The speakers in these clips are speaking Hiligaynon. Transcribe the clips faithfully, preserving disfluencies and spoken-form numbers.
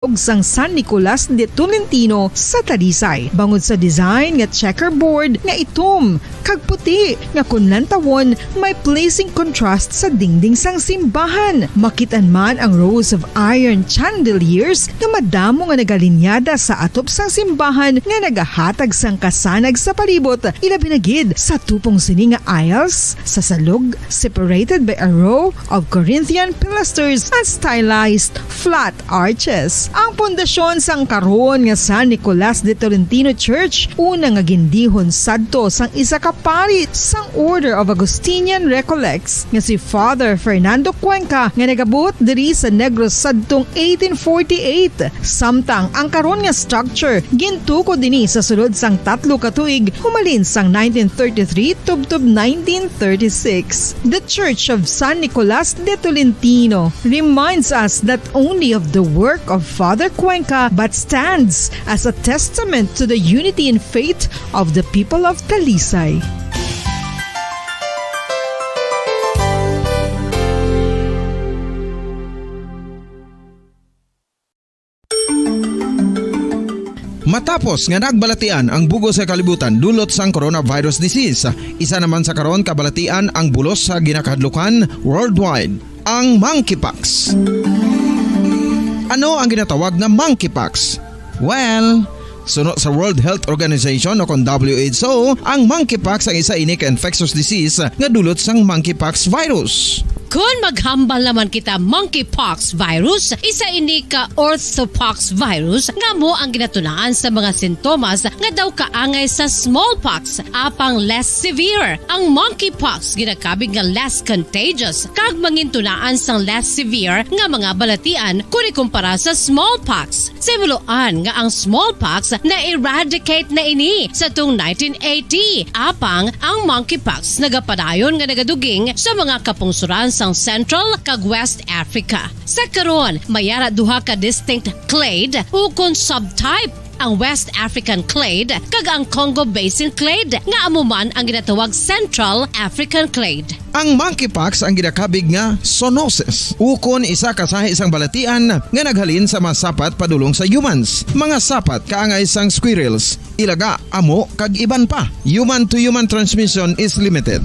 ug sang San Nicolas de Tolentino sa Talisay, bangod sa design nga checkerboard nga itom kag puti nga kon lantawon may pleasing contrast sa dingding sang simbahan. Makit-an man ang rows of iron chandeliers nga madamo nga nagalinyada sa atop sang simbahan nga nagahatag sang kasanag sa palibot, ilabi na gid sa tupong sini nga aisles sa salog, separated by a row of Corinthian pilasters and stylized flat arches. Ang pundasyon sang karon nga San Nicolas de Tolentino Church, una nga gindihon sadto sang isa ka pari sang Order of Augustinian Recollects nga si Father Fernando Cuenca, nga nagabuot diri sa Negros sadtong eighteen forty-eight. Samtang ang karon nga structure gintukod ini sa sulod sang tatlo ka tuig, humalin sang nineteen thirty-three tubtob nineteen thirty-six. The Church of San Nicolas de Tolentino reminds us not only of the work of Father Cuenca but stands as a testament to the unity in faith of the people of Talisay. Matapos nga nagbalatian ang bug-os nga kalibutan dulot sang coronavirus disease, isa naman sa karon kabalatian ang bulos sa ginakahadlukan worldwide, ang monkeypox. Ano ang ginatawag nga monkeypox? Well, suno sa World Health Organization o kon W H O, ang monkeypox ang isa ini ka infectious disease nga dulot sang monkeypox virus. Kon maghambal naman kita, monkeypox virus, isa ini ka orthopox virus nga amo ang ginatunaan sa mga sintomas nga daw kaangay sa smallpox, apang less severe. Ang monkeypox ginakabig nga less contagious kag mangintunaan sang less severe nga mga balatian kon ikumpara sa smallpox. Sa himuloan nga ang smallpox na-eradicate na ini sa tung nineteen eighty, apang ang monkeypox nagapadayon nga nagaduging sa mga kapungsoran sang Central kag West Africa. Sa karon, may ara duha ka distinct clade ukon subtype, ang West African clade kag ang Congo Basin clade, nga amo man ang ginatawag Central African clade. Ang monkeypox ang ginakabig nga zoonosis, ukon isa ka sahi sang balatian nga naghalin sa mga sapat padulong sa humans, mga sapat kaangay sang squirrels, ilaga, amo, kag iban pa. Human-to-human transmission is limited.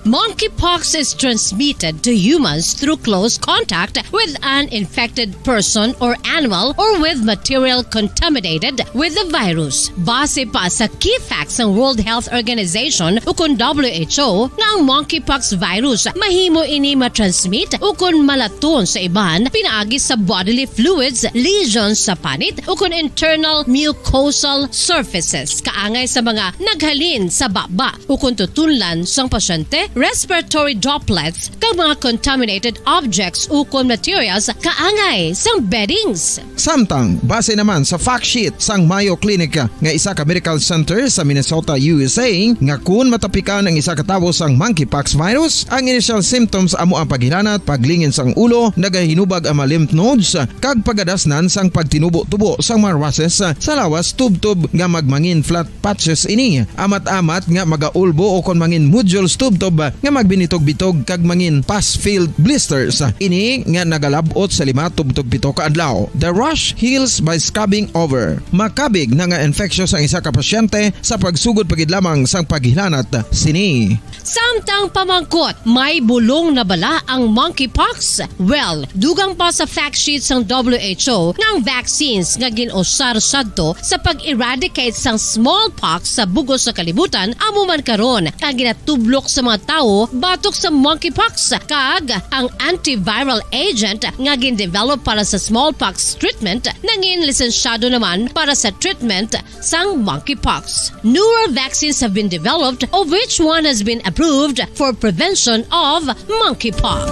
Monkeypox is transmitted to humans through close contact with an infected person or animal or with material contaminated with the virus. Base pa sa key facts sang World Health Organization ukon W H O, nga ang monkeypox virus mahimo ini matransmit ukon malaton sa iban pinaagi sa bodily fluids, lesions sa panit, ukon internal mucosal surfaces kaangay sa mga naghalin sa baba ukon tutunlan sang pasyente, respiratory droplets, kag mga contaminated objects ukon materials kaangay sang beddings. Samtang, base naman sa fact sheet sang Mayo Clinic nga isa ka medical center sa Minnesota, U S A, nga kun matapikan ang isa ka tawo sang monkeypox virus, ang initial symptoms amo ang paghilanat, paglingin sang ulo, nagahinubag ang mga lymph nodes, kag pagadasnan sang pagtinubo-tubo sang mga rushes sa lawas tubtob nga magmangin flat patches ini, amat-amat nga magaulbo ukon mangin nodules tubtob nga magbinitog-bitog kag mangin pus-filled blisters. Ini nga nagalab-ot sa lima tubtob pito ka adlaw. The rash heals by scabbing over. Makabig na nga infectious ang isa ka pasyente sa pagsugod pa gid lamang sang paghilanat sini. Samtang pamangkot, may bulong na bala ang monkeypox? Well, dugang pa sa fact sheet sang W H O nga ang vaccines nga gin-usar sadto sa pag-eradicate sang smallpox sa bug-os nga kalibutan amo man karon ang ginatublok sa mga tawo batok sa monkeypox, kag ang antiviral agent nga gin-develop para sa smallpox treatment nangin lisensyado naman para sa treatment sang monkeypox. Newer vaccines have been developed, of which one has been approved for prevention of monkeypox.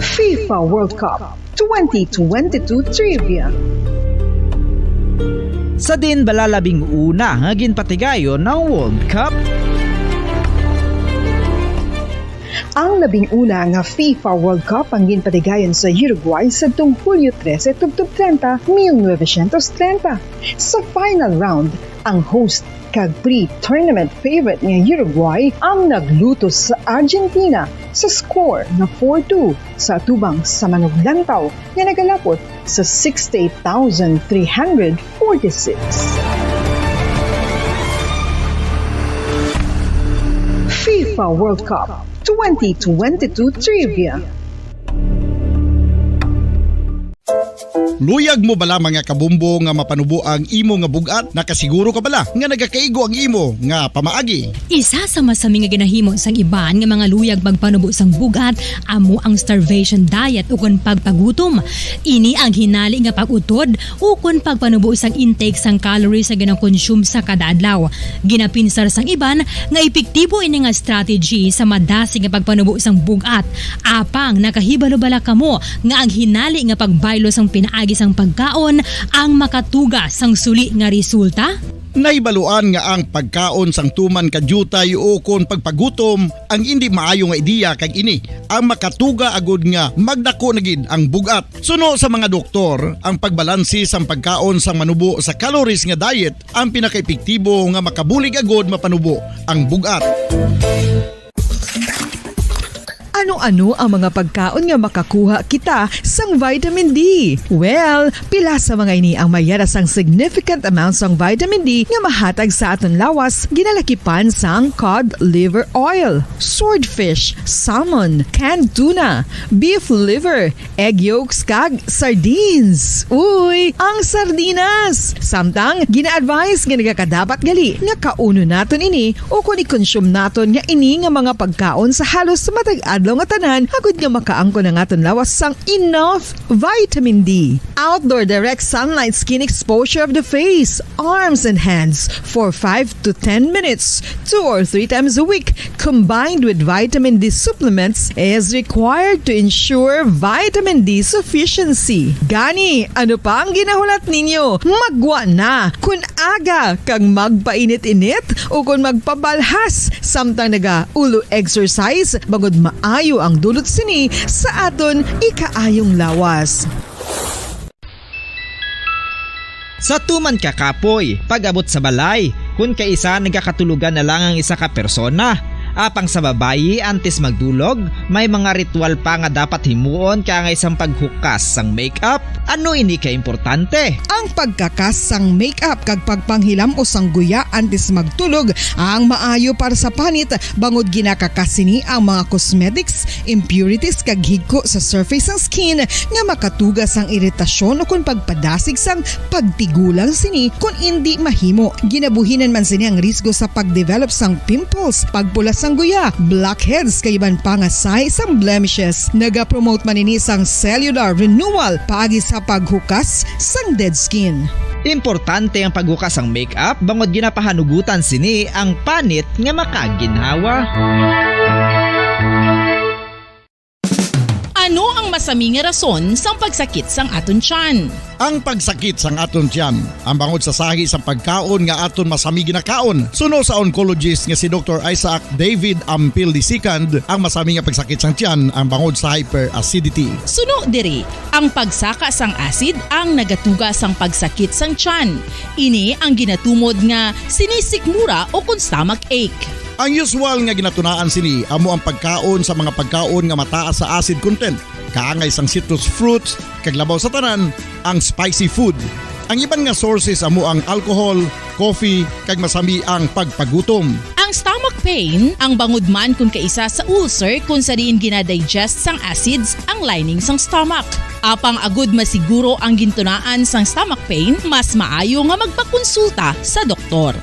FIFA World Cup twenty twenty-two Trivia. Sa diin bala labing una nga ginpatigayon ang World Cup? Ang labing una nga FIFA World Cup ang ginpatigayon sa Uruguay sadtong Hulyo trese tubtob trenta, mil novecientos trenta. Sa final round, ang host kag pre-tournament favorite nga Uruguay ang naglutos sa Argentina sa score four nga four two sa atubang sa manuglantaw nga nagalapot sa sixty-eight thousand three hundred forty-six. FIFA World Cup twenty twenty-two Trivia. Luyag mo bala, mga kabombo, nga mapanubo ang imo nga bug-at? Nakasiguro ka bala nga nagakaigo ang imo nga pamaagi? Isa sa masami nga ginahimo sang iban nga mga luyag magpanubo sang bug-at amo ang starvation diet ukon pagpagutom. Ini ang hinali nga pag-utod ukon pagpanubo sang intake sang calories nga ginakonsume sa kada adlaw. Ginapinsar sang iban nga epektibo ini nga strategy sa madasig nga pagpanubo sang bug-at. Apang nakahibalo bala kamo nga ang hinali nga pagbaylo sang pinaagi sang pagkaon ang makatuga sang suli nga resulta? Nahibaluan nga ang pagkaon sang tuman ka diutay ukon pagpagutom ang indi maayo nga ideya, kag ini ang makatuga agud nga magdako na gid ang bug-at. Suno sa mga doktor, ang pagbalanse sang pagkaon sang manubo sa calories nga diet ang pinakaepektibo nga makabulig agud mapanubo ang bug-at. Ano-ano ang mga pagkaon nga makakuha kita sang vitamin D? Well, pila sa mga ini ang mayara sang significant amount sang vitamin D nga mahatag sa aton lawas, ginalakipan sang cod liver oil, swordfish, salmon, canned tuna, beef liver, egg yolks, kag sardines. Uy, ang sardinas! Samtang gina-advise nga nagakadapat gali nga kaunon naton ini ukon i-consume naton nga ini nga mga pagkaon sa halos matag adlaw nga tanan, agud nga makaangkon ang aton lawas sang enough vitamin D. Outdoor direct sunlight skin exposure of the face, arms, and hands for five to ten minutes, two or three times a week, combined with vitamin D supplements, is required to ensure vitamin D sufficiency. Gani, ano pa ang ginahulat ninyo? Maggwa na! Kun aga kag magpainit-init ukon magpabalhas samtang naga-ulo exercise, bangod maayo ang dulot sini sa aton ikaayong lawas. Sa tuman ka kapoy, pag-abot sa balay, kun kaisa nagakatulogan na lang ang isa ka persona. Apang sa babayi, antes magdulog, may mga ritual pa nga dapat himuon kaangay sang paghukas sang makeup. Ano ini ka importante? Ang pagkakas sang makeup kag pagpanghilam-os sang guya antes magtulog ang maayo para sa panit, bangod ginakakas sini ang mga cosmetics, impurities, kag higko sa surface sang skin nga makatuga sang iritasyon ukon pagpadasig sang pagtigulang sini kon indi mahimo. Ginabuhinan man sini ang risgo sa pagdevelop sang pimples, pagpula sang guya, blackheads, kag iban pa nga sahi sang blemishes. Nagapromote man ini sang cellular renewal paagi sa paghukas sang dead skin. Importante ang paghukas sang makeup bangod ginapahanugutan sini ang panit nga makaginhawa. Ano ang masami nga rason sang pagsakit sang aton tiyan? Ang pagsakit sang aton tiyan, ang bangod sa sahi sang pagkaon nga aton masami ginakaon. Suno sa oncologist nga si Doktor Isaac David Ampil the second, ang masami nga pagsakit sang tiyan ang bangod sa hyperacidity. Suno diri, ang pagsaka sang acid ang nagatuga sang pagsakit sang tiyan. Ini ang ginatumod nga sinisikmura ukon stomach ache. Ang usual nga ginatunaan sini amo ang pagkaon sa mga pagkaon nga mataas sa acid content, kaangay sang citrus fruits, kag labaw sa tanan, ang spicy food. Ang iban nga sources amo ang alcohol, coffee, kag masami ang pagpagutom. Ang stomach pain, ang bangod man kon kaisa sa ulcer kon sa diin gina-digest sang acids ang lining sang stomach. Apang agud masiguro ang gintunaan sang stomach pain, mas maayo nga magpakonsulta sa doktor.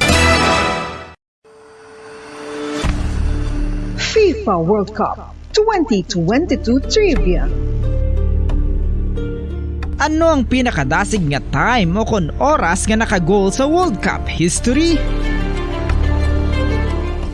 FIFA World Cup twenty twenty-two Trivia. Ano ang pinakadasig nga time o kon oras nga naka-goal sa World Cup history?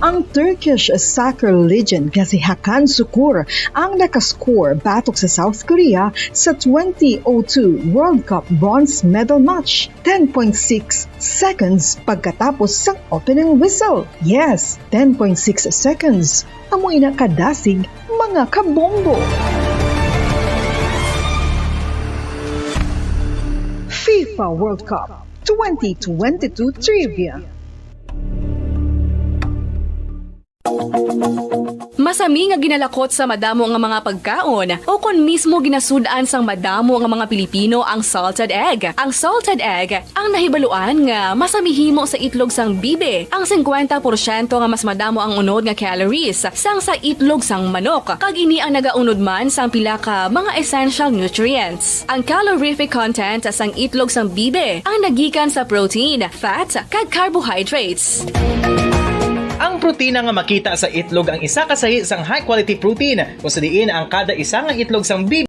Ang Turkish soccer legend nga si Hakan Sukur ang nakascore batok sa South Korea sa twenty oh two World Cup bronze medal match, ten point six seconds pagkatapos sang opening whistle. Yes, ten point six seconds. Amo ina kadasig, mga kabombo. FIFA World Cup twenty twenty-two Trivia. Masami nga ginalakot sa madamo nga mga pagkaon, o kon mismo ginasud-an sang madamo nga mga Pilipino ang salted egg. Ang salted egg ang nahibaluan nga masami himo sa itlog sang bibe, ang singkwenta porsyento nga mas madamo ang unod nga calories sang sa itlog sang manok, kag ini ang nagaunod man sang pila ka mga essential nutrients. Ang calorific content sang itlog sang bibe ang nagikan sa protein, fat, kag carbohydrates. Ang protina nga makita sa itlog ang isa ka sahi sang high-quality protein, kung sa diin ang kada isa nga itlog sang bibe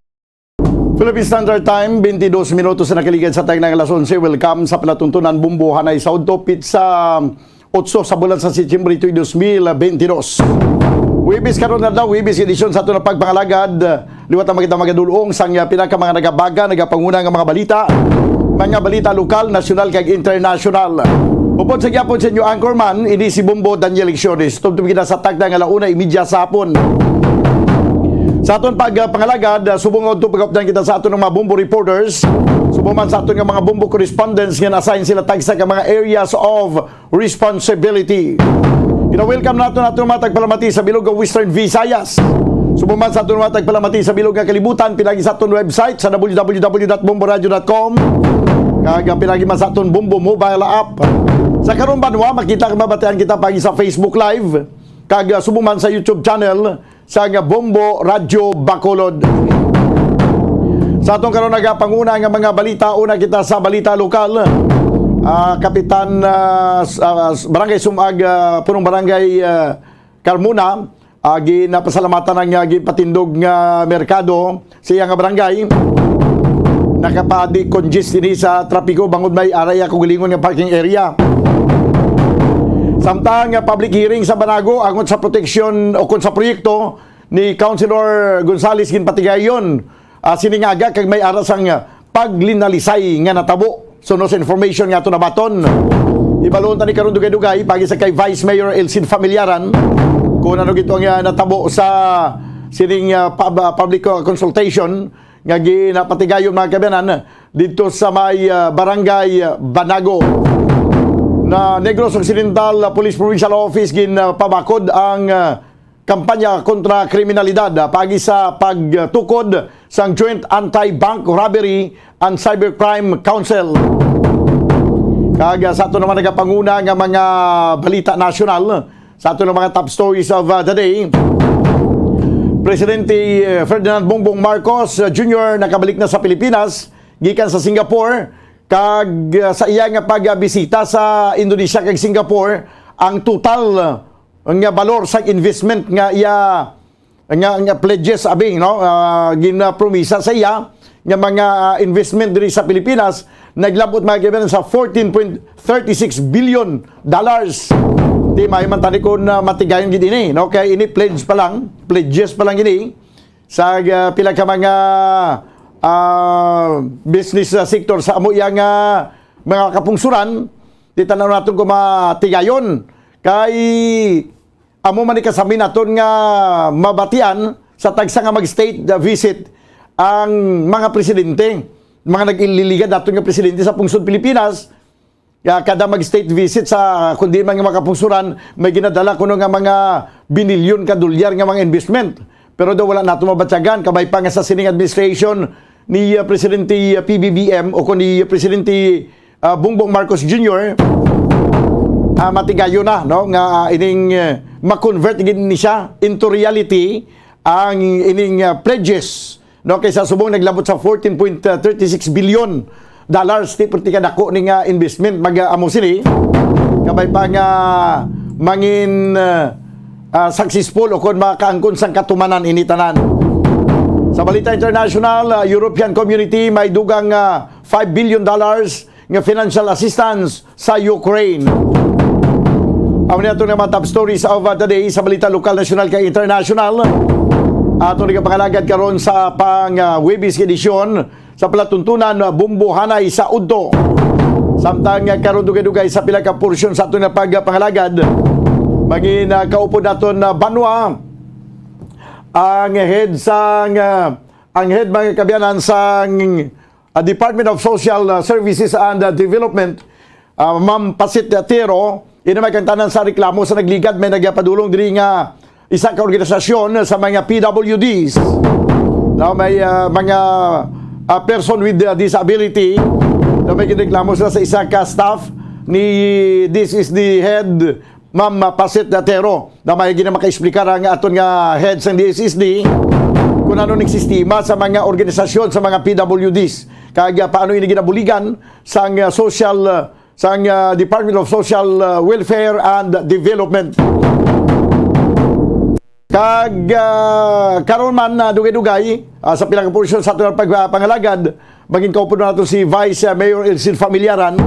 Philippine Standard Time, twenty-dos minutos na nakaligad sa tagna nga alas onse. Welcome sa palatuntunan, Bombo Hanay sa udto, pitsa otso sa bulan sa Setyembre tuig dos mil bentidós. Huwebes karon nga adlaw, Huwebes edisyon sa aton nga pagpangalagad. Liwat ang makita magadulong sang, ah, pila ka mga nagabaga, nagapanguna nga mga balita. Mga balita lokal, nasyonal, kag internasyonal. Upod sa gyapon sa inyo anchorman, ini si Bombo Daniel Lecciones. Tubtob kita sa tagna nga ala una imidya sa hapon. Sa aton pagpangalagad, ah, subong nga udto pagkupdan kita sa aton nga mga Bombo reporters, subong man sa aton nga mga Bombo correspondents nga na-assign sila tagsa ka mga areas of responsibility. Gina-welcome nato naton mga tagpalamati sa bilog nga Western Visayas. Subong man sa aton mga tagpalamati sa bilog nga kalibutan, pinagi sa aton website sa w w w dot bombo radio dot com, kag, ah, pinagi man sa aton Bombo mobile app. Sa karong banwa, makita kag mabatian kita pagi sa Facebook Live, kag, ah, subong man sa YouTube channel sa nga Bombo Radyo Bacolod. Sa atong karon nagapanguna nga mga balita, una kita sa balita lokal. Ah, Kapitan, ah, s-, ah, s-, Barangay Sumag, ah, Punong Barangay, ah, Carmona, ah, ginapasalamatan ang, ah, ginpatindog nga merkado sa iya nga barangay. Nakapa-decongest ini sa trapiko bangod may aray ako gilingon nga parking area. Samtang, ah, public hearing sa Banago angot sa proteksyon o kon sa proyekto ni Councilor Gonzales ginpatigayon, ah, sining aga kag may ara sang, ah, paglinalisay nga natabo. Suno sa information nga ato nabaton, ibalon ta ni karon dugay-dugay pagi sa kay Vice Mayor Elcid Familiaran kung ano gito ang, ah, natabo sa sining, ah, pub-, ah, public, ah, consultation nga ginapatigayon, mga kaabyanan, dito sa may, ah, Barangay Banago. Na Negros Occidental, ah, Police Provincial Office ginpabakod ang, ah, kampanya kontra kriminalidad, ah, pagi sa pagtukod sang Joint Anti-Bank Robbery and Cybercrime Council. Kag, ah, sa ato naman nagapanguna nga mga balita nasyonal, sa ato nga mga top stories of, ah, the day, Presidente, eh, Ferdinand Bongbong Marcos, ah, Junior nakabalik na sa Pilipinas gikan sa Singapore, kag, ah, sa iya nga pagbisita sa Indonesia kag Singapore, ang total, ah, nga balor sang investment nga iya, nga, nga pledges, abi, no? Ah, ginpromisa sa iya nga mga, ah, investment diri sa Pilipinas, naglabot, mga kaibigan, sa fourteen point thirty six billion dollars. Di maayo man tani kung, ah, matigayon gid ini, no? Kay ini pledge pa lang, pledges pa lang ini sa, ah, pila ka mga, ah, business, ah, sector sa amo iya nga mga kapungsuran. Di tanaw naton kung matigayon. Kay amo man ni kasami naton nga mabatian sa tagsa nga mag-state visit ang mga presidente, mga nag-ililigad naton nga presidente sa pungsod Pilipinas. Nga kada mag-state visit sa kundi man nga mga kapungsuran, may ginadala kuno nga mga binilyon ka dolyar nga mga investment. Pero daw wala nato mabatyagan, kabay pa nga sa sining administration ni, uh, Presidente, uh, P B B M o kung ni Presidente, uh, Bongbong Marcos Junior, uh, matigayon na, no, nga, uh, ining, uh, ma-convert gid ni siya into reality ang ining, uh, pledges, no, kay sa subong naglabot sa fourteen point thirty six billion dollars, ti perti ka dako ni nga investment mag, uh, amo sini. Kabay pa nga mangin, uh, ah, successful o kon makaangkon sang katumanan ini tanan. Sa balita international, ah, European Community may dugang, ah, five billion dollars nga financial assistance sa Ukraine. Amo ni ato nga mga top stories of, ah, the day sa balita lokal, nasyonal, kag international. Ato ni kapangalagad karon sa pang, ah, Huwebes nga edisyon sa palatuntunan, ah, Bombo Hanay sa Udto. Samtang, ah, karon dugay-dugay sa pila ka porsyon sa aton nga pagpangalagad, mangin, ah, kaupod naton na banwa ang head sang, ah, ang head, mga kaabyanan, sang, ah, Department of Social, ah, Services and, ah, Development, ah, Ma'am Pasit Tiero, ini may kang tanan sa reklamo sa nagligad, may nagapadulong diri nga isa ka organisasyon sa mga P W Ds, no, may, ah, mga, ah, person with, ah, disability, no, may ginreklamo sila sa isa ka staff ni D S S D head, Ma'am Pasit Datero, na may gina makaexplikar ang aton nga head sang D S S D kung ano ning sistema sa mga organisasyon sa mga P W Ds, kag, ah, paano ini ginabuligan sang, ah, social, ah, sang, ah, Department of Social, ah, Welfare and Development. Kag, ah, karon man, ah, dugay-dugay, ah, sa pila ka porsyon sa aton pagpangalagad, mangin kaupod nato si Vice, ah, Mayor Elcid Familiaran.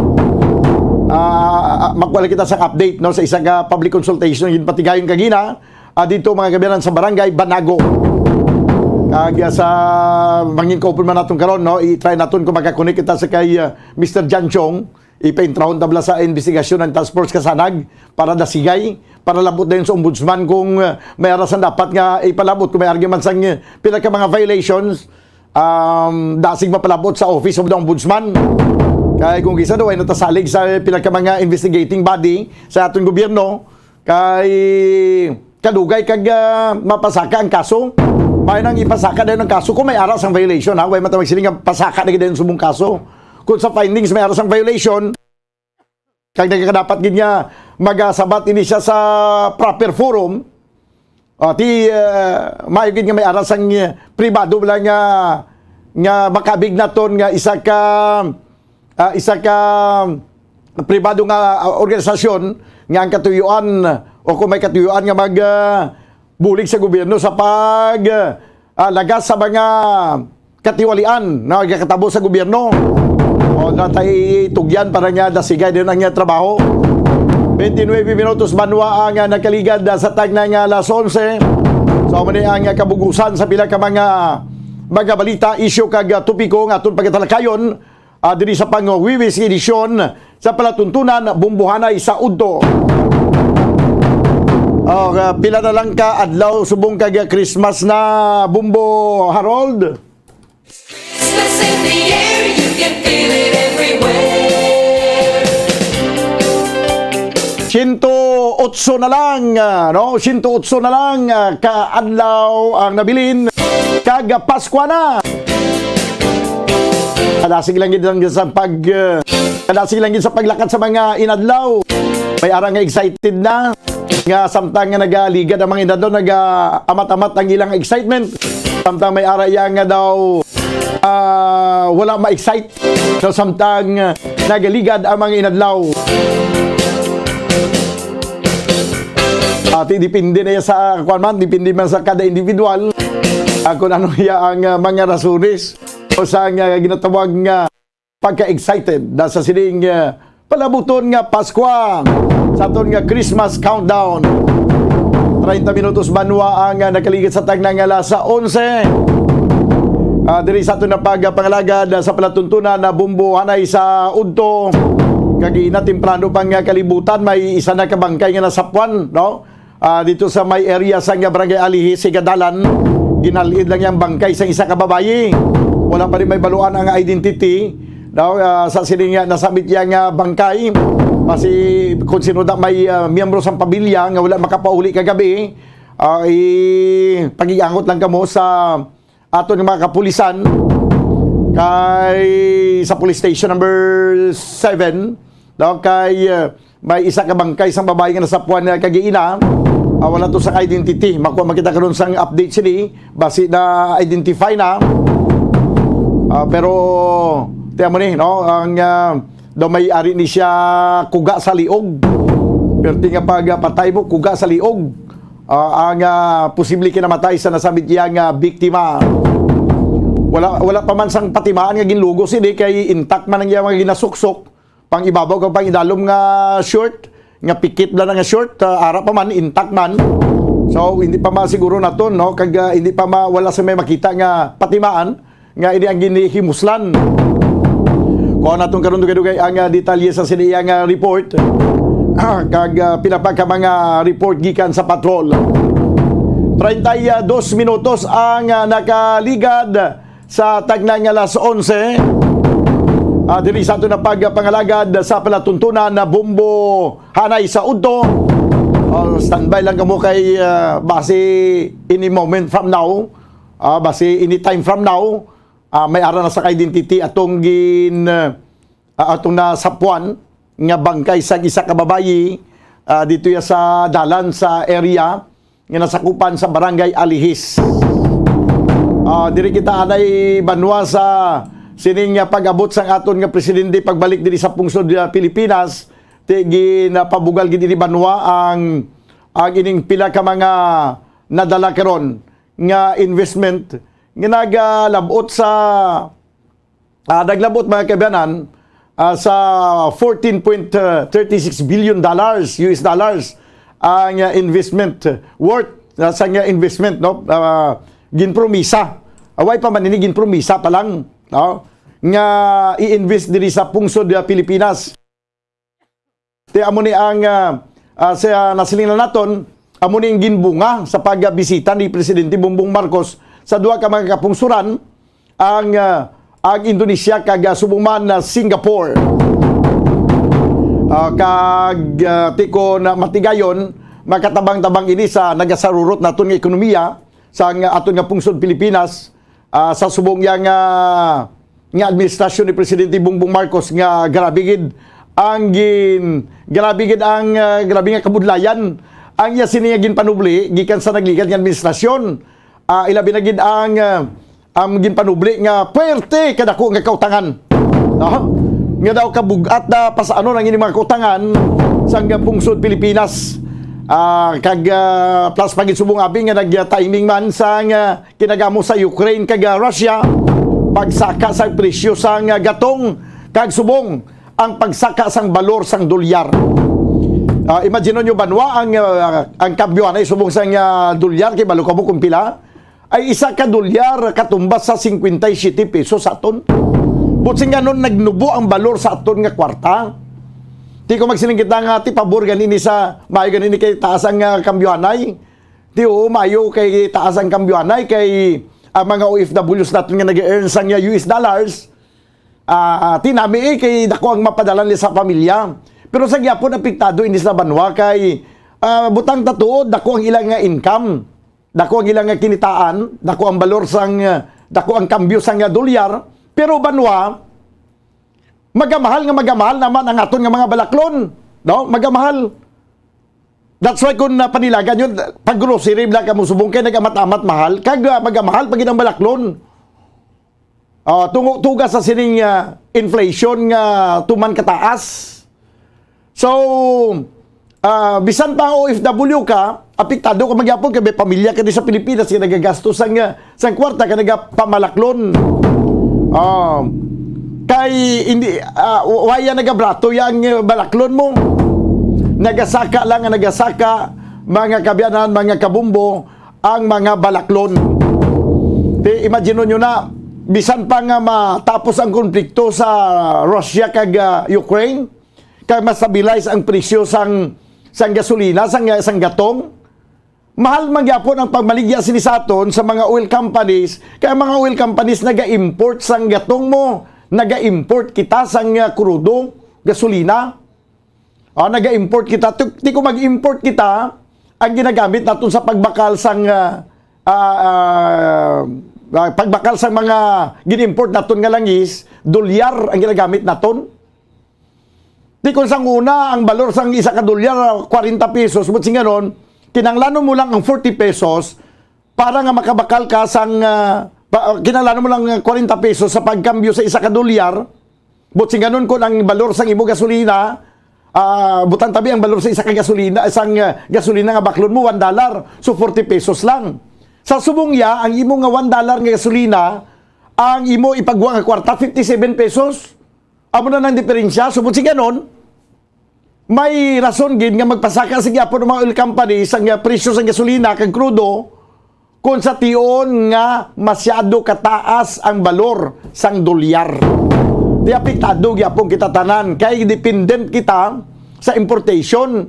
Ah, ah, makuha lang kita sa update, no, sa isa ka public consultation nga ginpatigayon kagina, ah, dito, mga kaabyanan, sa Barangay Banago. Kag, ah, sa mangin kaupod man naton karon, no, i-try naton kung makakonek kita sa kay, ah, Mister John Chong. Ipaintrahon tabla sa investigasyon ang task force kasanag para dasigay, para labot dayon sa ombudsman kung, ah, may ara sang dapat nga ipalabot, kung may ara man sang, ah, pila ka mga violations, um, dasig mapalabot sa Office of the Ombudsman. Kay kung kisa daw ay natasalig sa pila ka mga investigating body sa aton gobyerno, kay kadugay kag, ah, mapasaka ang kaso. May nang ipasaka dayon ang kaso kung may ara sang violation, ha? Way matawag sila nga pasaka na gid dayon subong kaso. Kung sa findings may ara sang violation, kag nagakadapat gid nga magasabat ini siya sa proper forum, ah, ti, ah, maayo gid nga may ara sang, ah, pribado bala nga, nga makabig naton nga isa ka, ah, isa ka pribado nga, ah, organisasyon nga ang katuyuan o kung may katuyuan nga mag, ah, bulig sa gobyerno sa pag, ah, lagas sa mga katiwalian na nagakatabo sa gobyerno. O, natay tugyan para nga dasigay din ang iya trabaho. Twenty-nine minutos banwa ang, ah, nakaligad, ah, sa tagna nga alas onse. So, amo ni ang, ah, kabugusan sa pila ka mga, mga balita, isyu kag, ah, topiko nga aton pagatalakayon, ah, diri sa pangwiwis edisyon sa palatuntunan Bumbohanay sa Udto. Oh, ah, pila na lang ka adlaw subong kag Christmas na, Bumbo Harold? Christmas in the air, you can feel it everywhere. Siyento otso na lang, ah, no? Siyento otso na lang, ah, ka adlaw ang nabilin, kag Paskwa na. Kadasig lang gid lang sa pag, ah, kadasig lang gid sa paglakat sa mga inadlaw. May ara nga excited na, nga samtang nga nagaligad ang mga inadlaw, nagaamat-amat ang ilang excitement. Samtang may ara iya nga daw, ah, wala ma-excite. So, samtang, ah, nagaligad ang mga inadlaw. Ati, depende na iya sa, kuwan man, depende man sa kada individual, ah, kung ano iya ang, ah, mga rasones o sa nga ginatawag nga pagka-excited na sa sining, ah, palabuton nga Paskwa, sa aton nga Christmas countdown. Treinta minutos banwa ang, ah, nakaligad sa tagna nga alas onse. Ah, diri sa aton na pagpangalagad, ah, sa palatuntunan na Bumbohanay sa Udto. Kagina temprano pa nga kalibutan, may isa na ka bangkay nga nasapwan, no? Ah, dito sa may area sa nga Barangay Alihi, Sigadalan, ginal-id lang yang bangkay sang isa ka babayi. Wala pa rin may baluan ang identity. Daw, ah, sa sining nga nasabit iya nga bangkay, basi kung sino da may, ah, miyembro sang pamilya nga wala makapauli kagabi, ah, i-, pag-iangot lang kamo sa aton nga mga kapulisan kay sa police station number seven, no, kay, ah, may isa ka bangkay sang babayi nga nasapwan nga kagaina. Ah, wala to sa identity. Makuha man kita karon sang update sini, basi na-identify na. Ah, pero, tiyan mo ni, no? Ang, ah, daw may ari ni siya kuga sa liog. Perti nga pagpatay mo, kuga sa liog. Ah, ang, ah, posible kinamatay sa nasabit iya nga biktima. Wala, wala pa man sang patimaan nga ginlugos ini kay intact man ang iya mga ginasuksok. Pang ibabaw kag pang idalom nga short, nga pikit lang nga short, ah, ara pa man, intact man. So, hindi pa masiguro naton, no? Kag, ah, hindi pa ma-, wala sa may makita nga patimaan nga ini ang ginihimuslan. Kuha naton karon dugay-dugay ang, ah, detalye sa sini iya nga report. Ah, kag, ah, pila pa ka mga report gikan sa patrol. Treinta y dos minutos ang, ah, nakaligad sa tagna nga alas onse. Ah, diri sa aton na pagpangalagad sa palatuntunan na Bumbohanay sa Udto. Oh, standby lang kamo kay, ah, basi any moment from now, ah, basi any time from now, ah, may ara na sa ka-identity atong gin, ah, atong nasapuan nga bangkay sang isa ka babayi, ah, dito ya sa dalan sa area nga nasakupan sa Barangay Alihis. Ah, diri kita anay banwa sa sining, ah, pag-abot sang aton nga presidente pagbalik diri sa pungsod, ah, Pilipinas. Ti ginapabugal gid ini banwa ang, ang ining pila ka mga nadala karon nga investment nga nagalabot sa, ah, naglabot, mga kaabyanan, ah, sa fourteen point thirty six billion dollars, U S dollars, ang, ah, investment, ah, worth, ah, sa nga investment, no? Ah, ginpromisa. Away pa man ini, ginpromisa pa lang, no? Nga i-invest diri sa pungsod, ah, Pilipinas. Ti amo ni ang, ah, ah, sa nasiling na naton, amo ni ang ginbunga sa pagbisita ni Presidente Bongbong Marcos sa duha ka mga kapungsuran, ang, ah, ang Indonesia kag, ah, subong man na Singapore. Ah, kag, ah, ti kon matigayon, makatabang-tabang ini sa nagasarurot naton nga ekonomiya sa nga aton nga pungsod Pilipinas, ah, sa subong iya nga, nga administrasyon ni Presidente Bongbong Marcos nga grabe gid ang gin-, grabe gid ang, ah, grabe nga kabudlayan ang iya sini nga ginpanubli gikan sa nagligad nga administrasyon. Ah, ilabi na gid ang, ah, ang ginpanubli nga puwerte kadako nga kautangan. No? Nga daw kabug-at na pasanon ang ining mga kautangan sang pungsod Pilipinas. Ah, kag, ah, plus pa gid subong abi nga nag-timing man sang, ah, kinagamo sa Ukraine kag, ah, Russia, pagsaka sang presyo sang, ah, gatong kag subong ang pagsaka sang balor sang dolyar. Ah, imagine nyo banwa ang, ah, ang kambyohanay subong sang, ah, dolyar, kay balo kamo kung pila? Ay isa ka dolyar katumbas sa cincuenta y siete pesos sa aton. Buot silingon, nagnubo ang balor sa aton nga kwarta. Ti kon magsiling kita nga ti pabor gani ni sa maayo gani ni kay taas ang, ah, kambyohanay. Ti oo, maayo kay taas ang kambyohanay kay ang mga O F Ws naton nga nag-earn sang, ah, U S dollars, ah, ti nami, eh, kay dako ang mapadala nila sa pamilya. Pero sa gihapon, apektado ini sa banwa kay, ah, butang ta tuod, dako ang ilang nga income, dako ang ilang nga kinitaan, dako ang balor sang, ah, dako ang kambyo sang, ah, dolyar, pero banwa, magamahal nga magamahal naman ang aton nga mga balaklon, no? Magamahal. That's why kung napanilagan yun, pag grocery, bala ka mo subong kay nag-amat-amat mahal, kag, ah, magamahal pag ang balaklon. Ah, tungo-, tuga sa sining, ah, inflation nga tuman kataas. So, ah, bisan pa O F W ka, apektado ka man gyapon kay may pamilya ka di sa Pilipinas nga nagagastos sang, ah, sang kwarta ka nagapamalaklon. Ah, kay hindi, ah, waya nagabrato yang, ah, balaklon mo. Nagasaka lang nga nagasaka, mga kaabyanan, mga kabumbo, ang mga balaklon. Ti, imagine nyo na, bisan pa nga matapos ang konflikto sa Russia kag, ah, Ukraine, kag ma-stabilize ang presyo sang, sang gasolina, sang, sang gatong, mahal man gyapon ang pagmaligya sini sa aton sa mga oil companies, kay ang mga oil companies naga-import sang gatong mo, naga-import kita sang, ah, krudo, gasolina. Ah, naga-import kita. Ti-, ti kung mag-import kita, ang ginagamit naton sa pagbakal sang, ah, ah, ah, ah, pagbakal sang mga gin-import naton nga langis, dolyar ang ginagamit naton. Ti kung sang una, ang balor sang isa ka dolyar, kwarenta pesos, buot silingon, kinahanglanon mo lang ang forty pesos para nga makabakal ka sang, ah, pa-, kinahanglanon mo lang ang kwarenta pesos sa pagkambyo sa isa ka dolyar. Buot silingon, kung ang balor sang imo gasolina, ah, butang tabi ang balor sa isa ka gasolina, sang, ah, gasolina nga baklon mo, one dollar. So, forty pesos lang. Sa subong iya, ang imo nga one dollar nga gasolina, ang imo ipagwa nga kwarta, fifty-seven pesos. Amo na nang diferensya. So, buot silingon, may rason gid nga magpasaka sa gihapon ang mga oil company sa nga presyo sa gasolina kag krudo kung sa tion nga masyado kataas ang balor sang dolyar. Di apektado gyapon kita tanan kay dependent kita sa importation.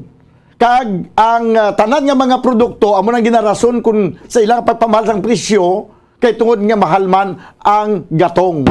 Kag ang, ah, tanan nga mga produkto amo nang ginarason kung sa ilang pagpamahal sang presyo kay tungod nga mahal man ang gatong.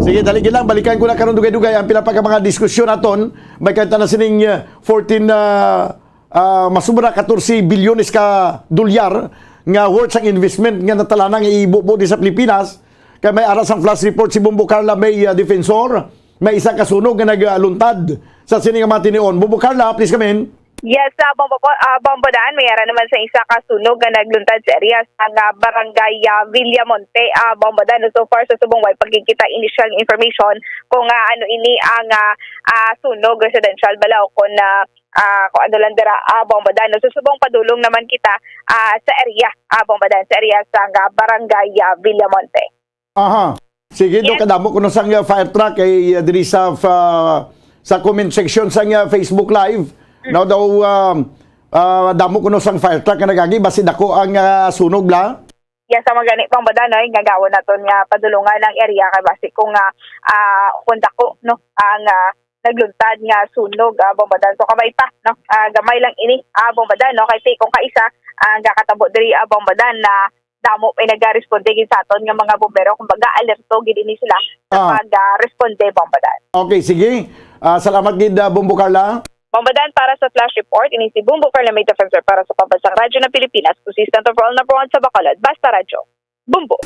Sige, dali lang, balikan ko na karon dugay-dugay ang pila pa ka mga diskusyon naton. May kanta na sining, ah, fourteen, ah, ah, mas sobra katorse bilyones ka dolyar nga worth sang investment nga natalana nga ibubo di sa Pilipinas. Kay may ara sang flash report si Bombo Carla May, ah, Defensor. May isa ka sunog nga nagluntad sa sini nga mga tinion. Bombo Carla, please come in. Yes, ah, Bombo po, ah, Bombo Dan, may ara naman sa isa ka sunog nga nagluntad sa area sa nga barangay, ah, Villamonte, ah, Bombo Dan. So far, sa subong way pagkikita initial information kung, ah, ano ini ang, ah, ah, sunog, residential bala o kung, ah, ah, kung ano lang dira, ah, Bombo Dan. So subong padulong naman kita, ah, sa area, ah, Bombo Dan, sa area sa nga barangay, ah, Villamonte. Aha. Sige, do Yes. kadamo kuno sang, uh, fire truck kay, uh, diri sa, uh, sa comment section sang, uh, Facebook Live. Mm. Now daw, um, uh, damo kuno sang fire truck nga nagagi, basi dako ang, uh, sunog la. Yes, ang magani pang bada, no, nga gawon naton nga padulungan ang area kay basi kung, ah, ah, kung dako, no, ang, ah, nagluntad nga sunog, ah, Bombo Dan. So, kabay pa, no? Ah, gamay lang ini, ah, Bombo Dan, no? Kay kung kaisa, ang gakatabo diri, ah, Bombo Dan, na damo pa'y nagaresponde gid sa aton nga mga bombero. Kumbaga, alerto gid ini sila sa Ah. pag, ah, responde, Bombo Dan. Okay, sige. Ah, salamat gid, ah, Bombo Carla. Bombo Dan, para sa Flash Report, ini si Bombo Carla May Defensor para sa Pambansang Radyo ng Pilipinas, consistent overall number one sa Bacolod. Basta Radyo. Bombo.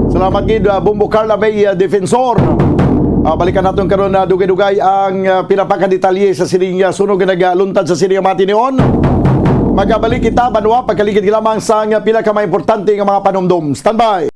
Salamat gid, ah, Bombo Carla May, ah, Defensor. Ah, balikan naton karon na dugay-dugay ang, ah, pinapakadetalye sa sining, ah, sunog nga nagaluntad sa sining mga tinion. Magabalik kita, banwa, pagkaligid lamang sa nga pila ka mga importante nga mga panumdom. Standby.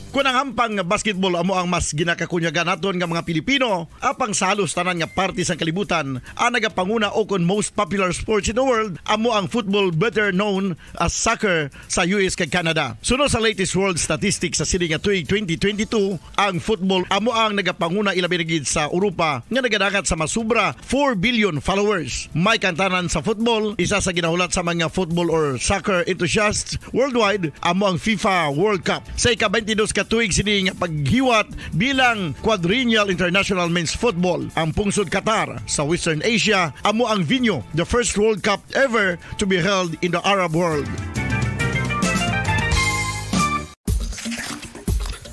Kung ang hampang nga basketball amo ang mas ginakakunyagan naton nga mga Pilipino, apang sa halos tanan nga parte sang kalibutan, ang nagapanguna o kon most popular sports in the world amo ang football, better known as soccer, sa U S kag Canada. Suno sa latest world statistics sa sini nga tuig twenty twenty-two, ang football amo ang nagapanguna, ilabi na gid sa Europa, nga nagadangat sa masubra four billion followers. May kantanan sa football, isa sa ginahulat sa mga football or soccer enthusiasts worldwide amo ang FIFA World Cup. Sa ika-twenty-dos ka tuig sini nga paghiwat bilang Quadrennial International Men's Football, ang pungsod Qatar sa Western Asia amo ang venue, the first World Cup ever to be held in the Arab world.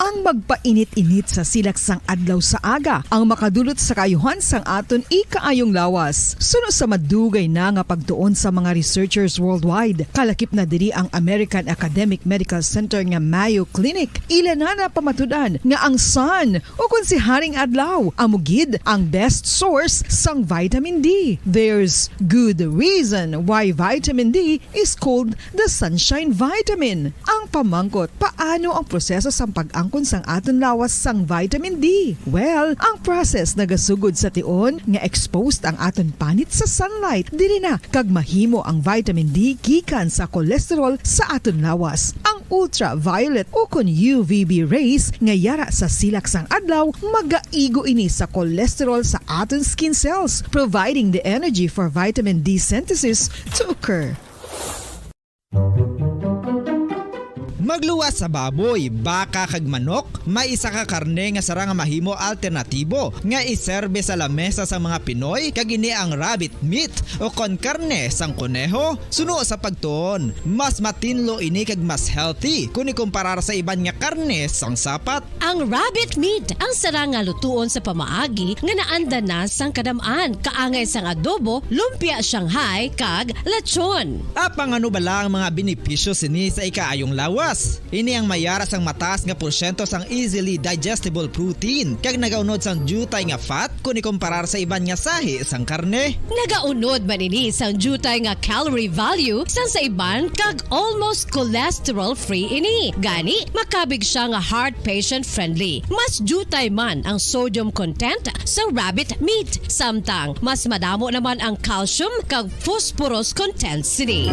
Ang magpainit-init sa silak sang adlaw sa aga ang makadulot sa kaayuhan sang aton ikaayong lawas. Suno sa madugay na nga pagtuon sa mga researchers worldwide, kalakip na diri ang American Academic Medical Center nga Mayo Clinic. Ila na napamatud-an nga ang sun, o kon si Haring Adlaw, amo gid ang best source sang vitamin D. There's good reason why vitamin D is called the sunshine vitamin. Ang pamangkot, paano ang proseso sang pag-angkon sang aton lawas sang vitamin D? Well, ang process nagasugod sa tion nga exposed ang aton panit sa sunlight. Diri na kag mahimo ang vitamin D gikan sa cholesterol sa aton lawas. Ang ultraviolet o kon U V B rays nga yara sa silak sang adlaw, magaigo ini sa cholesterol sa aton skin cells, providing the energy for vitamin D synthesis to occur. Magluwas sa baboy, baka kag manok, may isa ka karne nga sarang nga mahimo alternatibo nga iserbe sa lamesa sa mga Pinoy, kag ini ang rabbit meat o kon karne sang koneho. Suno sa pagtuon, mas matinlo ini kag mas healthy kon ikumparar sa iban nga karne sang sapat. Ang rabbit meat ang sarang nga lutuon sa pamaagi nga naanda na sang kadam-an, kaangay sang adobo, lumpia Shanghai, kag lechon. Apang ano bala ang mga benepisyo sini sa ikaayong lawas? Ini ang mayara sang mataas nga porsyento sang easily digestible protein kag nagaunod sang diutay nga fat kon ikumparar sa iban nga sahi sang karne. Nagaunod man ini sang diutay nga calorie value sang sa iban kag almost cholesterol-free ini. Gani, makabig sia nga heart patient friendly. Mas diutay man ang sodium content sa rabbit meat, samtang mas madamo naman ang calcium kag phosphorus content sini.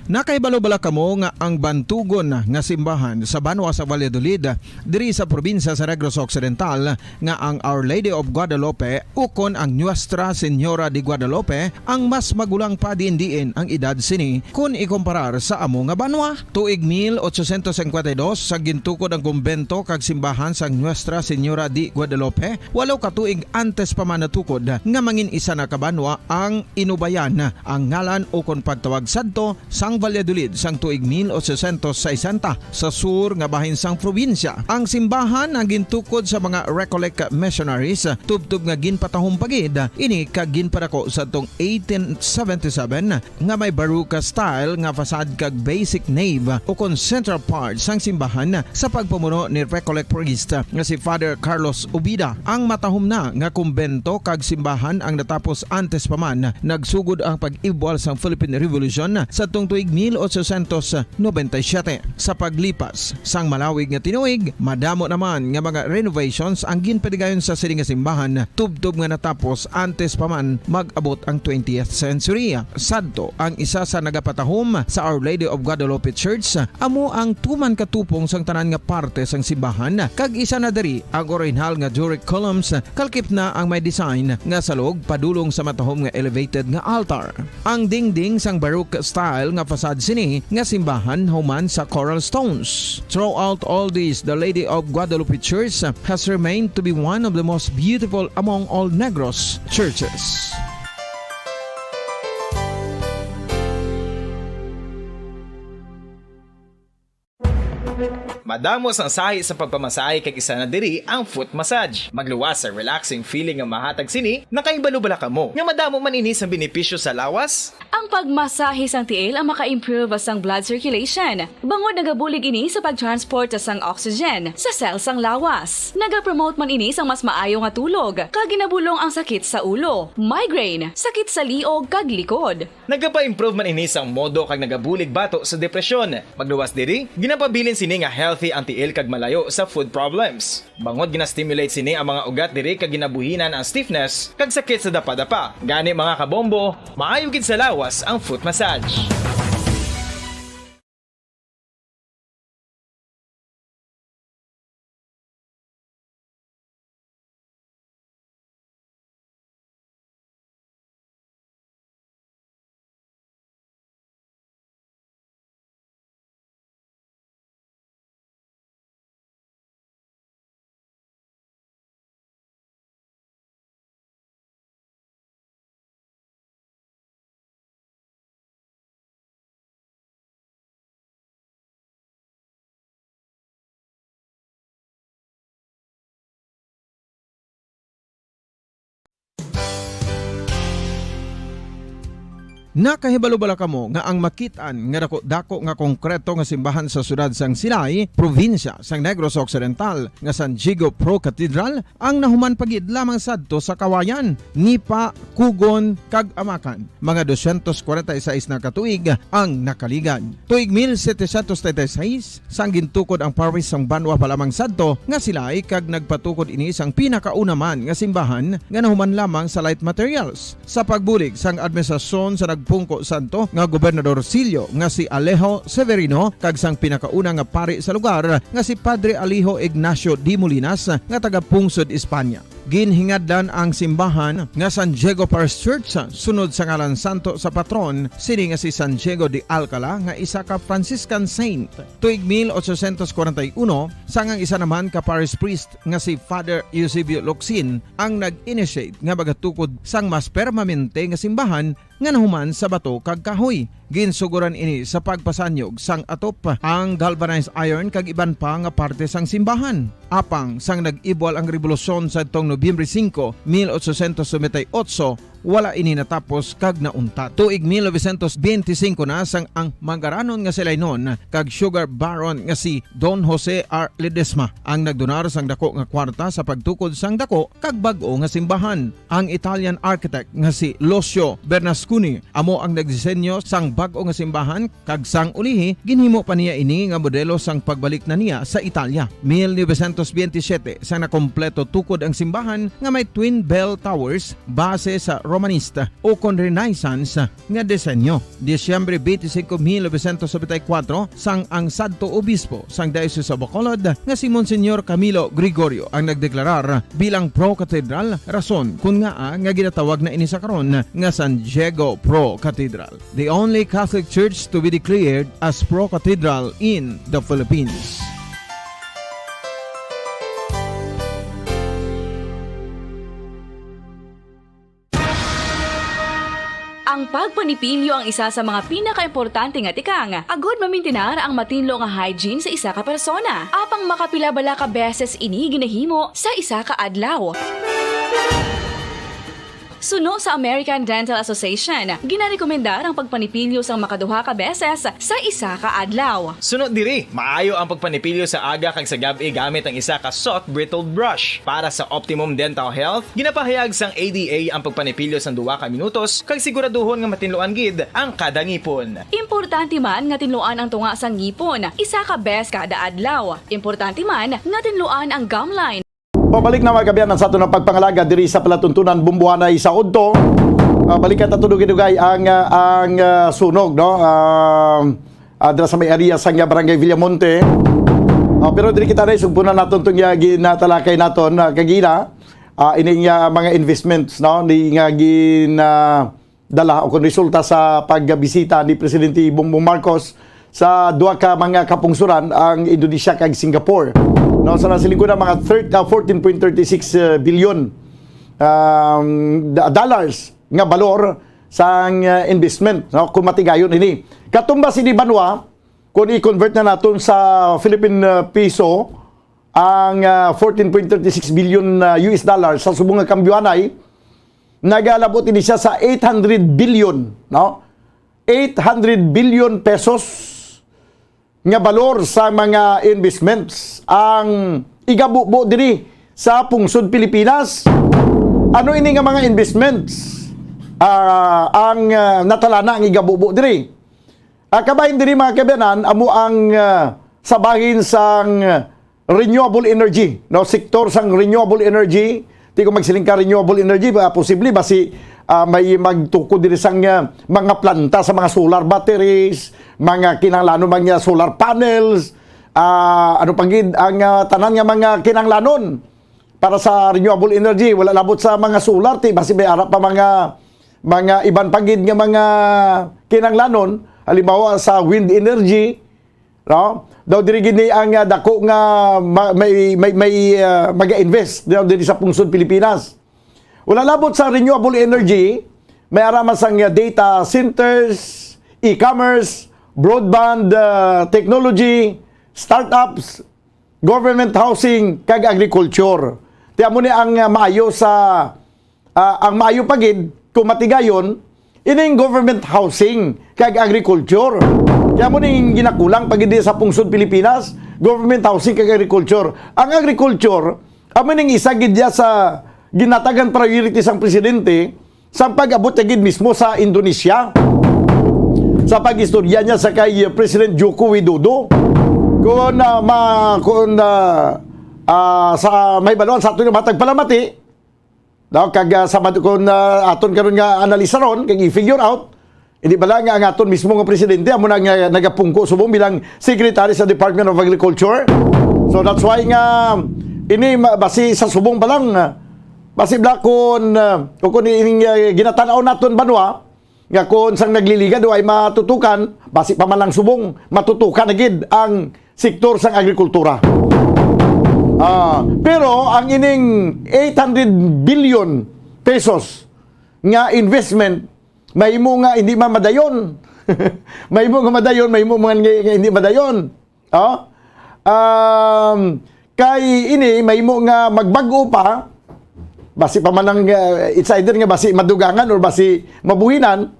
Nakahibalo bala kamo nga ang bantugon nga simbahan sa banwa sa Valladolid, diri sa probinsya sa Negros Occidental, nga ang Our Lady of Guadalupe ukon ang Nuestra Señora de Guadalupe ang mas magulang pa diin-diin ang edad sini kon ikumparar sa amo nga banwa? Tuig mil ochocientos cincuenta y dos sa gintukod ang kumbento kag simbahan sang Nuestra Señora de Guadalupe, walo ka tuig antes pa man natukod nga mangin isa na ka banwa ang Inubayan, ang ngalan ukon pagtawag sadto sang Valladolid sang tuig mil ochocientos sesenta sa sur nga bahin sang probinsya. Ang simbahan ang gintukod sa mga Recollect missionaries, tubtob nga ginpatahom pa gid ini kag ginpadako sa tong eighteen seventy-seven nga may Baroque style nga facade kag basic nave ukon central part sang simbahan sa pagpamuno ni Recollect priest nga si Father Carlos Ubida. Ang matahom na nga kumbento kag simbahan ang natapos antes pa man nagsugod ang pag-ibwal sang Philippine Revolution sa tong tuig mil ochocientos nobenta y siete. Sa paglipas sang malawig nga tinuig, madamo naman nga mga renovations ang ginpadigayon sa sini nga simbahan, tubtob nga natapos antes pa man mag-abot ang twentieth century. Sadto, ang isa sa nagapatahom sa Our Lady of Guadalupe Church amo ang tuman ka tupong sang tanan nga parte sang simbahan, kag isa na diri ang orihinal nga Doric columns, kalkip na ang may design nga salog padulong sa matahom nga elevated nga altar. Ang dingding sang Baroque style nga facade sini nga simbahan human sa coral stones. Throughout all this, the Lady of Guadalupe Church has remained to be one of the most beautiful among all Negros churches. Madamo sang sahi sa pagpamasahe kag isa na diri ang foot massage. Magluwas sa relaxing feeling nga mahatag sini, nakahibalo bala kamo nga madamo man ini sang benepisyo sa lawas? Ang pagmasahe sang tiil ang maka-improve sang blood circulation, bangod nagabulig ini sa pag-transport sang oxygen sa cell sang lawas. Nagapromote man ini sang mas maayo nga tulog, kag ginabulong ang sakit sa ulo, migraine, sakit sa liog, kag likod. Nagapa-improve man ini sang modo kag nagabulig bato sa depresyon. Pagluwas diri, ginapabilin sini nga healthy ang tiil kag malayo sa foot problems. Bangod gina-stimulate sini ang mga ugat diri kag ginabuhinan ang stiffness kag sakit sa dapadapa. Gani, mga kabombo, maayo gid sa lawas ang foot massage. Nakahibalo bala kamo nga ang makit-an nga dako-dako nga konkreto nga simbahan sa siyudad sang Silay, probinsya sang Negros Occidental, nga San Diego Pro Cathedral ang nahuman pa gid lamang sadto sa Kawayan, Nipa, Cogon, kag Amacan? Mga dosyentos kwarenta y seis na ka tuig ang nakaligad. Tuig mil setecientos treinta y seis, sang gintukod ang parish sang banwa pa lamang sadto nga Silay, kag nagpatukod ini sang pinakauna man nga simbahan nga nahuman lamang sa light materials. Sa pagbulig sang administrasyon sa nagpungko sadto nga Gobernador Sillo nga si Alejo Severino kag sang pinakauna nga pari sa lugar nga si Padre Alejo Ignacio de Molinas nga taga-pungsod Espanya. Ginhingadlan ang simbahan nga San Diego Parish Church sunod sa ngalan santo sa patron sini nga si San Diego de Alcala nga isa ka Franciscan saint. Tuig mil ochocientos kwarenta y uno, sang ang isa naman ka parish priest nga si Father Eusebio Locsin ang nag-initiate nga magatukod sang mas permanente nga simbahan nga nahuman sa bato kag kahoy. Ginsugoran ini sa pagpasanyog sang atop, ang galvanized iron kag iban pa nga parte sang simbahan. Apang sang nag-ibwal ang rebolusyon sadtong Nobyembre singko, mil ochocientos noventa y ocho, wala ini natapos kag nauntat. Tuig mil novecientos benti singko na sang ang mangaranon nga si Lainon kag sugar baron nga si Don Jose R. Ledesma ang nagdonar sang dako nga kwarta sa pagtukod sang dako kag bag-o nga simbahan. Ang Italian architect nga si Lucio Bernasconi amo ang nagdisenyo sang bag-o nga simbahan, kag sang ulihi ginhimo pa niya ini nga modelo sang pagbalik na niya sa Italia. Mil novecientos benti siyete sang nakompleto tukod ang simbahan nga may twin bell towers base sa Romanista ukon Renaissance nga disenyo. Disyembre benti singko, mil novecientos nobenta y kuwatro, sang ang sadto obispo sang Diocese of Bacolod nga si Monsignor Camilo Gregorio ang nagdeklarar bilang pro-cathedral, rason kon ngaa nga ginatawag na ini sa karon nga San Diego Pro Cathedral, the only Catholic Church to be declared as pro-cathedral in the Philippines. Ang pagpanipilyo ang isa sa mga pinakaimportante nga tikang agod mamintinar ang matinlo nga hygiene sa isa ka persona. Apang makapila bala ka beses ini ginahimo sa isa ka adlaw? Suno sa American Dental Association, ginarekomendar ang pagpanipilyo sang makaduha ka beses sa isa ka adlaw. Suno diri, maayo ang pagpanipilyo sa aga kag sa gab-i gamit ang isa ka soft bristled brush. Para sa optimum dental health, ginapahayag sang A D A ang pagpanipilyo sang duha ka minutos kag siguraduhon nga matinluan gid ang kada ngipon. Importante man nga tinluan ang tunga sang ngipon isa ka bes kada adlaw. Importante man nga tinluan ang gum line. Pabalik na, mga kaabyanan, sa aton ang pagpangalaga diri sa palatuntunan Bumbuhanay sa udto. Ah, balikan ta to dugay-dugay ang, ah, ang, ah, sunog, no? Ah, ah, dira sa may area sa nga Barangay Villamonte. Ah, pero diri kita na, sugpunan naton itong, ah, ginatalakay naton, ah, kagina. Ah, ining, ah, mga investments, no? Ni nga gin, ah, dala o kung resulta sa pagbisita ni Presidente Bongbong Marcos sa duha ka mga kapungsoran, ang Indonesia kag Singapore. No, sa nasiling ko na mga thirty, ah, fourteen point thirty six billion, um, da- dollars nga balor sang, uh, investment, no, kung matigayon ini. Katumbas ini, banwa, kung i-convert na naton sa Philippine, uh, piso, ang, uh, fourteen point thirty six billion, uh, U S dollars sa subong nga kambyohanay, nagalabot ini siya sa eight hundred billion, no? Eight hundred billion pesos nga balor sa mga investments ang igabubo diri sa pungsod Pilipinas. Ano ini nga mga investments, ah, ang, ah, natalana ang igabubo diri? Ah, kabahin diri, mga kaabyanan, amo ang, ah, sa bahin sang renewable energy, no? Sektor sang renewable energy. Di ko magsiling ka renewable energy, ba, posible basi, ah, may magtukod diri sang, ah, mga planta sa mga solar batteries, mga kinahanglanon, mga solar panels, ah, ano pa gid ang, ah, tanan nga mga kinahanglanon para sa renewable energy. Wala labot sa mga solar, ti basi may ara pa mga, mga iban pa gid nga mga kinahanglanon, halimbawa sa wind energy, no? Daw diri gid ni ang, ah, dako nga ma- may, may, may, ah, mag-invest daw diri sa pungsod Pilipinas. Wala labot sa renewable energy, may ara man sang, ah, data centers, e-commerce, broadband, ah, technology, startups, government housing, kag agriculture. Ti amo ni ang, ah, maayo sa, ah, ang maayo pa gid kung matigayon, ining government housing kag agriculture. Kaya mo ning ginakulang pa gid sa pungsod Pilipinas, government housing kag agriculture. Ang agriculture, amo ning isa gid ya sa ginatagan priority sang presidente sa pag-abot na gid mismo sa Indonesia. Sa pag-istorya niya sa kay President Joko Widodo, kung, ah, ma, kung, ah, ah, sa may baluan sa aton nga matag palamati, no, kag, ah, sa mad-, kung, ah, aton karon nga analisaron kag i-figure out, hindi bala nga ang aton mismo nga presidente amo na nga nagapungko subong bilang secretary sa Department of Agriculture. So that's why nga ini ma- basi sa subong pa lang, ah, basi bala kun, ah, o kun ining, ah, ginatanaw naton banwa, nga kun sang nagliligad o ay matutukan, basi pa man lang subong, matutukan na gid ang sektor sang agrikultura. Ah, pero ang ining eight hundred billion pesos nga investment, mahimo nga hindi man madayon. Mahimo nga madayon, mahimo man nga, nga hindi madayon. Oh? Um, kay ini, mahimo nga magbag-o pa, basi pa man ang, uh, it's either nga basi madugangan or basi mabuhinan,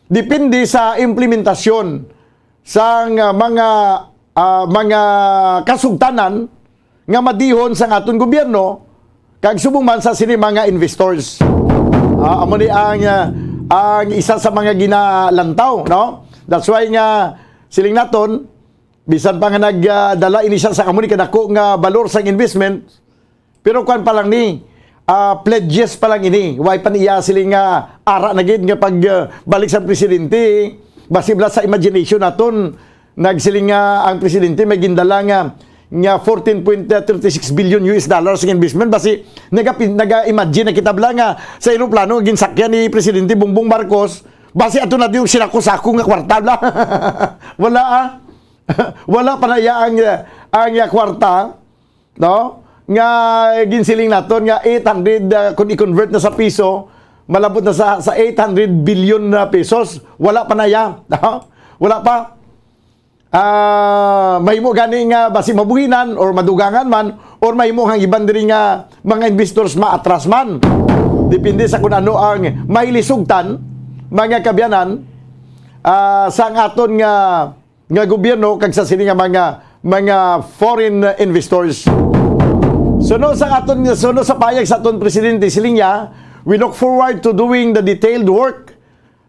depende sa implementasyon sang, uh, mga, uh, mga kasugtanan nga madihon sang aton gobyerno kag subong man sa sini mga investors. Ah, amo ni ang, ah, ang isa sa mga ginalantaw, no? That's why nga siling naton, bisan pa nga nagdala ini siya sa amo ni kadako nga balor sang investment, pero kuan pa lang ni, ah, pledges pa lang ini. Way pa niya siling nga ara na gid nga pag, ah, balik sa presidente. Basi bala sa imagination naton, nagsiling nga ang presidente may gindala nga, nga fourteen point thirty six billion U S dollars nga investment. Basi naga-, naga-imagine na kita bala nga sa eroplano nga ginsakyan ni Presidente Bongbong Marcos, basi ato na yung sinako-sako nga kwarta bala. Wala, ah. Wala pa na iya ang, ang iya kwarta, no? Nga ginsiling naton nga eight hundred, ah, kung i-convert na sa piso, Malabot na sa, sa eight hundred billion na pesos. Wala pa na ya. Wala pa. Ah, mahimo gani nga basi mabuhinan or madugangan man, or mahimo ang iban diri nga mga investors maatras man. Depende sa kung ano ang mailisugtan, mga kabyanan, ah, sa ang aton nga, nga gobyerno kag sa sini nga mga, mga foreign investors. Suno sa aton, suno sa payag sa aton presidente, siling niya, "We look forward to doing the detailed work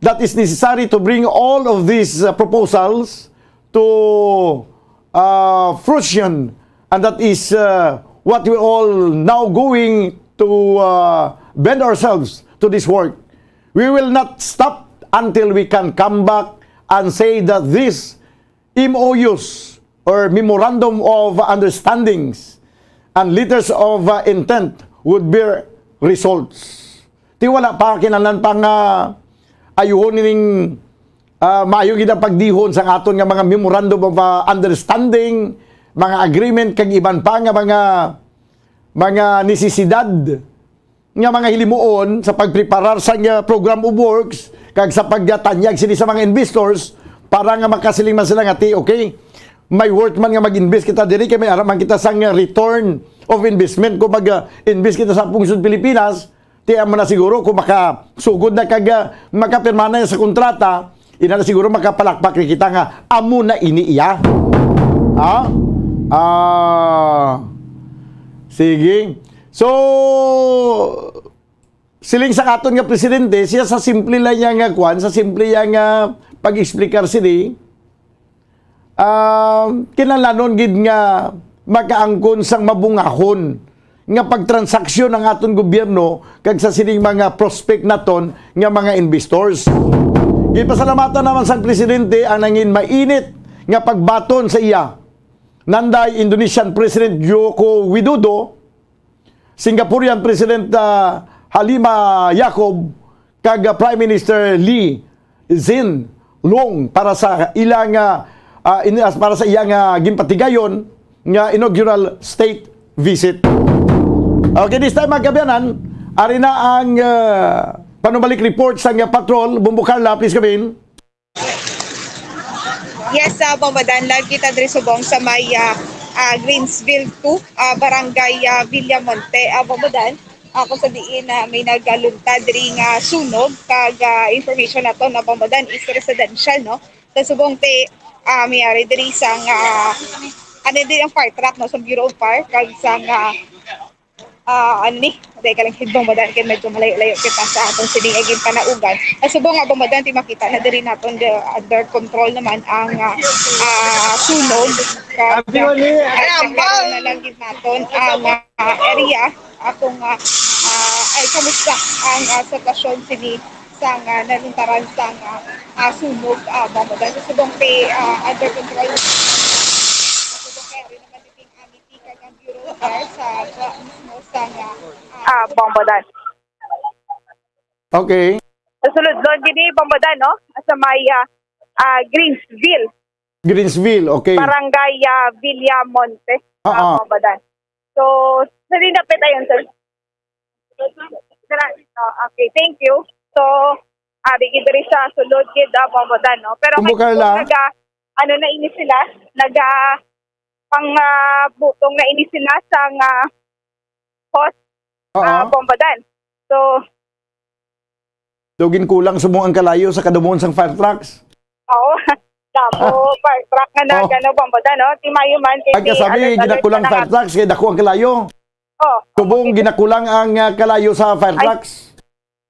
that is necessary to bring all of these, uh, proposals to, uh, fruition, and that is, uh, what we all now going to, uh, bend ourselves to this work. We will not stop until we can come back and say that this M O Us or Memorandum of Understandings and Letters of, uh, Intent would bear results." Ti wala pa, kinahanglan pa nga ayuhon ning, ah, maayo gid ang pagdihon sa aton nga mga Memorandum of, ah, Understanding, mga agreement, kag iban pa nga mga, mga nesesidad nga mga hilimuon sa pagpreparar sa nga program of works kag sa pagtanyag sini sa mga investors para nga makasiling man sila nga, "Ti, okay, may worth man nga mag-invest kita diri kay may ara man kita sang return of investment kung mag-, ah, invest kita sa pungsod Pilipinas." Ti amo na siguro kung makasugod na kag, ah, makapirma na sa kontrata, ina na siguro makapalakpak ni kita nga amo na ini iya. Ha? Ah, sige. So, siling sa aton nga presidente, siya sa simple lang niya nga kwan, sa simple niya nga pag-explicar sini, ah, kinahanglanon gid nga makaangkon sang mabungahon nga pagtransaksyon ang aton gobyerno kag sa sining mga prospect naton nga mga investors. Gipasalamatan naman sang presidente ang nangin mainit nga pagbaton sa iya nanday Indonesian President Joko Widodo, Singaporean President, ah, Halima Yacob, kag, ah, Prime Minister Lee Hsien Loong para sa ilang, ah, ah, in-, as-, para sa iyang, ah, ginpatigayon nga inaugural state visit. Okay, this time, mga kabyanan, ari na ang, ah, panumalik report sa nga patrol. Bombo Carla, please come in. Yes, ah, Bombo Dan, live kita diri subong sa may, ah, ah, Greensville two, ah, Barangay, ah, Villamonte, ah, Bombo Dan. Ah, kung sa diin na may nagaluntad diri nga sunog, kag, ah, information nato na, Bombo Dan, is residential, no? Sa subong ti, ah, may ari diri sa nga, ano, diri ang fire truck, no, sa Bureau of Fire, kag sa nga, ah, ano ni, dahil ka lang hidbong, Bombo Dan, kay medyo malayo-layo kita sa atong sining nga ginpanaugan. Sa subong nga, Bombo Dan, ti makita na diri naton the, under control naman ang, ah, ah, sunog. Kag, ah, na lang gid naton ang, ah, area. Akong, ah, ah, ay, kamusta ang, ah, sitwasyon sini sa nga naluntaran sa nga, ah, sunog, ah, Bombo Dan? Sa subong ti, ah, under control. Sa subong kay ari naman dito ang Bureau of Fire sa, sa mismo sa nga, ah, Bombo Dan. Okay. Sa sulod, Lord, gini, Bombo Dan, no? Sa may, ah, ah, Greensville. Greensville, okay. Barangay, ah, Villamonte, ah, ah, Bombo Dan. So, sa dinapit ayon, sir. Dira, oh, okay, thank you. So, ah, di gid diri sa sulod gid, ah, Bombo Dan, no? Pero Bombo Carla, naga, ano na ini sila? Naga, pang, ah, butong na ini sila sa nga host, ah, Bombo Dan. So, so, ginkulang subong ang kalayo sa kadumon sang fire trucks. Oo. Damo, fire truck nga nag-, ano, Bombo Dan, no? Ti maayo man, kay ti alert, alert ginakulang na fire trucks, kay dako ang kalayo. Oh, subong ginakulang ang, ah, kalayo sa fire trucks.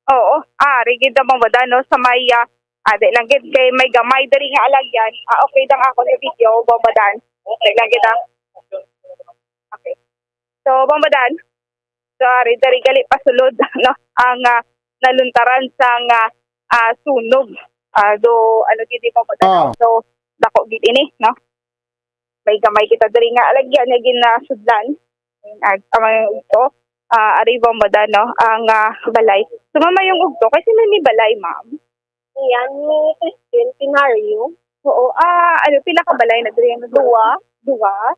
Oo. Ah, ari gid, Bombo Dan, no? Sa may, ah, ah, di lang gid kay may gamay diri nga alagyan. Ah, okay lang ako sa video, Bombo Dan. Di lang gid, ah. Okay. So, Bombo Dan, so, ari, dari gali pa sulod, no? Ang, ah, naluntaran sa nga, ah, sunog. Ah, do, ano gid, Bombo Dan, no? Ah. So, dako gid ini, no? May gamay kita diri nga alagyan nga ginasudlan. Ag-, ang mga ugto, ah, ari, Bombo Dan, no? Ang, ah, balay. So, mama, yung ugto, kasi may, may balay, ma'am. Yan, ni Christine Pinario. Oo. Ah, ano, pila ka balay na diri? Duwa. Duwa?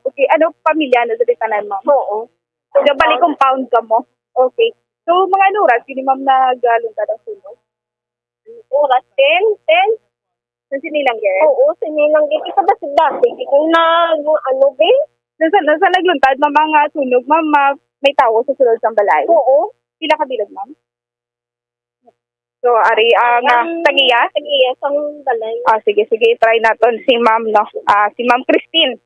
Okay, ano, pamilya na diri tanan, ma'am? Oo. So, bali compound ka mo? Okay. So, mga ano oras, yun, ma'am, nagaluntad ang sunog? Oras, ten, ten. Sa sinilang, girl? Oo, sinilang, girl. Isa ba si dati? Kung nag, ano, be? Nasa, nasa nagluntad, ma'am, ang, ah, sunog, ma'am, ma-, may tawo sa sulod sang balay? Oo. Pila ka bilog, ma'am? So, ari ang, ah, Ang tagiya? Tagiya sang balay. Ah, sige, sige, try naton si ma'am, no? Ah, si Ma'am Christine.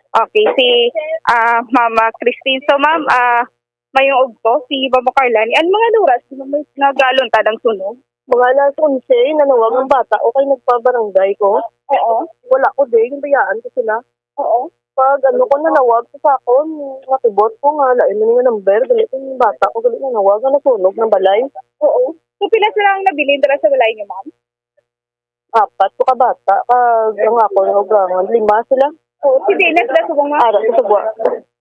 Okay, si, ah, Mama Christine. So, ma'am, ah, mayong ugto, si Mama Carla, ni, ano mga oras, ma'am, nagaluntad ang sunog? Mga alas onse, nanawag ang bata, okay, nagpabarangay ko. Oo. Wala ko, di, yung bayaan ko sila. Oo. Pag ano ko, nanawag sa akon, natibot ko nga, lain man nga number, gali kong bata ko, gali nanawag, nga nasunog ng balay. Oo. So, pila sila ang nabilin dala sa balay niyo, ma'am? Apat ko ka bata, kag ang akon, nga ugangan, lima sila. Oo, si Venus na subong, ma'am? Ara, sa Sugwa.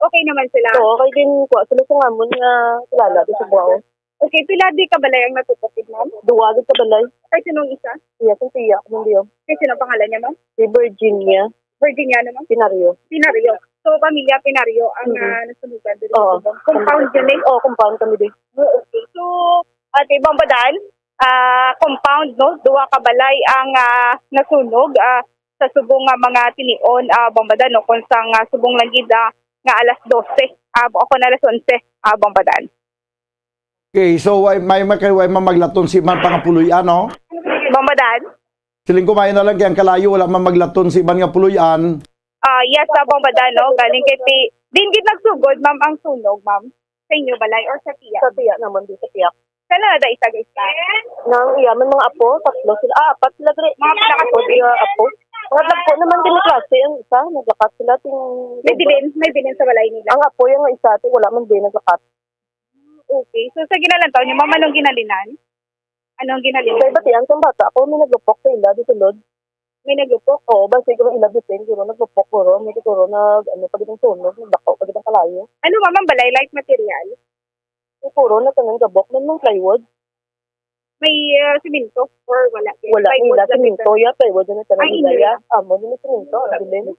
Okay naman sila? Oo, kay din, kuha sila sa ngamon nga kilala, sa Sugwa, oh. Okay, pila di ka balay ang natupok, ma'am? Duwa gid ka balay. Kay sinong isa? Iya, sa tiya ko man diyo. Kay sino pangalan niya, ma'am? Si Virginia. Virginia, ano, ma'am? Pinario. Pinario. So, pamilya Pinario ang, Mm-mm. ah, nasunugan diri Oo. sa compound yun, eh? Oo, compound kami din. Oh, okay. So, Ate Bambadan, ah, compound, no? Duha ka balay ang, ah, nasunog, ah, sa subong nga mga tinion, ah, Bambadan, no? Kung sa nga subong lang gid, ah, nga alas dose, ah, o kung alas onse, ah, Bambadan. Okay, so way, may, may, kay way mamaglaton si man pangapuloy-an, no? Bambadan? Siling ko, may na lang kay ang kalayo, wala man maglaton si man nga puloy-an. Ah, yes, sa Bambadan, no? Galing kay ti-, din gid nagsugod, ma'am, ang sunog, ma'am? Sa inyo balay or sa tiya? Sa tiya naman, di sa tiya. Sana na da isa, guys, ka? Nang iya man mga apo, tatlo sila. Ah, apat sila, dre. Mga apo, di, ah, apo. Mga dagko naman din ni klase ang isa. Naglakat sila, ting May bilin, may bilin sa balay nila. Ang apo, yung isa, ting wala man din naglakat. Okay. So, sa ginalantaw niyo, ma'am, anong ginalinan? Anong ginalinan? Kay batian sang bata ko, may naglupok sa ila, di sulod. May naglupok? Oo, basi ko ila bitin, siguro naglupok, siguro. May siguro nag, ano, pa gid ang sunog, nagdako pa gid ang kalayo. Ano, ma'am, ang balay, light material? Siguro, natanan gabok, man, mang plywood. May, ah, semento or wala? Wala, Plywood nila lang semento, ito. Ya, plywood na tanan Ay, nila, hindi ya. Amo, yun yung semento, ang bilin.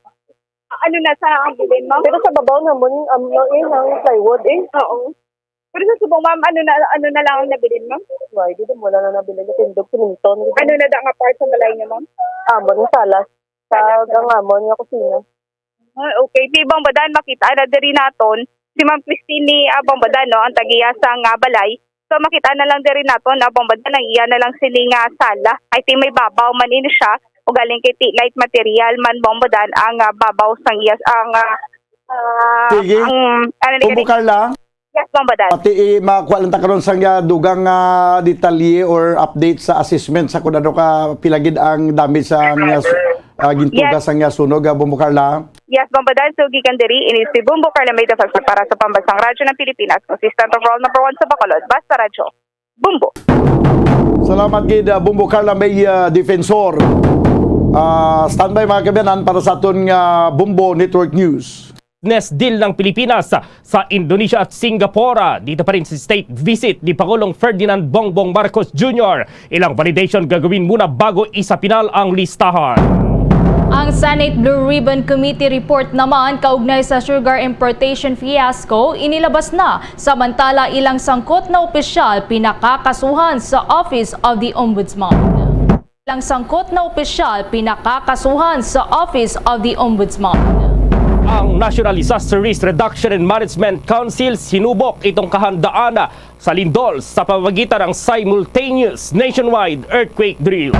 Ah, ano na sa ang bilin, ma'am? Pero sa babaw naman, um, no, eh, ang plywood, eh. Oo. Pero sa subong, ma'am, ano na, ano na lang ang nabilin, ma'am? Why, di din wala na nabilin. Tindog, siminton. Ano na da nga part sa balay niyo, ma'am? Amon, yung salas. Sa Salas, ma'am. Gangamon, yung kusina. Ah, okay. Ti Bambadan, makita na diri naton si Ma'am Christine ni, ah, Bambadan, no, ang tagiya sa nga balay. So, makita na lang diri naton, ah, Bambadan, ang iya na lang sini nga sala. I think may babaw man ini siya. O galing kay ti-, light material man, Bambadan, ang, ah, babaw sang iya, ang, ah, ah, Sige. ang, ano ni Bumbo Carla? Yes, Bambadan. Pati, eh, makuha lang ta karon sa nga dugang, ah, detalye or update sa assessment sa kung ano ka pila gid ang damage sa nga su-, ah, gintuga Yes. sa nga sunog, ah, Bumbo Carla. Yes, Bambadan. So, gikan diri, ini si Bumbo Carla May Defensor para sa Pambansang Radyo ng Pilipinas, consistent overall number one sa Bacolod. Basta Radyo, Bumbo. Salamat gid, ah, Bumbo Carla May, ah, Defensor. Ah, standby, mga kabayan, para sa aton nga Bumbo Network News. Business deal ng Pilipinas sa Indonesia at Singapore. Dito pa rin sa state visit ni Pangulong Ferdinand Bongbong Marcos Junior. Ilang validation gagawin muna bago isapinal ang listahan. Ang Senate Blue Ribbon Committee report naman kaugnay sa sugar importation fiasco inilabas na, samantala ilang sangkot na opisyal pinakakasuhan sa Office of the Ombudsman. Ilang sangkot na opisyal pinakakasuhan sa Office of the Ombudsman. Ang National Disaster Risk Reduction and Management Council sinubok itong kahandaan sa lindol sa pamamagitan ng simultaneous nationwide earthquake drill.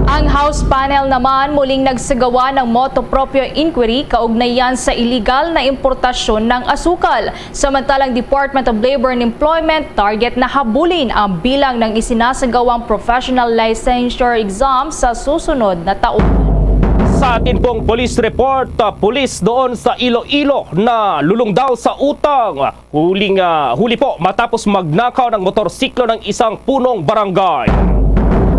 Ang House panel naman muling nagsagawa ng motu proprio inquiry kaugnay yan sa iligal na importasyon ng asukal. Samantalang Department of Labor and Employment target na habulin ang bilang ng isinasagawang professional licensure exam sa susunod na taon. Sa atin pong police report, ah, pulis doon sa Iloilo nalulong daw sa utang. Huling, ah, huli po matapos magnakaw ng motorsiklo ng isang punong barangay.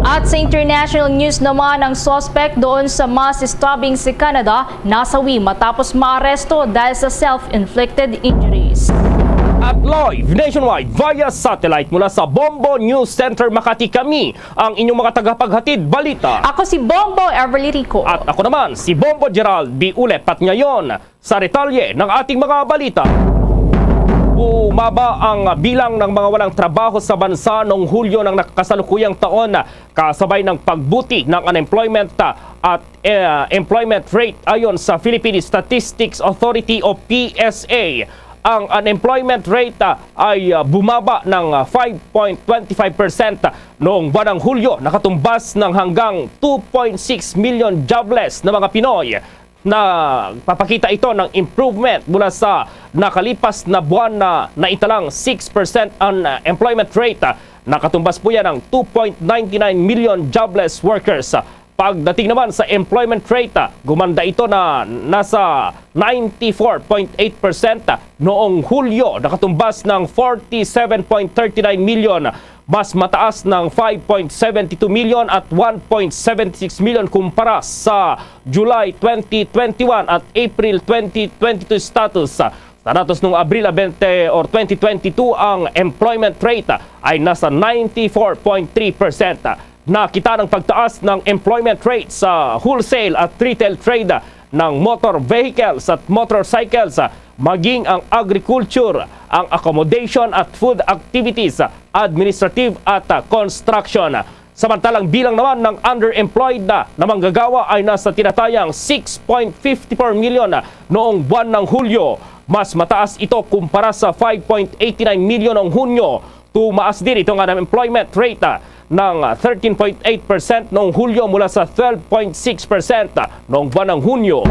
At sa international news naman, ang suspect doon sa mass stabbing sa Canada nasawi matapos maaresto dahil sa self-inflicted injuries. At live nationwide via satellite mula sa Bombo News Center Makati, kami ang inyong mga tagapaghatid balita. Ako si Bombo Everly Rico. At ako naman si Bombo Gerald B. Ulep. At ngayon, sa detalye ng ating mga balita. Bumaba ang bilang ng mga walang trabaho sa bansa noong Hulyo ng nakasalukuyang taon, kasabay ng pagbuti ng unemployment, ah, at, eh, employment rate. Ayon sa Philippine Statistics Authority o P S A, ang unemployment rate, ah, ay, ah, bumaba ng, ah, five point twenty five percent noong buwan ng Hulyo, nakatumbas ng hanggang two point six million jobless na mga Pinoy. Nagpapakita ito ng improvement mula sa nakalipas na buwan na naitalang six percent unemployment rate. Nakatumbas po yan ng two point nine nine million jobless workers. Pagdating naman sa employment rate, gumanda ito na nasa ninety-four point eight percent noong Hulyo, nakatumbas ng forty-seven point thirty-nine million, mas mataas ng five point seven two million at one point seven six million kumpara sa July twenty twenty-one at April twenty twenty-two status. Sa datos nung Abril twenty or twenty twenty-two, ang employment rate ay nasa ninety-four point three percent. Nakita ng pagtaas ng employment rate sa wholesale at retail trade ng motor vehicles at motorcycles, maging ang agriculture, ang accommodation at food activities, administrative at, ah, construction. Samantalang bilang naman ng underemployed na, na manggagawa ay nasa tinatayang six point fifty four million noong buwan ng Hulyo. Mas mataas ito kumpara sa five point eight nine million noong Hunyo. Tumaas din ito nga unemployment rate, ah, ng thirteen point eight percent noong Hulyo mula sa twelve point six percent noong buwan ng Hunyo.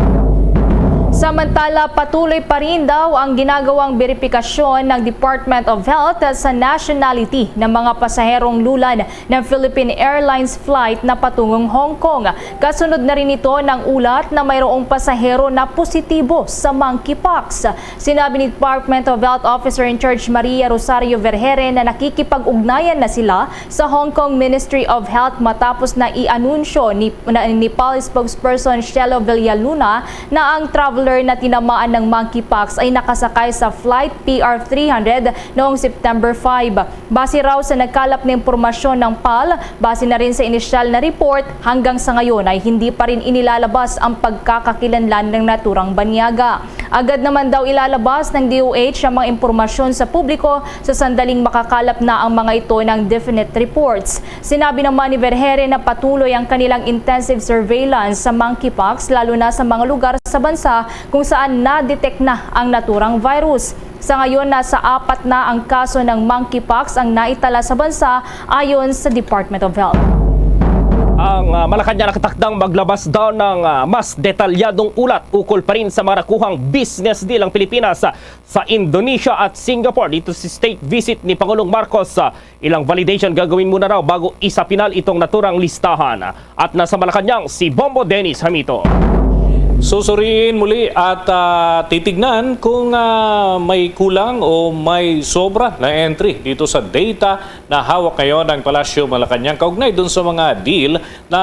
Samantala, patuloy pa rin daw ang ginagawang beripikasyon ng Department of Health sa nationality ng mga pasaherong lulan ng Philippine Airlines flight na patungong Hong Kong. Kasunod na rin ito ng ulat na mayroong pasahero na positibo sa monkeypox. Sinabi ni Department of Health Officer in Charge Maria Rosario Vergere na nakikipag-ugnayan na sila sa Hong Kong Ministry of Health matapos na i-anunsyo ni, na, ni PAL spokesperson Shelo Villaluna na ang traveler na tinamaan ng monkeypox ay nakasakay sa flight P R three hundred noong September five. Base raw sa nagkalap na impormasyon ng PAL, base na rin sa inisyal na report, hanggang sa ngayon ay hindi pa rin inilalabas ang pagkakakilanlan ng naturang banyaga. Agad naman daw ilalabas ng D O H ang mga impormasyon sa publiko sa sandaling makakalap na ang mga ito ng definite reports. Sinabi naman ni Vergere na patuloy ang kanilang intensive surveillance sa monkeypox, lalo na sa mga lugar sa bansa kung saan na-detect na ang naturang virus. Sa ngayon, nasa apat na ang kaso ng monkeypox ang naitala sa bansa, ayon sa Department of Health. Ang, ah, Malacañang nakatakdang maglabas daw ng, ah, mas detalyadong ulat ukol pa rin sa mga nakuhang business deal ang Pilipinas, ah, sa Indonesia at Singapore. Dito sa state visit ni Pangulong Marcos, ah, ilang validation gagawin muna raw bago isapinal itong naturang listahan. At nasa Malacañang si Bombo Dennis Hamito. Susuriin muli at, ah, titignan kung, ah, may kulang o may sobra na entry dito sa data na hawak ngayon ng Palasyo Malacañang kaugnay dun sa mga deal na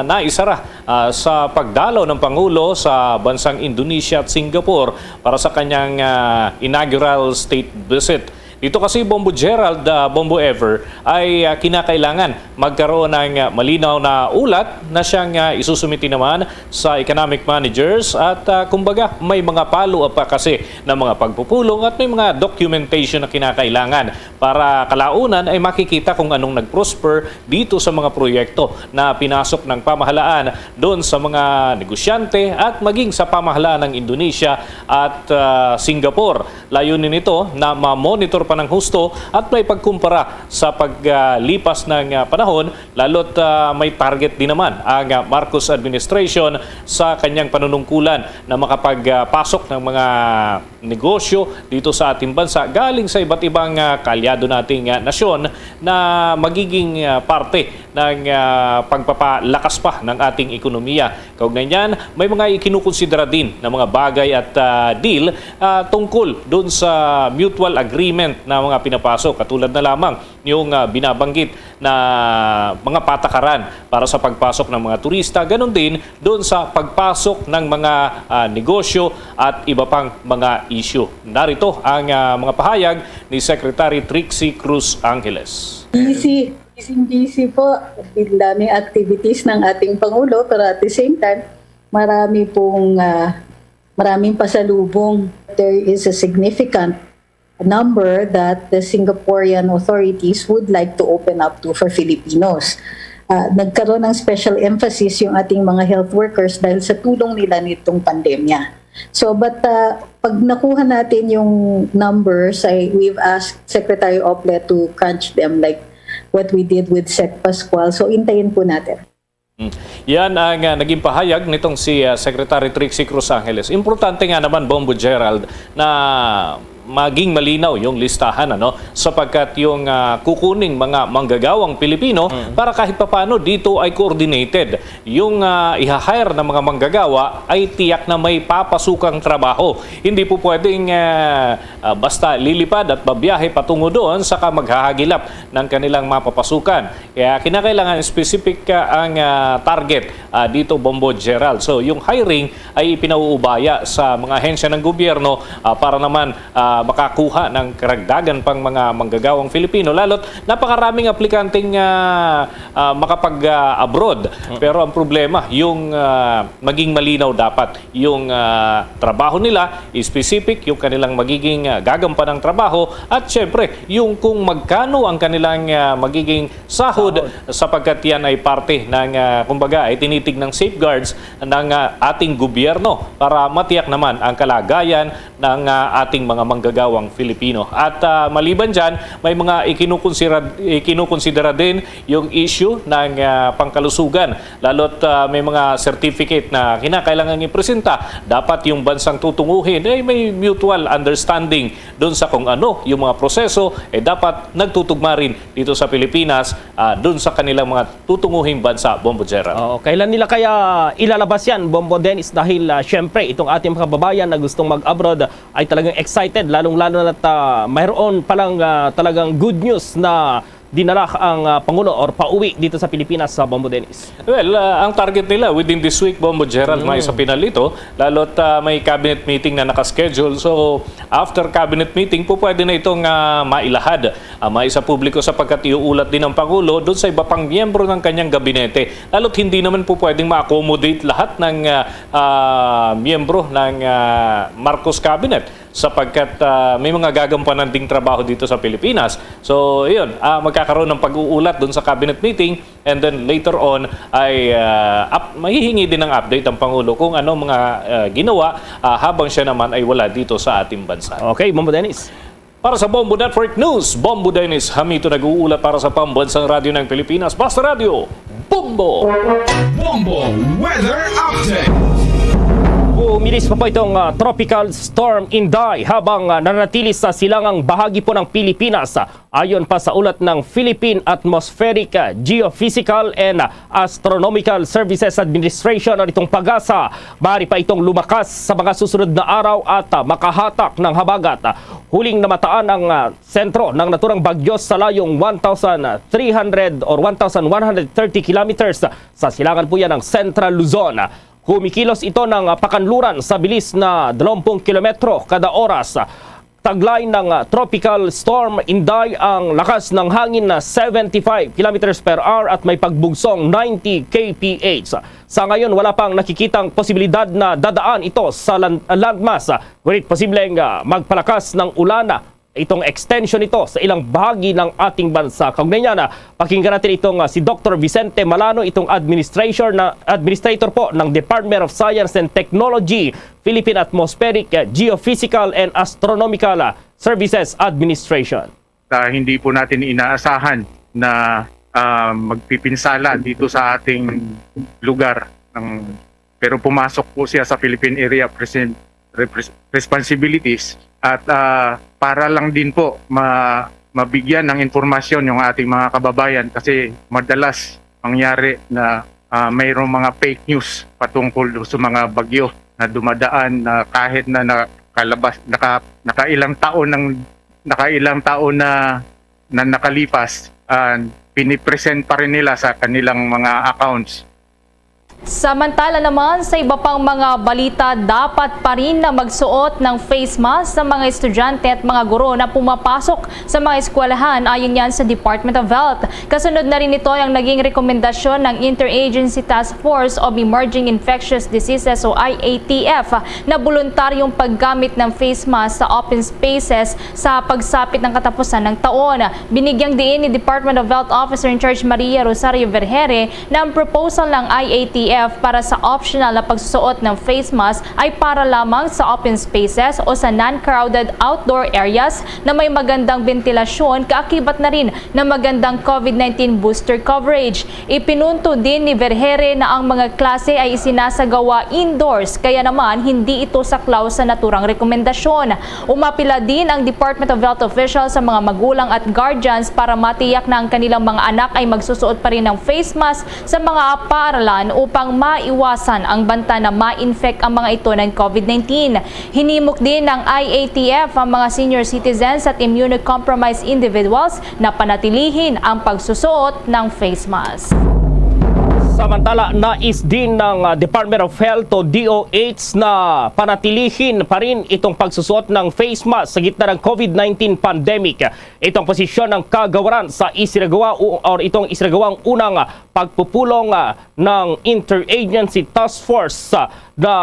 naisara, ah, sa pagdalaw ng Pangulo sa bansang Indonesia at Singapore para sa kanyang, ah, inaugural state visit. Dito kasi, Bombo Gerald, ah, Bombo Ever, ay, ah, kinakailangan magkaroon ng, ah, malinaw na ulat na siyang, ah, isusumiti naman sa economic managers at, ah, kumbaga, may mga follow-up pa kasi ng mga pagpupulong at may mga documentation na kinakailangan para kalaunan ay makikita kung anong nag-prosper dito sa mga proyekto na pinasok ng pamahalaan doon sa mga negosyante at maging sa pamahalaan ng Indonesia at, ah, Singapore. Layunin nito na ma-monitor pa ng husto at may pagkumpara sa paglipas ng, ah, panahon, lalo't, ah, may target din naman ang, ah, Marcos administration sa kanyang panunungkulan na makapagpasok ng mga negosyo dito sa ating bansa galing sa iba't ibang, ah, kaalyado nating, ah, nasyon na magiging, ah, parte ng, ah, pagpapalakas pa ng ating ekonomiya. Kaugnay niyan, may mga ikinukonsidera din na mga bagay at, ah, deal, ah, tungkol doon sa mutual agreement na mga pinapasok, katulad na lamang yung, ah, binabanggit na mga patakaran para sa pagpasok ng mga turista, ganun din doon sa pagpasok ng mga, ah, negosyo at iba pang mga issue. Narito ang, ah, mga pahayag ni Secretary Trixie Cruz Angeles. Busy, busy, busy po. Ang daming activities ng ating Pangulo, pero at the same time, marami pong, ah, maraming pasalubong. There is a significant, number that the Singaporean authorities would like to open up to for Filipinos. Ah, nagkaroon ng special emphasis yung ating mga health workers dahil sa tulong nila nitong pandemya. So, but ah, pag nakuha natin yung numbers, ay we've asked Secretary Ople to crunch them like what we did with Sec Pascual. So, intayin po natin. Mm. Yan ang ah, naging pahayag nitong si ah, Secretary Trixie Cruz Angeles. Importante nga naman, Bombo Gerald, na maging malinaw yung listahan, ano, sapagkat yung ah, kukuning mga manggagawang Pilipino, para kahit papano dito ay coordinated. Yung ah, iha-hire ng mga manggagawa ay tiyak na may papasukang trabaho. Hindi po pwedeng ah, ah, basta lilipad at babiyahe patungo doon saka maghahagilap ng kanilang mapapasukan. Kaya kinakailangan specific ah, ang ah, target ah, dito, Bombo Gerald. So, yung hiring ay ipinauubaya sa mga ahensya ng gobyerno ah, para naman ah, makakuha ng karagdagan pang mga manggagawang Filipino. Lalo't napakaraming aplikanteng ah, ah, makapag-abroad. Pero ang problema, yung ah, maging malinaw dapat yung ah, trabaho nila, specific yung kanilang magiging ah, gagampanang trabaho, at syempre, yung kung magkano ang kanilang ah, magiging sahod, sapagkat yan ay parte ng, ah, kumbaga, ay tinitignang safeguards ng ah, ating gobyerno para matiyak naman ang kalagayan ng ah, ating mga manggagawang Filipino. At ah, maliban dyan, may mga ikinukonsidera, ikinukonsidera din yung issue ng ah, pangkalusugan, lalo't ah, may mga certificate na kinakailangan ipresenta. Dapat yung bansang tutunguhin ay may mutual understanding doon sa kung ano yung mga proseso, eh dapat nagtutugma rin dito sa Pilipinas ah, doon sa kanilang mga tutunguhing bansa, Bombo Gerald. Oo, kailan nila kaya ilalabas yan, Bombo Dennis? Dahil ah, syempre, itong ating mga kababayan na gustong mag-abroad ay talagang excited, lalong-lalo na't ah, mayroon palang ah, talagang good news na dinala ang ah, Pangulo or pauwi dito sa Pilipinas, sa Bombo Dennis. Well, ah, ang target nila within this week, Bombo Gerald, may sa pinalito, lalo't ah, may cabinet meeting na nakaschedule. So, after cabinet meeting po, pwede na itong ah, mailahad, ah, maisapubliko, sapagkat iuulat din ng Pangulo doon sa iba pang miyembro ng kanyang gabinete. Lalo't hindi naman po pwedeng ma-accommodate lahat ng ah, ah, miyembro ng ah, Marcos cabinet, sapagkat ah, may mga gagampanan ding trabaho dito sa Pilipinas. So, yun, ah, magkakaroon ng pag-uulat doon sa cabinet meeting, and then later on ay ah, up, mahihingi din ng update ang Pangulo kung ano mga ah, ginawa ah, habang siya naman ay wala dito sa ating bansa. Okay, Bombo Dennis. Para sa Bombo Network News, Bombo Dennis Hamito nag-uulat para sa Pambansang Radyo ng Pilipinas, Basta Radyo, Bombo! Bombo Weather Update. Bumilis pa po itong ah, Tropical Storm Inday habang ah, nanatili sa silangang bahagi po ng Pilipinas. Ayon pa sa ulat ng Philippine Atmospheric ah, Geophysical and ah, Astronomical Services Administration o itong PAGASA, maaari pa itong lumakas sa mga susunod na araw at ah, makahatak ng habagat. Huling namataan ang ah, sentro ng naturang bagyo sa layong one thousand three hundred or one thousand one hundred thirty kilometers sa silangan po yan ng Central Luzon. Kumikilos ito ng ah, pakanluran sa bilis na dalawang kilometro kada oras. Taglay ng ah, Tropical Storm Inday ang lakas ng hangin na seventy-five kilometers per hour at may pagbugsong ninety K P H. Sa ngayon, wala pang nakikitang posibilidad na dadaan ito sa lan- landmass. Ngunit posibleng ah, magpalakas ng ulan itong extension nito sa ilang bahagi ng ating bansa. Kaugnay niyan, ah, pakinggan natin itong ah, si Doctor Vicente Malano, itong administration na, administrator po ng Department of Science and Technology, Philippine Atmospheric, ah, Geophysical and Astronomical ah, Services Administration. Ah, hindi po natin inaasahan na ah, magpipinsala dito sa ating lugar. Ng, pero pumasok po siya sa Philippine Area Presen- Repres- Responsibilities at ah, para lang din po ma- mabigyan ng impormasyon yung ating mga kababayan kasi madalas mangyari na ah, mayroong mga fake news patungkol do sa mga bagyo na dumadaan na kahit na nakalabas, naka, nakailang taon ng nakailang taon na na nakalipas, ah, pinipresent pa rin nila sa kanilang mga accounts. Samantala naman, sa iba pang mga balita, dapat pa rin na magsuot ng face mask sa mga estudyante at mga guro na pumapasok sa mga eskwelahan, ayon yan sa Department of Health. Kasunod na rin ito ang naging rekomendasyon ng Interagency Task Force of Emerging Infectious Diseases o I A T F na boluntaryong paggamit ng face mask sa open spaces sa pagsapit ng katapusan ng taon. Binigyang diin ni Department of Health Officer in Charge Maria Rosario Vergere na ang proposal ng I A T F para sa optional na pagsusuot ng face mask ay para lamang sa open spaces o sa non-crowded outdoor areas na may magandang ventilasyon, kaakibat na rin na magandang COVID nineteen booster coverage. Ipinunto din ni Vergere na ang mga klase ay isinasagawa indoors, kaya naman hindi ito saklaw sa naturang rekomendasyon. Umapila din ang Department of Health officials sa mga magulang at guardians para matiyak na ang kanilang mga anak ay magsusuot pa rin ng face mask sa mga paaralan upang maiwasan ang banta na ma-infect ang mga ito ng COVID nineteen. Hinimok din ng I A T F ang mga senior citizens at immunocompromised individuals na panatilihin ang pagsusuot ng face mask. Samantala, nais din ng ah, Department of Health o D O H na panatilihin pa rin itong pagsusuot ng face mask sa gitna ng COVID nineteen pandemic. Itong posisyon ng kagawaran sa isinagawa o or itong isinagawang unang ah, pagpupulong ah, ng Interagency Task Force ah, na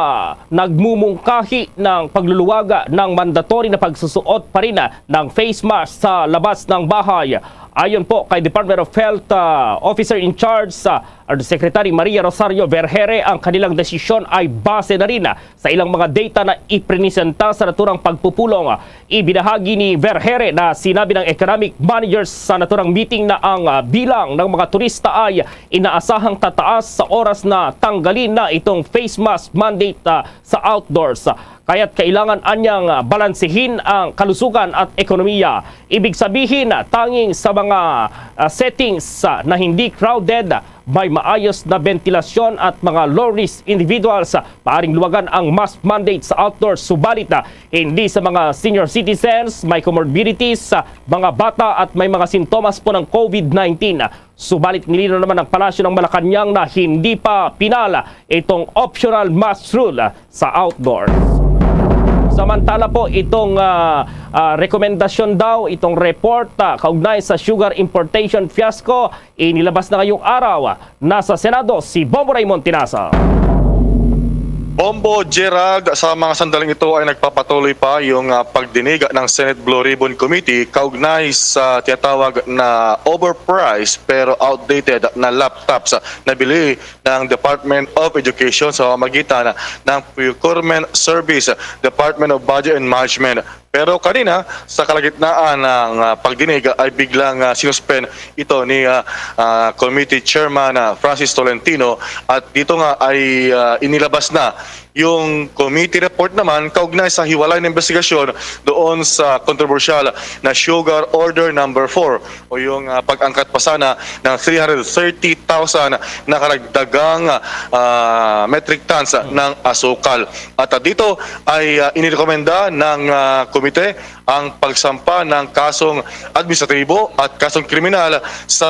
nagmumungkahi ng pagluluwag ng mandatory na pagsusuot pa rin ng face mask sa labas ng bahay. Ayon po kay Department of Health ah, Officer in Charge sa Secretary Maria Rosario Vergere, ang kanilang desisyon ay base na rin ah, sa ilang mga data na iprinisenta sa naturang pagpupulong. Ibinahagi ni Vergere na sinabi ng economic managers sa naturang meeting na ang ah, bilang ng mga turista ay inaasahang tataas sa oras na tanggalin na itong face mask mandate ah, sa outdoors. Kaya't kailangan anyang ah, balansehin ang kalusugan at ekonomiya. Ibig sabihin, ah, tanging sa mga ah, settings ah, na hindi crowded, may maayos na ventilasyon at mga low-risk individuals, ah, maaring luwagan ang mask mandate sa outdoors. Subalit, ah, hindi sa mga senior citizens, may comorbidities, ah, mga bata at may mga sintomas po ng COVID nineteen. Subalit, nilinaw naman ng Palasyo ng Malacañang na hindi pa pinal itong optional mask rule sa outdoors. Samantala po, itong ah, ah, rekomendasyon daw, itong report ah, kaugnay sa sugar importation fiasco, inilabas na ngayong araw. Nasa Senado si Bombo Raymond Tinasa. Bombo Gerald, sa mga sandaling ito ay nagpapatuloy pa yung ah, pagdinig ng Senate Blue Ribbon Committee kaugnay sa tinatawag na overpriced pero outdated na laptops na bili ng Department of Education sa pamamagitan ng Procurement Service, Department of Budget and Management. Pero kanina, sa kalagitnaan ng ah, pagdinig ay biglang ah, sinuspend ito ni ah, ah, Committee Chairman ah, Francis Tolentino, at dito nga ay ah, inilabas na yung committee report naman kaugnay sa hiwalay na investigasyon doon sa kontrobersyal na Sugar Order Number four, o yung ah, pag-angkat pa sana ng three hundred thirty thousand na karagdagang ah, metric tons ng asukal. At ah, dito ay ah, inirekomenda ng ah, komite ang pagsampa ng kasong administratibo at kasong kriminal sa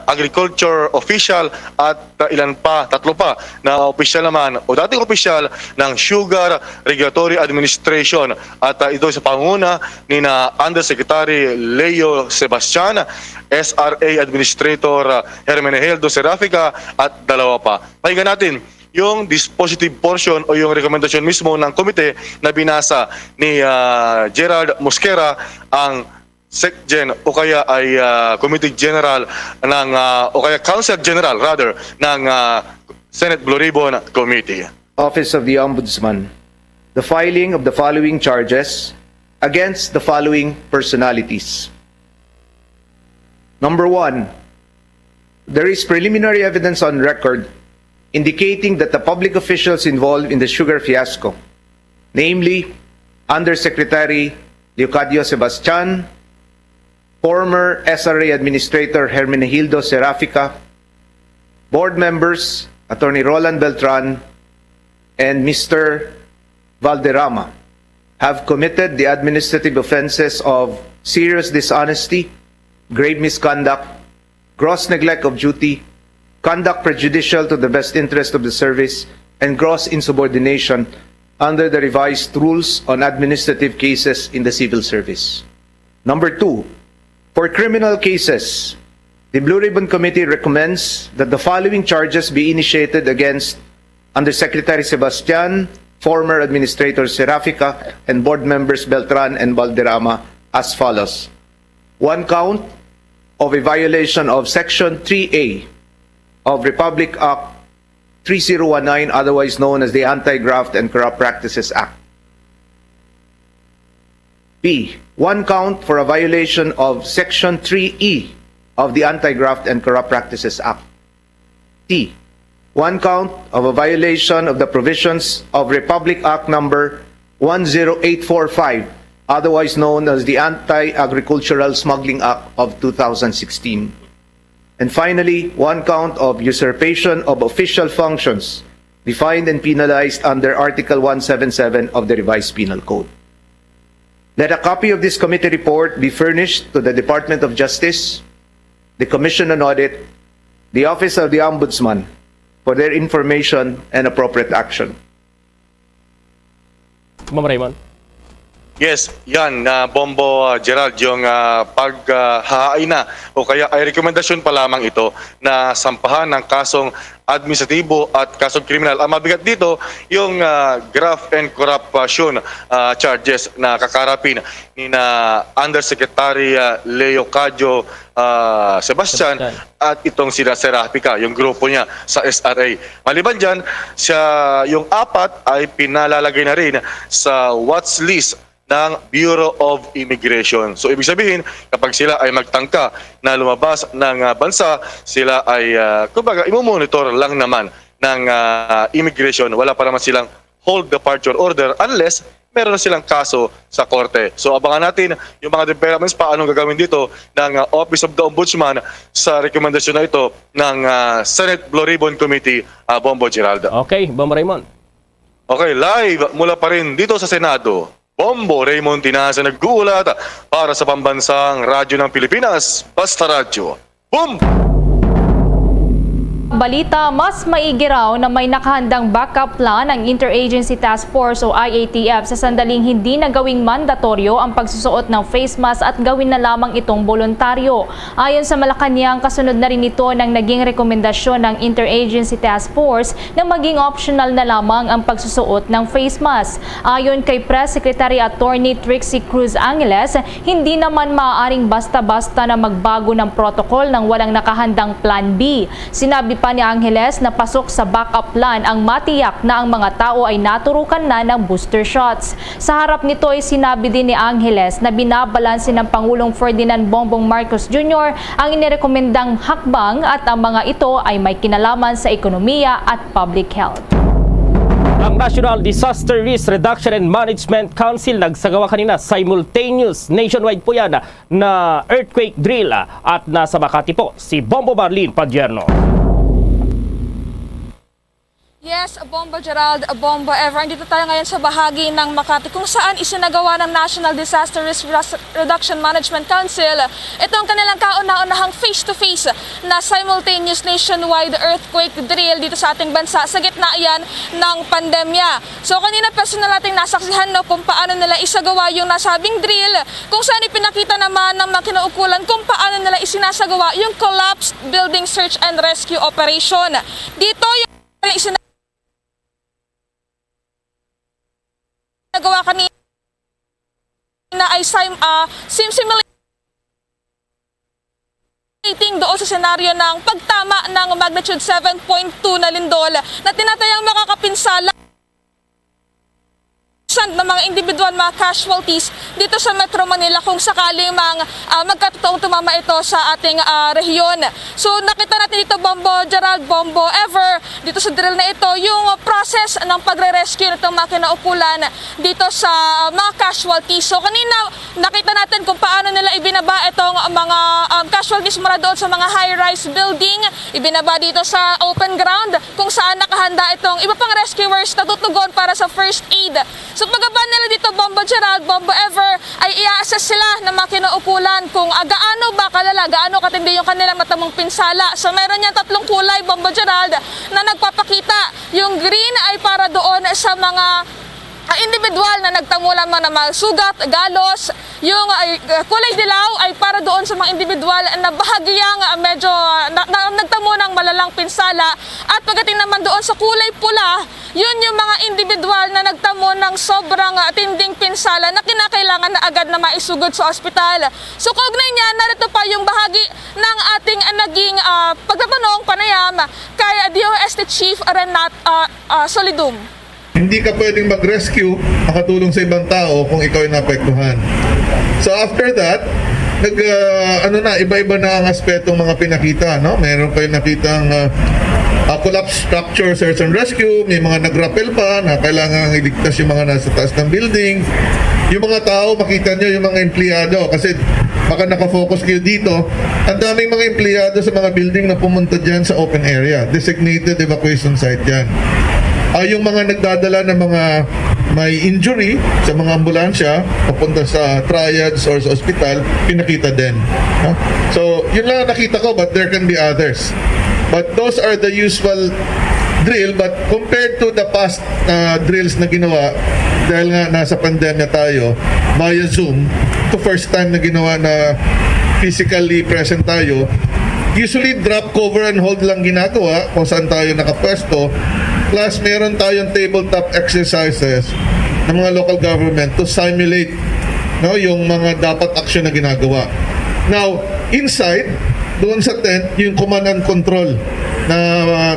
agriculture official at ah, ilan pa, tatlo pa na opisyal naman o dating opisyal ng Sugar Regulatory Administration. At ah, ito sa pangunguna ni na Undersecretary Leo Sebastian, S R A Administrator ah, Hermenegildo Serafica at dalawa pa. Pakinggan natin yung dispositive portion o yung rekomendasyon mismo ng komite na binasa ni ah, Gerald Mosquera, ang SecGen o kaya ay ah, Committee General ng ah, o kaya Counsel General rather ng ah, Senate Blue Ribbon Committee. Office of the Ombudsman the filing of the following charges against the following personalities. Number one, there is preliminary evidence on record indicating that the public officials involved in the sugar fiasco, namely Undersecretary Leocadio Sebastian, former S R A Administrator Hermenegildo Serafica, board members Attorney Roland Beltran, and Mister Valderrama, have committed the administrative offenses of serious dishonesty, grave misconduct, gross neglect of duty, conduct prejudicial to the best interest of the service, and gross insubordination under the revised rules on administrative cases in the civil service. Number two, for criminal cases, the Blue Ribbon Committee recommends that the following charges be initiated against Undersecretary Sebastian, former Administrator Serafica, and board members Beltran and Valderrama as follows. One count of a violation of Section three A of Republic Act three zero one nine, otherwise known as the Anti-Graft and Corrupt Practices Act. B, one count for a violation of Section three E of the Anti-Graft and Corrupt Practices Act. C, one count of a violation of the provisions of Republic Act Number one zero eight four five, otherwise known as the Anti-Agricultural Smuggling Act of two thousand sixteen. And finally, one count of usurpation of official functions defined and penalized under Article one seven seven of the Revised Penal Code. Let a copy of this committee report be furnished to the Department of Justice, the Commission on Audit, the Office of the Ombudsman for their information and appropriate action. Ma'am Raymond? Yes, yan, uh, Bombo uh, Gerald, yung uh, paghahain uh, na o kaya ay rekomendasyon pa lamang ito na sampahan ng kasong administratibo at kasong kriminal. Ang mabigat dito, yung uh, graft and corruption uh, charges na kakarapin ni na Undersecretary uh, Leo Cadio uh, Sebastian, Sebastian at itong sila Serapika, yung grupo niya sa S R A. Maliban dyan, siya, yung apat ay pinalalagay na rin sa watch list ng Bureau of Immigration. So ibig sabihin, kapag sila ay magtangka na lumabas ng uh, bansa, sila ay uh, kumbaga imomonitor lang naman ng uh, immigration. Wala pa naman silang hold departure order unless meron na silang kaso sa korte. So abangan natin yung mga developments, paano gagawin dito ng uh, Office of the Ombudsman sa rekomendasyon na ito ng uh, Senate Blue Ribbon Committee, uh, Bombo Gerald. Okay, Bombo Raymond. Okay, live mula pa rin dito sa Senado. Bombo Raymond Tinaza nag-uulat para sa Pambansang Radyo ng Pilipinas, Basta Radyo. Boom! Balita, mas maigi raw na may nakahandang backup plan ang Interagency Task Force o I A T F sa sandaling hindi na gawing mandatoryo ang pagsusuot ng face mask at gawin na lamang itong boluntaryo. Ayon sa Malacañang, kasunod na rin ito ng naging rekomendasyon ng Interagency Task Force na maging optional na lamang ang pagsusuot ng face mask. Ayon kay Press Secretary Attorney Trixie Cruz Angeles, hindi naman maaaring basta-basta na magbago ng protocol nang walang nakahandang Plan B. Sinabi pa ni Angeles na pasok sa backup plan ang matiyak na ang mga tao ay naturukan na ng booster shots. Sa harap nito ay sinabi din ni Angeles na binabalanse ng Pangulong Ferdinand Bongbong Marcos Junior ang inirekomendang hakbang at ang mga ito ay may kinalaman sa ekonomiya at public health. Ang National Disaster Risk Reduction and Management Council nagsagawa kanina simultaneous nationwide po yan na earthquake drill at nasa Makati po si Bombo Marlene Padierno. Yes, Bombo Gerald, Bombo Ever. Andito tayo ngayon sa bahagi ng Makati kung saan isinagawa ng National Disaster Risk Res- Reduction Management Council itong kanilang kauna-unahang face-to-face na simultaneous nationwide earthquake drill dito sa ating bansa sa gitna yan ng pandemya. So kanina personal nating nasaksihan no, kung paano nila isagawa yung nasabing drill, kung saan ipinakita naman ng mga kinaukulan kung paano nila isinasagawa yung collapsed building search and rescue operation. Dito yung isinagawa kanina ay sim, uh, sim simulating doon sa senaryo ng pagtama ng magnitude seven point two na lindol na tinatayang makakapinsala ng mga individual, mga casualties dito sa Metro Manila kung sakaling mang uh, magkatotoong tumama ito sa ating uh, rehiyon. So nakita natin dito, Bombo Gerald, Bombo Ever, dito sa drill na ito yung process ng pagre-rescue nitong mga kinaukulan dito sa mga casualties. So kanina, nakita natin kung paano nila ibinaba itong mga, um, casualties mula doon sa mga high-rise building, ibinaba dito sa open ground kung saan nakahanda itong iba pang rescuers na tutugon para sa first aid. So pagaba nila dito, Bombo Gerald, Bombo Ever, ay i-assess sila ng mga kinaukulan kung, ah, gaano ba kalala, gaano katindi yung kanilang natamong pinsala. So meron yan tatlong kulay, Bombo Gerald, na nagpapakita. Yung green ay para doon sa mga, ah, individual na nagtamo lamang ng mga sugat, galos. Yung, ah, kulay dilaw ay para doon sa mga individual na bahagyang, ah, medyo, ah, na, na, nagtamo ng malalang pinsala. At pagdating naman doon sa kulay pula, yun yung mga individual na nagtamo ng sobrang, ah, tinding pinsala na kinakailangan na agad na maisugod sa ospital. So, kaugnay niya, narito pa yung bahagi ng ating, ah, naging, ah, pagtatanong, panayam kay, ah, D O S T Chief Renat, ah, ah, Solidum. Hindi ka pwedeng mag-rescue, makatulong sa ibang tao kung ikaw ay naapektuhan. So after that, nag, ah, ano na, iba-iba na ang aspetong mga pinakita, no? Meron kayo nakitang, ah, ah, collapse structure search and rescue, may mga nag-rappel pa na kailangan iligtas yung mga nasa taas ng building. Yung mga tao, makita nyo yung mga empleyado kasi baka nakafocus kayo dito. Ang daming mga empleyado sa mga building na pumunta dyan sa open area, designated evacuation site yan. Ah, yung mga nagdadala ng mga may injury sa mga ambulansya papunta sa triads or sa ospital, pinakita din. No? So, yun lang ang nakita ko, but there can be others. But those are the usual drill, but compared to the past na drills na ginawa, dahil nga nasa pandemya tayo, via Zoom, ito first time na ginawa na physically present tayo. Usually, drop, cover, and hold lang ginagawa kung saan tayo nakapwesto. Plus, meron tayong tabletop exercises ng mga local government to simulate, no, yung mga dapat aksyon na ginagawa. Now, inside, doon sa tent, yung command and control na,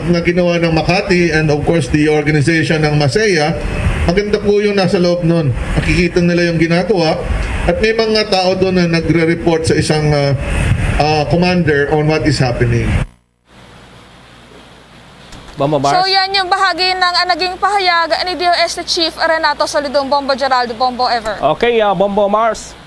na ginawa ng Makati and of course the organization ng Masaya, maganda po yung nasa loob nun. Nakikita nila yung ginagawa at may mga tao doon na nagre-report sa isang, ah, ah, commander on what is happening. Bombo Mars. So yan yung bahagi ng, ah, naging pahayag ni D O S Chief Renato Solidum. Bombo Gerald, Bombo Ever. Okay, ah, Bombo Mars.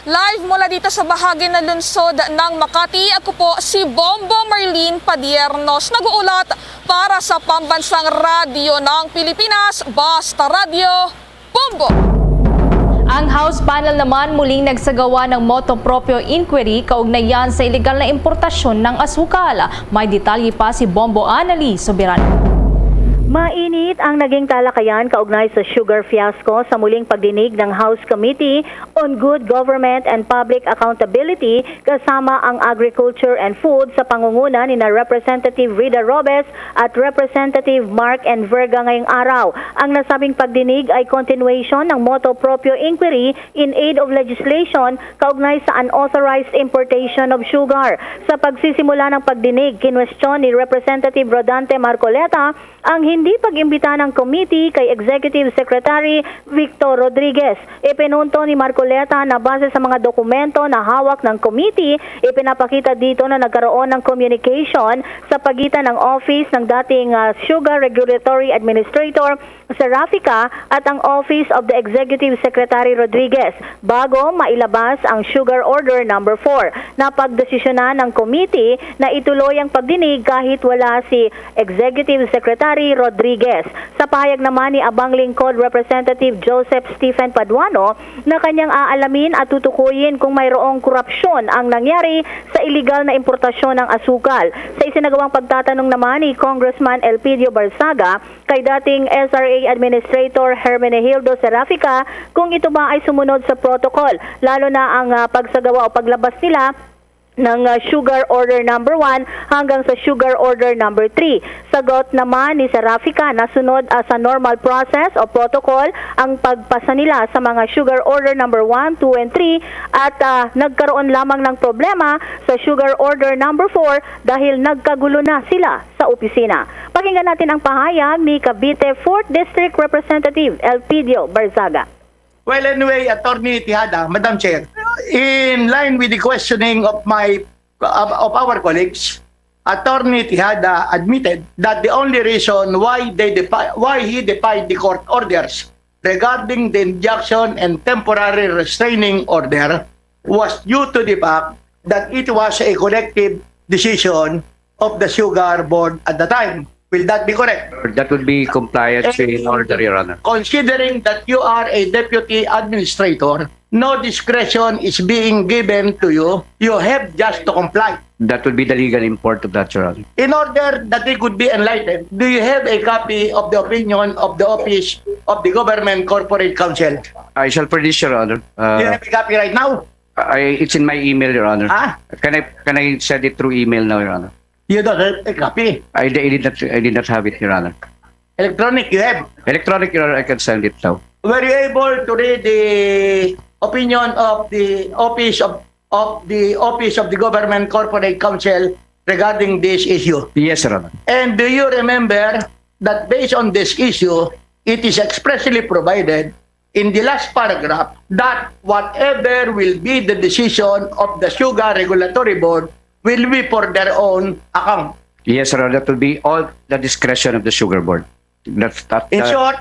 Live mula dito sa bahagi ng lungsod ng Makati, ako po si Bombo Marlene Padiernos, nag-uulat para sa Pambansang Radyo ng Pilipinas, Basta Radyo, Bombo! Ang House panel naman muling nagsagawa ng motu proprio inquiry kaugnay sa iligal na importasyon ng asukal. May detalye pa si Bombo Annalie Soberano. Mainit ang naging talakayan kaugnay sa sugar fiasco sa muling pagdinig ng House Committee on Good Government and Public Accountability kasama ang Agriculture and Food sa pangunguna ni na Representative Rida Robes at Representative Mark N. Verga ngayong araw. Ang nasabing pagdinig ay continuation ng motu proprio inquiry in aid of legislation kaugnay sa unauthorized importation of sugar. Sa pagsisimula ng pagdinig, kinwestiyon ni Representative Rodante Marcoleta ang hindi pag-imbita ng committee kay Executive Secretary Victor Rodriguez. Ipinunto ni Marcoleta na base sa mga dokumento na hawak ng committee, ipinapakita dito na nagkaroon ng communication sa pagitan ng office ng dating, ah, Sugar Regulatory Administrator Serafica at ang Office of the Executive Secretary Rodriguez bago mailabas ang Sugar Order Number Four. Napagdesisyonan ng committee na ituloy ang pagdinig kahit wala si Executive Secretary Rodriguez. Sa pahayag naman ni Abang Lingkod Representative Joseph Stephen Paduano na kanyang aalamin at tutukuyin kung mayroong korupsyon ang nangyari sa iligal na importasyon ng asukal. Sa isinagawang pagtatanong naman ni Congressman Elpidio Barzaga kay dating S R A Administrator Hermenegildo Serafica kung ito ba ay sumunod sa protocol, lalo na ang, ah, pagsagawa o paglabas nila ng, ah, Sugar Order Number One hanggang sa Sugar Order Number Three. Sagot naman ni Serafica na sunod, ah, sa normal process o protocol ang pagpasa nila sa mga Sugar Order Number One, Two, and Three at, ah, nagkaroon lamang ng problema sa Sugar Order Number Four dahil nagkagulo na sila sa opisina. Pakinggan natin ang pahayag ni Cavite Fourth District Representative Elpidio Barzaga. Well, anyway, Attorney Tejada, Madam Chair, in line with the questioning of my, of, of our colleagues, Attorney Tejada admitted that the only reason why they defi-, why he defied the court orders regarding the injunction and temporary restraining order was due to the fact that it was a collective decision of the Sugar Board at the time. Will that be correct? That would be compliance in order, Your Honor. Considering that you are a deputy administrator, no discretion is being given to you. You have just to comply. That would be the legal import of that, Your Honor. In order that we could be enlightened, do you have a copy of the opinion of the Office of the Government Corporate Counsel? I shall furnish, Your Honor. Do you Uh, have a copy right now? I, it's in my email, Your Honor. Ah, Can I can I send it through email now, Your Honor? You don't have a copy. I, I did not I did not have it, Your Honor. Electronic, you have. Electronic, Your Honor, I can send it now. Were you able to read the opinion of the Office of, of the Office of the Government Corporate Counsel regarding this issue? Yes, Your Honor. And do you remember that based on this issue, it is expressly provided in the last paragraph that whatever will be the decision of the Sugar Regulatory Board will be for their own account. Yes, Your Honor. That will be all the discretion of the Sugar Board. That's that. In that- short,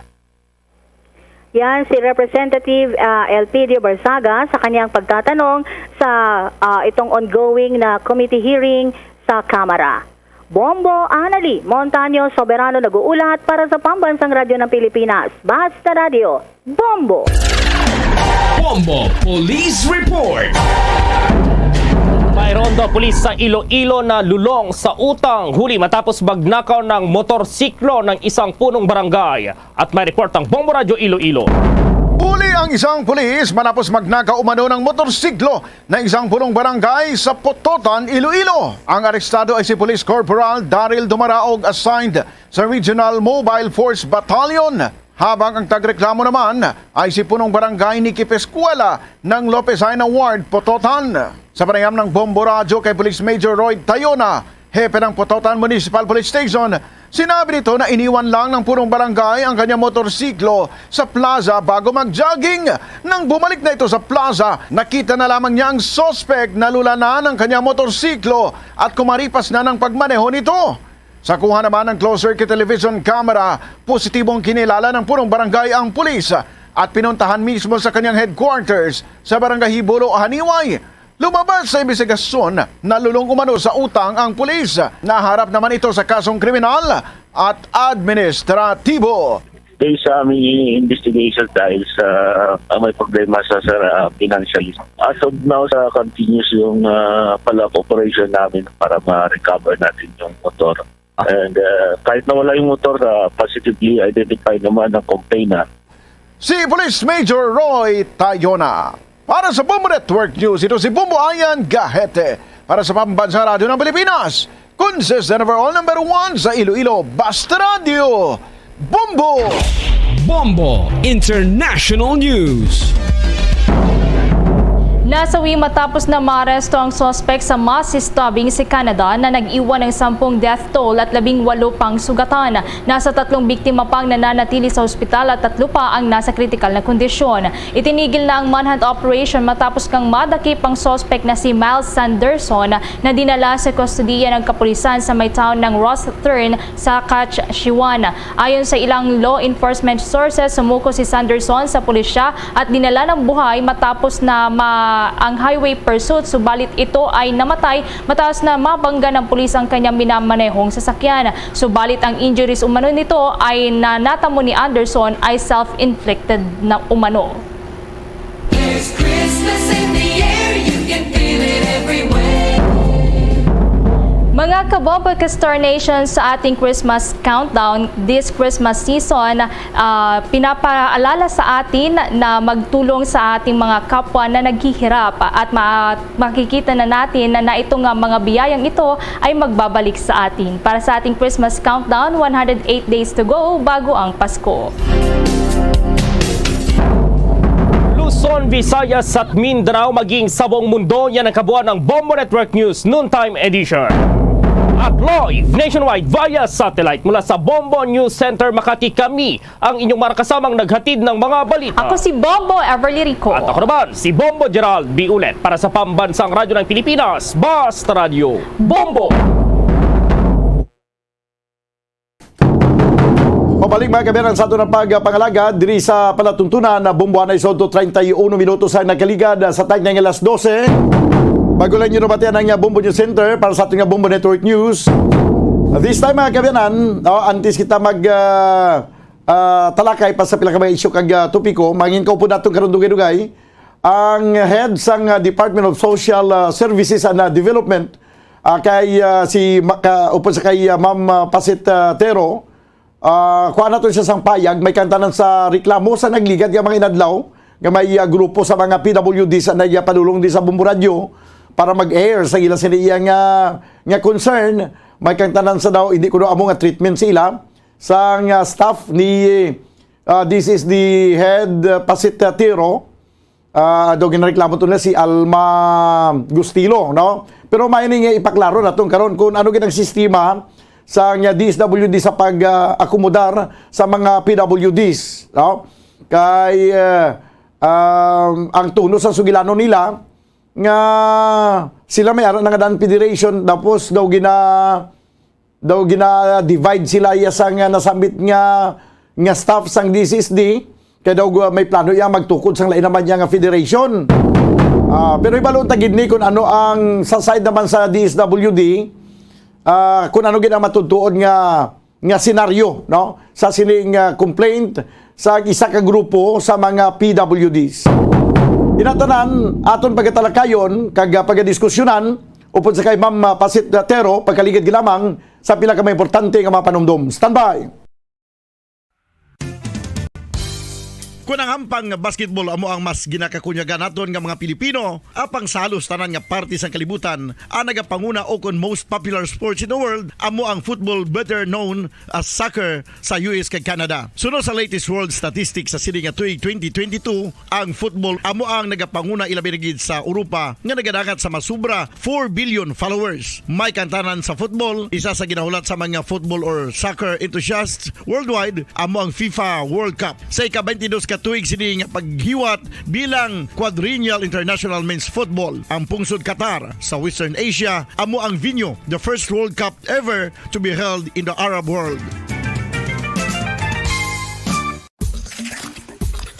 Yan si Representative ah, Elpidio Barzaga sa kanyang pagtatanong sa ah, itong ongoing na committee hearing sa Kamara. Bombo Anali Montaño Soberano nag-uulat para sa Pambansang Radyo ng Pilipinas, Basta Radyo, Bombo! Bombo Police Report. Mayroon daw pulis sa Iloilo na lulong sa utang huli matapos magnakaw ng motorsiklo ng isang punong barangay. At may report ang Bombo Radyo Iloilo. Huli ang isang pulis matapos magnakaw umano ng motorsiklo ng isang punong barangay sa Pototan, Iloilo. Ang arestado ay si Police Corporal Daryl Dumaraog, assigned sa Regional Mobile Force Battalion, habang ang tagreklamo naman ay si punong barangay Nikki Pescuela ng Lopez Jaena Ward, Pototan. Sa panayam ng Bombo Radyo kay Police Major Roy Tayona, hepe ng Pototan Municipal Police Station, sinabi nito na iniwan lang ng punong barangay ang kanyang motorsiklo sa plaza bago mag-jogging. Nang bumalik na ito sa plaza, nakita na lamang niya ang suspect na lulanan ang kanyang motorsiklo at kumaripas na ng pagmaneho nito. Sa kuha naman ng closed-circuit television camera, positibong kinilala ng punong barangay ang pulis at pinuntahan mismo sa kanyang headquarters sa Barangay Hibulo, Haniway. Lumabas sa imbestigasyon, nalulong umano sa utang ang pulis. Naharap naman ito sa kasong kriminal at administratibo. Based sa aming investigation, dahil sa ah, may problema sa, sa ah, financial. As of now, sa continuous yung ah, follow-up operation namin para ma-recover natin yung motor. And ah, kahit nawala yung motor, ah, positively identified naman ang complainant. Si Police Major Roy Tayona. Para sa Bombo Network News, ito si Bombo Ayan Gahete. Para sa Pambansang Radyo ng Pilipinas, consistent overall number one sa Iloilo, Basta Radyo, Bombo! Bombo International News. Nasawi matapos na maaresto ang suspek sa mass stabbing sa Canada na nag-iwan ng sampung death toll at labing walo pang sugatan. Nasa tatlong biktima pang nananatili sa ospital at tatlo pa ang nasa kritikal na kondisyon. Itinigil na ang manhunt operation matapos kang madakip ang suspek na si Miles Sanderson na dinala sa kustodiya ng kapulisan sa may town ng Rosthern, Saskatchewan. Ayon sa ilang law enforcement sources, sumuko si Sanderson sa pulisya at dinala ng buhay matapos na ma ang highway pursuit, subalit ito ay namatay matapos na mabangga ng pulis ang kanyang minamanehong sasakyan. Subalit ang injuries umano nito ay na natamo ni Anderson ay self-inflicted na umano. There's Christmas in the air, you can feel it everywhere. Mga kabombo ka Star Nation, sa ating Christmas countdown this Christmas season, ah, pinapaalala sa atin na magtulong sa ating mga kapwa na naghihirap at ma- makikita na natin na, na ito nga mga biyayang ito ay magbabalik sa atin. Para sa ating Christmas countdown, one hundred eight days to go bago ang Pasko. Luzon, Visayas at Mindanao, maging sa buong mundo, yan ang kabuuan ng Bombo Network News Noontime Edition. At live nationwide via satellite mula sa Bombo News Center Makati, kami ang inyong mga kasamang naghatid ng mga balita. Ako si Bombo Everly Rico. At ako naman, si Bombo Gerald B. Ulet para sa Pambansang Radyo ng Pilipinas, Basta Radyo. Bombo! Balik, mga kaabyanan, sa aton ang pagpangalagad diri sa palatuntunan na Bombo Anay Sodto, treinta y uno minutos ang nakaligad sa time nga alas dose. Bago lang nyo nabatian ang, uh, Bombo News Center para sa aton nga Bombo Network News. This time, mga kaabyanan, oh, antes kita mag, uh, uh, talakay pa sa pila ka mga isyu kag, uh, topiko, mangin ko po natin karon dugay-dugay ang head sang, uh, Department of Social, uh, Services and, uh, Development, uh, kay, uh, si Ma-, ka-, upod sa kay, uh, Ma'am, uh, Pasit, uh, Tero. Ah, kuha nato siya sang payag, may kantanan sa reklamo sa nagligad nga mga inadlaw nga may, ah, grupo sa mga P W D sa nagpadulong di sa Bombo Radio para mag-air sa ila sini iya nga, nga concern. May kantanan sa daw, hindi kuno amo nga treatment sa ila sang, ah, staff ni, ah, this is the head, ah, Pasit, ah, Tiro. Ah, daw ginareklamo to na si Alma Gustilo, no? Pero may ni nga ipaklaro naton karon kung ano gid ang sistema sa nga D S W D sa pag-akomodar sa mga P W Ds, no? Kay, ah, um, ang tuno sa sugilanon nila nga sila may ara na nga daan federation, tapos daw gina daw gina-divide sila iya sang, ah, nasambit nga, nga staff sang D S S D, kay daw, ah, may plano iya magtukod sang lain naman iya nga federation. Ah, pero ibalo ta gid ni kung ano ang sa side naman sa D S W D, ah, kung ano gid ang matutuod nga, nga senaryo, no? Sa sining, ah, complaint sa isa ka grupo sa mga P W Ds. Inatanan, aton pagatalakayon kag, ah, pagadiskusyonan upod sa kay Ma'am, ah, Pasit Tero, pagkaligid lamang sa pila ka mga importante nga mga panumdom. Standby! Kun ang hampang nga basketball amo ang mas ginakakunyagan naton nga mga Pilipino, apang sa halos tanan nga parte sang kalibutan, ang nagapanguna o kon most popular sports in the world amo ang football, better known as soccer sa U S kag Canada. Suno sa latest world statistics sa sini nga tuig twenty twenty-two, ang football amo ang nagapanguna, ilabi na gid sa Europa nga nagadangat sa masubra four billion followers. May kantanan sa football, isa sa ginahulat sa mga football or soccer enthusiasts worldwide amo ang FIFA World Cup. Sa ika-twenty-dos ka tuig sini nga paghiwat bilang Quadrennial International Men's Football, ang pungsod Qatar sa Western Asia amo ang venue, the first World Cup ever to be held in the Arab world.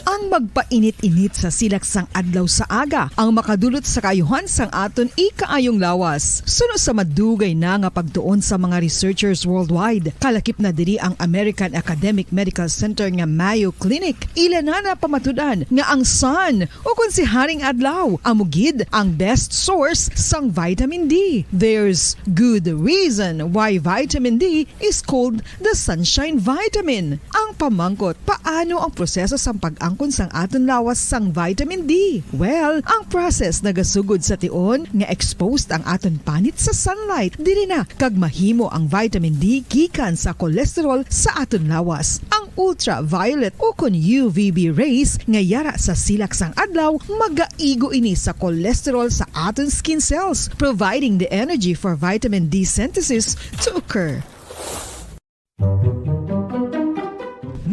Ang magpainit-init sa silak sang adlaw sa aga ang makadulot sa kaayuhan sang aton ikaayong lawas. Suno sa madugay na nga pagtuon sa mga researchers worldwide, kalakip na diri ang American Academic Medical Center nga Mayo Clinic. Ila na napamatud-an nga ang sun, o kon si Haring Adlaw, amo gid ang best source sang vitamin D. There's good reason why vitamin D is called the sunshine vitamin. Ang pamangkot, paano ang proseso sang pag-angkon sang aton lawas sang vitamin D? Well, ang process nagasugod sa tion nga exposed ang aton panit sa sunlight. Diri na kag mahimo ang vitamin D gikan sa cholesterol sa aton lawas. Ang ultraviolet o kon U V B rays nga yara sa silak sang adlaw magaigo ini sa cholesterol sa aton skin cells, providing the energy for vitamin D synthesis to occur.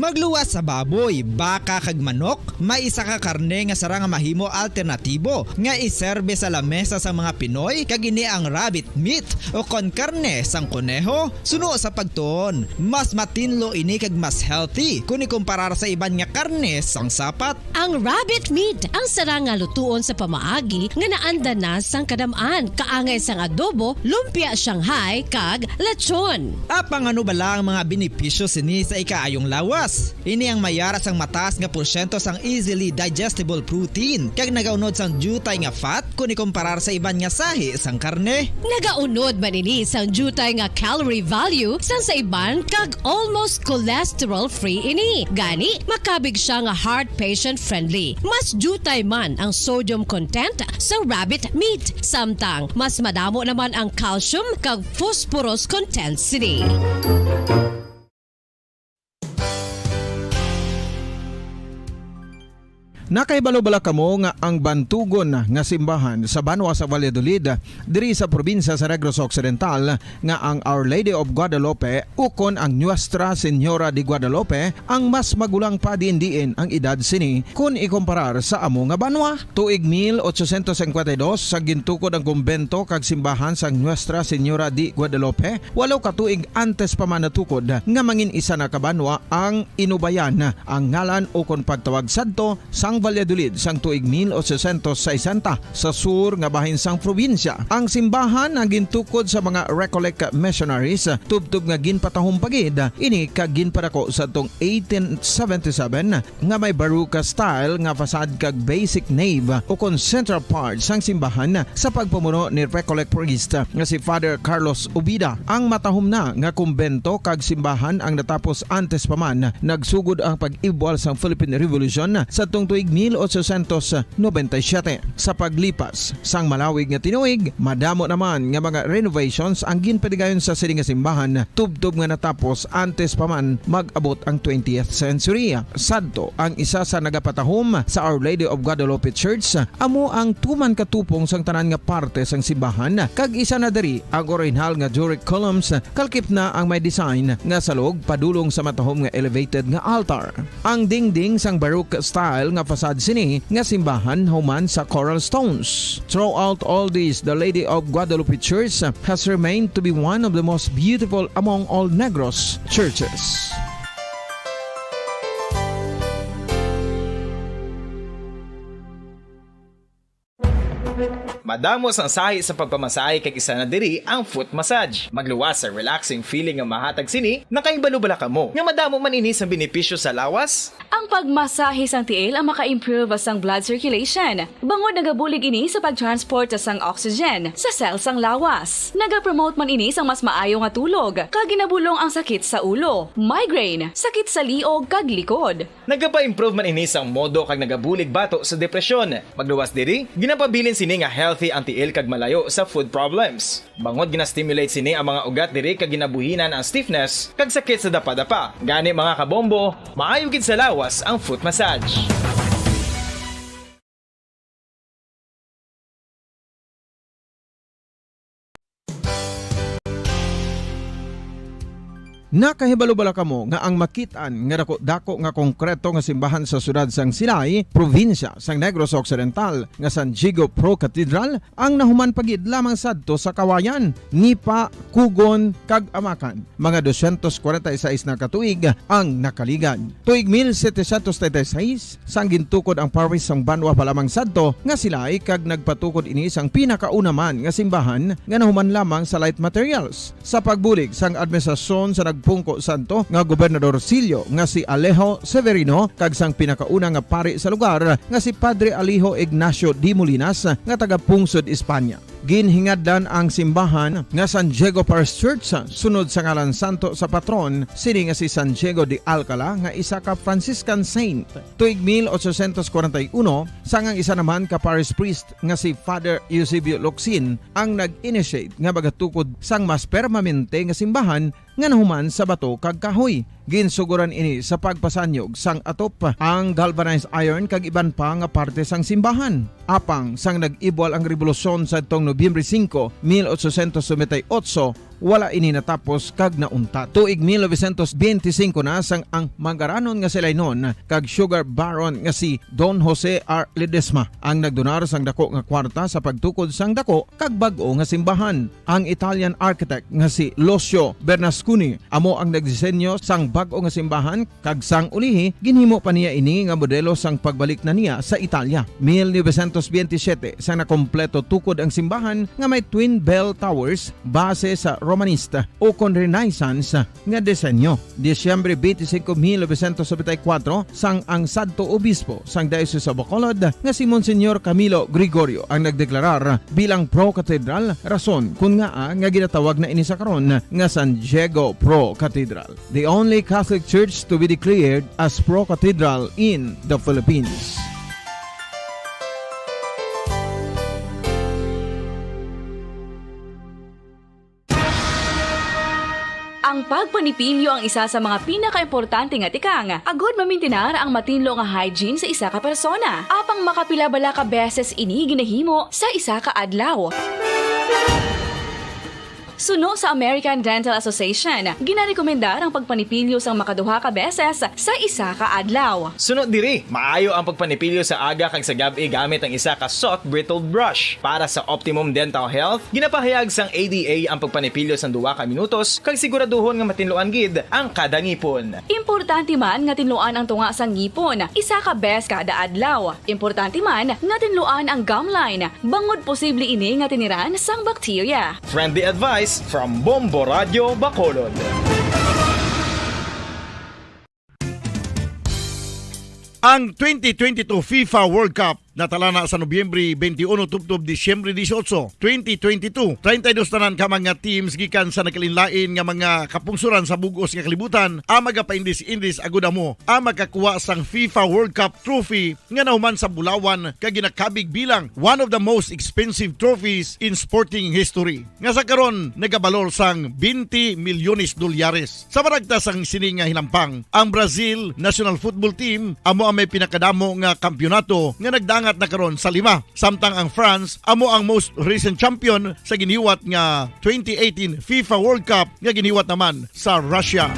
Magluwas sa baboy, baka kag manok, may isa ka karne nga sarang nga mahimo alternatibo nga iserbe sa lamesa sa mga Pinoy, kag ini ang rabbit meat o kon karne sang koneho. Suno sa pagtuon, mas matinlo ini kag mas healthy kon ikumparar sa iban nga karne sang sapat. Ang rabbit meat ang sarang nga lutuon sa pamaagi nga naanda na sang kadam-an, kaangay sang adobo, lumpia Shanghai, kag lechon. Apang ano bala ang mga benepisyo sini sa ikaayong lawas? Ini ang may ara sang mataas nga porsyento sang easily digestible protein, kag nagaunod sang diutay nga fat kon ikumparar sa iban nga sahi sang karne. Nagaunod man ini sang diutay nga calorie value sang sa iban, kag almost cholesterol-free ini. Gani, makabig sia nga heart patient-friendly. Mas diutay man ang sodium content sa rabbit meat, samtang mas madamo naman ang calcium kag phosphorus content sini. Nakahibalo bala kamo nga ang bantugon nga simbahan sa banwa sa Valladolid, diri sa probinsya sa Negros Occidental, nga ang Our Lady of Guadalupe ukon ang Nuestra Señora de Guadalupe ang mas magulang pa diin-diin ang edad sini kon ikumparar sa amo nga banwa? Tuig mil ochocientos cincuenta y dos, sa gintukod ang kumbento kag simbahan sang Nuestra Señora de Guadalupe, walo ka tuig antes pa man natukod nga mangin isa na ka banwa ang Inubayan, ang ngalan ukon pagtawag sadto sang Valladolid sang tuig mil ochocientos sesenta, sa sur nga bahin sang probinsya. Ang simbahan ang gintukod sa mga Recollect missionaries, tubtob nga ginpatahom pa gid ini kag ginpadako sadtong eighteen seventy-seven, nga may Baroque style nga facade kag basic nave ukon central part sang simbahan sa pagpamuno ni Recollect priest nga si Father Carlos Ubida. Ang matahom na nga kumbento kag simbahan ang natapos antes pa man nagsugod ang pag-ibwal sang Philippine Revolution sadtong tuig mil ochocientos noventa y siete. Sa paglipas sang malawig nga tinuig, madamo naman nga mga renovations ang ginpatigayon sa sini nga simbahan, tubtob nga natapos antes pa man mag-abot ang twentieth century. Sadto, ang isa sa nagapatahom sa Our Lady of Guadalupe Church amo ang tuman katupong sang tanan nga parte sang simbahan, kag isa na diri ang orihinal nga Doric columns, kalkip na ang may design nga salog padulong sa matahom nga elevated nga altar. Ang dingding sang Baroque style nga facade sini nga simbahan human sa coral stones. Throughout all this, the Lady of Guadalupe Church has remained to be one of the most beautiful among all Negros churches. Madamo sang sahi sa pagpamasahe, kag isa na diri ang foot massage. Magluwas sa relaxing feeling nga mahatag sini. Nakahibalo bala kamo nga madamo man ini sang benepisyo sa lawas? Ang pagmasahe sang tiil ang maka-improve sang blood circulation, bangod nagabulig ini sa pag-transport sang oxygen sa cell sang lawas. Nagapromote man ini sang mas maayo nga tulog, kag ginabulong ang sakit sa ulo, migraine, sakit sa liog, kag likod. Nagapa-improve man ini sang modo kag nagabulig bato sa depresyon. Magluwas diri, ginapabilin sini nga healthy ang tiil kag malayo sa foot problems. Bangod gina-stimulate sini ang mga ugat diri kag ginabuhinan ang stiffness kag sakit sa dapadapa. Gani, mga kabombo, maayo gid sa lawas ang foot massage. Nakahibalo bala kamo nga ang makit-an nga daku-daku nga konkreto nga simbahan sa siyudad sang Silay, probinsya sang Negros Occidental, nga San Diego Pro Cathedral, ang nahuman pa gid lamang sadto sa kawayan, nipa, kugon, kag amakan? Mga dosyentos kwarenta y seis na ka tuig ang nakaligad. Tuig mil setecientos treinta y seis, sang gintukod ang parish sang banwa pa lamang sadto nga Silay, kag nagpatukod ini sang pinakauna man nga simbahan nga nahuman lamang sa light materials. Sa pagbulig sang administrasyon sa nagpungko sadto nga Gobernador Silio nga si Alejo Severino kag sang pinakauna nga pari sa lugar nga si Padre Alejo Ignacio de Molinas nga taga-pungsod Espanya, ginhingadlan ang simbahan nga San Diego Parish Church, sunod sa ngalan santo sa patron sini nga si San Diego de Alcala, nga isa ka Franciscan saint. Tuig mil ochocientos kwarenta y uno, sang ang isa naman ka parish priest nga si Father Eusebio Locsin ang nag-initiate nga magatukod sang mas permanente nga simbahan nga nahuman sa bato kag kahoy. Ginsugoran ini sa pagpasanyog sang atop, ang galvanized iron kag iban pa nga parte sang simbahan. Apang sang nag-ibwal ang rebolusyon sadtong Nobyembre singko, mil ochocientos noventa y ocho, wala ini natapos kag nauntat. Tuig mil novecientos benti singko na, sang ang mangaranon nga si Lainon kag sugar baron nga si Don Jose R. Ledesma ang nagdonar sang dako nga kwarta sa pagtukod sang dako kag bag-o nga simbahan. Ang Italian architect nga si Lucio Bernasconi amo ang nagdisenyo sang bag-o nga simbahan, kag sang ulihi, ginhimo pa niya ini nga modelo sang pagbalik na niya sa Italia. Mil novecientos benti siyete, sang nakompleto tukod ang simbahan nga may twin bell towers, base sa Romanista ukon Renaissance nga disenyo. Disyembre twenty-five, mil novecientos noventa y cuatro, sang ang sadto obispo sang Diocese of Bacolod nga si Monsignor Camilo Gregorio ang nagdeklarar bilang Pro Cathedral, rason kon ngaa nga ginatawag na ini sa karon nga San Diego Pro Cathedral, the only Catholic church to be declared as Pro Cathedral in the Philippines. Ang pagpanipilyo ang isa sa mga pinakaimportante nga tikang agud mamintinar ang matinlo nga hygiene sa isa ka persona. Apang makapila bala ka beses ini ginahimo sa isa ka adlaw? Suno sa American Dental Association, ginarekomendar ang pagpanipilyo sang makaduha ka beses sa isa ka adlaw. Suno diri, maayo ang pagpanipilyo sa aga kag sa gab-i gamit ang isa ka soft bristled brush. Para sa optimum dental health, ginapahayag sang A D A ang pagpanipilyo sang duha ka minutos kag siguraduhon nga matinluan gid ang kada ngipon. Importante man nga tinluan ang tunga sang ngipon isa ka bes kada adlaw. Importante man nga tinluan ang gum line bangod posible ini nga tiniran sang bakterya. Friendly advice from Bombo Radio Bacolod. Ang twenty twenty-two FIFA World Cup natala na sa Nobyembre twenty-one tubtob Disyembre dieciocho, twenty twenty-two. Treinta y dos tanan ka mga teams gikan sa nagkalainlain nga mga kapungsoran sa bug-os nga kalibutan ang magapaindis-indis agud amo ang makakuha sang FIFA World Cup trophy nga nahuman sa bulawan kag ginakabig bilang one of the most expensive trophies in sporting history, nga sa karon nagabalor sang twenty milyones dolyares. Sa maragta sang sini nga hinampang, ang Brazil national football team amo ang may pinakadamo nga kampyonato nga nagdangat na karon sa lima, samtang ang France amo ang most recent champion sa giniwat nga twenty eighteen FIFA World Cup nga giniwat naman sa Russia.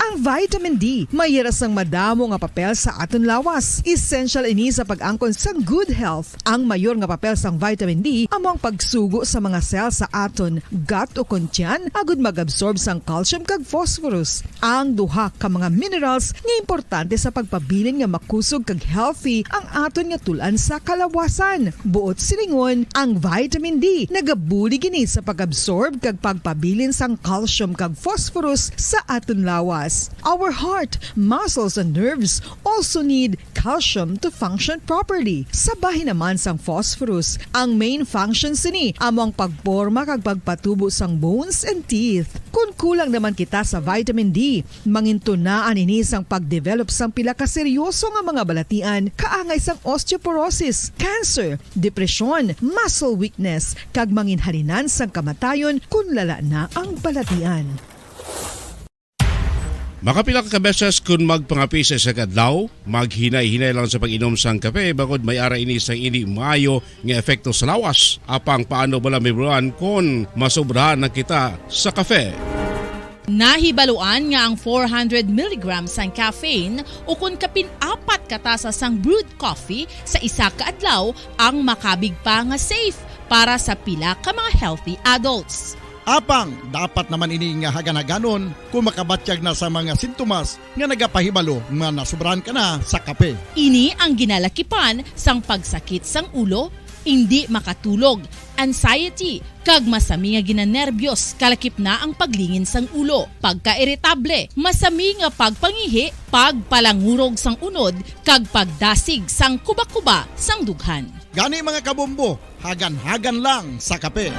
Ang vitamin D may yara sang madamo nga papel sa aton lawas. Essential ini sa pag-angkon sang good health. Ang mayor nga papel sang vitamin D amo ang pagsugo sa mga cell sa aton gut ukon tiyan agud mag-absorb sang calcium kag phosphorus, ang duha ka mga minerals nga importante sa pagpabilin nga makusog kag healthy ang aton nga tul-an sa kalawasan. Buot silingon, ang vitamin D nagabulig ini sa pag-absorb kag pagpabilin sang calcium kag phosphorus sa aton lawas. Our heart, muscles, and nerves also need calcium to function properly. Sa bahin naman sang phosphorus, ang main function sini amo ang pagporma kag pagpatubo sang bones and teeth. Kon kulang naman kita sa vitamin D, mangintunaan ini sang pagdevelop sang pila ka seryoso nga mga balatian, kaangay sang osteoporosis, cancer, depresyon, muscle weakness, kag manginhalinan sang kamatayon kon lala na ang balatian. Makapila ka beses kon magpangapi sa isa ka adlaw, maghinay-hinay lang sa pag-inom sang kape, bangod may ara ini sang indi maayo nga epekto sa lawas. Apang paano bala mahibaluan kon masobrahan na kita sa kape? Nahibaluan nga ang four hundred milligrams sang caffeine ukon kapin apat ka tasa sang brewed coffee sa isa ka adlaw ang makabig pa nga safe para sa pila ka mga healthy adults. Apang dapat naman ini nga hagan-haganon kon makabatyag na sa mga sintomas nga nagapahibalo nga nasobrahan ka na sa kape. Ini ang ginalakipan sang pagsakit sang ulo, indi makatulog, anxiety, kag masami nga ginanerbyos, kalakip na ang paglingin sang ulo, pagkairitable, masami nga pagpangihi, pagpalangurog sang unod, kag pagdasig sang kubakuba sang dughan. Gani, mga kabombo, hagan-hagan lang sa kape.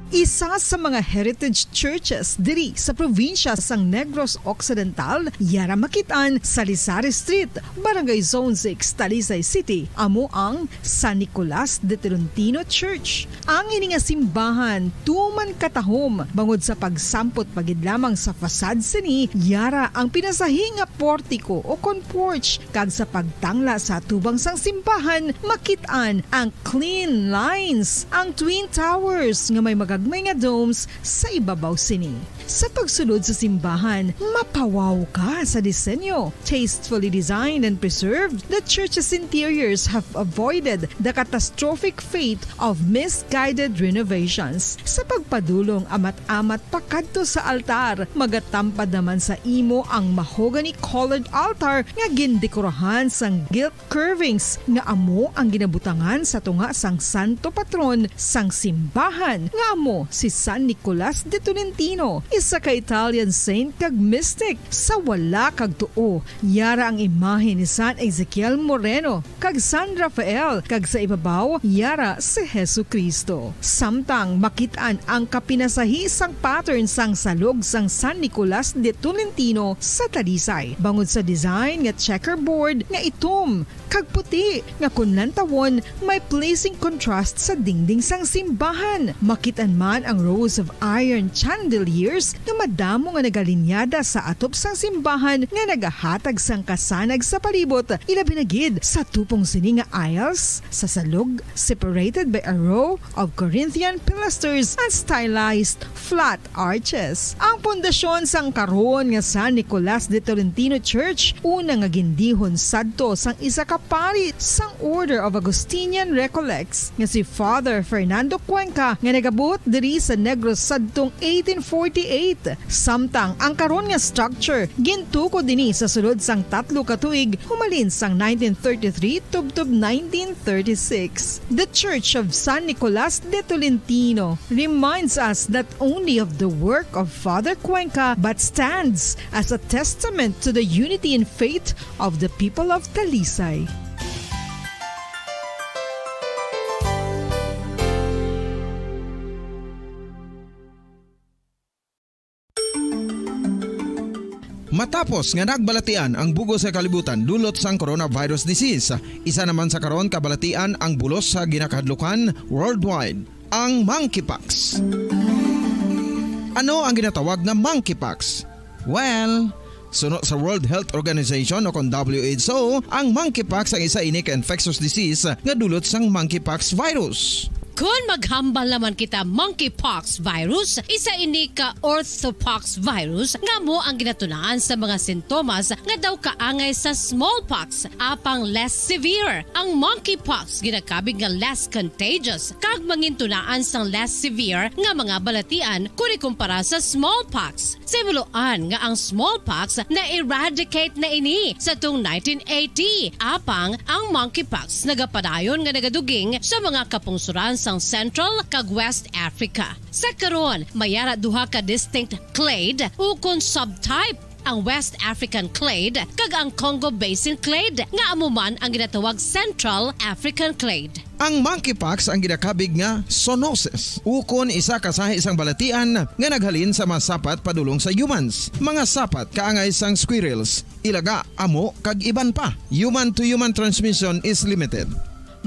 Isa sa mga heritage churches diri sa probinsya sang Negros Occidental, yara makit-an sa Lisari Street, Barangay Zone six, Talisay City, amo ang San Nicolas de Tolentino Church. Ang ini nga simbahan tuman katahom bangod sa pagsampot pa gid lamang sa facade sini, yara ang pinasahi nga portico ukon porch, kag sa pagtangla sa atubang sang simbahan makit-an ang clean lines, ang twin towers nga may magagmay nga domes sa ibabaw sini. Sa pagsulod sa simbahan, mapawaw ka sa disenyo. Tastefully designed and preserved, the church's interiors have avoided the catastrophic fate of misguided renovations. Sa pagpadulong amat-amat pakadto sa altar, magatampad naman sa imo ang mahogany-colored altar nga gindekorahan sang gilt curvings nga amo ang ginabutangan sa tunga sang santo patron sang simbahan, nga Si San Nicolas de Tolentino, isa ka Italian saint kag mystic. Sa wala kag tuo, yara ang imahe ni San Ezekiel Moreno kag San Rafael, kag sa ibabaw, yara si Jesu-Cristo. Samtang makit-an ang kapinasahi sang pattern sang salog sang San Nicolas de Tolentino sa Talisay, bangod sa design nga checkerboard nga itom kag puti, nga kon lantawon, may pleasing contrast sa dingding sang simbahan. Makit-an man ang rows of iron chandeliers nga madamo nga nagalinyada sa atop sang simbahan nga nagahatag sang kasanag sa palibot, ilabi na gid sa tupong sini nga aisles sa salog, separated by a row of Corinthian pilasters and stylized flat arches. Ang pundasyon sang karon nga San Nicolas de Tolentino Church, una nga gindihon sadto sang isa ka pari sang Order of Augustinian Recollects nga si Father Fernando Cuenca, nga nagabot diri sa Negros sadtong eighteen forty-eight. Samtang ang karon nga structure gintukod ini sa sulod sang tatlo ka tuig, humalin sang nineteen thirty-three tubtob nineteen thirty-six. The Church of San Nicolas de Tolentino reminds us not only of the work of Father Cuenca, but stands as a testament to the unity in faith of the people of Talisay. Matapos nga nagbalatian ang bug-os nga kalibutan dulot sang coronavirus disease, isa naman sa karon kabalatian ang bulos sa ginakahadlukan worldwide, ang monkeypox. Ano ang ginatawag nga monkeypox? Well, suno sa World Health Organization o kon W H O, ang monkeypox ang isa ini ka infectious disease nga dulot sang monkeypox virus. Kon maghambal naman kita monkeypox virus, isa ini ka orthopox virus nga amo ang ginatunaan sa mga sintomas nga daw kaangay sa smallpox, apang less severe. Ang monkeypox ginakabig nga less contagious kag mangintunaan sang less severe nga mga balatian kon ikumpara sa smallpox. Sa himuloan nga ang smallpox na-eradicate na ini sa tung nineteen eighty, apang ang monkeypox nagapadayon nga nagaduging sa mga kapungsoran sang Central kag West Africa. Sa karon, may ara duha ka distinct clade ukon subtype, ang West African clade kag ang Congo Basin clade, nga amo man ang ginatawag Central African clade. Ang monkeypox ang ginakabig nga zoonosis, ukon isa ka sahi sang balatian nga naghalin sa mga sapat padulong sa humans. Mga sapat kaangay sang squirrels, ilaga, amo, kag iban pa. Human-to-human transmission is limited.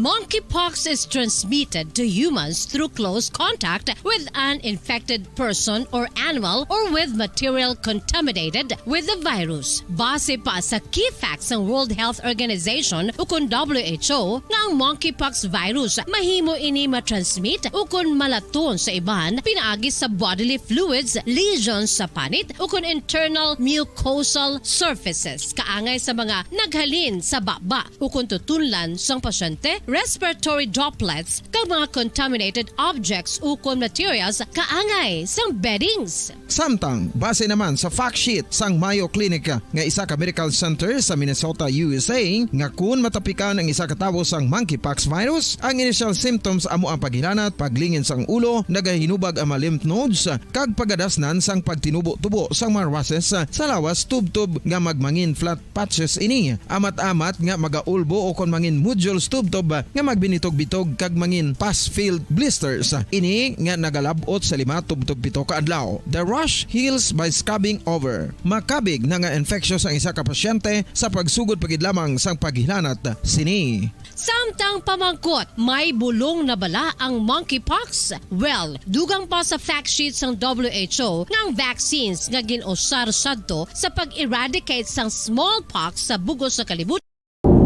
Monkeypox is transmitted to humans through close contact with an infected person or animal or with material contaminated with the virus. Base pa sa key facts sang World Health Organization ukon W H O nga ang monkeypox virus mahimo ini matransmit ukon malaton sa iban pinaagi sa bodily fluids, lesions sa panit ukon internal mucosal surfaces kaangay sa mga naghalin sa baba ukon tutunlan sang pasyente, respiratory droplets, kag mga contaminated objects ukon materials kaangay sang beddings. Samtang, base naman sa fact sheet sang Mayo Clinic nga isa ka medical center sa Minnesota, U S A, nga kun matapikan ang isa ka tawo sang monkeypox virus, ang initial symptoms amo ang paghilanat, paglingin sang ulo, nagahinubag ang mga lymph nodes, kag pagadasnan sang pagtinubo-tubo sang mga rushes sa lawas tubtob nga magmangin flat patches ini, amat-amat nga magaulbo ukon mangin nodules tubtob nga magbinitog-bitog kag mangin pus-filled blisters. Ini nga nagalab-ot sa lima tubtob pito ka adlaw. The rash heals by scabbing over. Makabig na nga infectious ang isa ka pasyente sa pagsugod pa gid lamang sang paghilanat sini. Samtang pamangkot, may bulong na bala ang monkeypox? Well, dugang pa sa fact sheet sang W H O nga ang vaccines nga gin-usar sadto sa pag-eradicate sang smallpox sa bug-os nga kalibutan.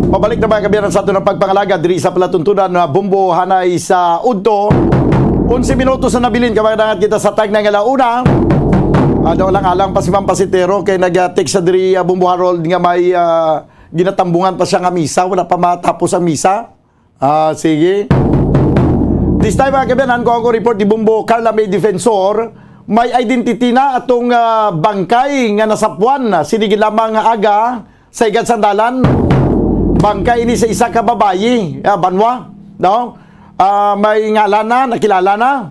Pabalik na, mga kaabyanan, sa aton ang pagpangalaga diri sa palatuntunan nga Bombo Hanay sa Udto. Onse minutos na nabilin, kamandangat kita sa tagna nga la una. Ano lang, alang pa si Ma'am Pasitero kay nag-text sa diri, ah, Bombo Harold nga may, ah, ginatambungan pa siya nga misa, wala pa matapos ang misa. Ah, sige. This time, mga kaabyanan, ko ako report ni Bombo Carla May Defensor, may identity na atong, ah, bangkay nga nasapwan, ah, sini gid lamang nga aga sa Igad sang Dalan. Bangkay ini sa isa ka babayi, ah, banwa, no? Ah, may ngalan na, nakilala na.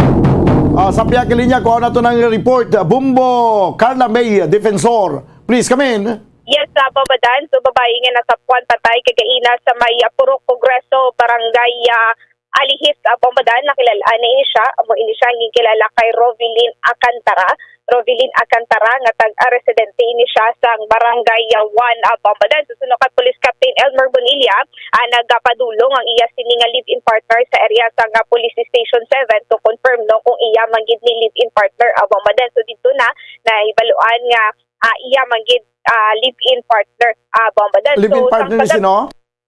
Ah, sa pihak linya, kuha na to ng report. Bumbo, Carla May Defensor. Please come in. Yes, uh, Bombo Dan. So, babayi nga nasapwan patay kagaina sa may, ah, Purok Kongreso, Barangay, ah, Alihis, uh, Bombo Dan. Nakilala na ini siya. Amo ini siya ang ginkilala kay Rovilin Acantara. Rovilin Acantara, nga tag-, ah, residente ini siya sa Barangay, ah, one, uh, Bombo Dan. So, suno kay Police Captain Elmer Bonilla, ah, nagapadulong ang iya sini nga live-in partner sa area sa nga Police Station seven to confirm, no, kung iya man gid ni live-in partner, ah, Bombo Dan. So, dito na nahibaluan nga, ah, iya man gid, ah, live-in partner, ah, Bombo Dan. Live-in So, partner sang ni kada-, sino?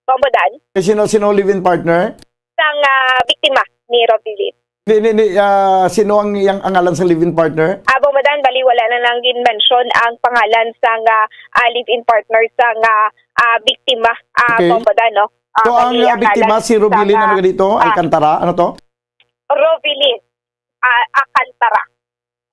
Bombo Dan. Eh, sino, sino live-in partner? Sang, ah, biktima ni Robilin. Ni, ni, ni, ah, sino ang iyang, ang ngalan sa live-in partner? Ah, Bombo Dan, bali wala na lang gin-mention ang pangalan sang, ah, ah, live-in partner sang, ah, ah, biktima, ah, Okay. Bombo Dan, no? Ah, So, ang, bali ah, ang biktima, ngalan si Robilin, sang, ano ah, ka dito? ah, Alcantara? Ano to? Robilin, ah, Alcantara.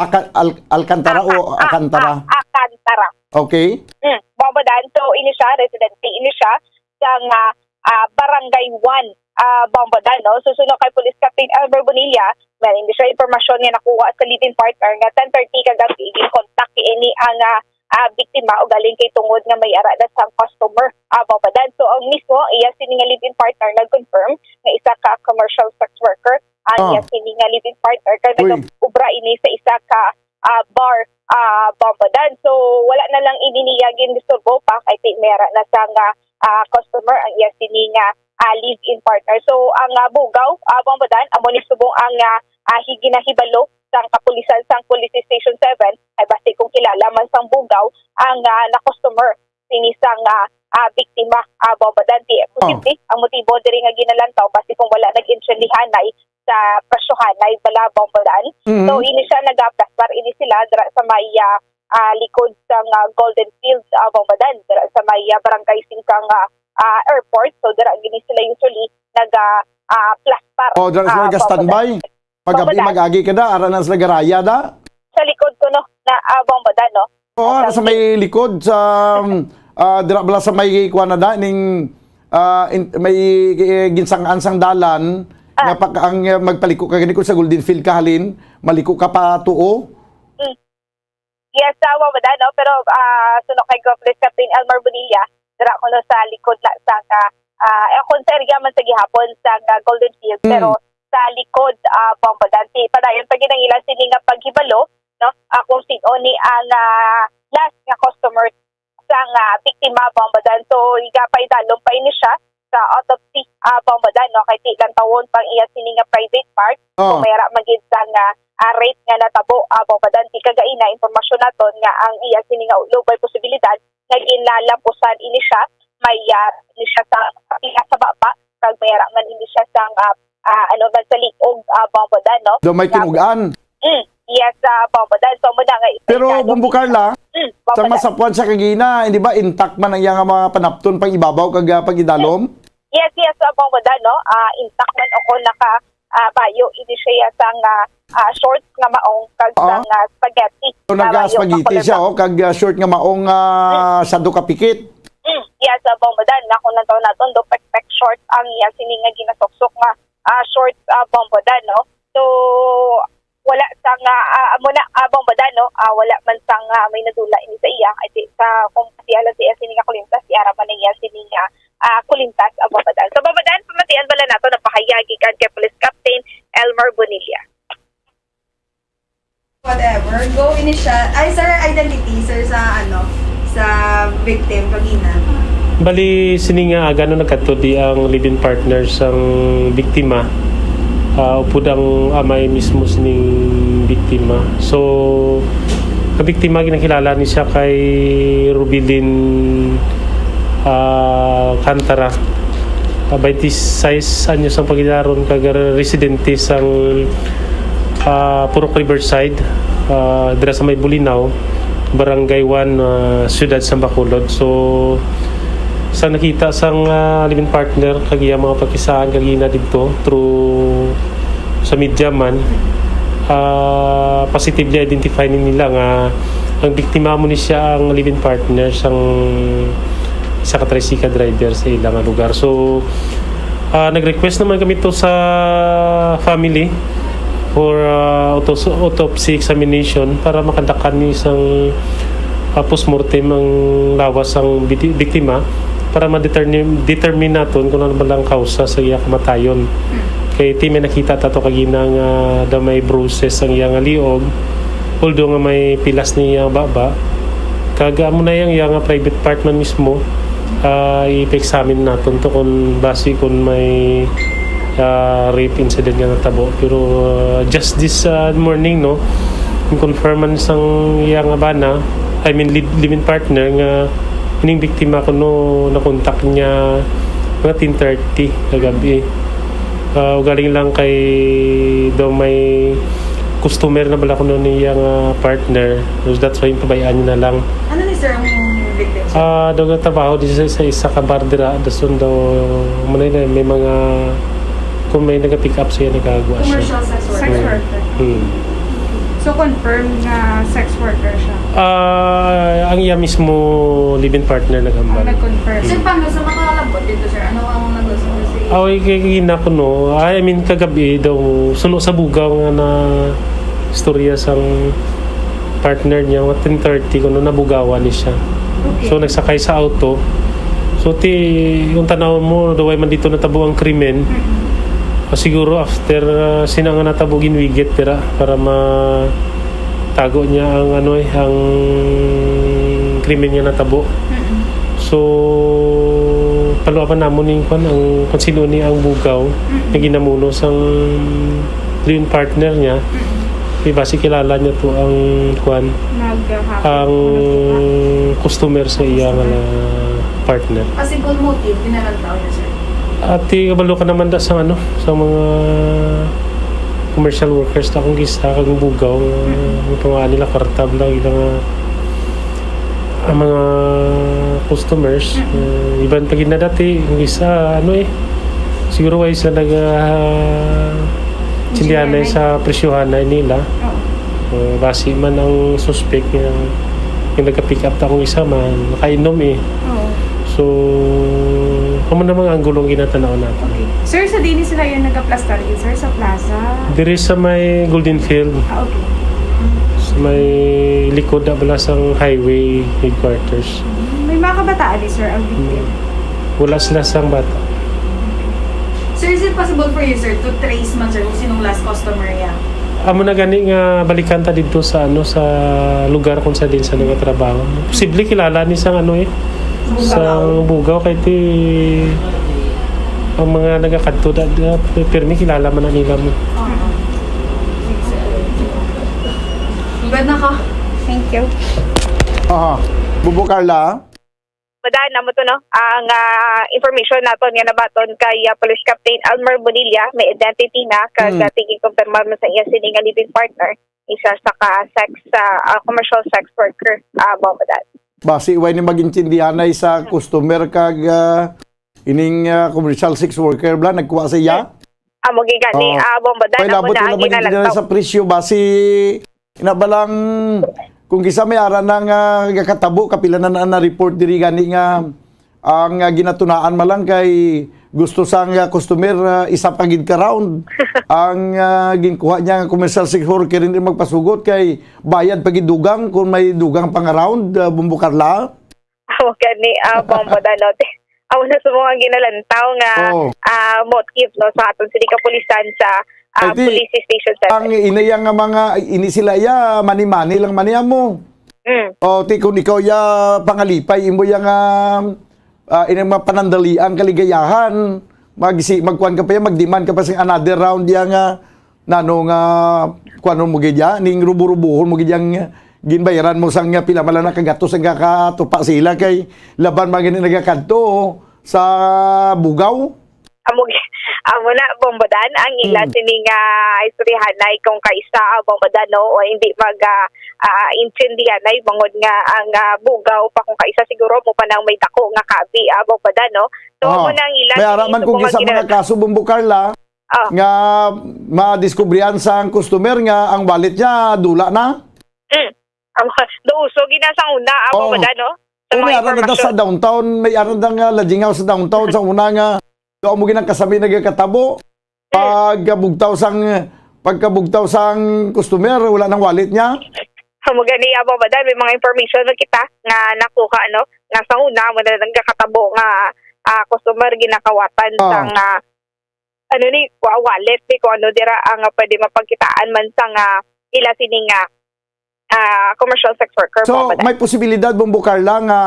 Aka-, Al-, Alcantara o Aka-, a-, Akantara? a-, Akantara. Okay. Mm, Bombo Dan. So, ini siya, residente ini siya sang, ah, ah, Barangay one, ah, Bombo Dan, no? So, suno kay Police Captain Elmer Bonilla, may ini siya impormasyon nga nakuha sa live-in partner nga ten thirty kagabi, gin-contact ini ang, ah, ah, biktima, ugaling kay tungod nga may ara na sang customer, ah, Bombo Dan. So, ang mismo, iya sini nga live-in partner nag-confirm nga isa ka commercial sex worker ang Ah. iya sini nga live-in partner kay Uy. nag-ubra ini sa isa ka, ah, bar, ah, Bombo Dan. So, wala na lang ini niya gindisturbo pa kay ti-, may ara na sang, ah, ah, customer ang iya sini nga, ah, live-in partner. So, ang, ah, bugaw, ah, Bombo Dan, amo ni subong ang, ah, ah, hi-, ginahibalo sang kapulisan sang Police Station seven, ay basi kung kilala man sang bugaw ang, ah, na-customer sini sang, ah, ah, biktima, ah, Bombo Dan. Ti-, Oh. posible ang motibo diri nga ginalantaw basi kung wala nag-intindihanay sa presyohanay bala, Bombo Dan. Mm. So, ini siya nagaplastar, ini sila dira sa may, ah, ah, likod sang, ah, Golden Fields, ah, Bombo Dan, dira sa may, ah, barangay singkang, ah, ah, airport. So, dira gini sila usually naga, ah, plastar, Oh, dira sila ah, Bombo Dan. nag-standby? Pag-abi, Bombo Dan. mag-agi ka da, ara na sila garaya da? Sa likod ko, no, na, ah, Bombo Dan, no? Oo, Sa ara sa may likod, sa, um, ah, dira bala sa may kuwan na da, ning, ah, in-, may, eh, ginsangaan sang dalan, Ah. nga pag, ang, eh, magpaliko ka gani ko sa Golden Field ka halin, maliko ka pa tuo. Mm. Yes, sa Bombo Dan, no? Pero, ah, suno kay Police Captain Elmer Bonilla, dira ko, no, sa likod na sa, sa, ah, eh, kung sa area man sa gihapon sa, ah, Golden Field, Mm. pero sa likod, ah, Bombo Dan. Ti-, padayon pa gid ang ila sini nga paghibalo, no? Ah, kung sin-o ni ang, ah, last nga customer sang, ah, biktima, Bombo Dan. So, igapaidalom pa ini siya sa autopsy, ah, Bombo Dan, no? Kay ti lantawon pang iya sini nga private part. Oh. Kung may ara man gid sang, ah, ah, rape nga natabo, ah, Bombo Dan. Ti kagaina, impormasyon naton nga ang iya sini nga ulo may posibilidad nga ginalampusan ini siya, may, ah, ni siya sa pila sa baba, kag may ara man ini siya sang, ah, ah, ano man sa liog, ah, Bombo Dan, no? Daw may Nga kinug-an. Mm, yes, ah, Bombo Dan. So, muna nga, Pero, ikaw, Bumbo Carla, Mm, Bombo sang Dan. masapwan siya kagina, hindi ba intact man ang iyang mga panapton pang ibabaw kag, ah, pag idalom? Yes, yes, ah, Bombo Dan, no? Ah, intact man ako naka, ah, bayo, ini siya sang, ah, ah, shorts nga maong kag Oo. sang, ah, spaghetti. So, Nga bayo, nag-spaghetti siya, makulata. oh, kag, ah, short nga maong, ah, Mm. sa duka pikit. Mm, yes, ah, Bombo Dan, nga kung nantaw naton, do pek-pek short ang iya sini nga ginasuksok nga, ah, shorts, ah, Bombo Dan, no? So, wala sang, ah, ah, amo na, ah, Bombo Dan, no? Ah, wala man sang, ah, may nadula ini sa iya. Ay, di, sa, kung siya lang siya sini nga kulintas, iya ra man ang iya sini nga, ah, kulintas, ah, Bombo Dan. So, Bombo Dan, pamatian bala nato, nagpahayag gikan kay Police Captain Elmer Bonilla. Whatever. Go initial. Ay, sir, identity, sir, sa ano, sa victim, kagina. Bali, sini nga aga, no, nagkadto di ang live-in partner sang biktima. Ah, upod ang amay mismo sining biktima. So, ang biktima, ginakilala ni siya kay Rubilin, ah, Cantara. Ah, twenty-six anyos ang pagkilala ron, kag residente sang, ah, Purok Riverside, ah, dira sa may Bulinaw, Barangay one, ah, Siyudad sang Bacolod. So, sa nakita sang, ah, live-in partner kag iya mga pakisaan kagina didto through sa media man, ah, positively identify ni nila nga ang biktima mo ni siya ang live-in partner sang isa ka tricycle driver sa ila nga lugar. So, ah, nag-request naman kami to sa family for, ah, autos-, autopsy examination para makandak-an ni sang, ah, postmortem ang lawas sang biti-, biktima para ma-determine, determine naton kung ano ba lang kausa sa iya kamatayon. Kay ti may nakita ta to kagina nga daw may bruises ang iya nga liog, although nga may pilas niya baba. Kag amo na yang iya nga private part man mismo, ah, ipa-examine naton to kung basi kung may, ah, rape incident nga natabo. Pero, ah, just this, ah, morning, no, confirm man sang iya nga bana, I mean, live, live-in partner nga ining biktima kuno nakontak niya mga ten thirty kagabi. Ah, ugaling lang kay daw may customer na bala kuno niya nga partner. So that's why pabayaan niya na lang. Ano ni sir ang victim, sir? Ah, daw nagtrabaho di sa, sa isa ka bar dira. Dason daw, manay na, may mga, kung may naga-pick up siya, nagagawa siya. Commercial sex worker. Sex worker. Hmm. So, confirmed nga sex worker siya? Ah, ang iya mismo live-in partner naghambal. Ang nag-confirm. Hmm. Sir, paano sa mga kalabot dito, sir? Ano ang nag-usap sa Aw, kay gina ko, no. I mean, kagabi daw, suno sa bugaw nga na istorya sang partner niya, mga ten thirty kuno, nabugawan ni siya. Okay. So, nagsakay sa auto. So, ti, kung tanaw mo, daw ay man dito natabo ang krimen. Mm-mm. Ah, siguro after, ah, sina nga natabo, ginwigit dira para ma-, tago niya ang, ano, eh, ang krimen nga natabo. Mm-mm. So, paluapan namon ning kwan, ang, kung sino ni ang bugaw Mm-mm. na ginamuno sang live-in partner niya. Mm-mm. Di ba, si kilala niya to ang kwan, Nag-, ang ano to ba? Customer sa iya nga Customer. na partner. Possible motive, ginalantaw niya, sir? Ati, kabalo ka naman da sa, ano, sa mga commercial workers na kung gisa, kag bugaw, Mm. ang pangalan nila, kwarta, bala, ila nga, ang mga customers, Mm. eh, iban pa gid na dati, kung gisa, ano eh, siguro ay sa nag, ah, Sindihan na Sindihan na. sa presyohan na nila. Oo. Uh, basi man ang suspect nga, yung nagka-pick up ta kung isa man, nakainom eh. Oo. So, amo na mga anggulong ginatanaw natin. Okay. Sir, sa diin sila yung nagaplastar yun, sir? Sa plaza? Diri sa may Golden Field. Ah, okay. Sa may likod na bala sang highway headquarters. May mga kabataan ni sir ang victim? Wala sila sang bata. Sir, is it possible for you, sir, to trace man, sir, kung sinong last customer niya? Amo na gani nga balikan ta didto sa, ano, sa lugar kung sa din sa nagatrabaho. Posible kilala ni sang, ano, eh, Bugaw. sang bugaw kay ti ang mga nagakadto da, da, pirmi kilala man na nila mo. Oo. Good na ka. Thank you. Aha. Bubo Carla? Madaan na mo to, no? Ang, ah, information naton nga nabaton kay, ah, Police Captain Elmer Bonilla, may identity na, kag, Hmm. ah, tigin-confirmar mo sa iya sini nga living partner, isa sa ka sex, ah, ah, commercial sex worker, ah, Bong Madaan. Basi, way ni mag-intindihan na isa customer kag, ah, ining, ah, commercial sex worker, bla, nagkuha sa iya? Amo gid gani, Oo. ah, Bong Madaan, Kay amo labot na na ang mag-intindihan ginalantaw. sa presyo, basi, ina ba lang, kung kisa may ara na nga gakatabo, kapila na, na, na-report diri gani nga ang, ah, ginatunaan man lang kay gusto sang, ah, customer, ah, isa pa gid ka round. Ang, ah, ginkuha niya nga commercial sex worker, hindi magpasugot kay bayad pa gid dugang kung may dugang pa nga round, ah, Bumbo Carla. Amo gani, ah, Bong Madaan, no? Amo na sa mga ginalantaw nga, Oo. ah, motive, no, sa aton sini kapulisan sa, ah, Ay, di, Police Station Seven. Ang ina iya nga mga, ini sila iya, mani-mani lang mani amo. Mm. O, ti, kung ikaw ya pangalipay, imo ya nga, ah, inang mga panandaliang kaligayahan, magsi-, magkuan ka pa ya, mag-demand ka pa sa another round ya nga, nano nga, kuanon mo gid ya, ning rubo-rubuhon mo gid yang ginbayaran mo sang pila man lang nakagatos ang kakatupa sila kay laban man gani nagakadto sa bugaw. Amo, amo na, Bong Madaan, ang ila Mm. sini nga istoryahanay kung kaisa, ah, Bong Madaan, no, o hindi mag, ah, ah, intindihanay, bangod nga ang, ah, bugaw pa kung kaisa siguro mo pa nang may dako nga kabi, ah, Bong Madaan, no? So, Oo. amo na ang ila May sini ara man kung subong kisa ang mga gina- kaso, Bumbo Carla, Oh. nga madiskubrihan sang customer nga ang wallet niya dula na? Mm. Amo, do uso gid na sang una, amo Oo. ba da, no? Sa Oo, mga may ara na da sa impormasyon. Downtown, may ara na da nga lodging house sa downtown sa una nga, do mo ginang kasami nagakatabo. Mm. Pag, ah, bugtaw sang, Pagkabugtaw sang customer, wala nang wallet niya? Amo gani, Abang Badan, may mga information na kita nga nakuha, ano, nga sa una, amo na nagakatabo nga, ah, customer ginakawatan Ah. sang, ah, ano ni, wa-, wallet ni, kung ano dira ang, ah, pwede mapagkitaan man sang, ah, ila sini nga, ah, commercial sex worker, So, Abang Badan. May posibilidad, Bombo Carla, nga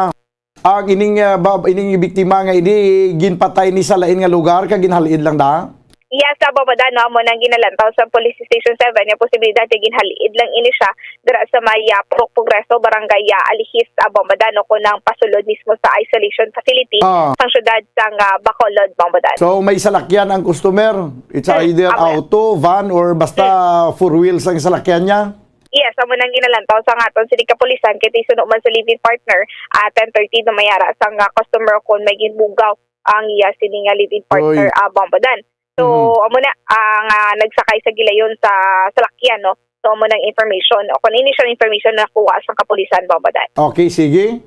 ang ining, ah, ba-, ining biktima nga ini ginpatay ni sa lain nga lugar kag ginhal-id lang da? Yes, Abang Badan, no, amo nang ginalantaw sa Police Station seven nga posibilidad nga ginhal-id lang ini siya dira sa may, ah, Purok Progreso, Barangay, ah, Alihis, Abang Badan, no, kunang pasulod mismo sa isolation facility Ah. sang syudad sang, ah, Bacolod, Abang Badan. So, may salakyan ang customer. It's Hmm, either amo na. auto, van, or basta Hmm. four wheels ang salakyan niya? Yes, amo nang ginalantaw sa aton sini kapulisan kay suno man sa live-in partner, ah, ten thirty na may ara sang, ah, customer kon may ginbugaw ang iya sini nga live-in partner, Oy. ah, Bombodan. So, Mhm. amo na ang, ah, nagsakay sa gilayon sa salakyan, no? So, amo nang information o kon initial information na nakuha sa kapulisan, Bombodan. Okay, sige.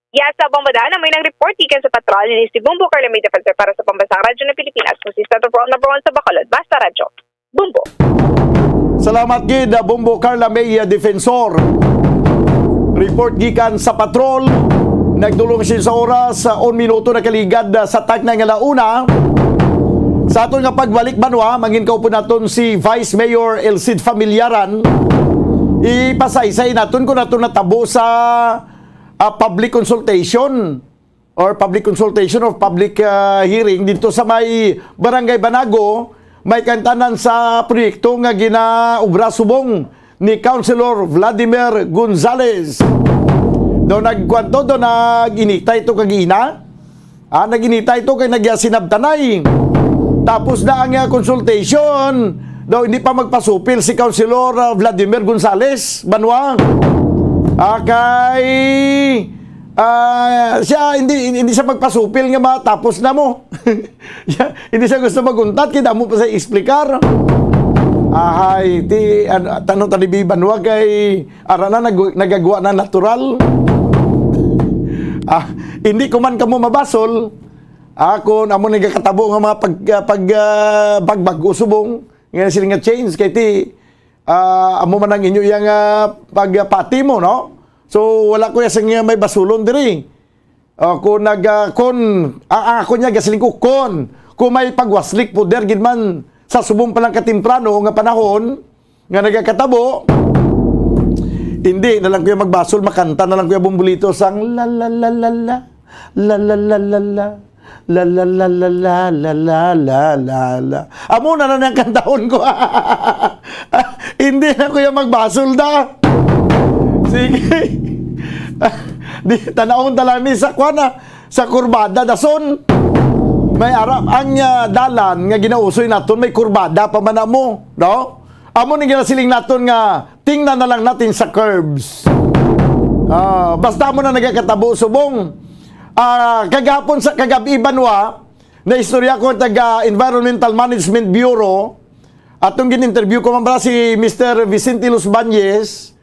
Yes, sa Bombodan, amo nang report gikan sa patrol ni si Bombo Carla May Defensor para sa Pambansang Radyo ng Pilipinas. Kung si Center Pro number one sa Bacolod, basta radyo. Bombo. Salamat gid, ah, Bombo Carla May, ah, Defensor. Report gikan sa patrol. Nagdulong siya sa oras, sa un minuto nakaligad, ah, sa tagna nga launa. Sa aton nga pagbalik, banwa, mangin kaupod naton si Vice Mayor Elcid Familiaran. Ipasaysay naton kung ato natabo sa, ah, public consultation or public consultation or public, ah, hearing dito sa may Barangay Banago, may kantanan sa proyekto nga ginaobra subong ni Councilor Vladimir Gonzales. Daw nagkwanto, daw nag-inita ito kag ina. Ah, nag-inita ito kay nagyasinabtanay. Tapos na ang, ah, consultation. Daw hindi pa magpasupil si Councilor, ah, Vladimir Gonzales, banwa. Ah, kay, ah, siya, hindi, hindi siya magpasupil nga matapos na mo. Siya, hindi siya gusto maguntat, kay damo pa sa explicar. Ahay, ti, ano, tanong tani, Biban, wa kay, ara na, nag-, nagagwa na natural. Ah, hindi ko man kamo mabasol, ah, kung amo nagakatabo nga mga pag, ah, pag, ah, pagbag-o subong, nga sila nga change, kay ti, ah, amo man ang inyo yang, ah, pagpati mo, no? So, wala ko ya sing, ah, may basulon diri. O, kung nag, ah, kung, ah, ah, ako niya, gasiling ko, kung, kung may pagwaslik poder gid man sa subong pa lang katemprano nga panahon nga nagakatabo, hindi na lang ko yung magbasol, makanta na lang ko yung bumbulito sang la, la, la, la, la, la, la, la, la, la, la, la, la, la, la, la, la, la, la. Amo na na nang kantahon ko. Hindi na ko yung magbasol da. Sige. Di, tanawon ta lang ni sa kwan, ah, sa kurbada, dason. May arap ang, ah, dalan nga ginausoy naton, may kurbada pa man amo, no? Amo ni ginasiling naton nga tingnan na lang natin sa curves. Ah, basta mo na nagakatabo subong. Ah, kagapon sa kagabi, banwa, na istorya ko taga Environmental Management Bureau, atong gin-interview ko man bala si Mister Vicente Los Bañez.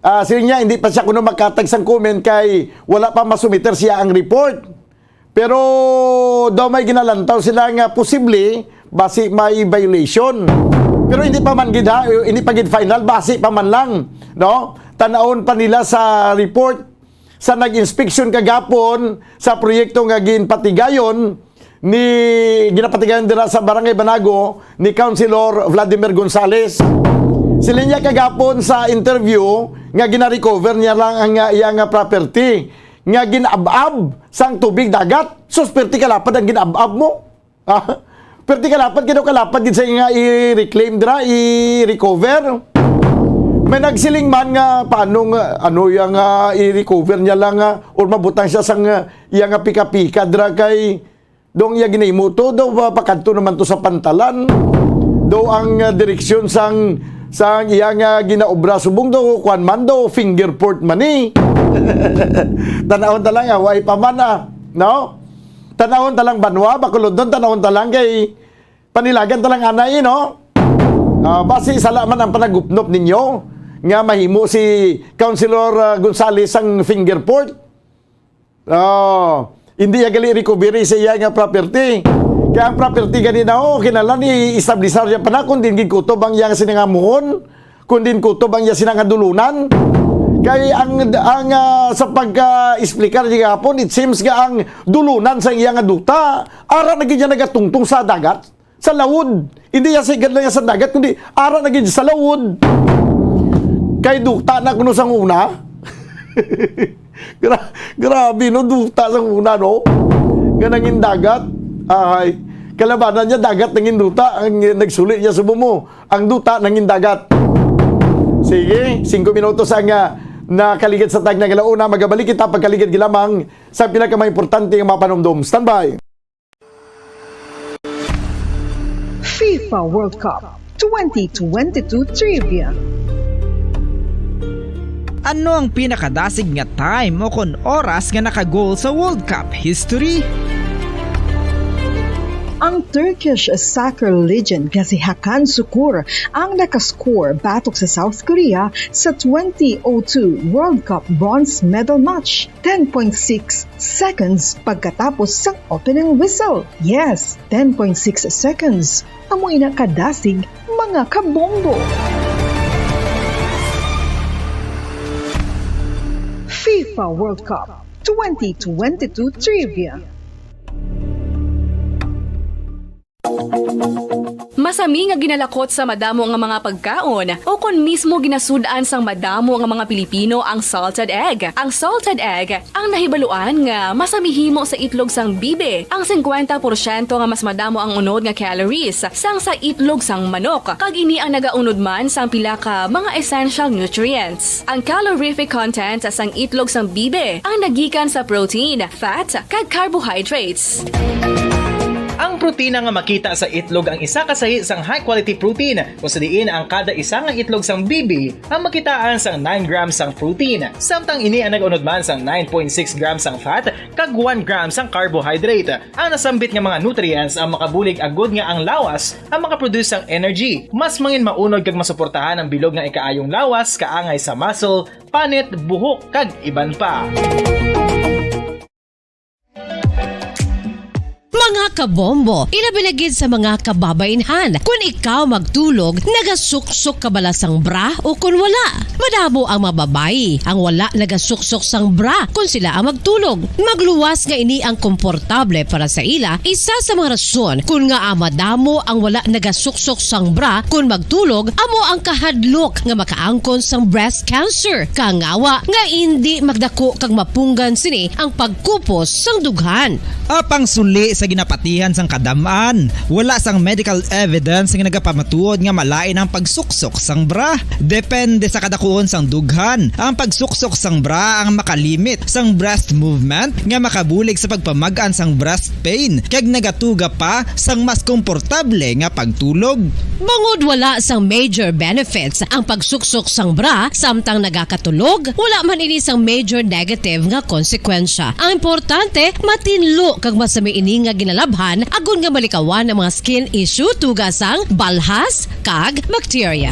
Ah, siling niya, hindi pa siya kuno magkatag sang comment kay wala pa masumiter siya ang report. Pero daw may ginalantaw sila nga posible basi may violation. Pero hindi pa man gid ha, hindi pa gid final, basi pa man lang, no? Tanawon pa nila sa report sa nag-inspeksyon kagapon sa proyekto nga ginpatigayon ni, ginapatigayon dira sa Barangay Banago ni Councilor Vladimir Gonzales. Siling niya kagapon sa interview nga gina-recover niya lang ang, ah, iya nga property nga gin-ab-ab sang tubig dagat. Sus, perti kalapad ang gin-ab-ab mo. Ah, perti kalapad, kino kalapad gid sa nga i-reclaim dira, i-recover. May nagsiling man nga, paano nga, ano iya nga i-recover niya lang nga, or mabutang siya sang, ah, iya nga pika-pika dira kay dong iya ginahimo to, daw pa-, pakadto naman to sa pantalan. Daw ang, ah, direksyon sang, sang iya nga ginaobra subong daw, kwan man daw, finger port man ni. Tanawon ta lang, ah, way pa man, ah, no? Tanawon ta lang, banwa, Bacolodnon, tanawon ta lang kay panilagan ta lang anay, no? Ah, basi sala man ang panagupnop ninyo nga mahimo si Councilor, ah, Gonzales ang finger port. Oh, hindi ya gali recovery sa iya nga property. Kaya ang property gani na, oh, kinahanglan i-establishar niya pa na kung diin gid kutob ang iyang sinangamuhon, kung diin kutob ang iya sina nga dulunan. Kay ang, ang, ah, sa pagka-explicar niya gahapon, it seems nga ang dulunan sa iya nga duta, ara na gid niya nagatungtong sa dagat, sa lawod. Hindi niya sigad lang sa dagat, kundi ara na gid sa lawod. Kay duta na kuno sang una. Gra-, grabe, no? Duta sang una, no? Nga nangin dagat. Ay, kalabanan niya, dagat nangin duta. Ang nagsuli niya sa bumo, ang duta nangin dagat. Sige, singko minutos ang, ah, nakaligid sa tag na galauna. Magabalik kita pagkaligid gilamang sa pinakamaimportante nga mga panumdom. Standby. FIFA World Cup twenty twenty-two Trivia. Ano ang pinakadasig nga time o kon oras nga naka-goal sa World Cup history? Ang Turkish soccer legend nga si Hakan Sukur ang nakascore batok sa South Korea sa twenty oh two World Cup bronze medal match, ten point six seconds pagkatapos sang opening whistle. Yes, ten point six seconds. Amo ina kadasig, mga kabombo. FIFA World Cup twenty twenty-two Trivia. Masami nga ginalakot sa madamo nga mga pagkaon, o kon mismo ginasud-an sang madamo nga mga Pilipino ang salted egg. Ang salted egg ang nahibaluan nga masami himo sa itlog sang bibi, ang singkwenta porsyento nga mas madamo ang unod nga calories sang sa itlog sang manok, kag ini ang nagaunod man sang pila ka mga essential nutrients. Ang calorific content sang itlog sang bibi ang nagikan sa protein, fat, kag carbohydrates. Ang protina nga makita sa itlog ang isa ka sahi sang high-quality protein, kung sa diin ang kada isa nga itlog sang bibi ang makitaan sang nine grams sang protein, samtang ini ang nag-unod man sang nine point six grams sang fat kag one gram sang carbohydrate. Ang nasambit nga mga nutrients ang makabulig agud nga ang lawas ang makaproduce sang energy. Mas mangin maunod kag masuportahan ang bilog nga ikaayong lawas, kaangay sa muscle, panit, buhok, kag iban pa. Mga kabombo, ilabi na gid sa mga kababaynhan, kun ikaw magtulog, nagasuksok ka bala sang bra o kun wala? Madamo ang mga babayi ang wala nagasuksok sang bra kun sila ang magtulog. Magluwas nga ini ang komportable para sa ila, isa sa mga rason kun ngaa madamo ang wala nagasuksok sang bra kun magtulog amo ang kahadlok nga makaangkon sang breast cancer, kangawa nga indi magdako kag mapunggan sini ang pagkupos sang dughan. Apang suli sa ginapatihan sang kadam-an, wala sang medical evidence nga nagapamatuod nga malain ang pagsuksok sang bra. Depende sa kadakuon sang dughan, ang pagsuksok sang bra ang makalimit sang breast movement nga makabulig sa pagpamag-an sang breast pain, kag nagatuga pa sang mas komportable nga pagtulog. Bangod wala sang major benefits ang pagsuksok sang bra samtang nagakatulog, wala man ini sang major negative nga konsekwensya. Ang importante, matinlo kag masami ini nga ginalabhan agod nga malikawan ang mga skin issue, tuga sang balhas kag bakterya.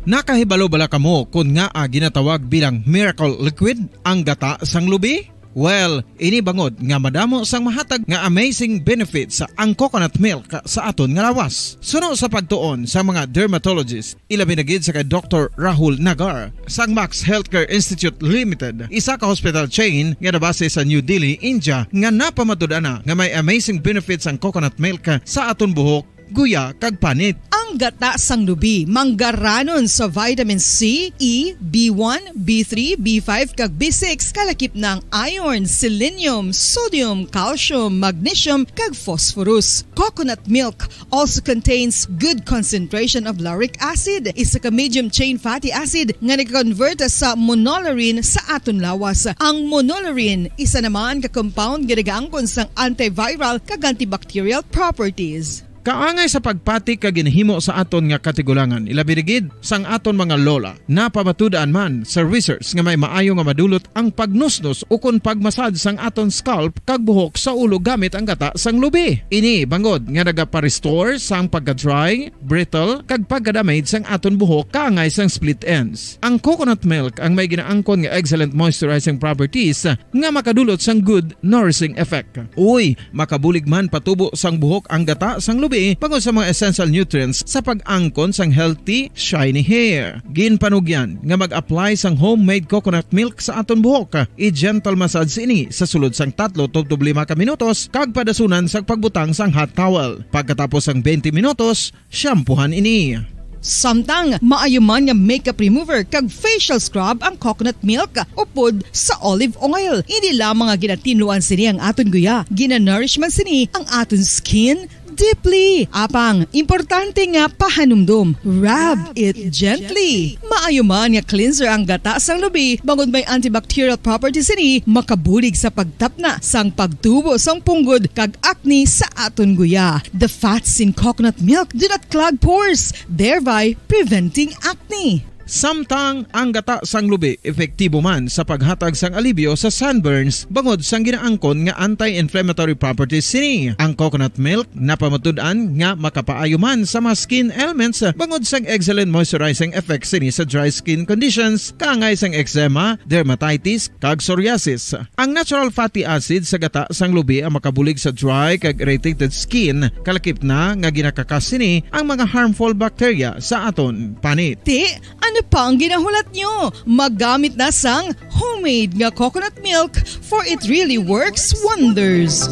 Nakahibalo bala kamo kon ngaa ginatawag bilang miracle liquid ang gata sang lubi? Well, ini bangod nga madamo sang mahatag nga amazing benefits ang coconut milk sa aton nga lawas. Suno sa pagtuon sa mga dermatologist, ilabi na gid sa kay Doktor Rahul Nagar sang Max Healthcare Institute Limited, isa ka hospital chain nga nabase sa New Delhi, India, nga napamatud-an na nga may amazing benefits ang coconut milk sa aton buhok, guya, kag panit. Ang gata sang lubi manggaranon sa vitamin C, E, B one, B three, B five, kag B six, kalakip na ang iron, selenium, sodium, calcium, magnesium, kag phosphorus. Coconut milk also contains good concentration of lauric acid, isa ka medium chain fatty acid nga nag-convert sa monolaurin sa aton lawas. Ang monolaurin, isa naman ka compound nga nagaangkon sang antiviral kag antibacterial properties. Kaangay sa pagpati kag ginhimo sa aton nga katigulangan, ilabi na gid sang aton mga lola. Napamatud-an man sa research nga may maayo nga madulot ang pagnusnos ukon pagmasad sang aton scalp kag buhok sa ulo gamit ang gata sang lubi. Ini bangod nga nagapa-restore sang pagka-dry, brittle, kag pagka-damage sang aton buhok kaangay sang split ends. Ang coconut milk ang may ginaangkon nga excellent moisturizing properties nga makadulot sang good nourishing effect. Uy, makabulig man patubo sang buhok ang gata sang lubi bangod sa mga essential nutrients sa pag-angkon sang healthy, shiny hair. Ginpanugyan nga mag-apply sang homemade coconut milk sa aton buhok. I-gentle massage ini sa sulod sang tatlo tubtob lima ka minutos kag padasunan sa pagbutang sang hot towel. Pagkatapos sang twenty minutos, shampoohan ini. Samtang maayo man nga makeup remover kag facial scrub ang coconut milk upod sa olive oil. Hindi lamang nga ginatinluan sini ang aton guya, ginanourish man sini ang aton skin deeply. Apang, importante nga pahanumdom, rub it gently. Maayo man nga cleanser ang gata sang lubi, bangod may antibacterial properties sini, makabulig sa pagtapna sang pagtubo sang punggod kag acne sa aton guya. The fats in coconut milk do not clog pores, thereby preventing acne. Samtang ang gata sang lubi epektibo man sa paghatag sang alibyo sa sunburns bangod sang ginaangkon nga anti-inflammatory properties sini. Ang coconut milk napamatud-an nga makapaayo man sa mga skin ailments bangod sang excellent moisturizing effects sini sa dry skin conditions, kaangay sang eczema, dermatitis, kag psoriasis. Ang natural fatty acid sa gata sang lubi ang makabulig sa dry kag irritated skin, kalakip na nga ginakakas sini ang mga harmful bacteria sa aton panit. Ti, ano pa ang ginahulat nyo? Maggamit na sang homemade nga coconut milk, for it really works wonders.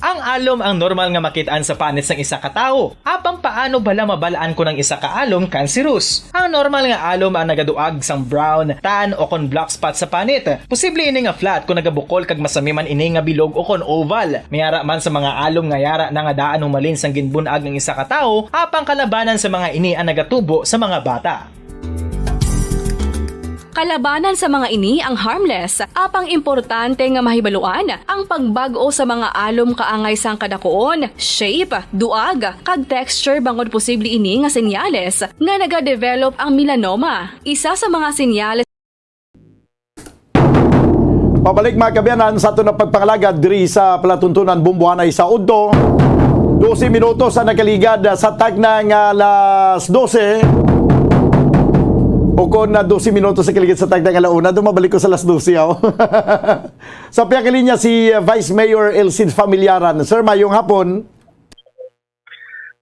Ang alom ang normal nga makit-an sa panit sang isa ka tawo. Apang paano bala mabal-an kon ang isa ka alom cancerous? Ang normal nga alom ang nagaduag sang brown, tan, o kon black spot sa panit. Posible ini nga flat kon nagabukol kag masami man ini nga bilog o kon oval. May ara man sa mga alom nga yara na nga daan humalin sang ginbun-ag ang isa ka tawo, apang kalabanan sa mga ini ang nagatubo sa mga bata. Kalabanan sa mga ini ang harmless, apang importante nga mahibaluan ang pagbag-o sa mga alom kaangay sang kadakuon, shape, duag, kag texture, bangod posible ini nga senyales nga nagadevelop ang melanoma. Isa sa mga senyales Pabalik, mga kaabyanan, sa aton nga pagpangalagad diri sa palatuntunan Bumbuhanay sa Udto. Dose minutos ang nakaligad sa tagna nga alas dose. O kon na dose minutos ang nakaligad sa tagna nga ala una, do mabalik ko sa alas dose, aw. Sa pihak linya si, uh, Vice Mayor Elcid Familiaran. Sir, mayong hapon.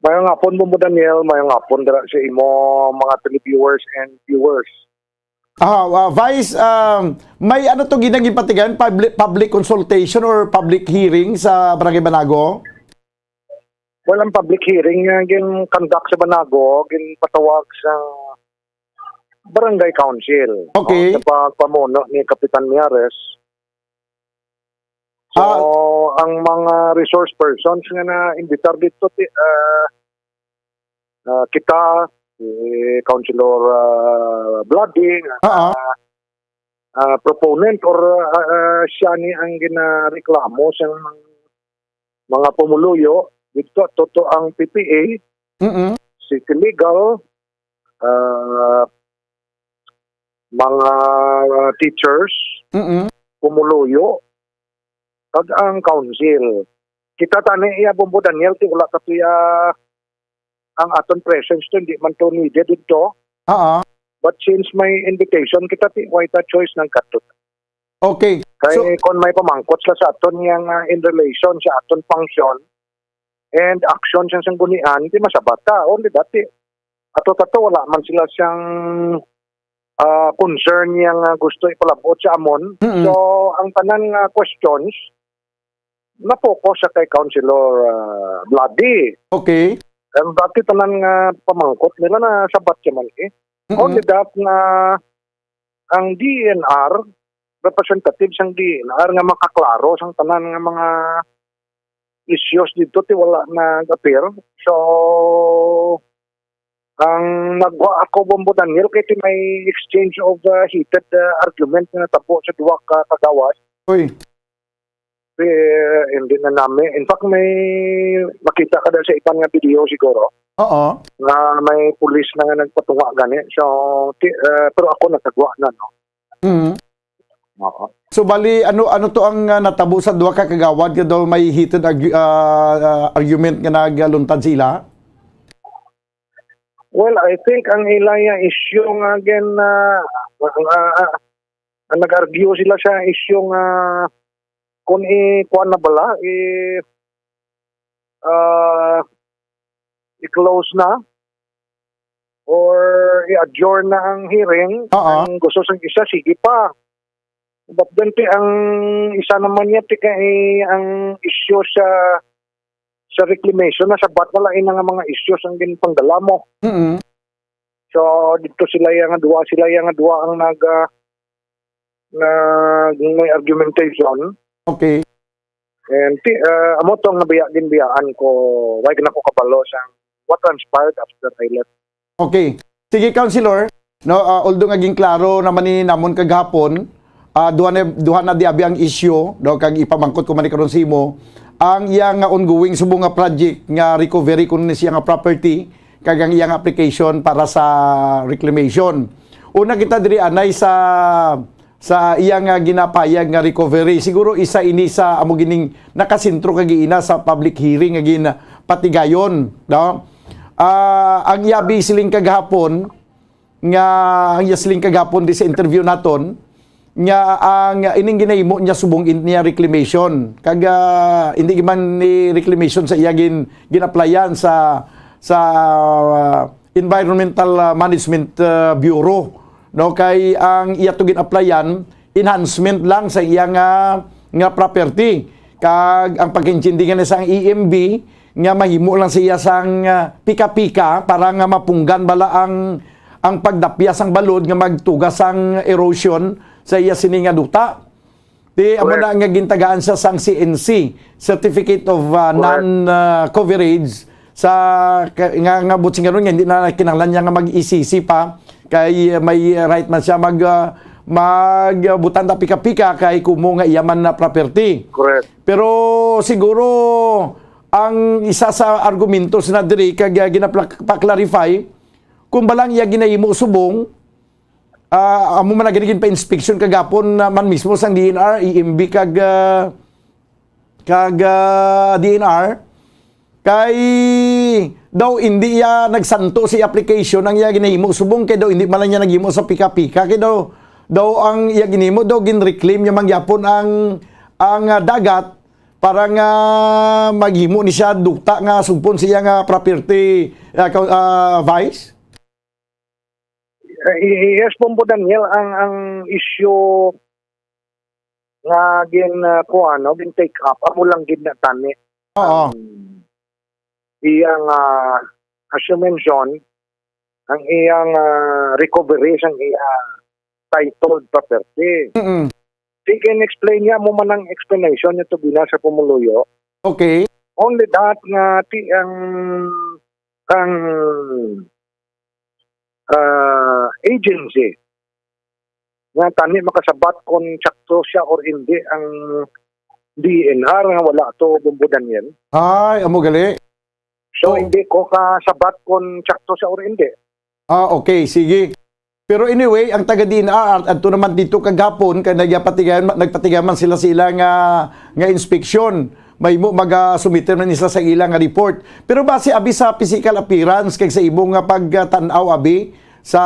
Mayong hapon, Bombo Daniel. Mayong hapon dira sa imo mga televiewers and viewers. Ah, ah, Vice, um, may ano to ginang gipatigayon, public, public consultation or public hearing sa Barangay Banago? Well, ang public hearing nga gin-conduct sa Banago, ginpatawag sa Barangay Council, Okay. no, sa pagpamuno ni Kapitan Miyares. So, Ah. ang mga resource persons nga na-imbitar dito, ti-, ah, ah, kita, si Councilor, ah, Bloody, nga, Ah, ah. ah, proponent or, ah, ah, siya ni ang ginareklamo sa mga pumuluyo dito, to, to ang P P A, Mm-mm. City Legal, ah, mga, ah, teachers, Mm-mm. pumuluyo, kag ang council. Kita tani iya, Bombo Daniel, ti wala ka tuya ang aton presence to, hindi man to needed dito. Oo. But since may invitation kita, ti wala ta choice nang kadto. Okay. Kay So, kung may pamangkot sila sa aton yang, ah, in relation sa aton function and action sa sanggunian, di masabat ta. Only dati, ato tato, wala man sila siyang, ah, concern yang, ah, gusto ipalabot sa amon. Mm-mm. So, ang tanan nga questions, na-focus sa kay Councilor, ah, Bloody. Okay. Ang dati tanan nga pamangkot nila na sabat siya man eh. Mm-mm. Only that na ang D E N R, representative sang D E N R nga makaklaro sang tanan nga mga issues dito, ti wala nag-appear. So, ang nagwa ako, Bombo Daniel, kay ti may exchange of, uh, heated, uh, argument nga natabo sa duha ka kagawas. Uy. Eh, hindi na nami. In fact, may makita ka daw sa iban nga video siguro Oo. nga may pulis na nga nagpatunga gani. So, ti-, eh, pero ako natagwa na, no? Mm. Oo. So, bali, ano, ano to ang, ah, natabo sa duha ka kagawad nga daw may heated argu-, ah, ah, argument nga nagluntad sila? Well, I think ang ilaya issue nga again, ah, ah, ah, ah, nag-argue sila sa issue nga kung i-, kuwan na bala, i-, ah, i-close na or i-adjourn na ang hearing, Oo. ang gusto sang isa, sige pa. But then, ti, ang isa naman niya, ti, kay ang issue sa, sa reclamation, nasabat na lang ina nga mga issues ang ginpanggala mo. Mm-mm. So, dito sila yang duwa, sila yang duwa ang nag, ah, nag, may argumentation. Okay. And ti-, ah, amo to nga biya, ginbiyaan ko, why na ko kabalo sa what transpired after I left. Okay. Sige, Councilor. No, ah, although nga ginklaro naman ni namon kagahapon, ah, duha na, duha na di abi ang issue, no, kag ipamangkot ko man ni karon sa imo, ang iya nga ongoing subong nga project nga recovery kuno ni siya nga property, kag ang iya nga application para sa reclamation. Una kita diri anay sa, sa iya nga ginapayag nga recovery. Siguro isa ini sa amo gining nakasentro kag ina sa public hearing nga ginpatigayon, no? Ah, ang iya bi siling kagahapon nga, ang iya siling kagahapon di sa interview naton, nga ang ining ginahimo niya subong in-, niya reclamation. Kag, ah, hindi man ni reclamation sa iya gin-, gin-applyan sa, sa, ah, Environmental, ah, Management, ah, Bureau, no? Kay ang iya to gin-applyan, enhancement lang sa iya nga, nga property. Kag ang pagkaintindi nga sa E M B, nga mahimo lang sa iya sang, ah, pika-pika para nga mapunggan bala ang, ang pagdapya sang balod nga magtuga sang erosion sa iya sini nga duta. Di, amo Correct. na nga gintagaan siya sang C N C, Certificate of, ah, Correct. Non, ah, Coverage, sa, ka-, nga, nga buot silingon nga hindi na kinahanglan niya nga mag-E C C pa, kay, ah, may right man siya mag, ah, magbutang ta pika-pika kay kumo nga iya man na property. Correct. Pero siguro ang isa sa argumentos na diri kag, ah, ginapla-, pa-clarify, kung balang iya ginahimo subong, ah, amo man na gani ginpa-inspection kagapon na man mismo sang D N R, E M B kag, ah, kag, ah, D N R, kay daw hindi iya nagsanto sa application ang iya ginahimo subong kay daw hindi man lang niya naghimo sa pika-pika kay daw, daw ang iya ginhimo daw ginreclaim niya man gyapon ang, ang, ah, dagat para nga maghimo ni siya duta nga sugpon sa iya nga property, ah, ka-, ah, Vice? Eh, yes, Bombo Daniel, ang, ang issue nga gin, ah, kuwan, no, gin take up, amo lang gid na tani. Oo. Ang iyang, ah, as you mentioned, ang iyang, ah, recovery sang iya titled property. Mm-mm. Sige, in-explain niya mo man ang explanation niya to gina sa pumuluyo. Okay. Only that nga ti ang, ang, ah, agency nga tani makasabat kon sakto siya or hindi ang D N R nga wala to, Bombo Daniel. Ay, amo gali. So, Oh. hindi ko kasabat kon sakto siya or hindi. Ah, okay, sige. Pero anyway, ang taga D N R, adto naman dito kagapon, kay nagyapatigayan, nagpatigayan man sila sa ila nga, nga inspeksyon. Mahimo magasumite man sila sa ila nga report. Pero base abi sa physical appearance, kag sa imo nga pagtan-aw abi, sa,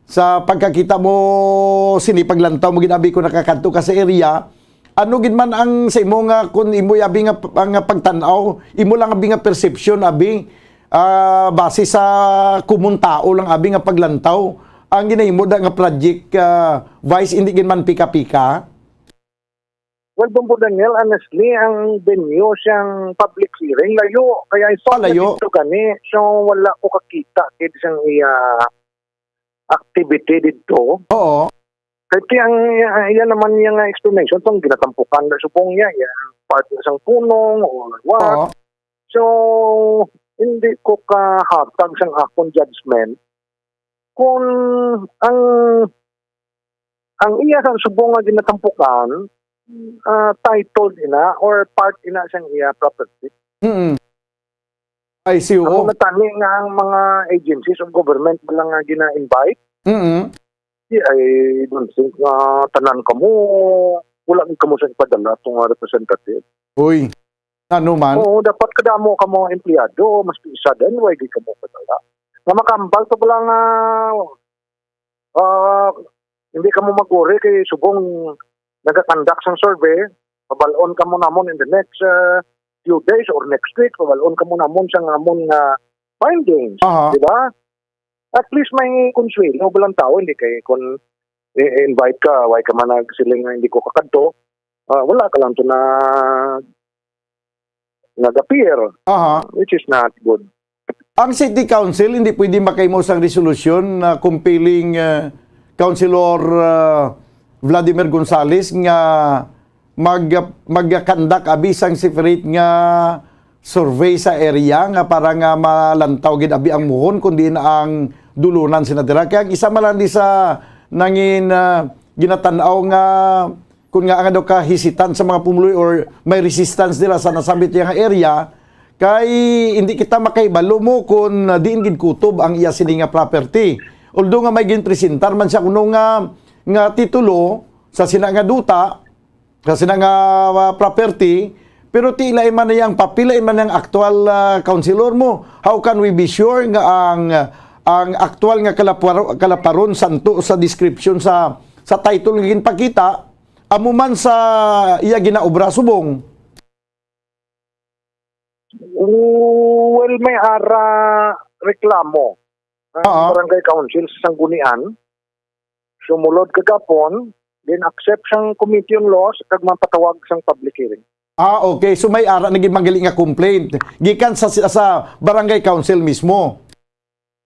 sa pagkakita mo, sini paglantaw mo ginabi ko nakakadto ka sa area, ano gid man ang sa imo nga, kun imo abi nga p-, nga pagtan-aw, imo lang abi nga perception abi, ah, base sa common tao lang abi nga paglantaw, ang ginahimo da nga project, ah, Vice, hindi gid man pika-pika? Well, Bombo Daniel, honestly, ang venue siyang public hearing, layo. Kaya I thought Ah, layo. na dito gani. So, wala ko kakita gid siyang iya activity dito. Oo. Kay ti ang, ah, iya naman niya nga explanation, tong ginatampukan na subong niya, iya part na sang punong or what. Oo. So, hindi ko kahatag sang akon judgment kung ang, ang iya sang subong nga ginatampukan, ah, titled ina or part ina sang iya property. Mm. I see, Ako oo. natani nga ang mga agencies of government ba lang nga gina-invite, Mm. di, I don't think nga tanan kamo, wala gid kamo sa ipadala tong nga representative. Uy. Ano man? Oo, dapat kadamo kamo empleyado, mas isa din, why di kamo padala? Nga makambal to pala nga, ah, hindi kamo maguri kay subong nagakandak sang survey, pabalon kamo namon in the next, ah, few days or next week, pabalon kamo namon sang amon nga findings, Aha. di ba? At least may konsuelo ba lang tao, hindi kay kung i-invite ka, why ka man nagsiling nga hindi ko kakadto, ah, wala ka lang to na nag-appear, Aha. which is not good. Ang City Council hindi pwede makahimo sang resolusyon na compelling, uh, Councilor, uh, Vladimir Gonzales nga mag mag-conduct abi sang separate nga survey sa area nga para nga malantaw gid abi ang muhon kundi ang dulunan sina dira. Kaya ang isa man lang di sa nangin, uh, ginatan-aw nga kung nga ang daw kahisitan sa mga pumuluyo or may resistance nila sa nasambit niya nga area, kay hindi kita makahibalo mo kung, ah, diin gid kutob ang iya sini nga property. Although nga may ginpresentar man siya kuno nga, nga titulo sa sina nga duta, sa sina nga, ah, property, pero ti lain man niya ang papel, lain man ang aktual, ah, councilor mo. How can we be sure nga ang, ang aktual nga kalapar-, kalaparon santo sa description sa, sa title nga ginpakita, amo man sa iya ginaobra subong? Well, may ara reklamo ang Oo. barangay council sa Sanggunian. Sumulod kagapon, then accept sang committee on laws kag mapatawag sang public hearing. Ah, okay. So may ara na gid manggali nga complaint gikan sa, sa barangay council mismo.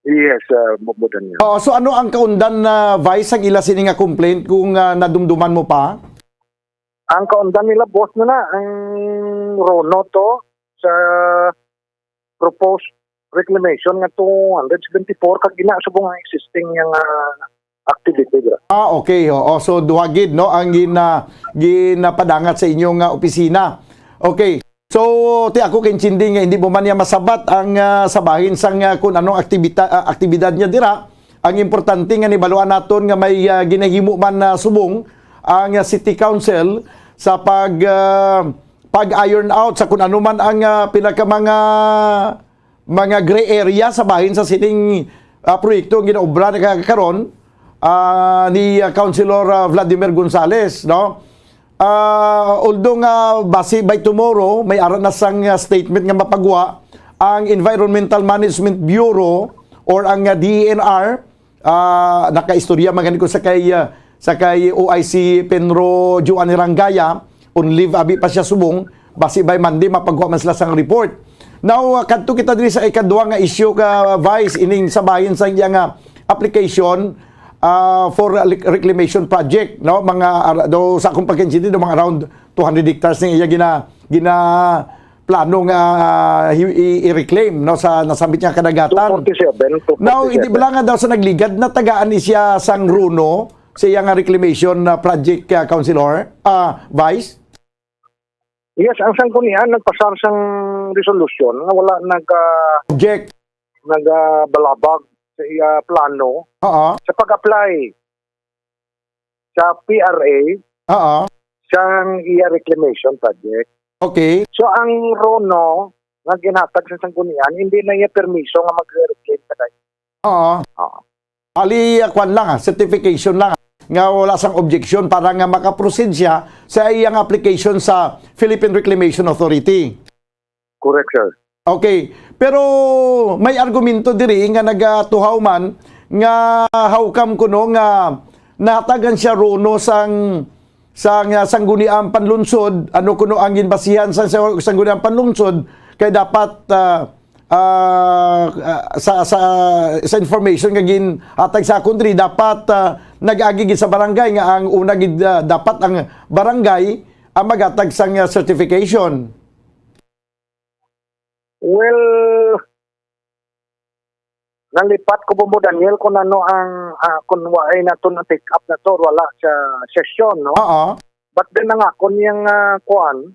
Yes, uh, Bobo Daniel. Oo, so ano ang kaundan na, Vice, ang ila sini nga complaint kung, ah, nadumduman mo pa? Ang kaundan nila, boss, na na, ang Rono to sa proposed reclamation nga two hundred seventy-four kag ina subong ang existing niya nga activity, bro. Ah, okay. Oo. So duha gid, no, ang gina, ginapadangat sa inyo nga opisina. Okay. So ti ako kaintindi nga hindi mo man niya masabat ang, ah, sa bahin sang, ah, kung anong aktibita-, ah, aktibidad niya dira. Ang importante nga nibaluan naton nga may, ah, ginahimo man na subong ang, ah, City Council sa pag, ah, pag-iron out sa kung ano man ang, ah, pinaka mga, mga gray area sa bahin sa sining, ah, proyekto ang ginaobra na ka-, karon, ah, ni, ah, Councilor, ah, Vladimir Gonzales, no? Ah, although nga basi by tomorrow may ara na sang, ah, statement nga mapagwa ang Environmental Management Bureau or ang, ah, D E N R, ah, nakaistorya man gani ko sa kay, ah, sa kay O I C Penro Joan Rangaya, on leave abi pa siya subong, basi by Monday mapagwa man sila sang report. Now, ah, kadto kita diri sa ikadua nga issue ka, Vice, ining sa bahin sa iya nga application, ah, for rec-, reclamation project, no? Mga ara-, do sa akong pagkaintindi, do mga around two hundred hectares ning iya gina, gina plano nga, ah, i-, i-, i-reclaim, no, sa nasambit nga kadagatan. Two forty-seven, two forty-seven. Now, hindi ba lang nga daw sa nagligad na tagaan ni siya sang Rono sa iya nga reclamation, ah, project, ah, Councilor, ah, Vice? Yes, ang Sanggunian nagpasar sang resolusyon nga wala nag, ah, Object. nagabalabag sa iya plano Oo. sa pag-apply sa P R A Oo. sang iya reclamation project. Okay. So ang Rono nga ginhatag sa Sanggunian, hindi na iya permiso nga mag-reclaim sa kay. Oo. Oo. Ali, ah, kwan lang, ah, certification lang, ah, nga wala sang objection para nga makaproceed siya sa iyang application sa Philippine Reclamation Authority. Correct, sir. Okay. Pero may argumento diri nga nagatuhaw man nga how come kuno nga nahatagan siya Rono sang, sang, ah, Sangguniang Panlungsod, ano kuno ang ginbasihan sa, sa Sangguniang Panlungsod, kay dapat, ah, ah, ah, sa, sa, sa information nga ginhatag sa akon diri, dapat, ah, nag-agi gid sa barangay nga ang una gid, ah, dapat ang barangay ang maghatag sang, ah, certification. Well, nalipat ko, Bombo Daniel, kung ano ang, ah, kung waay nato na take up na to, wala sa sesyon, no? Oo. But then, ang akon yang, ah, kuan,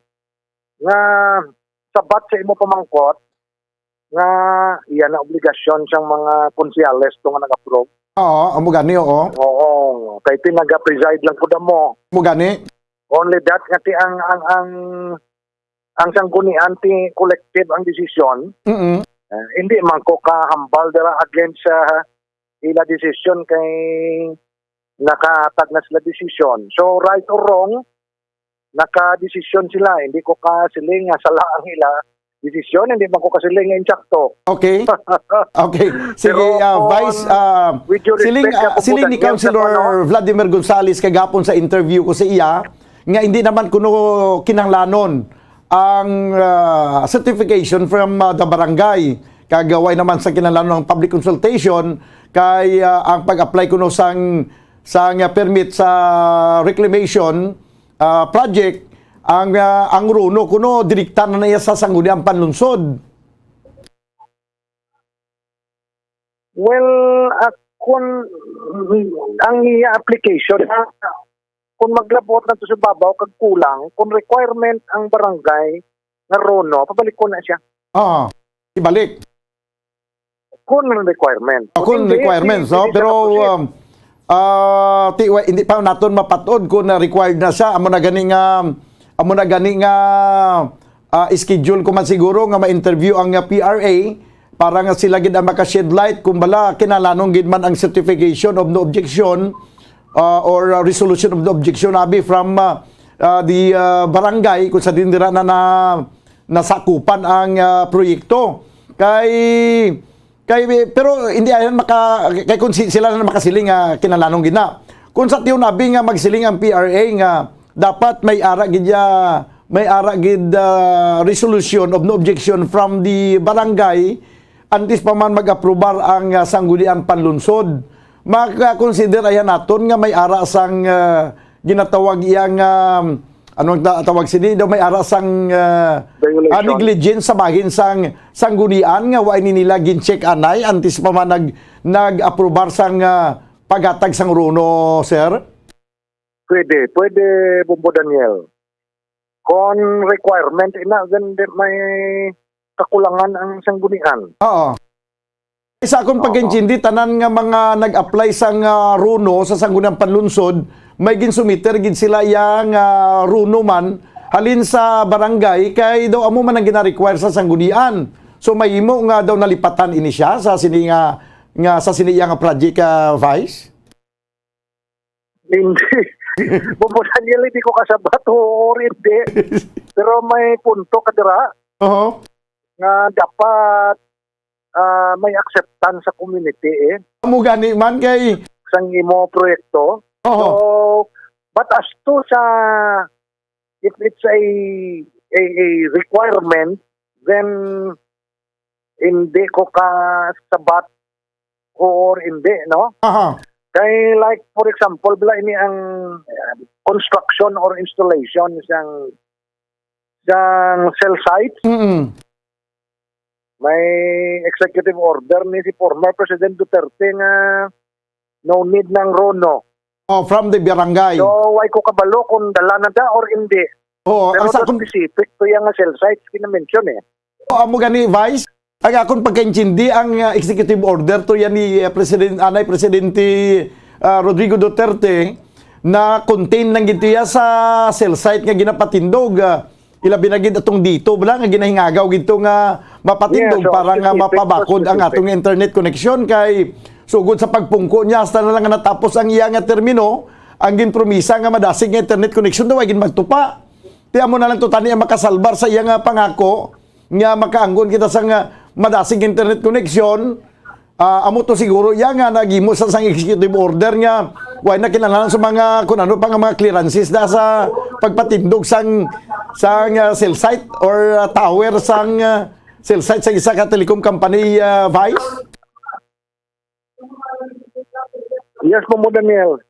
nga sabat sa imo pamangkot, nga iya na obligasyon sang mga konsehales to nga nag-approve. Oo, amo gani, oo. Oo, kay pinaga-preside lang pud mo. Amo gani. Only that nga ti ang, ang, ang, ang sanggunian ti collective ang desisyon. Mm-mm. Eh, hindi man ko kahambal dira against sa ila desisyon kay nakahatag na sila desisyon. So, right or wrong, nakadesisyon sila. Hindi ko kasiling nga sala ang ila desisyon, hindi man ko kasiling nga insakto. Okay. Okay. Sige, Pero ah, kung Vice, ah, with due siling, respect, ah, ako po, siling ni Daniel, sa Councilor kuno. Vladimir Gonzales kagapon sa interview ko sa iya nga hindi naman kuno kinahanglanon ang, ah, certification from, ah, the barangay. Kag, ah, way naman sa kinahanglanon ang public consultation kay, ah, ang pag-apply kuno sang, sang, ah, permit sa reclamation, ah, project, ang, ah, ang RONO kuno direkta na niya sa Sangguniang Panlungsod. Well, akon, ang iya application, ah, kung maglabot na to sa babaw kag kulang, kung requirement ang barangay nga RONO, pabalik ko na siya. Ah, ibalik. Kung ang requirement. Ah, kung Kung hindi, requirements, di, no? di siya Pero, kapusin. um, ah, ti-, wa-, hindi pa naton mapatod kung na required na siya. Amo na gani nga, amo na gani nga, ah, schedule ko man siguro nga ma-interview ang, ah, P R A para nga sila gid ang maka-shed light kung bala kinahanglanon gid man ang certification of no objection, ah, or, ah, resolution of no objection, abi, from, ah, ah, the, ah, barangay kung sa diin dira na, na nasakupan ang, ah, proyekto. Kay, kay, pero hindi ayan maka-, kay kung si-, sila na makasiling nga kinahanglanon gid na. Kung sa tiyon, abi, nga magsiling ang P R A nga dapat may ara gid, ah, may ara gid, ah, resolution of no objection from the barangay antes pa man mag-aprobar ang, ah, Sangguniang Panlungsod. Maka-consider ayan naton nga may ara sang, ah, ginatawag iya nga, ano ang ta-, tawag sini? Daw may ara sang, ah, Violation. Ah, negligence sa bahin sang sanggunian nga wa ini nila gin-check anay antes pa man nag-, nag-aprobar sang, ah, paghatag sang RONO, sir? Pwede, pwede, Bombo Daniel. Kon requirement, ina, then di-, may kakulangan ang sanggunian. Oo. Sa akong Oo. pagkaintindi, tanan nga mga nag-apply sang, ah, RONO sa Sangguniang Panlungsod, may ginsumiter gid sila iya nga RONO man halin sa barangay, kay daw amo man ang gina-require sa sanggunian. So, mahimo nga daw nalipatan ini siya sa sini nga, nga sa sini iya nga project, ah, Vice? Hindi. Bombo Daniel, hindi ko kasabat, oo or hindi. Pero may punto ka dira Oho. nga dapat, ah, may acceptance sa community, eh. Amo gani man kay Sang imo proyekto. Oho. So, but as to sa, if it's a, a, a requirement, then hindi ko kasabat ko or hindi, no? Aha. Kay, like, for example, bala ini ang, uh, construction or installation sang, sang cell site. Mm-mm. May executive order ni si former President Duterte nga no need ng RONO. Oh, from the barangay. So, why ko kabalo kung dala na da or hindi? Oo, Pero ang sa to akong specific to yung cell sites, kinamention eh. Oo, amo gani, Vice. Ang akon pagkaintindi, ang, ah, executive order to yan ni, ah, President, anay Presidente, ah, Rodrigo Duterte, na contain lang gid iya sa cell site nga ginapatindog, ah, ilabi na gid atong dito, bala nga ginahingagaw gid to nga mapatindog Yes, so para nga specific, mapabakod ang specific. atong internet connection kay sugod sa pagpungko niya hasta na lang nga natapos ang iya nga termino, ang ginpromisa nga madasig nga internet connection daw ay gid magtupa. Ti amo na lang to tani ang makasalbar sa iya nga pangako nga makaanggon kita sa nga madasig internet connection. Ah, amo to siguro iya nga naghimo sa sang executive order nga way na kinahanglan sa mga, kung ano pa nga mga clearances na sa pagpatindog sang, sang, ah, cell site or, ah, tower sang, ah, cell site sa isa ka telecom company, ah, Vice? Yes po mo, Daniel.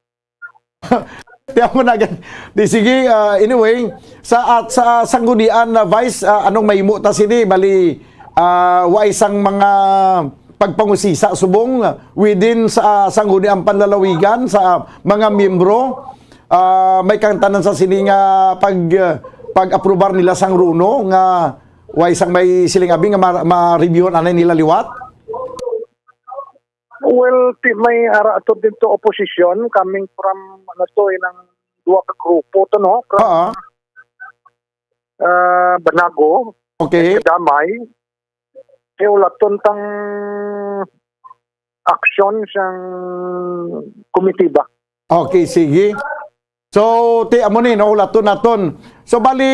Tiyan mo na gan-, di sige, ah, anyway, sa, at sa sanggunian na Vice, ah, anong mahimo ta sini? Bali, ah, wa isang mga pagpangusisa subong, ah, within sa, ah, sanggunian panlalawigan sa mga miyembro. ah, may kangtanan sa sini nga pag, ah, pag-aprobar nila sang RUNO nga way sang may siling abi nga ma-, ma-reviewhan anay nila liwat? Well, ti-, may ara to dito opposition coming from, ano to, inang duwa ka grupo to, no? From, Oo. ah, Banago, Okay. Damay, kay ulaton tang action sang komitiba. Okay, sige. So, ti amo ni, no, ulaton naton. So, bali,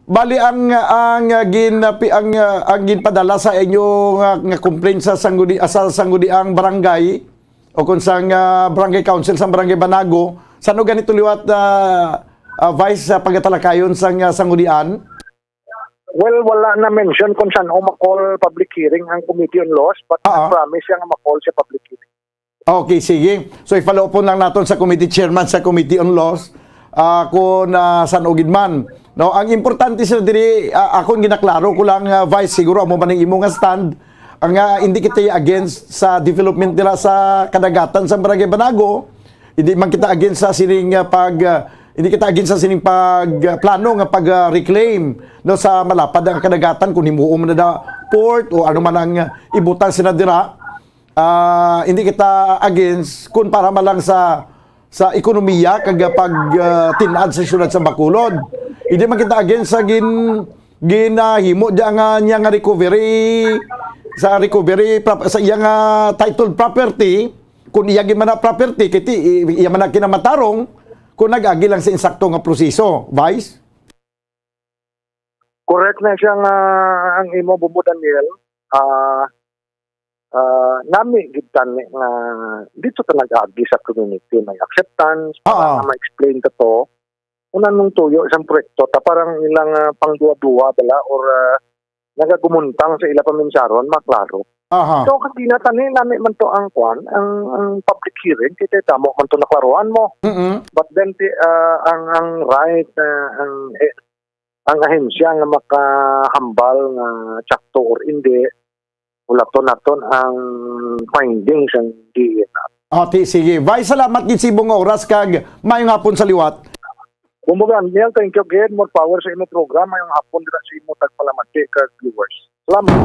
bali ang, ang, uh, gin, uh, pi-, ang, uh, ang ginpadala sa inyo nga, nga complaint sa sangguni-, ah, sa sangguniang barangay o kung sang, uh, barangay council sa barangay Banago, sano ganito liwat, uh, uh, Vice, sa pagatalakayon sang, uh, sanggunian? Well, wala na mention kung saan o ma-call public hearing ang Committee on Laws, but Ah, ah. promise siya nga ma-call siya public hearing. Okay, sige. So, i-follow up po lang naton sa committee chairman sa Committee on Laws, ah, kung, ah, san-o gid man. No, ang importante sila diri, ah, akon ginaklaro ko lang, ah, Vice, siguro amo man ang imo nga stand, ang, ah, hindi kita against sa development dira sa kadagatan sa Barangay Banago, hindi man kita against sa sining, ah, pag, ah, hindi kita against sa sining pag, ah, plano nga pag, ah, reclaim, no, sa malapad nga kadagatan kung himuon man na port o ano man ang, ah, ibutang sila dira. Ah, hindi kita against kung para man lang sa, sa ekonomiya kag pag, ah, tin-ad sa siyudad sa Bacolod. Hindi man kita against sa gin-, ginahimo diya nga, niya nga recovery, sa recovery prop-, sa iya nga titled property, kung iya gid man na property, kay ti-, iya man na kinamatarong kung nag-agi lang sa insakto nga proseso, Vice? Correct na siya nga ang imo, Bubo Daniel. Ah, ah, nami gid tani nga dito ta nag-agi sa community, may acceptance para Oo. nga ma-explain ta to. Una nung tuyo isang proyekto ta parang ilang, ah, pangduwa-duwa bala or, ah, nagagumuntang sa ila paminsaron, maklaro. Aha. So, kagina tani nami man to ang kwan, ang, ang public hearing, kay tamo man to naklaruhan mo. Mm-mm. But then, ti-, ah, ang, ang right, ah, ang, eh, ang ahensya nga makahambal nga tsakto or hindi, ulaton naton ang findings sang D E N R. Okay, sige. Vice, salamat gid sa imong oras kag maayong hapon sa liwat. Kumbaga, Neil, thank you again. More power sa imong program. Maayong hapon dira sa imo tagpalamati kag viewers. Salamat.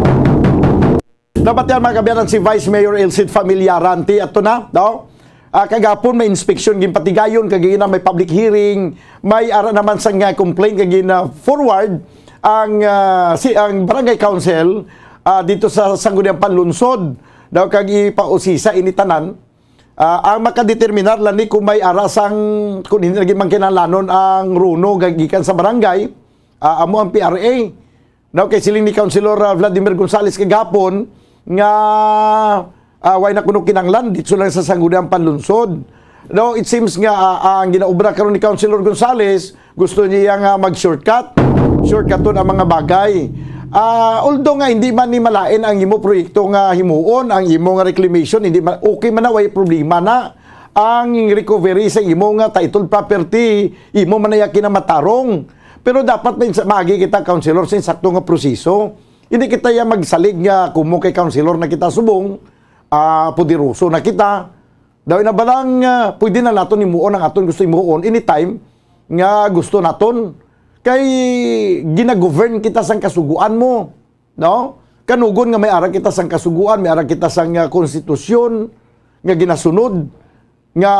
Dapat yan, mga kabayan, si Vice Mayor Elcid Familiaran. Ti, ato na, no? Ah, kagapon may inspection ginpatigayon, kagina may public hearing, may ara naman sa nga complaint, kagina forward ang, ah, si, ang barangay council, ah, dito sa Sangguniang Panlunsod daw kag ipausisa ini tanan. Ah, ang makadeterminar lang ni kung may ara sang, kung hindi lagi man kinahanglanon ang RUNO ga-, gikan sa barangay, ah, amo ang P R A. Now, kay siling ni Councilor, ah, Vladimir Gonzales kagapon nga, ah, way na kuno kinanglan, ditso lang sa Sangguniang Panlunsod. Now, it seems nga, ah, ang ginaobra karon ni Councilor Gonzales, gusto niya nga mag-shortcut. Shortcuton ang mga bagay. Ah, although nga hindi man ni malain ang imo proyekto nga himuon, ang imo nga reclamation, hindi man, okay man na, way problema na. Ang recovery sa imo nga title property, imo man na iya kinamatarong. Pero dapat may insa-, maagi kita, Councilor, sa insakto nga proseso. Hindi kita ya magsalig nga kumo kay Councilor na kita subong, ah, poderoso na kita. Daw ina ba lang, ah, pwede na naton himuon ang aton gusto himuon anytime nga gusto naton. Kay ginagovern kita sang kasuguan mo, no? Kanugon nga may ara kita sang kasuguan, may ara kita sang, ah, konstitusyon nga ginasunod, nga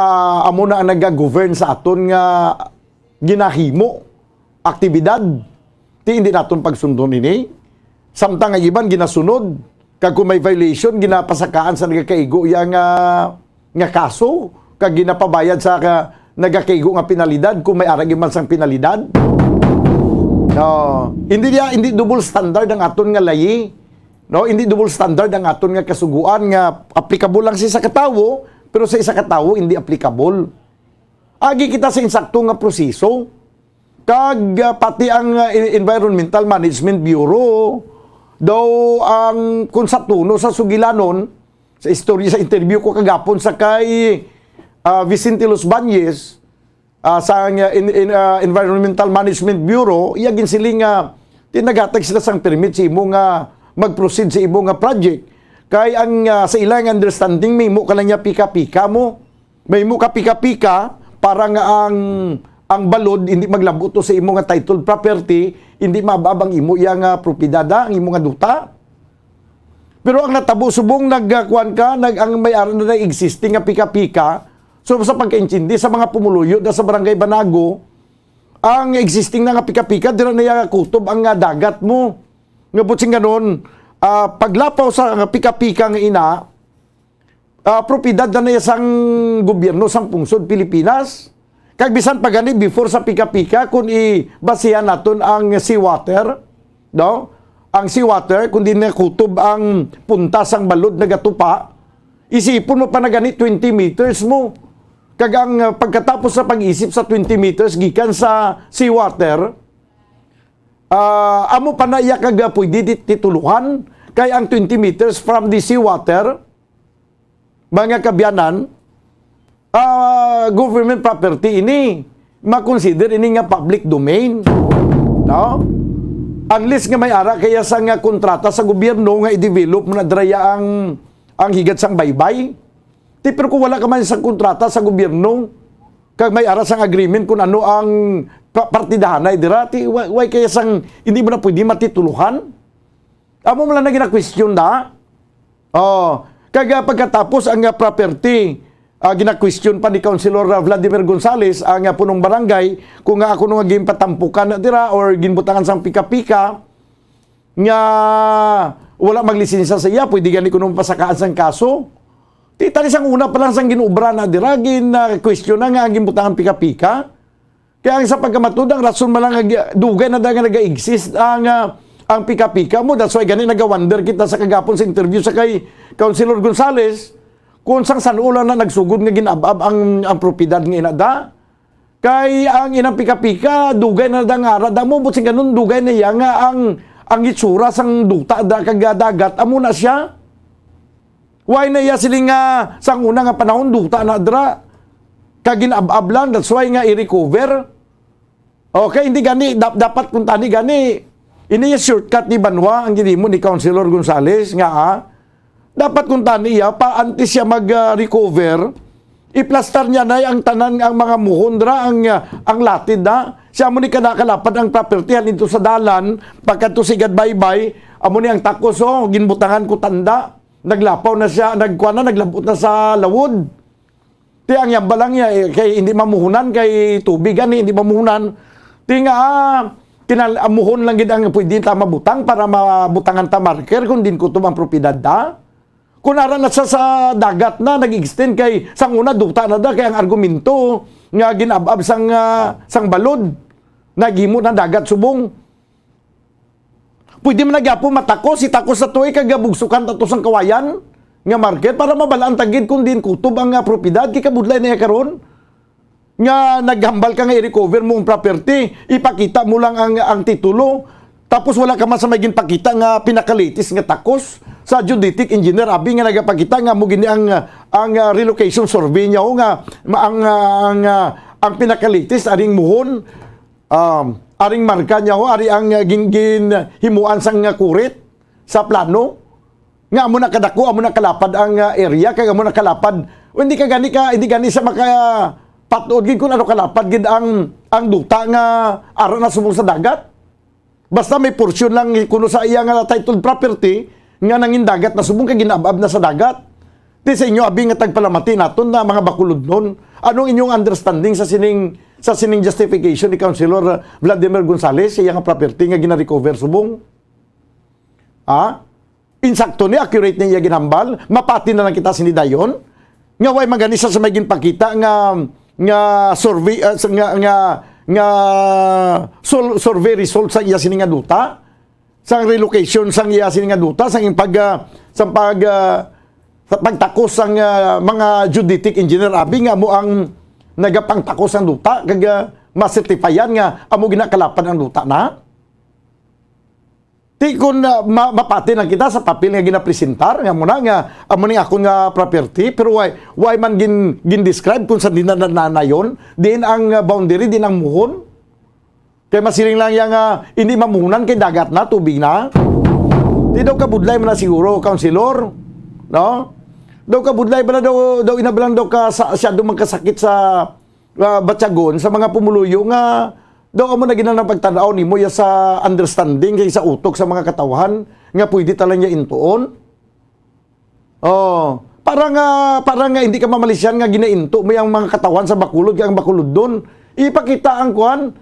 amo na ang nagagovern sa aton nga ginahimo, aktibidad. Ti hindi naton pagsundon ini. Samtang ang iban ginasunod, kag kung may violation, ginapasakaan sa nagakaigo iya nga, nga kaso, kag ginapabayad sa ka, nagakaigo nga penalidad, kung may aragi man sang penalidad. No, hindi niya, hindi double standard ang aton nga layi. No, hindi double standard ang aton nga kasuguan nga applicable lang sa isa ka tawo, pero sa isa ka tawo hindi applicable. Agi kita sa insakto nga proseso. Kag, ah, pati ang, ah, En-, Environmental Management Bureau, daw ang kung sa tuno sa sugilanon, sa istorya, sa interview ko kagapon sa kay, ah, Vicente Los Bañez, ah, sa, ah, in-, in-, ah, Environmental Management Bureau, iya ginsiling nga tinagatag sila sang permit sa imo nga mag-proceed sa imo nga project. Kay ang, ah, sa ilang understanding, may mo ka lang niya pika-pika mo. May mo ka pika-pika, para nga ang, ang balod hindi maglabo to sa imo nga titled property, hindi maabab ang imo iya nga propiedad, ha, ang imo nga duta. Pero ang natabo subong nagkuan ka, nag, ang may-ari na ng existing nga pika-pika. So, sa pagkaintindi sa mga pumuluyo da sa Barangay Banago, ang existing na nga pika-pika, dira na iya kutob ang, ah, dagat mo. Nga butsing ganon, ah, paglapaw sa nga pika-pika nga ina, ah, propiedad na niya sang gobyerno sang pungsod Pilipinas. Kag bisan pa gani before sa pika-pika, kung ibasihan naton ang seawater, no? Ang seawater, kung di na kutob ang punta sang balod nagatupa, isipon mo pa na gani twenty meters mo. Kag ang, ah, pagkatapos sa pag-isip sa twenty meters gikan sa seawater, ah, amo pa na iya kag, ah, pwede di tituluhan kay ang twenty meters from the seawater, mga kaabyanan, ah, government property ini, ma-consider ini nga public domain, no? Unless nga may ara kaya sa nga kontrata sa gobyerno nga i-develop mo na dira ang, ang higad sang baybay. Ti, pero kung wala ka man sang kontrata sa gobyerno, kag may ara sang agreement kung ano ang pa-, partidahanay dira, ti, wa-, way kaya sang hindi mo na pwede matituluhan? Amo man lang na gina-question da. Oh, kag, ah, pagkatapos ang, ah, property, ah, gina-question pa ni Councilor, ah, Vladimir Gonzales, ang, ah, punong barangay, kung nga ako nung ginpatampukan na dira or ginbutangan sang pika-pika, nga wala maglisensya sa iya, pwede gani kuno pasakaan sang kaso. Ti, tani sang una pa lang sang ginobra na dira, gin, ah, question na nga ang ginbutangan pika-pika. Kaya ang sa pagkamatud, ang rason man lang nga gi-, dugay na da nga naga-exist ang, ah, ang pika-pika mo. That's why gani nagawander kita sa kagapon sa interview sa kay Councilor Gonzales, kung sang san-o lang na nagsugod nga ginab-ab ang, ang propiedad nga inada. Kay ang inang pika-pika, dugay na da nga ara da mo, butsing ganun, dugay na iya nga ang, ang itsura sang duta da kag dagat, amo na siya. Why na iya siling nga sang una nga panahon duta na dra? Kag ginab-ab lang, that's why nga i-recover. Okay, hindi gani, dap-, dapat kung tani gani, ini yung shortcut ni Banwa, ang ginimo ni Councilor Gonzales, nga, ah, dapat kung tani iya, pa antes siya mag, ah, recover, iplastar niya na ang tanan, ang mga muhon dra, ang, ah, ang latid na. Siya mo ni kanakalapad ang property, halin to sa dalan, pagkadto sa Igad Baybay, amo ni ang takos, oh, ginbutangan ko tanda. Naglapaw na siya, nagkuan na, naglabot na sa lawod. Ti ang yamba lang niya, eh, kay hindi mamuhunan, kay tubig gani, hindi mamuhunan. Ti nga, ah, kinal-, amuhon lang gid ang pwede ta mabutang para mabutangan ta marker kung din kutob ang propiedad ta. Kung ara na sa, sa dagat na, nag-extend kay sang una duta na da, kay ang argumento nga ginab-ab sang, ah, sang balod, naghimo na dagat subong. Pwede man na gyapon matakos, itakos sa tuwi kag bugsukan ta to sang kawayan nga market para mabalaan ta gid kung diin kutob ang, ah, propiedad. Kay kabudlay na iya karon nga naghambal ka nga i-recover mo ang property, ipakita mo lang ang, ang titulo, tapos wala ka man sa may ginpakita nga pinakalitis nga takos sa geodetic engineer abi nga nagapakita nga mo gini ang, ang, ah, relocation survey niya, o nga ma-, ang, ah, ang, ah, ang pinakalitis aring muhon. Um, aring marka niya ho, ari ang, uh, gin-, ginhimuan sang, uh, kurit sa plano, nga amo na kadako, amo na kalapad ang, uh, area, kag amo na kalapad. O, hindi ka gani ka, hindi gani sa maka-, patod gid kung ano kalapad gid ang, ang duta nga ara na subong sa dagat. Basta may portion lang kuno sa iya nga titled property nga nangin dagat na subong kay ginab-ab na sa dagat. Ti sa inyo, abi nga tagpalamati naton na mga Bacolodnon, anong inyong understanding sa sining, sa sining justification ni Councilor Vladimir Gonzales sa iya nga property nga gina-recover subong? Ha? Insakto ni, accurate ni iya ginhambal? Mapati na lang kita sini dayon? Nga way man gani sa, sa may ginpakita nga, nga survey, ah, sa, nga, nga, nga sul-, survey result sa iya sini nga duta? Sang relocation sang iya sini nga duta, sang pag, ah, sang pag, ah, sa pagtakos sang, ah, mga geodetic engineer abi nga mo ang nagapangtakos sang duta kag, ah, ma-certifyan nga amo ginakalapad ang duta na. Ti kun, ah, ma-, mapati lang kita sa papel nga ginapresentar nga mo na nga amo ni akon nga property, pero why, why man gin-, gin-describe kung sa diin na, na, na, na yun? Diin ang, ah, boundary, diin ang muhon? Kay masiling lang iya nga hindi mamuhunan kay dagat na, tubig na. Di daw kabudlay man na siguro, Councilor, no? Daw kabudlay ba na daw, daw ina ba lang daw ka sa, siya daw magkasakit sa, ah, batyagon sa mga pumuluyo nga daw amo na gid ang pagtan-aw nimo ya sa understanding kay sa utok sa mga katawhan nga pwede ta lang niya intuon. Oh, para nga, para nga hindi ka mamalisyan nga ginainto mo yung mga katawhan sa Bacolod, kay ang Bacolodnon, ipakita ang kuan,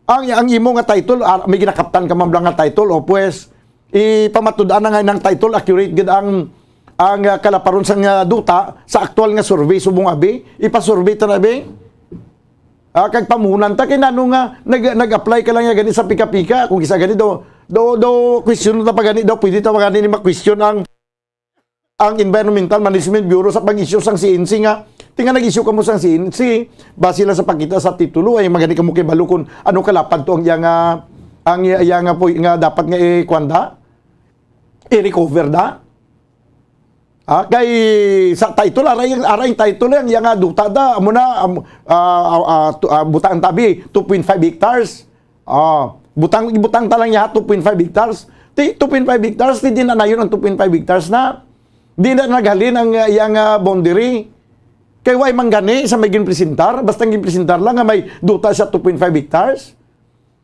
ang, ang imo nga title, ah, may ginakaptan ka man lang nga title, o pues, ipamatud-an na nga nang title, accurate gid ang, ang, ah, kalaparon sang, ah, duta sa aktual nga survey subong abi, ipasurvey ta na abi. Ah, kag pamunan ta kay nano nga nag, nag-apply ka lang nga gani sa pika-pika, kung isa gani daw, daw, daw question ta pa gani daw, pwede ta pa gani ni ma-question ang ang Environmental Management Bureau sa pag-issue sang C N C nga, tinga nag-issue kamo sang C N C, base lang sa pagkita sa titulo, ay magani kamo kay balo kung ano kalapad to ang iya nga, ang iya, iya nga po nga dapat nga i-, kuwan da? I-recover da? Ah, kay sa title, aray, aray title ang iya nga duta da, amo na, am-, ah, ah, ah, tu-, ah, butang tabi, two point five hectares. Ah, butang, ibutang ta lang niya two point five hectares. Ti, two point five hectares, ti di na nayon ang two point five hectares na. Di na naghalin ang, uh, iyang, uh, boundary. Kay way manggani sa may ginpresentar, basta ginpresentar lang nga may duta sa two point five hectares.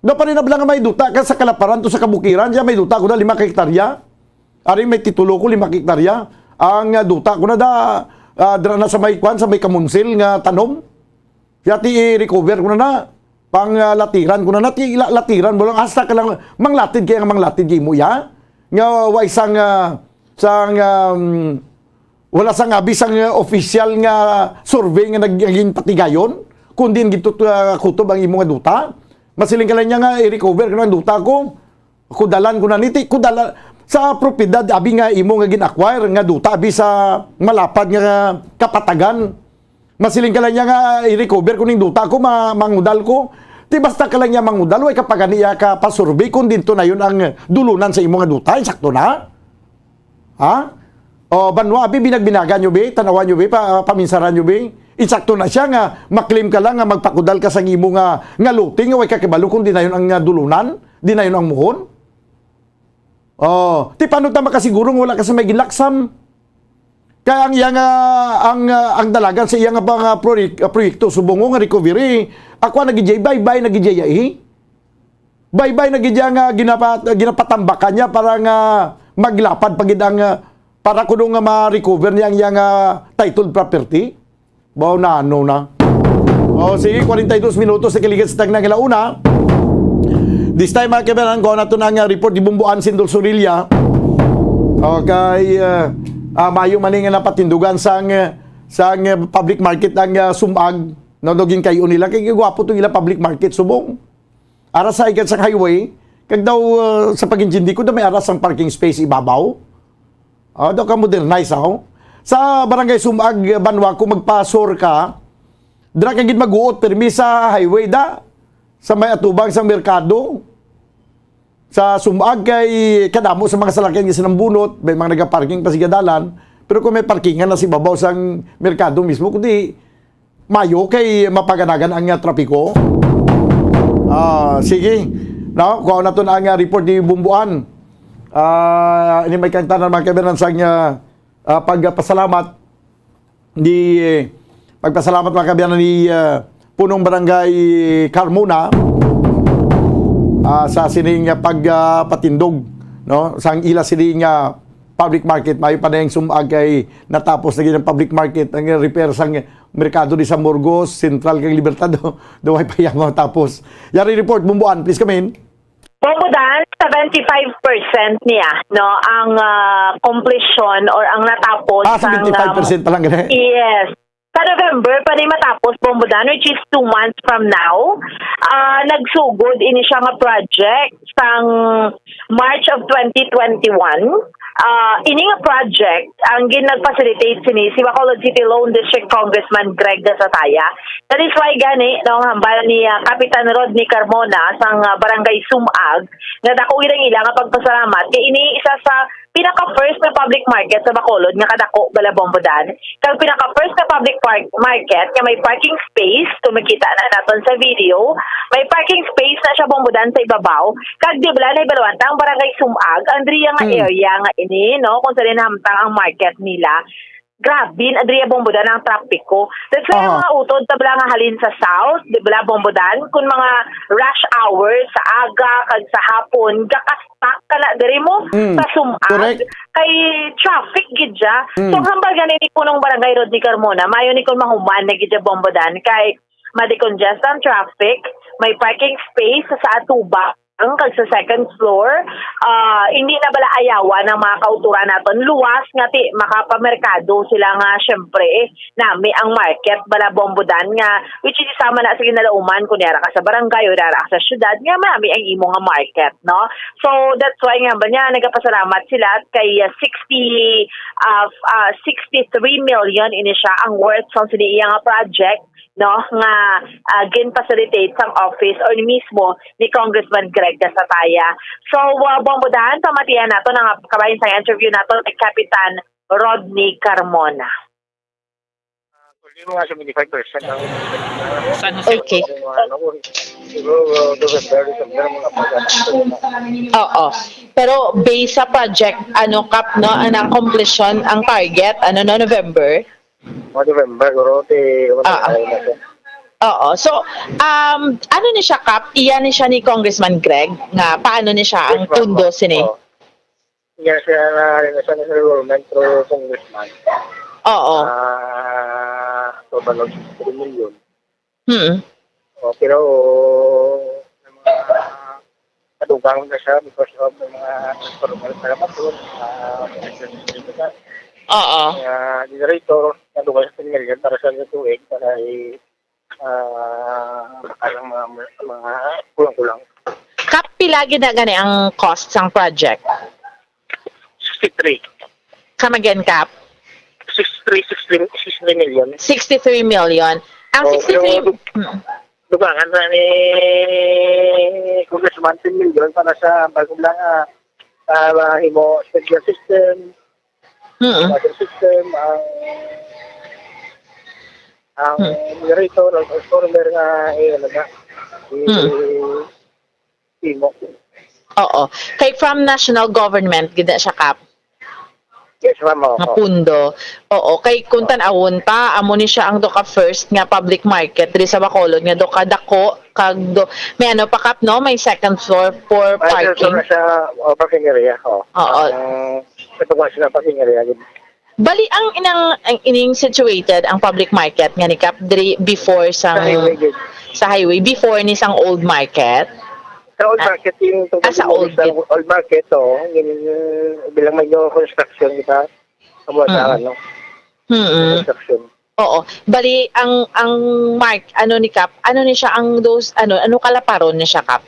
Daw pa rin na lang nga may duta ka sa kalaparan to sa kabukiran, siya may duta ko na lima ka hektarya. Ari may titulo ko lima ka hektarya. Ang, uh, duta ko na da, uh, dira na sa may kwan, sa may kamunsil nga tanom. Yati i-recover ko na na. Pang, ah, latiran ko na na. Ti la-, latiran mo lang. Hasta ka lang manglatid kay ang manglatid kay mo, ya? Nga wa isang, ah, sang, um, wala sang abi sang, ah, official nga survey nga nag-, naging patigayon, kundi ang gitut-, ah, kutob ang imo nga duta. Masiling ka lang niya nga i-recover ko na ang duta ko. Kudalan ko na ni, ti, kudalan sa propiedad, abi nga imo nga gin-acquire, nga duta, abi sa malapad nga kapatagan. Masiling ka lang niya nga i-recover ko ning duta ko, ma-, mangudal ko. Ti basta ka lang niya mangudal, way ka pa gani ya ka pa-survey kung dinto na yun ang dulunan sa imo nga duta, insakto na? Ha? O, banwa, abi, binagbinagan nyo, bi? Tanawan nyo, bi? Pa-, paminsaran nyo, bi? Insakto na siya nga maklaim ka lang nga magpakudal ka sa imo nga, nga lote nga way ka kabalo kung di na yun ang, ah, dulunan, di na yun ang muhon. Oh, ti paano ta makasiguro nga wala ka sa may ginlaksam? Kaya ang iya nga, ang, ah, ang dalagan sa iya nga mga proyek-, ah, proyekto subong nga recovery, ako ang nagijay, bye-bye, nagijay, eh. Bye-bye na gid iya nga ginapa-, ginapatambakan niya para nga maglapad pa gid ang, ah, para kuno nga ma-recover niya ang iya nga titled property. Baw na ano na. Oh, sige, kwarenta y dos minutos na kaligid sa tagna nga launa. This time, mga kaibigan, kuha nato na nga report ni Bumbuan Sindol Sorilla. Okay, ah, ah, mayo man ni nga napatindugan sang, sang public market ang, ah, Sumag. No, no, ginkayo nila. Kay gwapo to ila public market, subong. Ara sa ikan sang highway, kag daw, uh, sa pag-intindi ko, daw may ara sang parking space ibabaw. Ah, daw ka modernize, aw. Sa Barangay Sumag, banwa ko magpasor ka, dira ka gid maguot, pirmi sa highway da. Sa may atubang sang merkado. Sa Sumag kay kadamo sa mga salakyan nga sinambunot, may mga nagaparking pa sa dalan. Pero kung may parkingan na si babaw sang merkado mismo, kundi mayo kay mapaganagan ang, ah, trapiko. Ah, sige. No, kuha naton ang, ah, report ni Bumbuan. Ah, ini may kanta na mga kabanan sa, ah, ah, pagpasalamat ni, pagpasalamat mga kabanan ni, ah, Punong Barangay Carmona, ah, sa sining pag, ah, patindog, no, sang ila sining, ah, public market. Mayo pa na yung sumag kay natapos na gid ang public market, ang repair sang merkado di sa Burgos, Central, kag Libertad, daw, daw ay pa yan matapos. Yari report, Bumbuan, please come in. Bumbudan, seventy-five percent niya, no, ang, ah, completion or ang natapos. Ah, sang, seventy-five percent pa lang, gani? Yes. Sa November pa ni matapos, Bumbudan, which is two months from now. Ah, nagsugod ini siya nga project sang March of twenty twenty-one. Ah, ini nga project, ang ginag-facilitate sini si Bacolod City Lone District Congressman Greg Gasataya. That is why gani, no, ang hambal ni, ah, Kapitan Rodney Carmona sang, ah, Barangay Sumag, nga dako gid ang ila nga pagpasalamat kay ini isa sa pinaka-first na public market sa Bacolod nga kadako, bala, Bumbudan. Kag pinaka-first na public park, market nga may parking space, kung makita na naton sa video, may parking space na siya, Bumbudan, sa ibabaw. Kag di bala na ibalwanta ang Barangay Sumag, ang diriya nga, mm, area nga ini, no, kung sa din hamtang ang market nila. Grabe na diri, Bombo Dan, ang trapiko. That's why ang Aha. mga utod ta bala nga halin sa south, di bala, Bombo Dan, kun mga rush hour sa aga kag sa hapon, gaka-stuck ka na diri mo Mm, sa sum-ad. correct. Kay traffic gid siya. Mm. So, ang hambal gani ni punong barangay Rodney Carmona, mayo ni kun mahuman na gid siya, Bombo Dan, kay ma-decongest ang traffic, may parking space sa atubang kag sa second floor. Ah, hindi na bala ayawan ang mga kauturan naton. Luwas nga ti makapamerkado sila nga, syempre, eh, nami ang market bala, Bombo Dan, nga, which is sama na sa ginalauman kung yara ka sa barangay o yara ka sa syudad, nga nami ang imo nga market, no? So, that's why nga ba niya, nagapasalamat sila kay, ah, sixty, ah, ah, sixty-three million ini siya ang worth sang sini iya nga project, no, nga, ah, gin-facilitate sang office or mismo ni Congressman Greg Gasataya. So, ah, Bombo Dan, pamatian nato nga kabahin sang interview nato kay Kapitan Rodney Carmona. Kung di mga seventy-five percent ang San Jose. Okay. Mga ano, siguro, November, December, mga pag- Oo. Pero based sa project, ano, Kap, no, ang completion, ang target, ano, no, November? Mga November, siguro, ti, Ah, ah. ano na siya. Oo. So, um, ano ni siya, Kap? Iya ni siya ni Congressman Greg nga paano ni siya ang Yes, ma'am. pundo sini? Oo. Iya siya na, na siya enrollment through congressman. Oo. Ah, total of sixty-three million. Hmm. Oh, pero, may mga kadugang na siya because of the mga transformer sa Labaton, ah, Oo. Kaya generator, nadugang sa Pangilinan para sa tuig, para i-, ah, ang mga, mga kulang-kulang. Kap, pila gid na gani ang cost sang project? Sixty-three. Come again, Kap? Sixty-three, sixty, sixty million. Sixty-three million. Ang Oh, sixty-three, pero mm. dugangan na ni Congressman ten million para sa bagong lang, ah, ah, himo sprinkler system, Mm. water system, ang, ang Hmm. generator, ang transformer nga, eh, ano na, Hmm. i-, himo. Oo. Kay from national government, gid na siya, Kap? Yes, ma'am, oo. Nga pundo. Oo. Kay kung tan-awon ta, amo ni siya ang do ka first nga public market diri sa Bacolod nga do ka dako, kag do, may ano pa, Kap, no? May second floor for May parking. second floor sa, oh, parking area, oh. Oo. Ang, ito nga sila parking area, gid. Bali, ang inang, ang ining situated ang public market nga ni Kap diri before sang Sa highway, gid. sa highway, before ni sang old market? Sa old Ah, market, yung ah, sa tungkol old sa gid. old market, oh, yung, yung bilang may new construction, di ba? Amo sa, Mm. ano, Mm. construction. Oo. Bali, ang, ang mark, ano ni Kap, ano ni siya ang those, ano, ano kalaparon ni siya, Kap?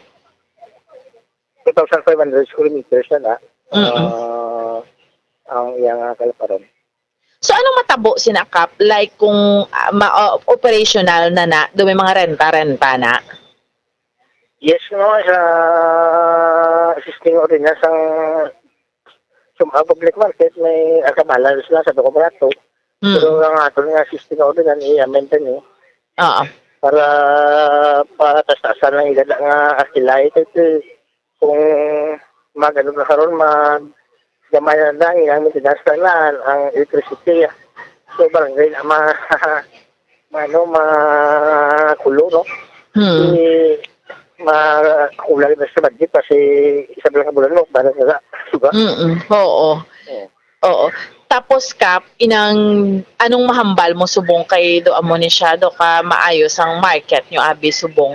Two thousand five hundred square meters na na. Mm. Ah, ang iyang, ah, kalaparan. So, anong matabo sina, Kap? Like, kung, ah, ma-, ah, operational na na, do may mga renta-renta na? Yes, no, sa existing ordinance ang, sa mga public market, may alkabalan sila sa duko barato. Mm. Pero ang aton nga existing ordinance, i-amend din eh. Oo. Para, para taas-taasan ang edad nga arkila. Ito, ito, kung mag-, ano na karon, mag-, gamay na lang ang maintenance na lang, ang electricity. So, barangay na ma-, ma-, ano, makulo, no? Hmm. Si, makulang na sa budget kasi isa lang ka bulan mo, para sa suga. Mm-mm. Oo. Oo. Oo. Tapos, Kap, inang, anong mahambal mo subong kay do amo ni siya, do ka maayos ang market nyo, abi, subong?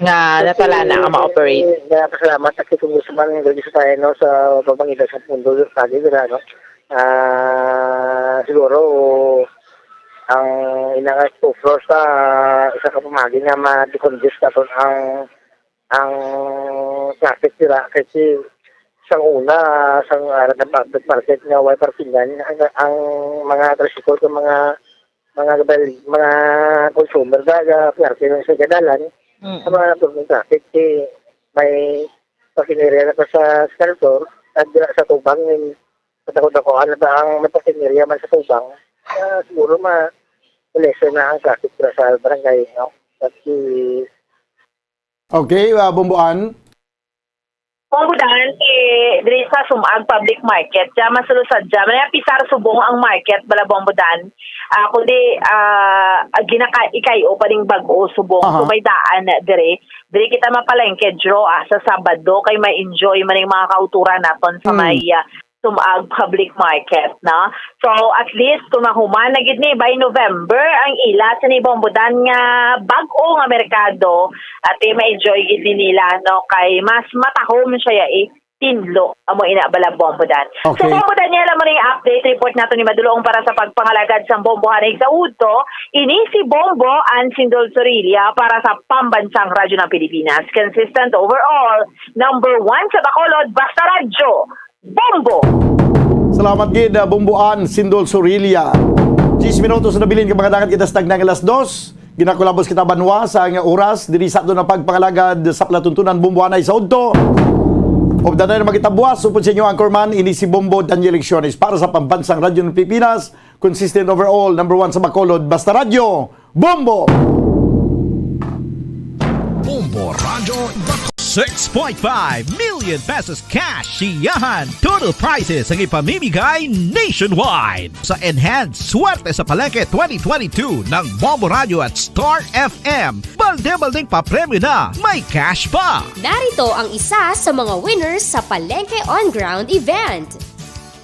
Nga natala na nga ma-operate. Kaya pasalamat sa kay Congressman Rodriguez tayo, no, sa pamangita sa pundo, kagi dira, no? Ah, siguro, ang inangas two floors sa isa ka pamagi nga ma-decongest naton ang, ang traffic dira, kasi sa una, sa, ah, nag-, nag-market nga way parkingan, ang, ang mga tricycle, ang mga mga gabal-, mga consumer ga, ga, piyarte lang sa gadalan, Mm. sa mga turning traffic, si may parking area na pa sa Sculptor, at dira sa Tubang, yung sa Taco-Tacoan na ba ang may parking area man sa Tubang, ah, siguro ma-, ma-lessen na ang traffic dira sa barangay, no? At si Okay, ah, Bomboan? Bombo Dan, eh, Eh, diri sa Sumag Public Market, dyan masulusad dyan. May pisar subong ang market, bala Bombo Dan. Ah, kundi, ah, ginaka-, ikay-o pa ning bag-o subong. Aha. So, may daan na diri. Diri kita mapalengke, Dro, ah, sa Sabado, kay may enjoy man yung mga kauturan naton sa Hmm. may, ah, Sumag Public Market, no? So, at least, kung mahuman na gid ni by November, ang ila sa ni Bombo Dan nga bag-o nga merkado, at eh, ma-enjoy gid ni nila, no? Kay mas matahom siya, eh, tinlo, amo ina bala Bombo Dan. So, Okay. Bombo Daniel, amo ning update report nato ni Madulong para sa pagpangalagad sang Bombo Hanay sa Udto. Ini si Bombo Ansindol Sorilla para sa Pambansang Radyo ng Pilipinas. Consistent overall, number one sa Bacolod, basta radyo, Bombo! Salamat gid, ah, Bombo Ansindol Sorilla. Diyes minutos na bilin ka mga dagat kita sa tagnang alas dos. Ginakulabos kita banwa sa nga oras diri sa aton ang pagpangalagad sa palatuntunan Bombo Hanay sa Udto. Obdanan na magkitabuas, upod sa inyo anchorman, ini si Bombo Daniel Lecciones para sa Pambansang Radyo ng Pilipinas, consistent overall, number one sa Bacolod, basta radyo, Bombo! Bombo Radyo Bacolod. Six point five million pesos cash siyahan. Total prizes ang ipamimigay nationwide. Sa Enhanced Swerte sa Palengke twenty twenty-two ng Bombo Radyo at Star F M, balde-baldeng papremyo na, may cash pa! Narito ang isa sa mga winners sa Palengke On Ground event.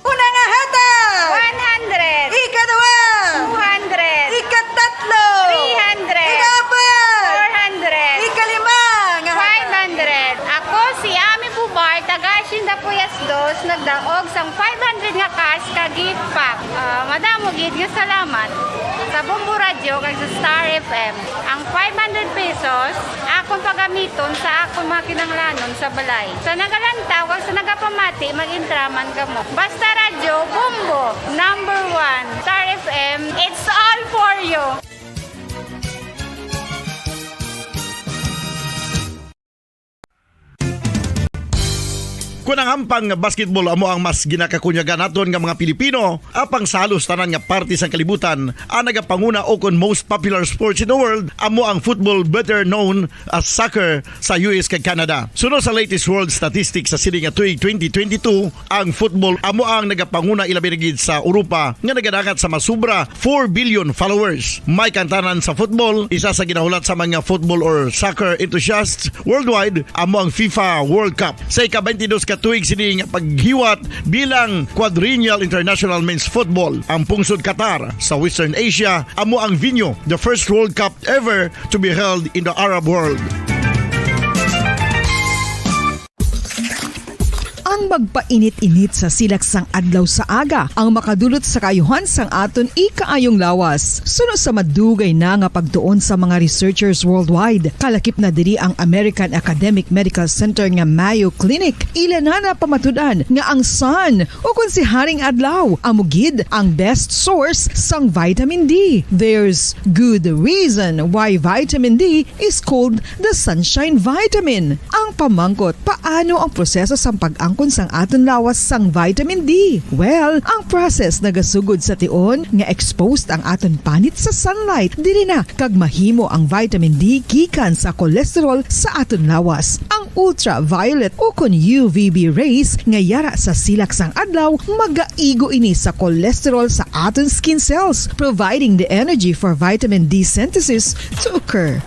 Una nga hatag! One hundred. Ikaduha! Two hundred. Ikatatlo! Three hundred. Ikaapat! Four hundred. Ikalima nga hatag! Five hundred. Ako si Ami Bubar, taga Hacienda Puyas Dos, nagdaog sang five hundred nga cash ka gift pack. Ah, madamo gid nga salamat sa Bombo Radyo kag sa Star F M. Ang five hundred pesos akon pagamiton sa akon mga kinahanglanon sa balay. Sa nagalantaw kag sa nagapamati, mag-intraman kamo. Basta Radyo, Bombo, number one. Star F M, it's all for you. Kun ang ampang nga basketball amo ang mas ginakakunyagan naton nga mga Pilipino, apang sa halos tanan nga parte sang kalibutan, ang nagapanguna o kon most popular sports in the world amo ang football, better known as soccer, sa U S kag Canada. Suno sa latest world statistics sa sini nga tuig twenty twenty-two, ang football amo ang nagapanguna, ilabi na gid sa Europa nga nagadangat sa masubra four billion followers. May kantanan sa football, isa sa ginahulat sa mga football or soccer enthusiasts worldwide, amo ang FIFA World Cup. Sa ika-twenty-dos ka tuig sini nga paghiwat bilang Quadrennial International Men's Football, ang pungsod Qatar sa Western Asia amo ang venue, the first World Cup ever to be held in the Arab world. Ang magpainit-init sa silak sang adlaw sa aga ang makadulot sa kaayuhan sang aton ikaayong lawas. Suno sa madugay na nga pagtuon sa mga researchers worldwide, kalakip na diri ang American Academic Medical Center nga Mayo Clinic. Ila na napamatud-an nga ang sun, o kon si Haring Adlaw, amo gid ang best source sang vitamin D. There's good reason why vitamin D is called the sunshine vitamin. Ang pamangkot, paano ang proseso sang pag-angkon sang aton lawas sang vitamin D? Well, ang process nagasugod sa tion nga exposed ang aton panit sa sunlight. Diri na kag mahimo ang vitamin D gikan sa cholesterol sa aton lawas. Ang ultraviolet o kon U V B rays nga yara sa silak sang adlaw, magaigo ini sa cholesterol sa aton skin cells, providing the energy for vitamin D synthesis to occur.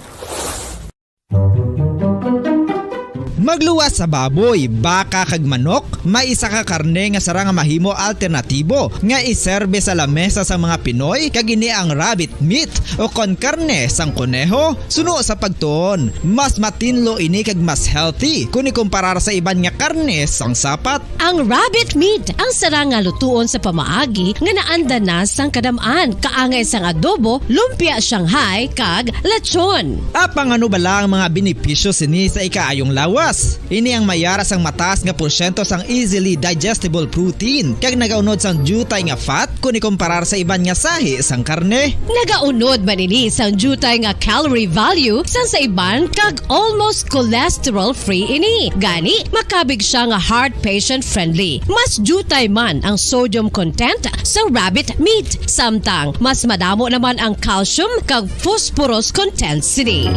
Magluwas sa baboy, baka, kag manok, may isa ka karne nga sarang nga mahimo alternatibo nga iserbe sa lamesa sang mga Pinoy, kag ini ang rabbit meat o kon karne sang koneho. Suno sa pagtuon, mas matinlo ini kag mas healthy kon ikumparar sa iban nga karne sang sapat. Ang rabbit meat ang sarang nga lutuon sa pamaagi nga naanda na sang kadam-an, kaangay sang adobo, lumpia Shanghai, kag lechon. Apang ano bala ang mga benepisyo sini sa ikaayong lawas? Ini ang mayara sang mataas nga porsyento sang easily digestible protein, kag nagaunod sang diutay nga fat kon ikumparar sa iban nga sahi sang karne. Nagaunod man ini sang diutay nga calorie value sang sa iban, kag almost cholesterol-free ini. Gani, makabig sia nga heart patient-friendly. Mas diutay man ang sodium content sa rabbit meat, samtang mas madamo naman ang calcium kag phosphorus content sini.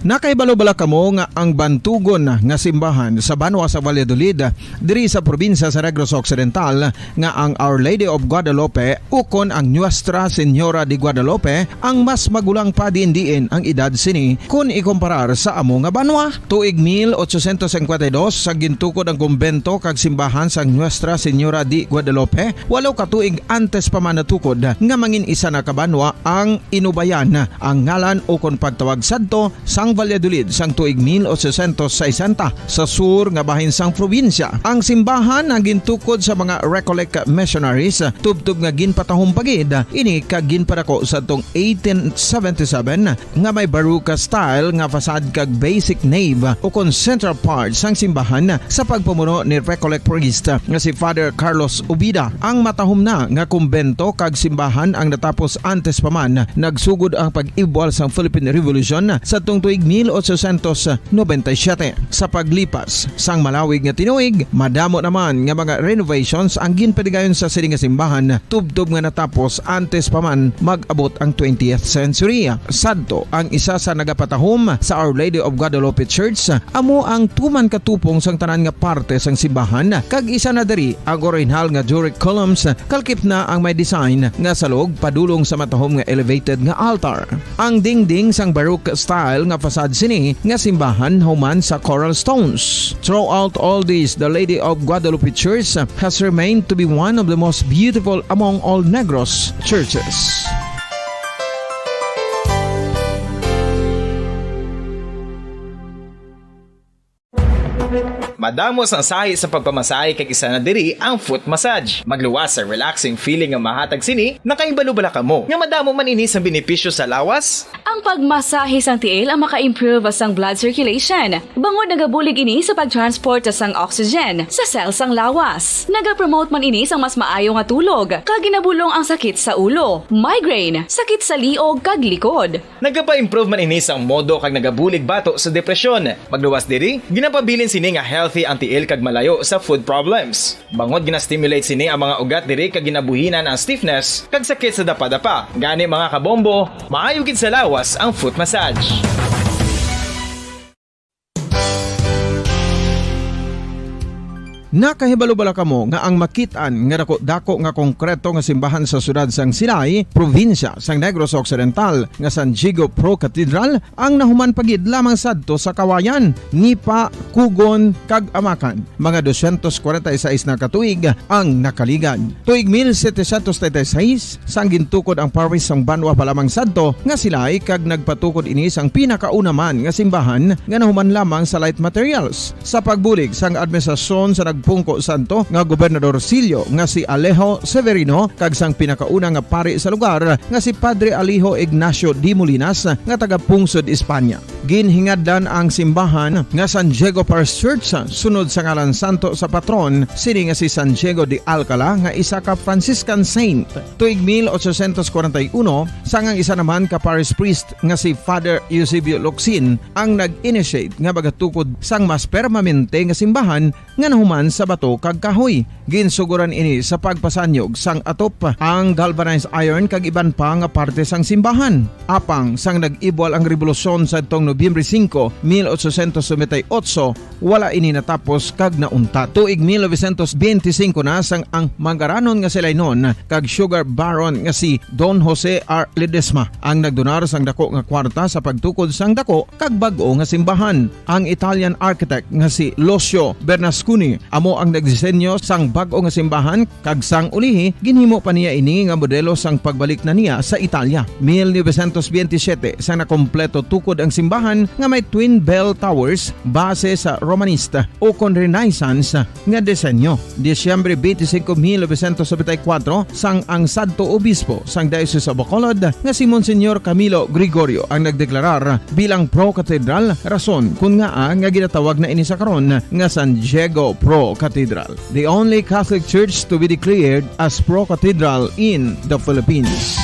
Nakahibalo bala kamo nga ang bantugon nga simbahan sa banwa sa Valladolid, diri sa probinsya sa Negros Occidental, nga ang Our Lady of Guadalupe ukon ang Nuestra Señora de Guadalupe ang mas magulang pa diin-diin ang edad sini kon ikumparar sa amo nga banwa? Tuig mil ochocientos cincuenta y dos, sa gintukod ang kumbento kag simbahan sang Nuestra Señora de Guadalupe, walo ka tuig antes pa man natukod nga mangin isa na ka banwa ang Inubayan, ang ngalan ukon pagtawag sadto sang Valladolid sang tuig mil ochocientos sesenta, sa sur nga bahin sang probinsya. Ang simbahan ang gintukod sa mga Recollect missionaries, tubtob nga ginpatahom pa gid ini kag ginpadako sadtong eighteen seventy-seven, nga may Baroque style nga facade kag basic nave ukon central part sang simbahan sa pagpamuno ni Recollect priest nga si Father Carlos Ubida. Ang matahom na nga kumbento kag simbahan ang natapos antes pa man nagsugod ang pag-ibwal sang Philippine Revolution sadtong tuig mil ochocientos noventa y siete. Sa paglipas sang malawig nga tinuig, madamo naman nga mga renovations ang ginpadigayon sa sini nga simbahan, tubtob nga natapos antes pa man mag-abot ang twentieth century. Sadto, ang isa sa nagapatahom sa Our Lady of Guadalupe Church amo ang tuman katupong sang tanan nga parte sang simbahan, kag isa na diri ang orihinal nga Doric columns, kalkip na ang may design nga salog padulong sa matahom nga elevated nga altar. Ang dingding sang Baroque style nga facade sini nga simbahan human sa coral stones. Throughout all this, the Lady of Guadalupe Church has remained to be one of the most beautiful among all Negros churches. Madamo sang sahi sa pagpamasahe, kag isa na diri ang foot massage. Magluwas sa relaxing feeling nga mahatag sini. Nakahibalo bala kamo nga madamo man ini sang benepisyo sa lawas? Ang pagmasahe sang tiil ang maka-improve sang blood circulation, bangod nagabulig ini sa pag-transport sang oxygen sa cell sang lawas. Nagapromote man ini sang mas maayo nga tulog, kag ginabulong ang sakit sa ulo, migraine, sakit sa liog, kag likod. Nagapa-improve man ini sang modo kag nagabulig bato sa depresyon. Magluwas diri, ginapabilin sini nga healthy ang tiil kag malayo sa foot problems. Bangod gina-stimulate sini ang mga ugat diri kag ginabuhinan ang stiffness kag sakit sa dapadapa. Gani, mga kabombo, maayo gid sa lawas ang foot massage. Nakahibalo bala kamo nga ang makit-an nga dako-dako nga konkreto nga simbahan sa siyudad sang Silay, probinsya sang Negros Occidental, nga San Diego Pro Cathedral ang nahuman pa gid lamang sadto sa Kawayan, Nipa, Cogon, kag Amacan? Mga doscientos cuarenta y seis na ka tuig ang nakaligad. Tuig mil setecientos treinta y seis, sang gintukod ang parish sang banwa pa lamang sadto nga Silay, kag nagpatukod ini sang pinakauna man nga simbahan nga nahuman lamang sa light materials. Sa pagbulig sang administrasyon sa nagpungko sadto nga Gobernador Silio nga si Alejo Severino kag sang pinakauna nga pari sa lugar nga si Padre Alejo Ignacio de Molinas nga taga-pungsod Espanya. Ginhingadlan ang simbahan nga San Diego Parish Church sunod sa ngalan santo sa patron sini nga si San Diego de Alcala, nga isa ka Franciscan saint. Tuig mil ochocientos cuarenta y uno, sang ang isa naman ka parish priest nga si Father Eusebio Locsin ang nag-initiate nga magatukod sang mas permanente nga simbahan nga nahuman sa bato kag kahoy. Ginsuguran ini sa pagpasanyog sang atop, ang galvanized iron kag iban pa nga parte sang simbahan. Apang sang nag-ibwal ang rebolusyon sadtong Nobyembre singko, mil ochocientos noventa y ocho, wala ini natapos kag nauntat. Tuig mil novecientos benti singko na sang ang mangaranon nga Silaynon kag sugar baron nga si Don Jose R. Ledesma ang nagdonar sang dako nga kwarta sa pagtukod sang dako kag bag-o nga simbahan. Ang Italian architect nga si Lucio Bernasconi amo ang nagdisenyo sang bag-o nga simbahan, kag sang ulihi ginhimo pa niya ini nga modelo sang pagbalik na niya sa Italia. Mil novecientos benti siyete, sang nakompleto tukod ang simbahan nga may twin bell towers base sa Romanista ukon Renaissance nga disenyo. Disyembre benti singko, mil novecientos nobenta y kuwatro, sang ang sadto obispo sang Diocese of Bacolod nga si Monsignor Camilo Gregorio ang nagdeklarar bilang pro-cathedral, rason kon ngaa nga ginatawag na ini sa karon nga San Diego Pro Cathedral, the only Catholic church to be declared as pro-cathedral in the Philippines.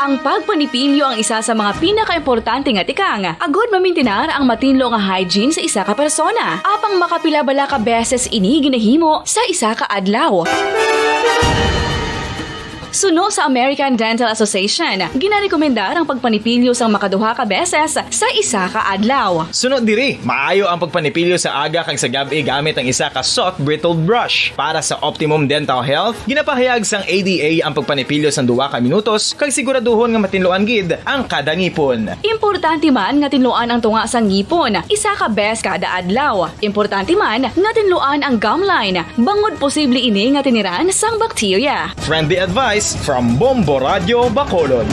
Ang pagpanipilyo ang isa sa mga pinakaimportante nga tikang agod mamintinar ang matinlo nga hygiene sa isa ka persona. Apang makapila bala ka beses ini ginahimo sa isa ka adlaw? Suno sa American Dental Association, ginarekomendar ang pagpanipilyo sang makaduha ka beses sa isa ka adlaw. Suno diri, maayo ang pagpanipilyo sa aga kag sa gab-i gamit ang isa ka soft bristled brush. Para sa optimum dental health, ginapahayag sang A D A ang pagpanipilyo sang duha ka minutos kag siguraduhon nga matinluan gid ang kada ngipon. Importante man nga tinluan ang tunga sang ngipon isa ka bes kada adlaw. Importante man nga tinluan ang gum line, bangod posible ini nga tiniran sang bakterya. Friendly advice from Bombo Radio Bacolod.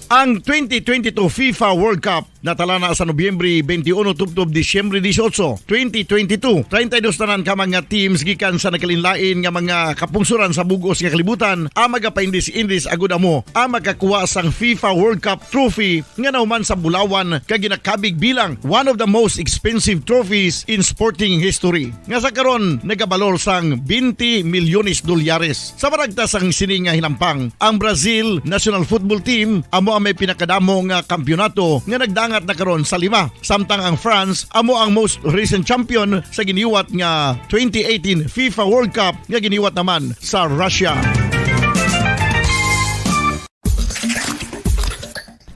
Ang twenty twenty-two FIFA World Cup natala na sa Nobyembre twenty-one tubtob Disyembre dieciocho, twenty twenty-two. Treinta y dos tanan ka mga teams gikan sa nagkalainlain nga mga kapungsoran sa bug-os nga kalibutan ang magapaindis-indis agud amo ang makakuha sang FIFA World Cup trophy nga nahuman sa bulawan kag ginakabig bilang one of the most expensive trophies in sporting history, nga sa karon nagabalor sang twenty milyones dolyares. Sa maragta sang sini nga hinampang, ang Brazil national football team amo ang may pinakadamo nga kampiyonato nga nagdangat na karon sa lima, samtang ang France amo ang most recent champion sa giniwat nga twenty eighteen FIFA World Cup nga giniwat naman sa Russia.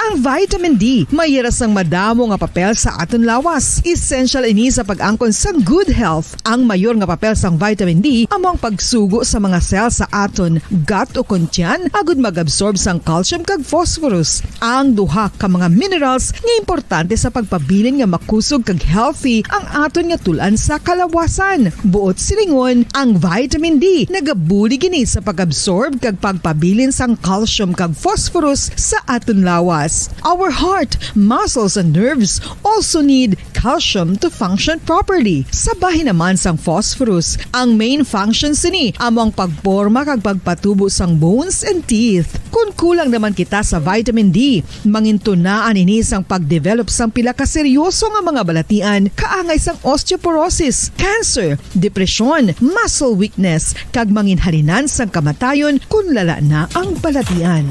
Ang vitamin D may ira sang madamo nga papel sa aton lawas. Essential ini sa pag-angkon sang good health. Ang mayor nga papel sang vitamin D amo ang pagsugo sa mga cell sa aton gut o kon tiyan agud mag-absorb sang calcium kag phosphorus, ang duha ka mga minerals nga importante sa pagpabilin nga makusog kag healthy ang aton nga tul-an sa kalawasan. Buot silingon, ang vitamin D nagabulig ini sa pag-absorb kag pagpabilin sang calcium kag phosphorus sa aton lawas. Our heart, muscles, and nerves also need calcium to function properly. Sa bahin naman sang phosphorus, ang main function sini amo ang pagporma kag pagpatubo sang bones and teeth. Kon kulang naman kita sa vitamin D, mangintunaan ini sang pag-develop sang pila ka seryoso nga mga balatian, kaangay sang osteoporosis, cancer, depresyon, muscle weakness, kag manginhalinan sang kamatayon kon lala na ang balatian.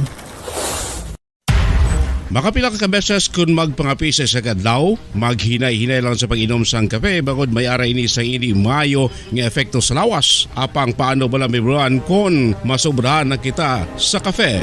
Makapila ka beses kon magpangape sa isa ka adlaw, maghinay-hinay lang sa pag-inom sang kape, bangod may ara ini sang indi maayo nga epekto sa lawas. Apang paano bala, Mibran, kon masobrahan na kita sa kape?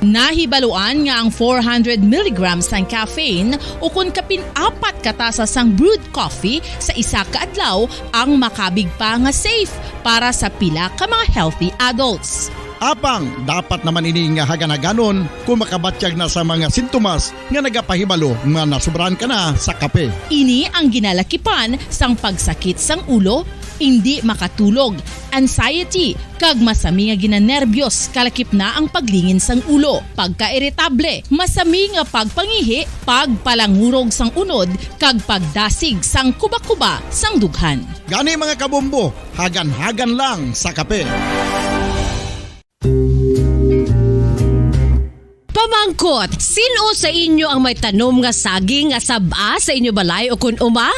Nahibaluan nga ang four hundred milligrams sang caffeine, ukon kapin apat ka tasa sang brewed coffee sa isa ka adlaw, ang makabig pa nga safe para sa pila ka mga healthy adults. Apang dapat naman ini nga hagan-haganon kon makabatyag na sa mga sintomas nga nagapahibalo nga nasobrahan ka na sa kape. Ini ang ginalakipan sang pagsakit sang ulo, indi makatulog, anxiety, kag masami nga ginanerbyos, kalakip na ang paglingin sang ulo, pagkairitable, masami nga pagpangihi, pagpalangurog sang unod, kag pagdasig sang kubakuba sang dughan. Gani, mga kabombo, hagan-hagan lang sa kape. Pamangkot, sin-o sa inyo ang may tanom nga saging nga sab-a sa inyo balay o kon uma?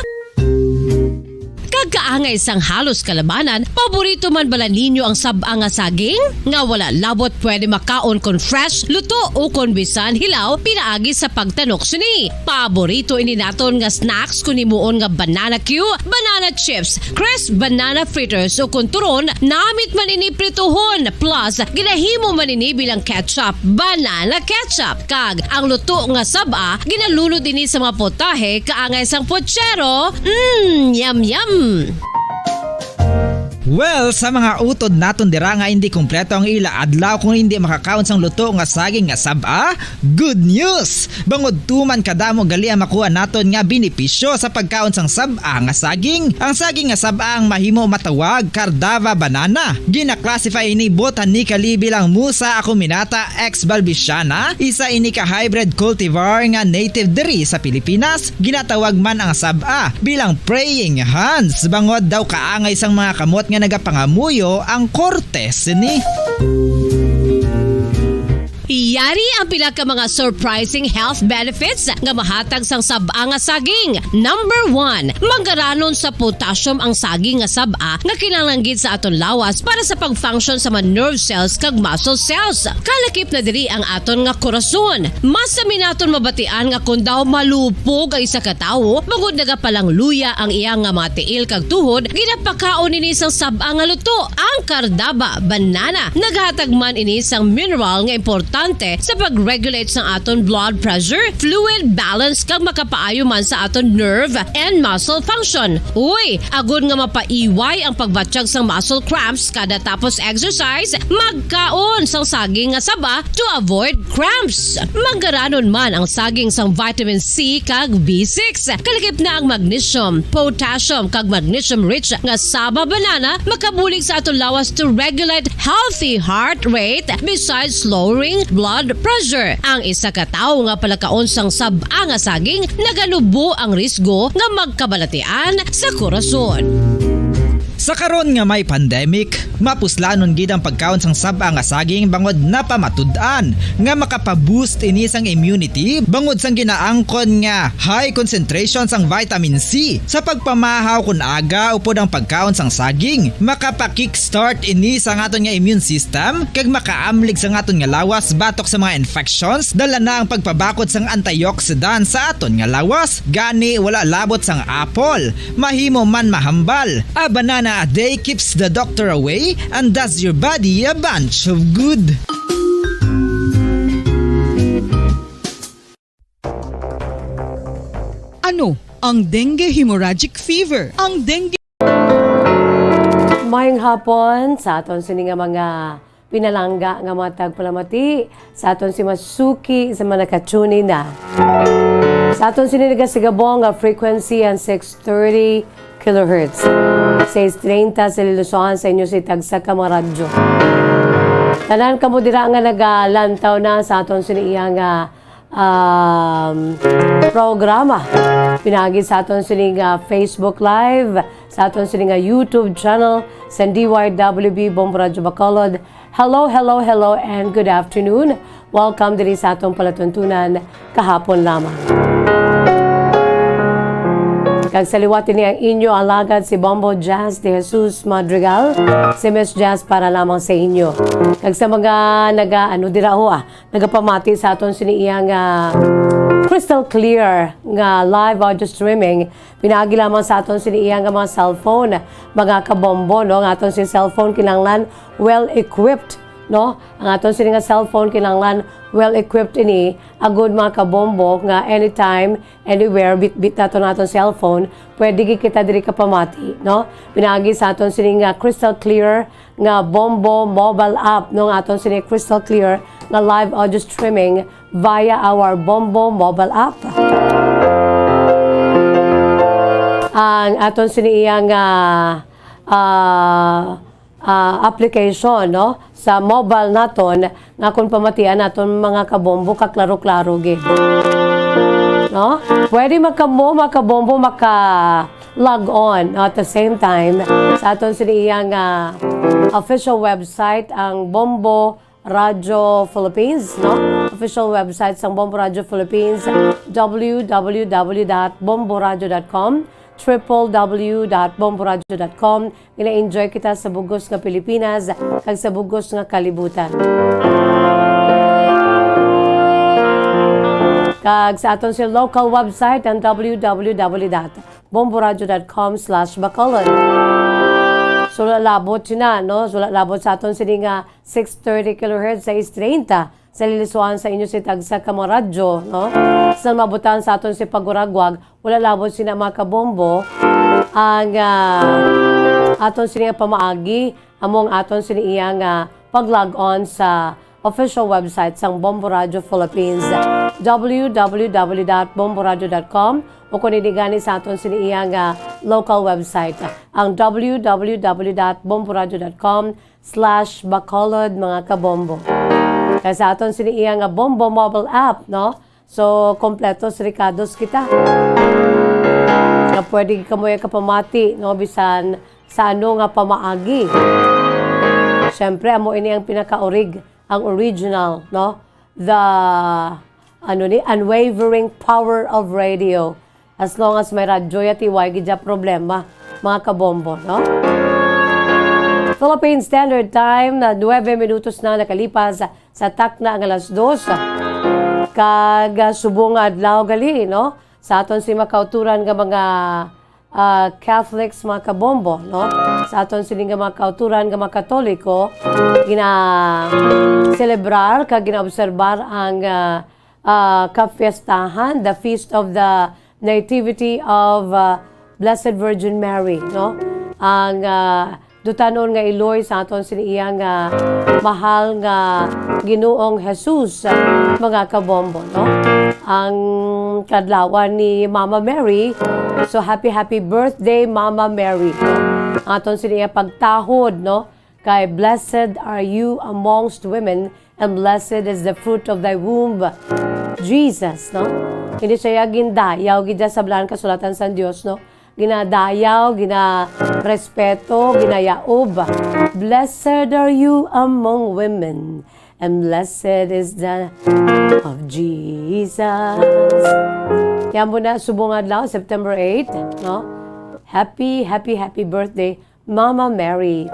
Kag kaangay sang halos kalabanan, paborito man bala ninyo ang sab-a nga saging? Nga wala labot pwede makaon kon fresh, luto, o kon bisan hilaw pinaagi sa pagtanok sini. Paborito ini naton nga snacks kon himuon nga banana cue, banana chips, crisp banana fritters, o kon turon, namit man ini prituhon, plus ginahimo man ini bilang ketchup, banana ketchup. Kag ang luto nga sab-a, ginalunod ini sa mga potahe kaangay sang pochero. Mm, yum, yum! Well, sa mga utod naton dira nga indi kompleto ang ila adlaw kung indi makakaon sang luto nga saging nga sab-a, good news! Bangod tuman kadamo gali ang makuha naton nga benepisyo sa pagkaon sang sab-a nga saging. Ang saging nga sab-a ang mahimo matawag Cardava banana. Gina-classify ini botanically bilang Musa acuminata ex balbisiana, isa ini ka hybrid cultivar nga native diri sa Pilipinas. Ginatawag man ang sab-a bilang praying hands, bangod daw kaangay sang mga kamot nga nagapangamuyo ang korte sini. Yari ang pila ka mga surprising health benefits nga mahatag sang sab-a nga saging. Number one, manggaranon sa potassium ang saging nga sab-a nga kinahanglan gid sa aton lawas para sa pag-function sa mga nerve cells kag muscle cells. Kalakip na diri ang aton nga korason. Mas sami naton mabatian nga kon daw malupog ang isa ka tawo, bangod nagapalangluya ang iya nga mga tiil kag tuhod, ginapakaon ini sang sab-a nga luto. Ang kardaba, banana, naghatag man ini sang mineral nga importante sa pag-regulate sang aton blood pressure, fluid balance, kag makapaayo man sa aton nerve and muscle function. Uy, agod nga mapaiway ang pagbatyag sang muscle cramps kada tapos exercise, magkaon sang saging nga saba to avoid cramps. Manggaranon man ang saging sang vitamin C kag B six. Kalakip na ang magnesium, potassium, kag magnesium-rich nga saba banana makabulig sa aton lawas to regulate healthy heart rate besides lowering blood pressure. Ang isa ka tawo nga palakaon sang sab-a nga saging naganubo ang risgo nga magkabalatian sa korason. Sa karon nga may pandemic, mapuslanon gid ang pagkaon sang sab-a nga saging bangod napamatud-an nga makapa-boost ini sang immunity bangod sang ginaangkon nga high concentration sang vitamin C. Sa pagpamahaw kon aga upod ang pagkaon sang saging, makapa-kickstart ini sang aton nga immune system kag makaamlig sang aton nga lawas batok sa mga infections. Dala na ang pagpabakod sang antioxidant sa aton nga lawas, gani wala labot sang apple. Mahimo man mahambal. A banana a day keeps the doctor away and does your body a bunch of good. Ano ang dengue hemorrhagic fever? Ang dengue Mayong hapon sa aton sini nga mga pinalangga nga mga tagpalamati, sa aton si Masuki sa mga nakatune in na. Sa aton sini nagasigabong nga frequency ang six thirty kilohertz. Seis treinta sa Lilosoan sa inyo si tagsa ka mga radyo. Tanan kamo dira nga nagalantaw na sa aton sini iya nga, um, programa. Pinagi sa aton sini nga Facebook Live, sa aton sini nga YouTube channel, sa D Y W B Bombo Radyo Bacolod. Hello, hello, hello, and good afternoon. Welcome diri sa atong palatuntunan kahapon lamang. Kag sa liwat ini ang inyo alagad si Bombo Jazz de Jesus Madrigal, si Miss Jazz para lamang sa inyo. Kag sa mga naga, ano dira ho, ah, nagapamati sa aton sini iya nga crystal clear nga live audio streaming, pinaagi lamang sa aton sini iya nga mga cellphone, mga kabombo, no? Ang aton sini cellphone kinahanglan well equipped, no? Ang aton sini nga cellphone kinahanglan well equipped ini, agud mga kabombo nga anytime, anywhere, bitbit naton ang aton cellphone, pwede gid kita diri kapamati, no? Pinaagi sa aton sini nga crystal clear nga Bombo mobile app, no, nga aton sini crystal clear nga live audio streaming via our Bombo mobile app. Ang aton sini iya nga, ah, ah, application, no, sa mobile naton nga kung pamatian naton mga kabombo kaklaro-klaro gid. No? Pwede man kamo, mga kabombo, maka log on, no, at the same time sa aton sini iya nga official website, ang Bombo Radyo Philippines, no? Official website sang Bombo Radyo Philippines, W W W dot bomboradyo dot com, triple W dot bomboradyo dot com. Gina-enjoy kita sa bugos nga Pilipinas kag sa bugos nga kalibutan. Kag sa aton si local website, ang W W W dot bomboradyo dot com slash Bacolod. So, wala labot sina, no? So, wala labot sa aton sini nga six thirty kilohertz, seis treinta sa Lilosoan sa inyo si tagsa ka mga radyo, no? Sa mabutan sa aton si paguragwag, wala labot sina mga kabombo ang, ah, aton sini nga pamaagi, amo ang aton sini iya nga pag-log on sa official website sang Bombo Radyo Philippines, W W W dot bomboradyo dot com, o kung hindi gani sa aton sini iya nga local website, ang W W W dot bomboradyo dot com slash Bacolod, mga kabombo. Kay sa aton sini iya nga Bombo mobile app, no? So, kompleto sa rekados kita. Nga pwede kamo iya kapamati, no? Bisan sa ano nga pamaagi. Siyempre, amo ini ang pinakaurig, ang original, no? the, ano ni, unwavering power of radio. As long as may radyo, yati, way gid ya problema, mga kabombo, no? Philippine Standard Time na nuebe minutos na nakalipas sa takna nga alas dos. Kag, ah, subong nga adlaw gali, no? Sa aton sini mga kauturan nga mga, ah, Catholics, mga kabombo, no? Sa aton sini nga mga kauturan nga mga Katoliko, gina-celebrar kag ginaobserbar ang, ah, ah, kapiestahan, the Feast of the Nativity of, ah, Blessed Virgin Mary, no? Ang, ah, dutanon nga iloy sa aton sini iya nga mahal nga Ginoong Jesus, mga kabombo, no? Ang kadlawan ni Mama Mary. So, happy, happy birthday, Mama Mary. Ang aton sini iya pagtahod, no? Kay, "Blessed are you amongst women, and blessed is the fruit of thy womb, Jesus," no? Hindi siya gindayaw gid sa Balaang Kasulatan sang Dios, no? Ginadayaw, ginarespeto, ginayaob. "Blessed are you among women, and blessed is the of Jesus." Yan mo na, subong adlaw, September eight, no? Happy, happy, happy birthday, Mama Mary.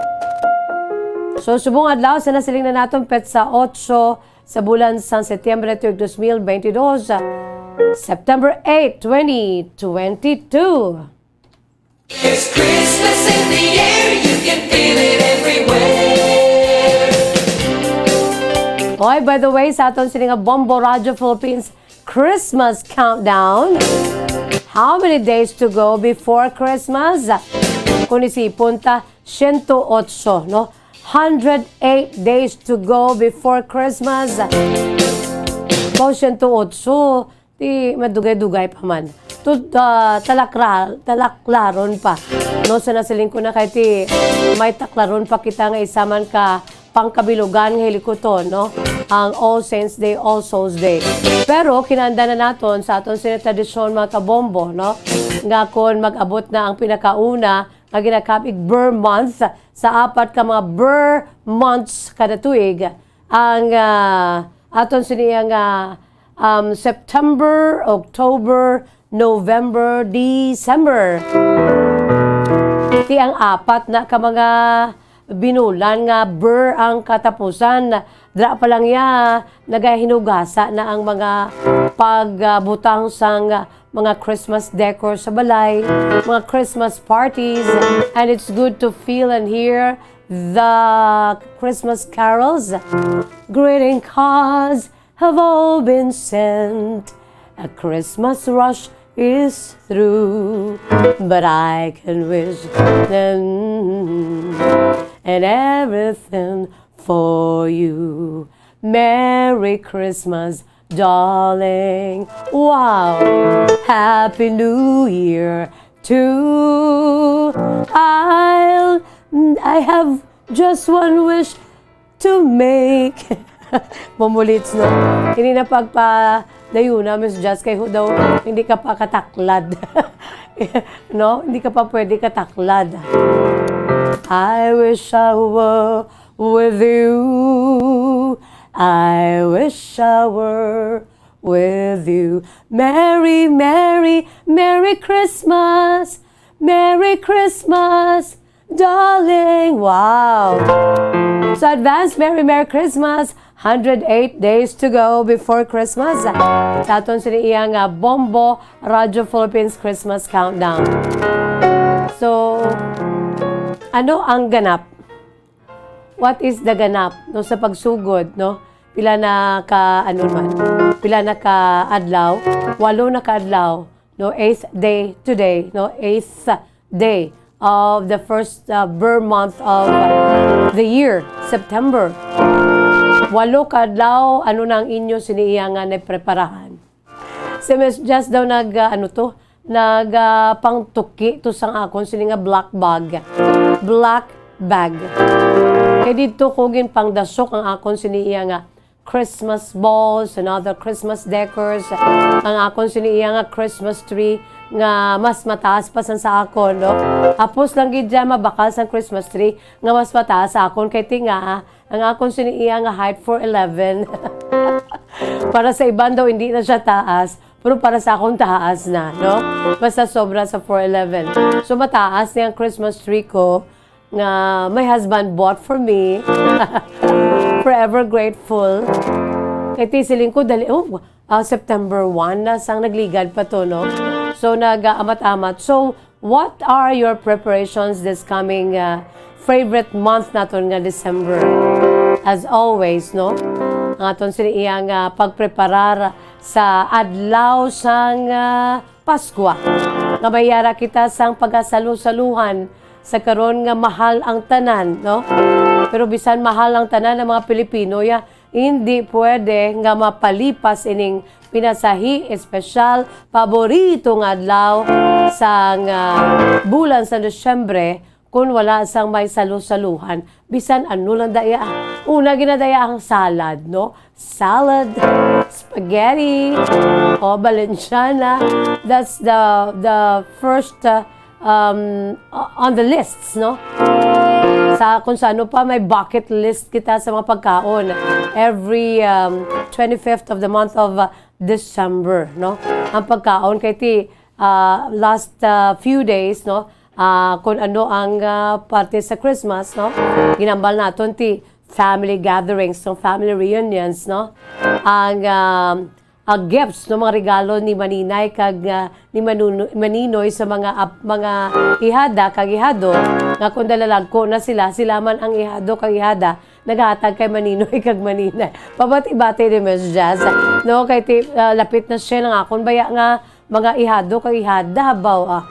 So, subong adlaw, sa nasiling na naton petsa otso sa bulan sang Setyembre tuig dos mil bentidós, September eight, twenty twenty-two. There's Christmas in the air, you can feel it everywhere. Oy, by the way, sa aton sini nga Bombo Radio Philippines Christmas Countdown, how many days to go before Christmas? Kung isipon ta, siyento otso, no? Hundred eight days to go before Christmas. Mao siyento otso, ti madugay-dugay pa man. Tud-, ah, talakra-, talaklaron pa. No, sa nasiling ko na kay ti may taklaron pa kita nga isa man ka pangkabilugan nga hilikuton, no? Ang All Saints Day, All Souls Day. Pero kinahanglan na naton sa aton sini tradisyon, mga kabombo, no? Nga kon mag-abot na ang pinakauna nga ginakab-ig Ber Month sa apat ka mga Ber Months kada tuig, ang, ah, aton sini nga, um, September, October, November, December. Ti ang apat na ka mga binulan nga Ber ang katapusan. Dira pa lang ya, nagahinugasa na ang mga pagbutang sang mga Christmas decor sa balay, mga Christmas parties, and it's good to feel and hear the Christmas carols. Greeting cards have all been sent. A Christmas rush is through, but I can wish them and everything for you. Merry Christmas, darling. Wow! Happy New Year too. I'll, I have just one wish to make. Bumulits, no? Hindi na pagpadayuna, Miss Jazz, kay ho daw, hindi ka pa kataklad. No? Hindi ka pa pwede kataklad. I wish I were with you. I wish I were with you. Merry, merry, merry Christmas. Merry Christmas, darling. Wow. So, advance Merry, Merry Christmas. Hundred eight days to go before Christmas. Sa aton sini iya nga Bombo Radio Philippines Christmas Countdown. So, ano ang ganap? What is the ganap, no, sa pagsugod, no? Pila na ka, ano man, pila na ka adlaw? Walo na ka adlaw, no? Eighth day today, no? Eighth day of the first, uh, Ber month of the year, September. Walo ka adlaw, ano na ang inyo sini iya nga napreparahan? Si Miss Jazz daw nag, ah, ano to, nag, ah, pangtuki to sang akon sini nga black bag. Black bag. Kay didto ko ginpangdasok ang akon sini iya nga Christmas balls and other Christmas decors. Ang akon sini iya nga Christmas tree nga mas mataas pa sang sa akon, no? Hapos lang gid dyan mabakal sang Christmas tree nga mas mataas sa akon kay ti nga, ah, ang akon sini iya nga height four eleven. Para sa iban daw, hindi na siya taas, pero para sa akong taas na, no? Basta sobra sa four eleven. So, mataas ni ang Christmas tree ko nga my husband bought for me. Forever grateful. Kay ti siling ko, dali, oh, ah, September one na sang nagligad pa to, no? So, nag-aamat-amat. So, what are your preparations this coming, ah, favorite month naton nga December? As always, no? Ang aton sini iya nga pagpreparar sa adlaw sang, ah, Pascua, nga may yara kita sang pagasalusaluhan sa karon nga mahal ang tanan, no? Pero bisan mahal ang tanan, ang mga Pilipino, ya, hindi pwede nga mapalipas ining pinasahi, espesyal, paborito nga adlaw sang, ah, bulan sa Disyembre, kun wala sang may salusaluhan, bisan ano lang daya. Una, ginadaya ang salad, no? Salad, spaghetti, o Valenciana. That's the, the first, uh, um, on the lists, no? Sa, kung sa ano pa, may bucket list kita sa mga pagkaon. Every, um, twenty-fifth of the month of, uh, December, no? Ang pagkaon kay ti, ah, last, ah, few days, no? Ah, kung ano ang, ah, parte sa Christmas, no? Ginambal naton ti family gatherings, no? Family reunions, no? Ang, um, ang gifts, no? Mga regalo ni Maninay kag, ah, ni Manuno-, Maninoy sa mga ap-, mga ihada kag ihado, nga kung dalalagko na sila, sila man ang ihado kag ihada naghatag kay Maninoy kag Maninay. Pabati-bati ni Miss Jazz. No, kay ti-, ah, lapit na siya ng akon baya nga mga ihado kag ihada, habaw, ah.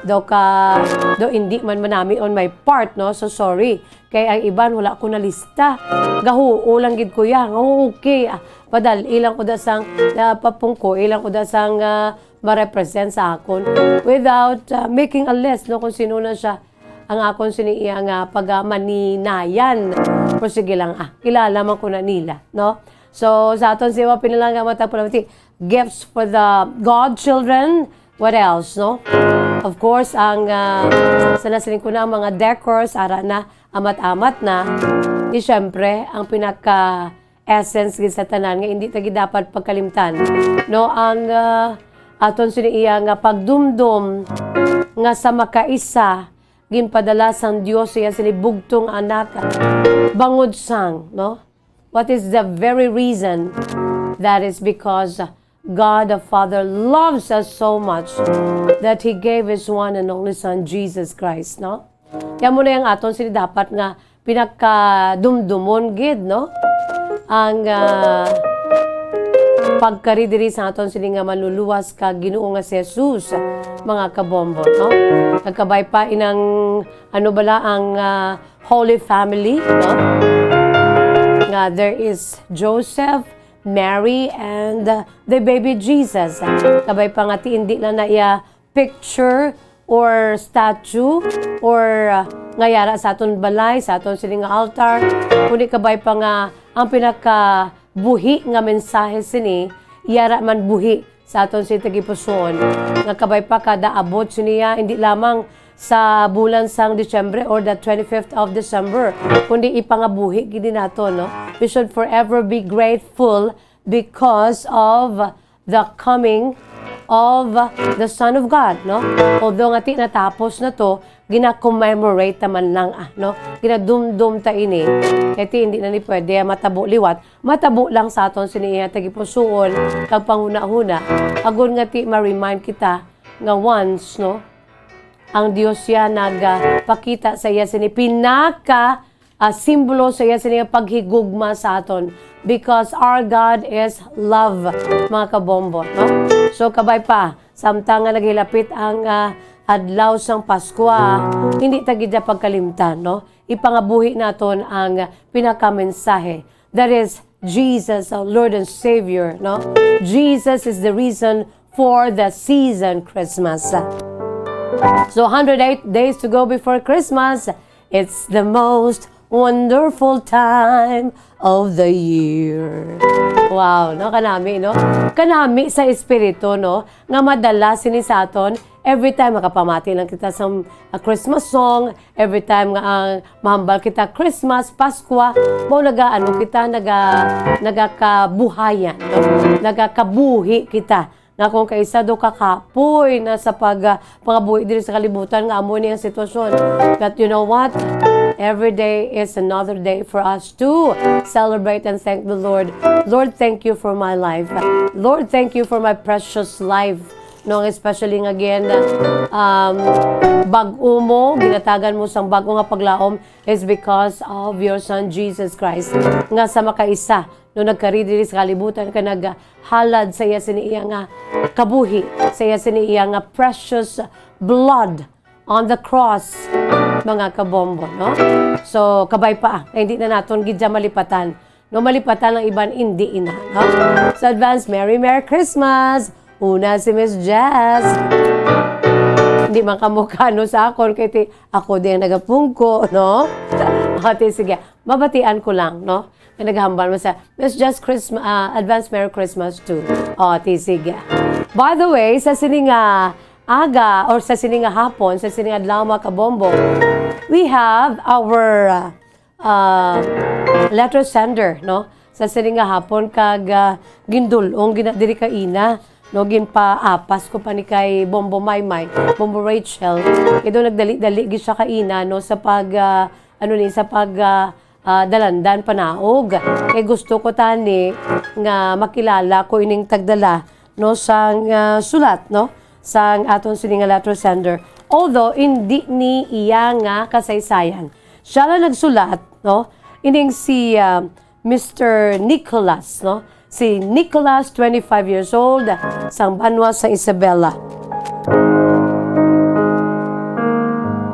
Do ka, do hindi man manami on my part, no? So, sorry. Kay ang iban, wala ko na lista. Gahuo lang gid ko ya. Nga, okay, ah. Padal-i lang ko da sang, ah, papungko, ilang ko da sang, ah, ma-represent sa akon. Without, ah, making a list, no, kung sino na siya. Ang akon sini iya nga pagamaninayan. Pero sige lang, ah, kilala man ko na nila, no? So, sa aton siwa pinalangga matag panamati, gifts for the godchildren. What else, no? Of course, ang, ah, sa nasiling ko na, ang mga decors, ara na, amat-amat na. Di syempre, ang pinaka essence gid sa tanan nga hindi ta gid dapat pagkalimtan, no? Ang, ah, aton sini iya nga pagdumdom nga sa makaisa ginpadala sang Dios iya sini bugtong anak bangod sang, no? What is the very reason? That is because God the Father loves us so much that He gave His one and only Son, Jesus Christ, no? Kaya mo na yung aton sini dapat nga pinakadumdumon gid, no? Ang, ah, pagkari diri sa aton sini nga manluluwas ka Ginoo nga si Jesus, mga kabombo, no? Nagkabay pa inang, ano bala, ang, ah, Holy Family, no? Nga there is Joseph, Mary, and, uh, the baby Jesus. Kabay pa nga ti hindi lang na iya picture or statue or, uh, nga yara sa aton balay, sa aton sining nga altar, kundi kabay pa nga ang pinakabuhi nga mensahe sini, yara man buhi sa aton sini tagipusoon, nga kabay pa kada abot siniya, hindi lamang sa bulan sang Disyembre or the twenty-fifth of December, kundi ipangabuhi gid nato, no? We should forever be grateful because of the coming of the Son of God, no? Although nga ti natapos na to, gina-commemorate ta man lang, ah, no? Ginadumdum ta ini. Kay ti hindi na ni pwede matabo liwat, matabo lang sa aton sini iya tagipusoon kag panghunahuna, agod nga ti ma-remind kita nga once, no, ang Dios siya nagpakita sa iya sini pinaka, ah, simbolo sa iya sini nga paghigugma sa aton, because our God is love, mga kabombo, no? So, kabay pa, samtang nga naghilapit ang, ah, adlaw sang Paskwa, hindi ta gid siya pagkalimtan, no? Ipangabuhi naton ang pinakamensahe. That is Jesus, our Lord and Savior, no? Jesus is the reason for the season Christmas. So, hundred eight days to go before Christmas. It's the most wonderful time of the year. Wow, no? Kanami, no? Kanami sa espiritu, no? Nga madala sini sa aton Every time makapamati lang kita sa, ah, Christmas song, every time nga ang mahambal kita Christmas, Paskwa, mo naga-ano kita, naga-, nagakabuhayan, no? Nagakabuhi kita. Nga kung kaisa do ka kapoy na sa pag, ah, pangabuhi diri sa kalibutan nga amo ni ang sitwasyon. But you know what? Every day is another day for us to celebrate and thank the Lord. Lord, thank you for my life. Lord, thank you for my precious life. No, especially nga again, um, bag-o mo, ginatagan mo sang bag-o nga paglaom is because of your Son, Jesus Christ, nga sa makaisa, no, nagkari diri sa kalibutan, ka naghalad sa iya sini iya nga kabuhi, sa iya sini iya nga precious blood on the cross, mga kabombo, no? So, kabay pa, nga hindi na naton gid siya malipatan. No, malipatan ang iban, hindi ina, no? So, advance, Merry, Merry Christmas! Una si Miss Jess. Hindi man kamukha, no, sa akon, kay ti, ako din nagapungko, no? Ate, sige, mabatian ko lang, no? Nga naghambal mo sa Miss Jess Christmas, ah, advance Merry Christmas too. O, ti, sige. By the way, sa sini nga aga or sa sini nga hapon, sa sini nga adlaw, mga kabombo, we have our, uh, uh, letter sender, no? Sa sini nga hapon, kag, uh, gindul-ong gina diri kaina, no? Ginpaapas ko pa ni kay Bombo Maymay, Bombo Rachel. Kay daw nagdali-dali gid siya kaina, no? Sa pag, uh, ano ni, sa pag, uh, uh, dalandan panaog. Kay gusto ko tani nga makilala ko ining tagdala, no, sang, ah, sulat, no, sang aton sini nga letter sender. Although, hindi ni iya nga kasaysayan. Siya lang nagsulat, no, ining si, ah, Mister Nicholas, no? Si Nicholas, twenty-five years old, sang banwa sa Isabela.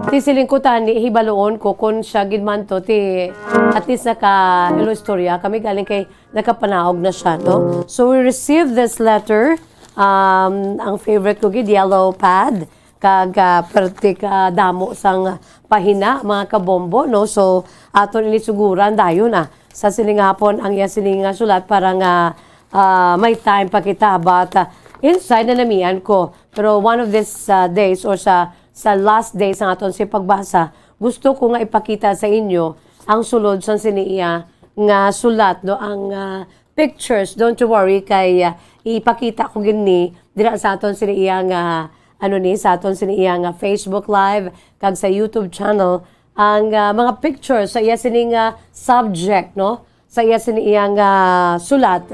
Ti siling ko tani, hibaluon ko kung siya gid man to, ti at least naka-istorya kami galing kay nakapanaog na siya, no? So, we received this letter. Um, ang favorite ko gid, yellow pad. Kag, ah, perte ka damo sang pahina, mga kabombo, no? So, aton ini suguran dayon, ah. Sa sini nga hapon, ang iya sini nga sulat para nga, ah, may time pa kita. But, ah, inside na namian ko. Pero one of these, ah, days or sa, sa last days ang aton si pagbasa, gusto ko nga ipakita sa inyo ang sulod sang sini iya nga sulat, no? Ang, ah, pictures, don't you worry, kay, ah, ipakita ko gid ni dira sa aton sini iya nga, ano ni, sa aton sini iya nga Facebook Live kag sa YouTube channel ang, ah, mga pictures sa iya sini nga subject, no? Sa iya sini iya nga sulat.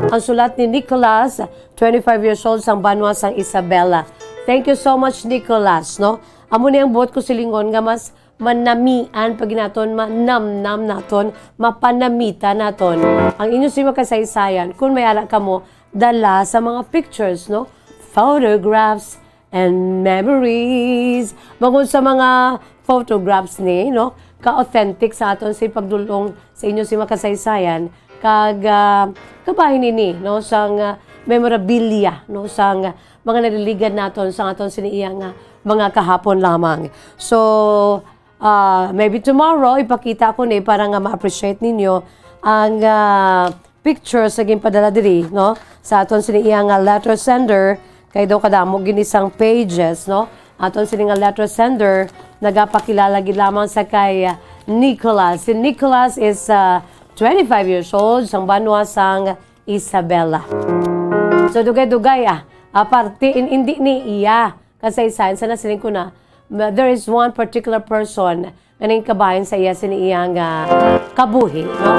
Ang sulat ni Nicholas, twenty-five years old, sang banwa sang Isabela. Thank you so much, Nicholas, no? Amo ni ang buot ko silingon nga mas manamian pa gid naton, manamnam naton, mapanamitan naton ang inyo si makasaysayan. Kung may ara kamo dala sa mga pictures, no? Photographs and memories. Bangod sa mga photographs ni, no? Ka-authentic sa aton si pagdulong sa inyo si makasaysayan. Kag, ah, kabahin ini, no? Sang, ah, memorabilia, no? Sang, ah, mga naliligad naton sa aton sini iya nga mga kahapon lamang. So, ah, maybe tomorrow, ipakita ko ni para nga ma-appreciate ninyo ang, ah, pictures nga ginpadala diri, no? Sa aton sini iya nga letter sender, kay daw kadamo gini sang pages, no? Aton sini nga letter sender, nagapakilala gid lamang sa kay, ah, Nicholas. Si Nicholas is, ah, twenty-five years old, sang banwa sang Isabela. So, dugay-dugay, ah, aparte, in, hindi ni iya kasaysayan, sa nasiling ko na, ma-, there is one particular person nga nangin kabahin sa iya sini iya nga kabuhi, no?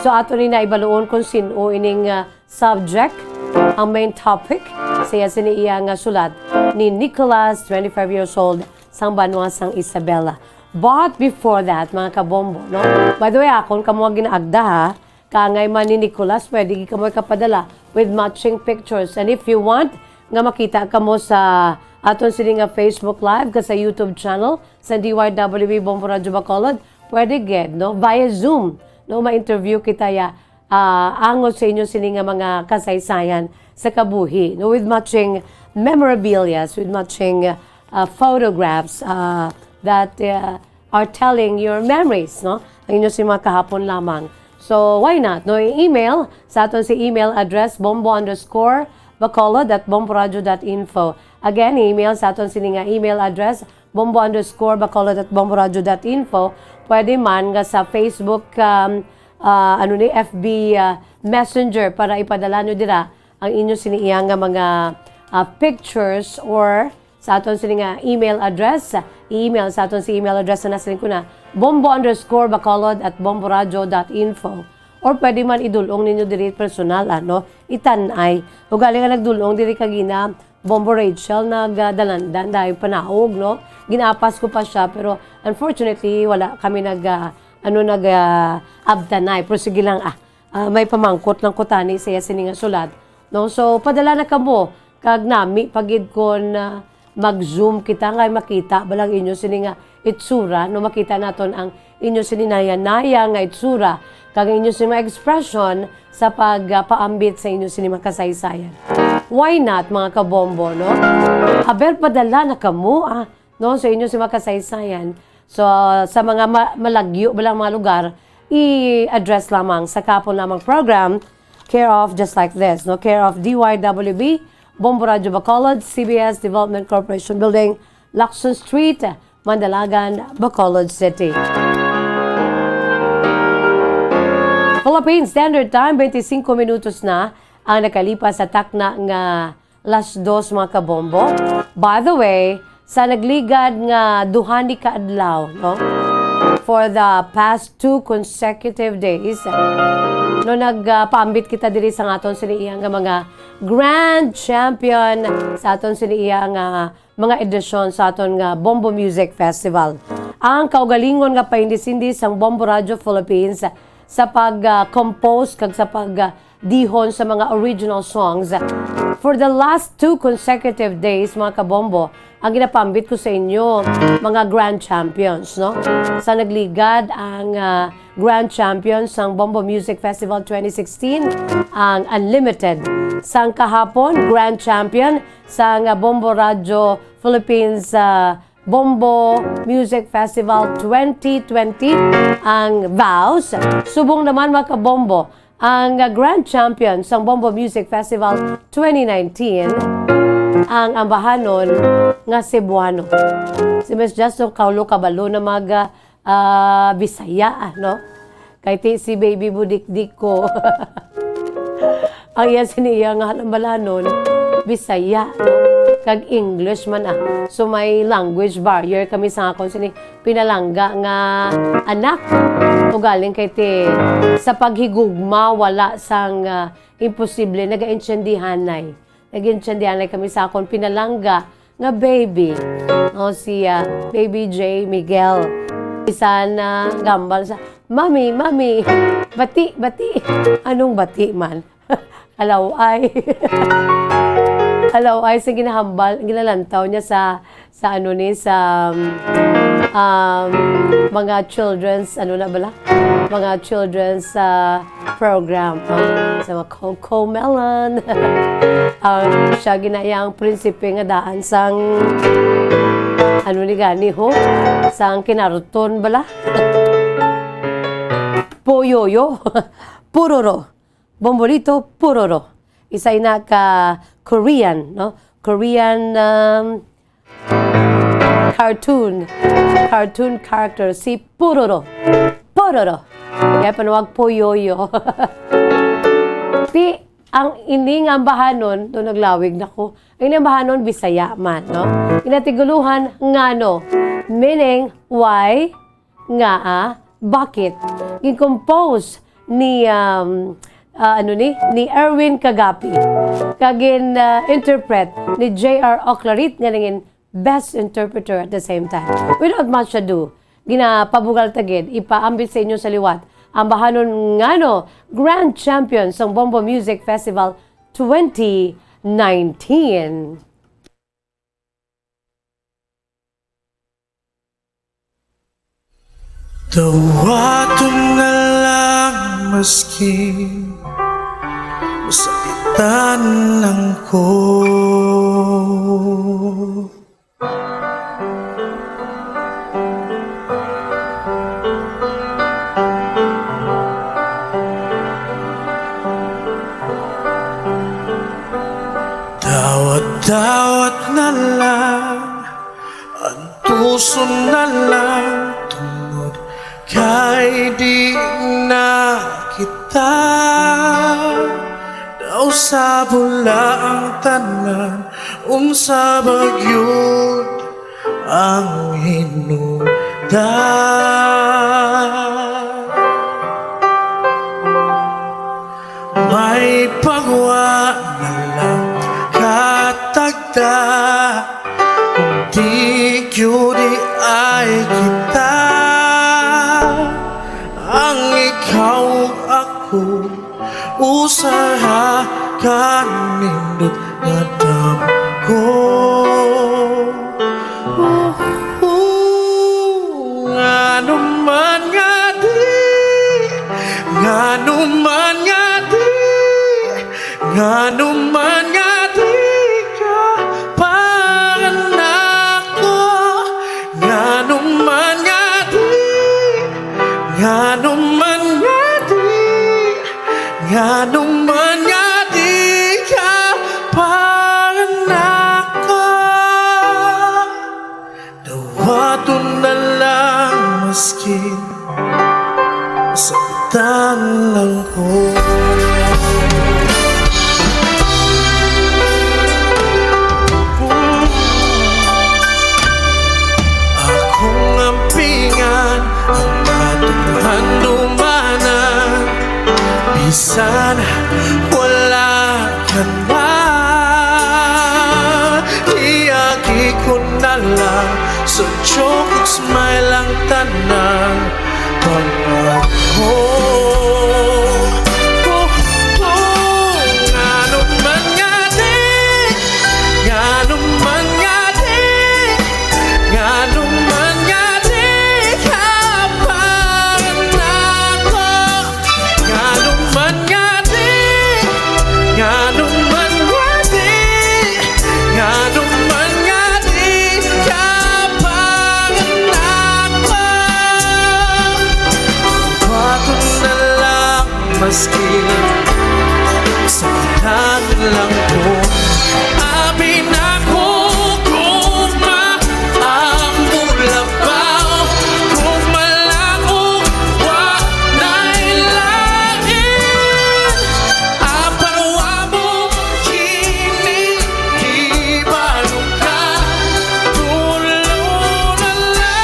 So, ato ni na ibaluon kung sin-o ining, ah, subject, ang main topic sa iya sini iya nga sulat ni Nicholas, twenty-five years old, sang banwa sang Isabela. But before that, mga kabombo, no? By the way, akon kamo nga ginaagda, ha? Kaangay man ni Nicholas, pwede gid kamo ikapadala with matching pictures. And if you want nga makita kamo sa aton sini nga Facebook Live, ka sa YouTube channel sa D Y W B Bombo Radyo Bacolod, pwede gid, no? Via Zoom, no? Ma-interview kita ya, ah, angot sa inyo sini nga mga kasaysayan sa kabuhi, no? With matching memorabilia, with matching, ah, photographs, ah, that, ah, are telling your memories, no? Ang inyo si mga kahapon lamang. So, why not, no? I-email sa aton si email address, bombo underscore bacolod at bomboradio dot info. Again, email sa aton sini nga email address, bombo underscore bacolod at bomboradio dot info. Pwede man nga sa Facebook, um, ah, ano ni, F B, ah, Messenger para ipadala nyo dira ang inyo sini iya nga mga, ah, pictures or sa aton sini nga email address. I-email sa aton si email address na nasa link ko na, bombo underscore bacolod at bomboradio dot info. Or pwede man idulong ninyo diri personal, ano, itanay. Ugali nga nagdulong diri kagina, Bombo Rachel, nagdalandan dahil panaog, no? Ginapas ko pa siya, pero unfortunately, wala kami nag, ah, ano, nag, ah, abtanay. Pero sige lang, ah, ah, may pamangkot lang ko tani sa iya sini nga sulat, no? So, padala na kamo, kag nami pa gid kon, ah, mag-zoom kita nga makita ba lang inyo sini nga itsura, no? Makita naton ang inyo sini nayanaya nga itsura, kag ang inyo sini mga expression sa pag, ah, paambit sa inyo sini mga kasaysayan. Why not, mga kabombo, no? Aber, padala na kamo, ah, no, sa inyo sini mga kasaysayan. So, sa mga ma-, malagyo ba lang mga lugar, i-address lamang sa kapon lamang program, care of just like this, no? Care of D Y W B, Bombo Radyo Bacolod, C B S Development Corporation Building, Lacson Street, Mandalagan, Bacolod City. Philippine Standard Time, twenty-five minutos na ang nakalipas sa takna nga las dos, mga kabombo. By the way, sa nagligad nga duha ni ka adlaw, no? For the past two consecutive days, no, nagpaambit kita diri sa aton sini iya nga mga grand champion sa aton sini iya nga mga edisyon sa aton nga Bombo Music Festival. Ang kaugalingon nga paindisindi sang Bombo Radio Philippines sa pag, ah, compose kag sa pag, ah, dihon sa mga original songs. For the last two consecutive days, mga kabombo, ang ginapambit ko sa inyo, mga grand champions, no? Sa nagligad ang, ah, grand champion sang Bombo Music Festival twenty sixteen, ang Unlimited. Sang kahapon, grand champion sang, ah, Bombo Radio Philippines, ah, Bombo Music Festival twenty twenty, ang Vows. Subong naman, mga kabombo, ang, ah, grand champion sang Bombo Music Festival twenty nineteen, ang ambahanon nga Cebuano. Si Miss Just, no, kaulo kabalo na mag, ah, ah, Bisaya, ah, no? Kay ti si Baby Budikdik ko. Ang iya sini iya nga halambalanon, Bisaya, no? Kag English man, ah. So, may language barrier kami sa akon sini pinalangga nga anak. Ugaling kay ti sa paghigugma, wala sang, ah, imposible, nagaintindihanay. Nagaintindihanay kami sa akon pinalangga nga baby. O, si, ah, Baby J Miguel. Isa na gambal sa, "Mami, mami, bati, bati." Anong bati man? Alaway. Alaway sa ginahambal, ginalantaw niya sa, sa ano ni, sa, um, mga children's, ano na bala? Mga children's, ah, program, ah, sa mga Cocomelon. Ang siya ginayang prinsipe nga daan sang, ano ni gani, ho? Sang kinarton bala? Poyoyo. Puroro. Bombolito, puroro. Isa ina ka Korean, no? Korean, um, cartoon. Cartoon character, si Puroro. Puroro. Kaya panawag Poyoyo. Ti, ang ini nga ambahanon, do naglawig na ko. Ang ini ambahanon, Bisaya man, no? Inatiguluhan, ngano? Meaning, why? Nga, ah, bakit? Gin-compose ni, um, ah, ano ni, ni Erwin Kagapi. Kag gin, ah, interpret ni J R Oclarit nga nangin best interpreter at the same time. Without much ado, ginapabugal ta gid, ipaambit sa inyo sa liwat ang bahanon ngano grand champion sang Bombo Music Festival twenty nineteen. Dawaton na lang maski masakitan lang ko. Dawat-dawat na lang, antuson na lang, tungod kay di na kita. Daw sa bula ang tanan, unsa ba gyud ang hinungdan? May pagwa na lang katagda, kung di gyud ay kita. Ang ikaw ug ako, usa ra ka nindot nga damgo. Ngano man nga di, ngano man nga di, ngano man nga di ka para nako, ngano man nga di, ngano man nga di, ngano man nga di ka para nako. Dawaton na lang, maskin saktan lang ko. Akong ampingan ang atong handumanan, bisan wala ka na. Iagi ko na lang sa joke ug smile ang tanan. Pangako. Oh, oh, ngano man nga di, ngano man nga di, ngano man nga di ka para nako. Ngano man nga di, ngano man nga di, ngano man nga di ka para nako. Bato na lang, maski sa lang ko. Abi nako, kung maamo labaw, kung malamok, wa na'y lain. Apan wa mo kini, ibalo ka, tulo na lang.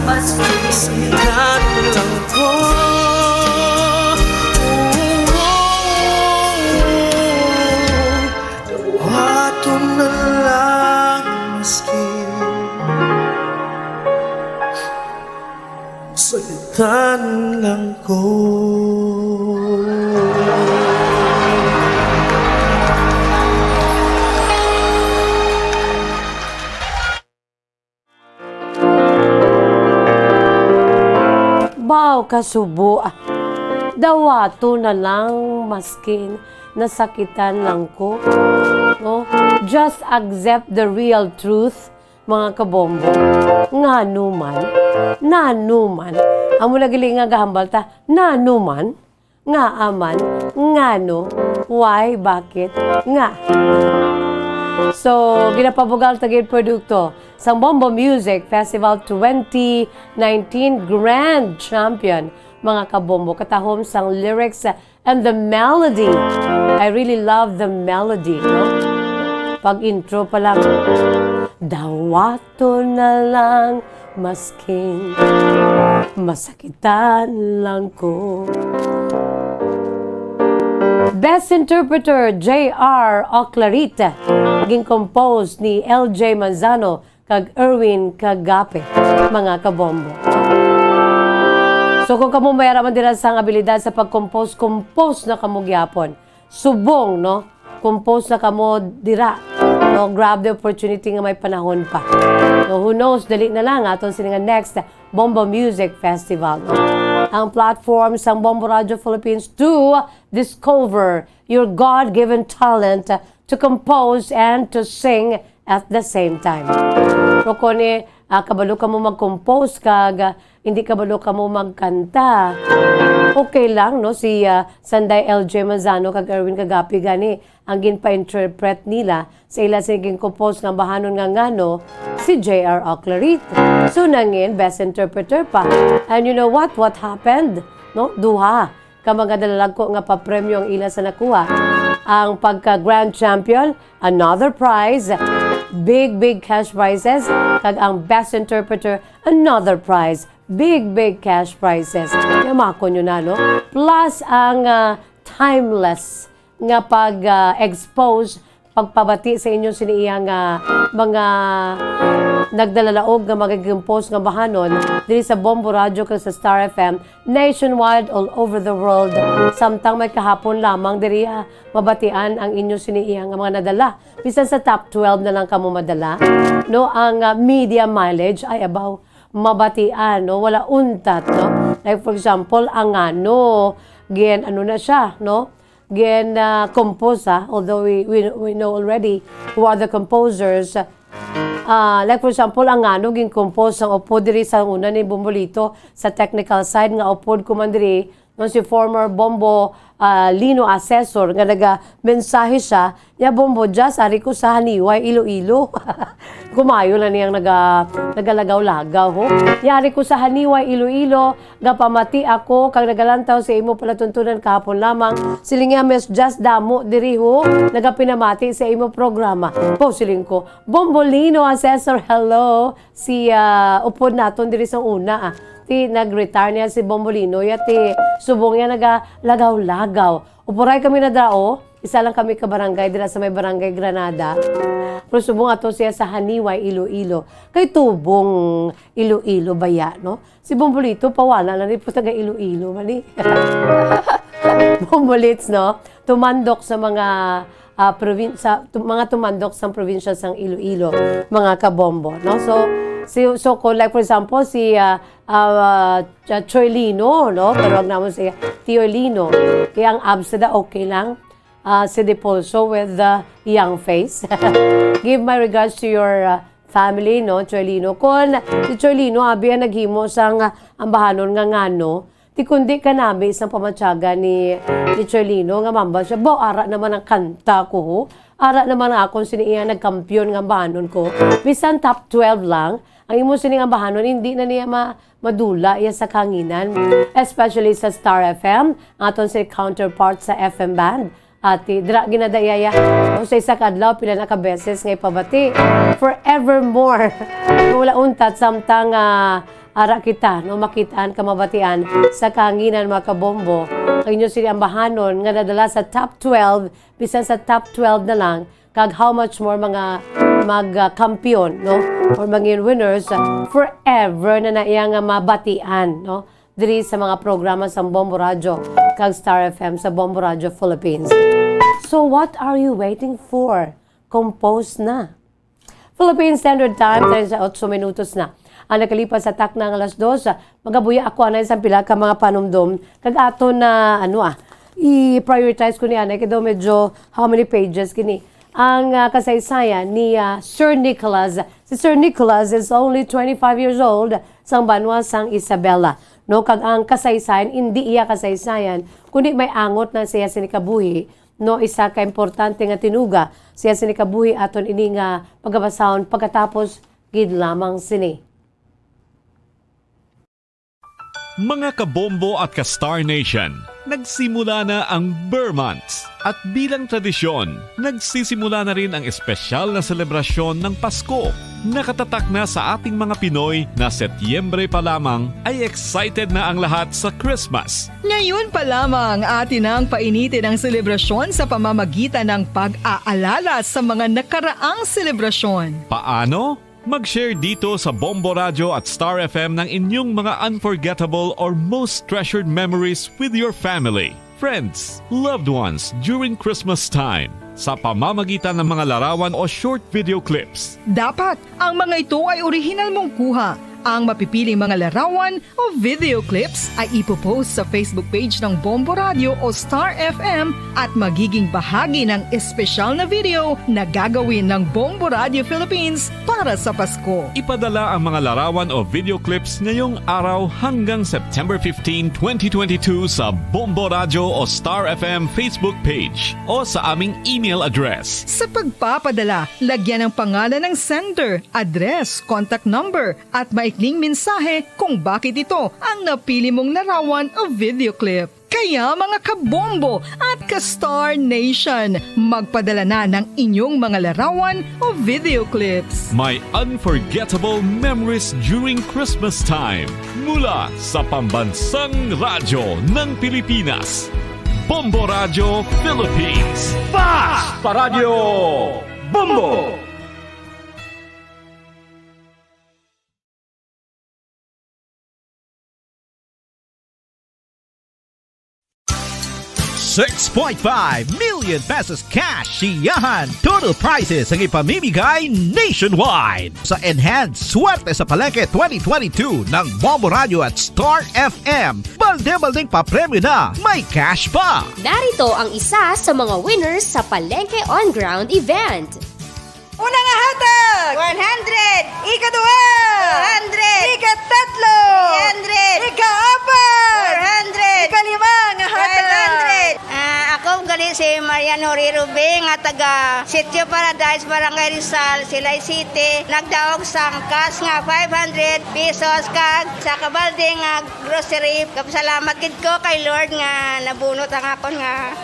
Mas saktan lang ko. Dawaton na lang, maski saktan lang ko. Baw kasubo, ah. Dawato na lang, maskin nasakitan lang ko. No? Just accept the real truth, mga kabombo. Ngano man? Nano man? Amo na gali nga gahambal ta. Nano man? Ngaa man? Ngano? Why? Bakit? Nga? So, ginapabugal ta gid produkto sang Bombo Music Festival twenty nineteen Grand Champion, mga kabombo, katahom sang lyrics and the melody. I really love the melody, no? Pag intro pa lang, dawato na lang, maskin masakitan lang ko. Best Interpreter, J R Oclarit, gin-compose ni L J Manzano kag Erwin Cagape, mga kabombo. So, kung kamo may ara man dira sang abilidad sa pag-compose, compose na kamo gyapon. Subong, no? Compose na kamo dira. No, grab the opportunity nga may panahon pa. No, who knows, dali na lang aton sini nga next Bombo Music Festival, no? Ang platform sang Bombo Radio Philippines to discover your God-given talent to compose and to sing at the same time. Pero kung, eh, ah, kabalo kamo mag-compose kag, ah, hindi kabalo kamo magkanta, okay lang, no? Si, ah, Sanday L J Manzano kag Erwin Kagapi gani ang ginpa-interpret nila sa ila sing gin-compose nga bahanon nga ngano, si J R Oclarit. So, nangin best interpreter pa. And you know what? What happened? No? Duha ka mga dalalagko nga papremyo ang ila sa nakuha. Ang pagka-grand champion, another prize, big, big cash prizes, kag ang best interpreter, another prize, big, big cash prizes. Yamakon nyo na, no? Plus ang, ah, timeless nga pag, ah, expose, pagpabati sa inyo sini iya nga mga nagdalalaog nga magaging post nga bahanon diri sa Bombo Radio kag sa Star F M nationwide, all over the world. Samtang may kahapon lamang diri, ah, mabatian ang inyo sini iya nga mga nadala. Bisan sa top twelve na lang kamo madala, no? Ang, ah, media mileage ay abaw mabatian, no? Wala untat, no? Like, for example, ang ano, gin, ano na siya, no? Gin, ah, compose, ah, although we, we, we know already who are the composers. Ah, like, for example, ang ano, gin-compose sang upod diri sa una ni Bombolito sa technical side nga upod ko man diri, no, si former Bombo, ah, Lino Asesor nga naga-mensahe siya, niya, "Bombo Jazz, ari ko sa Haniway, Iloilo." Kumayo lang niyang naga-, nagalagaw-lagaw, ho. "Niya, ari ko sa Haniway, Iloilo, gapamati ako kag nagalantaw sa imo palatuntunan kahapon lamang. Siling niya, Miss Jazz, damo diri, ho, nagapinamati sa imo programa." Po, siling ko, "Bombo Lino Asesor, hello." Si, ah, upod naton diri sa una, ah. Ti nag-retire niya si Bombolino, ya ti subong niya nagalagaw-lagaw. Upuray kami na dao, isa lang kami ka barangay dira sa may Barangay Granada. Pero subong ato siya sa Haniway, Iloilo. Kay tubong Iloilo baya, no? Si Bombolito, pawana na ni po taga Iloilo man, eh. Bombolits, no? Tumandok sa mga ah, provin-, sa tu-, mga tumandok sang probinsya sang Iloilo, mga kabombo, no? So, si, so kung, like, for example, si, ah, ah, Ch-, Choy Lino, no? Pero wag naman si Tio Lino. Kaya ang absada, okay lang. Ah, si Dipolso with the young face. Give my regards to your, ah, family, no, Choy Lino. Kon si Choy Lino, abi ang naghimo sang, ah, ambahanon nga ngano, Ti kundi kanami sang pamatyaga ni, ni Cholino nga mambal siya, "Baw, ara naman ang kanta ko, ho. Ara naman ang akon sini iya nagkampiyon nga ambahanon ko. Bisan top twelve lang, ang imo sining ambahanon, hindi na niya ma-, madula iya sa kahanginan." Especially sa Star F M, ang aton si counterpart sa F M band. Ati, dira ginadayaya. O, sa isa ka adlaw, pila na ka beses nga ipabati. Forevermore. Wala untat, samtang, ah, ara kita, no, makitaan ka mabatian sa kahanginan, mga kabombo. Ang inyo sini ambahanon nga nadala sa top twelve, bisan sa top twelve na lang, kag how much more mga mag, ah, kampiyon, no, or mga winners, ah, forever na na iya nga mabatian, no? Diri sa mga programa sa Bombo Radyo kag Star F M sa Bombo Radyo Philippines. So what are you waiting for? Compose na. Philippine Standard Time, treinta y ocho minutos na ang nakalipas sa takna nga alas dos. Magabuya ako anay sa pila ka mga panumdom. Kag ato na, ano, ah, i-prioritize ko ni anay, kay daw medyo how many pages kini. Ang, ah, kasaysayan ni, ah, Sir Nicholas. Si Sir Nicholas is only twenty-five years old, sang banwa sang Isabela, no? Kag ang kasaysayan, indi iya kasaysayan, kundi may angot na siya sini kabuhi, no? Isa ka importante nga tinuga siya sini kabuhi, aton ini nga pagabasahon pagkatapos gid lamang sini. Mga kabombo at ka-Star Nation, nagsimula na ang Ber Months. At bilang tradisyon, nagsisimula na rin ang espesyal na selebrasyon ng Pasko. Nakatatak na sa ating mga Pinoy na Setyembre pa lamang ay excited na ang lahat sa Christmas. Ngayon pa lamang, atin nang painitin ang selebrasyon sa pamamagitan ng pag-aalala sa mga nakaraang selebrasyon. Paano? Mag-share dito sa Bombo Radyo at Star F M ng inyong mga unforgettable or most treasured memories with your family, friends, loved ones during Christmas time sa pamamagitan ng mga larawan o short video clips. Dapat ang mga ito ay orihinal mong kuha. Ang mapipiling mga larawan o video clips ay ipopost sa Facebook page ng Bombo Radio o Star F M at magiging bahagi ng espesyal na video na gagawin ng Bombo Radio Philippines para sa Pasko. Ipadala ang mga larawan o video clips ngayong araw hanggang September fifteen, twenty twenty-two sa Bombo Radio o Star F M Facebook page o sa aming email address. Sa pagpapadala, lagyan ang pangalan ng sender, address, contact number, at maikling mensahe kung bakit ito ang napili mong larawan o video clip. Kaya, mga kabombo at ka-Star Nation, magpadala na ng inyong mga larawan o video clips. May unforgettable memories during Christmas time mula sa pambansang radyo ng Pilipinas, Bombo Radyo Philippines. Fast Paradyo Bombo! Six point five million pesos cash siyahan total prizes ang ipamimigay nationwide sa Enhanced Swerte sa Palengke twenty twenty-two ng Bombo Radio at Star F M. Balde-baldeng papremyo na, may cash pa! Narito ang isa sa mga winners sa Palengke On Ground event. Una nga hatag, one hundred. Ikaduha, two hundred. Ikatatlo, three hundred. Ikaapat, four hundred. Ikalima nga hatag, five hundred. Ah, ako gali si Marian Horero Bing, nga taga Sitio Paradise, Barangay Rizal, Silay City. Nagdaog sang cash nga five hundred pesos kag sa kabalde nga grocery. Kapasalamat gid ko kay Lord nga nabunot ang akon nga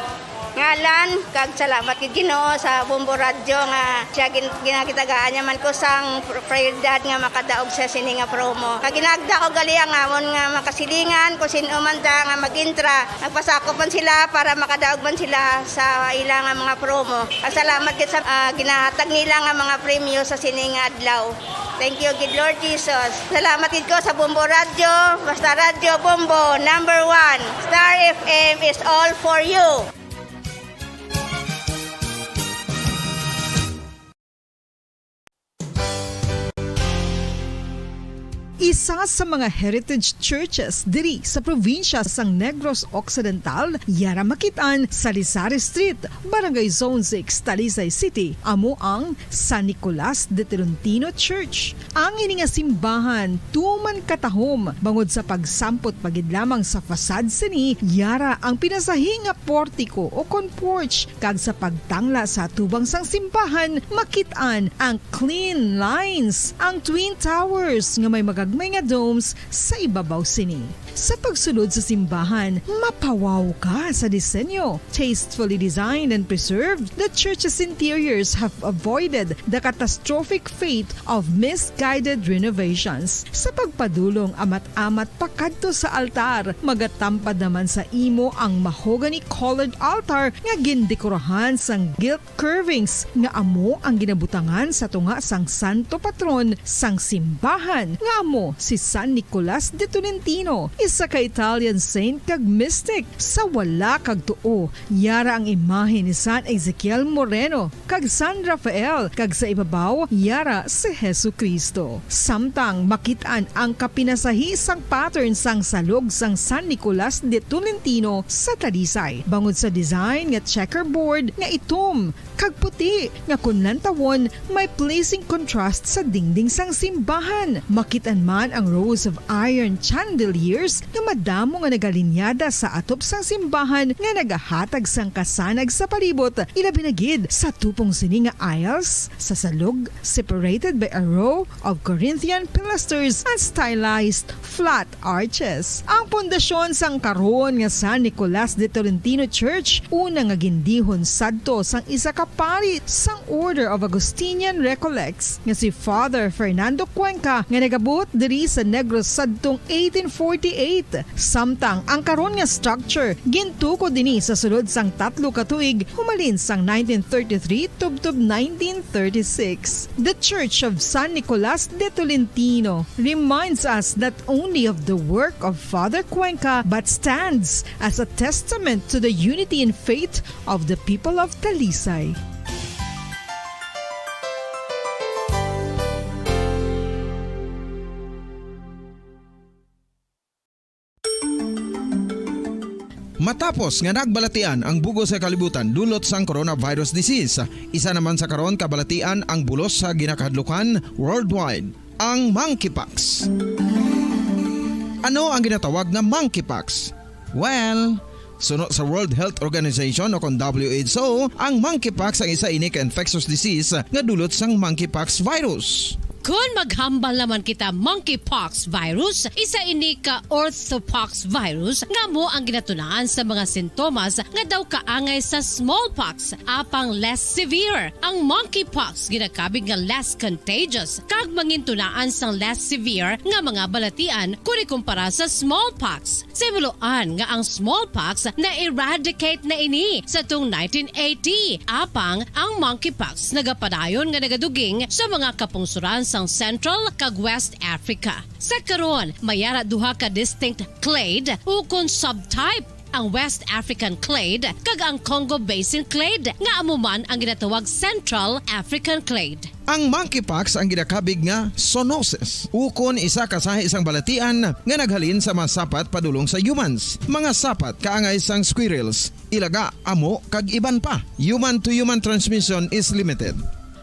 ngalan, kag salamat gid Ginoo sa Bombo Radyo nga siya gin-, ginakitagaan niya man ko sang pr-, prioridad nga makadaog sa sini nga promo. Kag ginagda ko gali ang amon nga makasilingan, kung sin-o man da nga mag-intra, magpasakop man sila para makadaog man sila sa ila nga mga promo. Kag salamat gid sa, ah, ginahatag nila nga mga premyo sa sini nga adlaw. Thank you gid, Lord Jesus. Salamat gid ko sa Bombo Radyo. Basta Radyo Bombo, number one. Star F M is all for you. Isa sa mga heritage churches diri sa probinsya sang Negros Occidental, yara makit-an sa Lisari Street, Barangay Zone six, Talisay City, amo ang San Nicolas de Tolentino Church. Ang ini nga simbahan tuman katahom bangod sa pagsampot pa gid lamang sa facade sini, yara ang pinasahi nga portiko o kon porch, kag sa pagtangla sa atubang sang simbahan, makit-an ang clean lines, ang twin towers nga may magagmay nga domes sa ibabaw sini. Sa pagsulod sa simbahan, mapawaw ka sa disenyo. Tastefully designed and preserved, the church's interiors have avoided the catastrophic fate of misguided renovations. Sa pagpadulong amat-amat pakadto sa altar, magatampad naman sa imo ang mahogany-colored altar nga gindekorahan sang gilt curvings nga amo ang ginabutangan sa tunga sang santo patron sang simbahan, nga amo si San Nicolas de Tolentino, isa ka Italian saint kag mystic. Sa wala kag tuo, yara ang imahe ni San Ezekiel Moreno kag San Rafael, kag sa ibabaw, yara si Jesu-Cristo. Samtang makit-an ang kapinasahi sang pattern sang salog sang San Nicolas de Tolentino sa Talisay, bangod sa design nga checkerboard nga itom kag puti, nga kon lantawon, may pleasing contrast sa dingding sang simbahan. Makit-an man ang rows of iron chandeliers nga madamo nga nagalinyada sa atop sang simbahan nga nagahatag sang kasanag sa palibot, ilabi na gid sa tupong sini nga aisles, sa salog, separated by a row of Corinthian pilasters and stylized flat arches. Ang pundasyon sang karon nga San Nicolas de Tolentino Church, una nga gindihon sadto sang isa ka pari sang Order of Augustinian Recollects nga si Father Fernando Cuenca, nga nagabuot diri sa Negros sadtong eighteen forty-eight. eight, samtang ang karon nga structure gintukod ini sa sulod sang tatlo ka tuig, humalin sang nineteen thirty-three tubtob nineteen thirty-six. The Church of San Nicolas de Tolentino reminds us not only of the work of Father Cuenca but stands as a testament to the unity in faith of the people of Talisay. Matapos nga nagbalatian ang bug-os nga kalibutan dulot sang coronavirus disease, isa naman sa karon kabalatian ang bulos sa ginakahadlukan worldwide, ang monkeypox. Ano ang ginatawag nga monkeypox? Well, suno sa World Health Organization o kon W H O, ang monkeypox ang isa ini ka infectious disease nga dulot sang monkeypox virus. Kon maghambal naman kita monkeypox virus, isa ini ka orthopox virus nga amo ang ginatunaan sa mga sintomas nga daw kaangay sa smallpox, apang less severe. Ang monkeypox ginakabig nga less contagious kag mangintunaan sang less severe nga mga balatian kon ikumpara sa smallpox. Sa himuloan nga ang smallpox na-eradicate na ini sa tuong nineteen eighty, apang ang monkeypox nagapadayon nga nagaduging sa mga kapungsoran sang Central kag West Africa. Sa karon, may ara duha ka distinct clade ukon subtype, ang West African clade kag ang Congo Basin clade, nga amo man ang ginatawag Central African clade. Ang monkeypox ang ginakabig nga zoonosis, ukon isa ka sahi sang balatian nga naghalin sa mga sapat padulong sa humans. Mga sapat kaangay sang squirrels, ilaga, amo, kag iban pa. Human-to-human transmission is limited.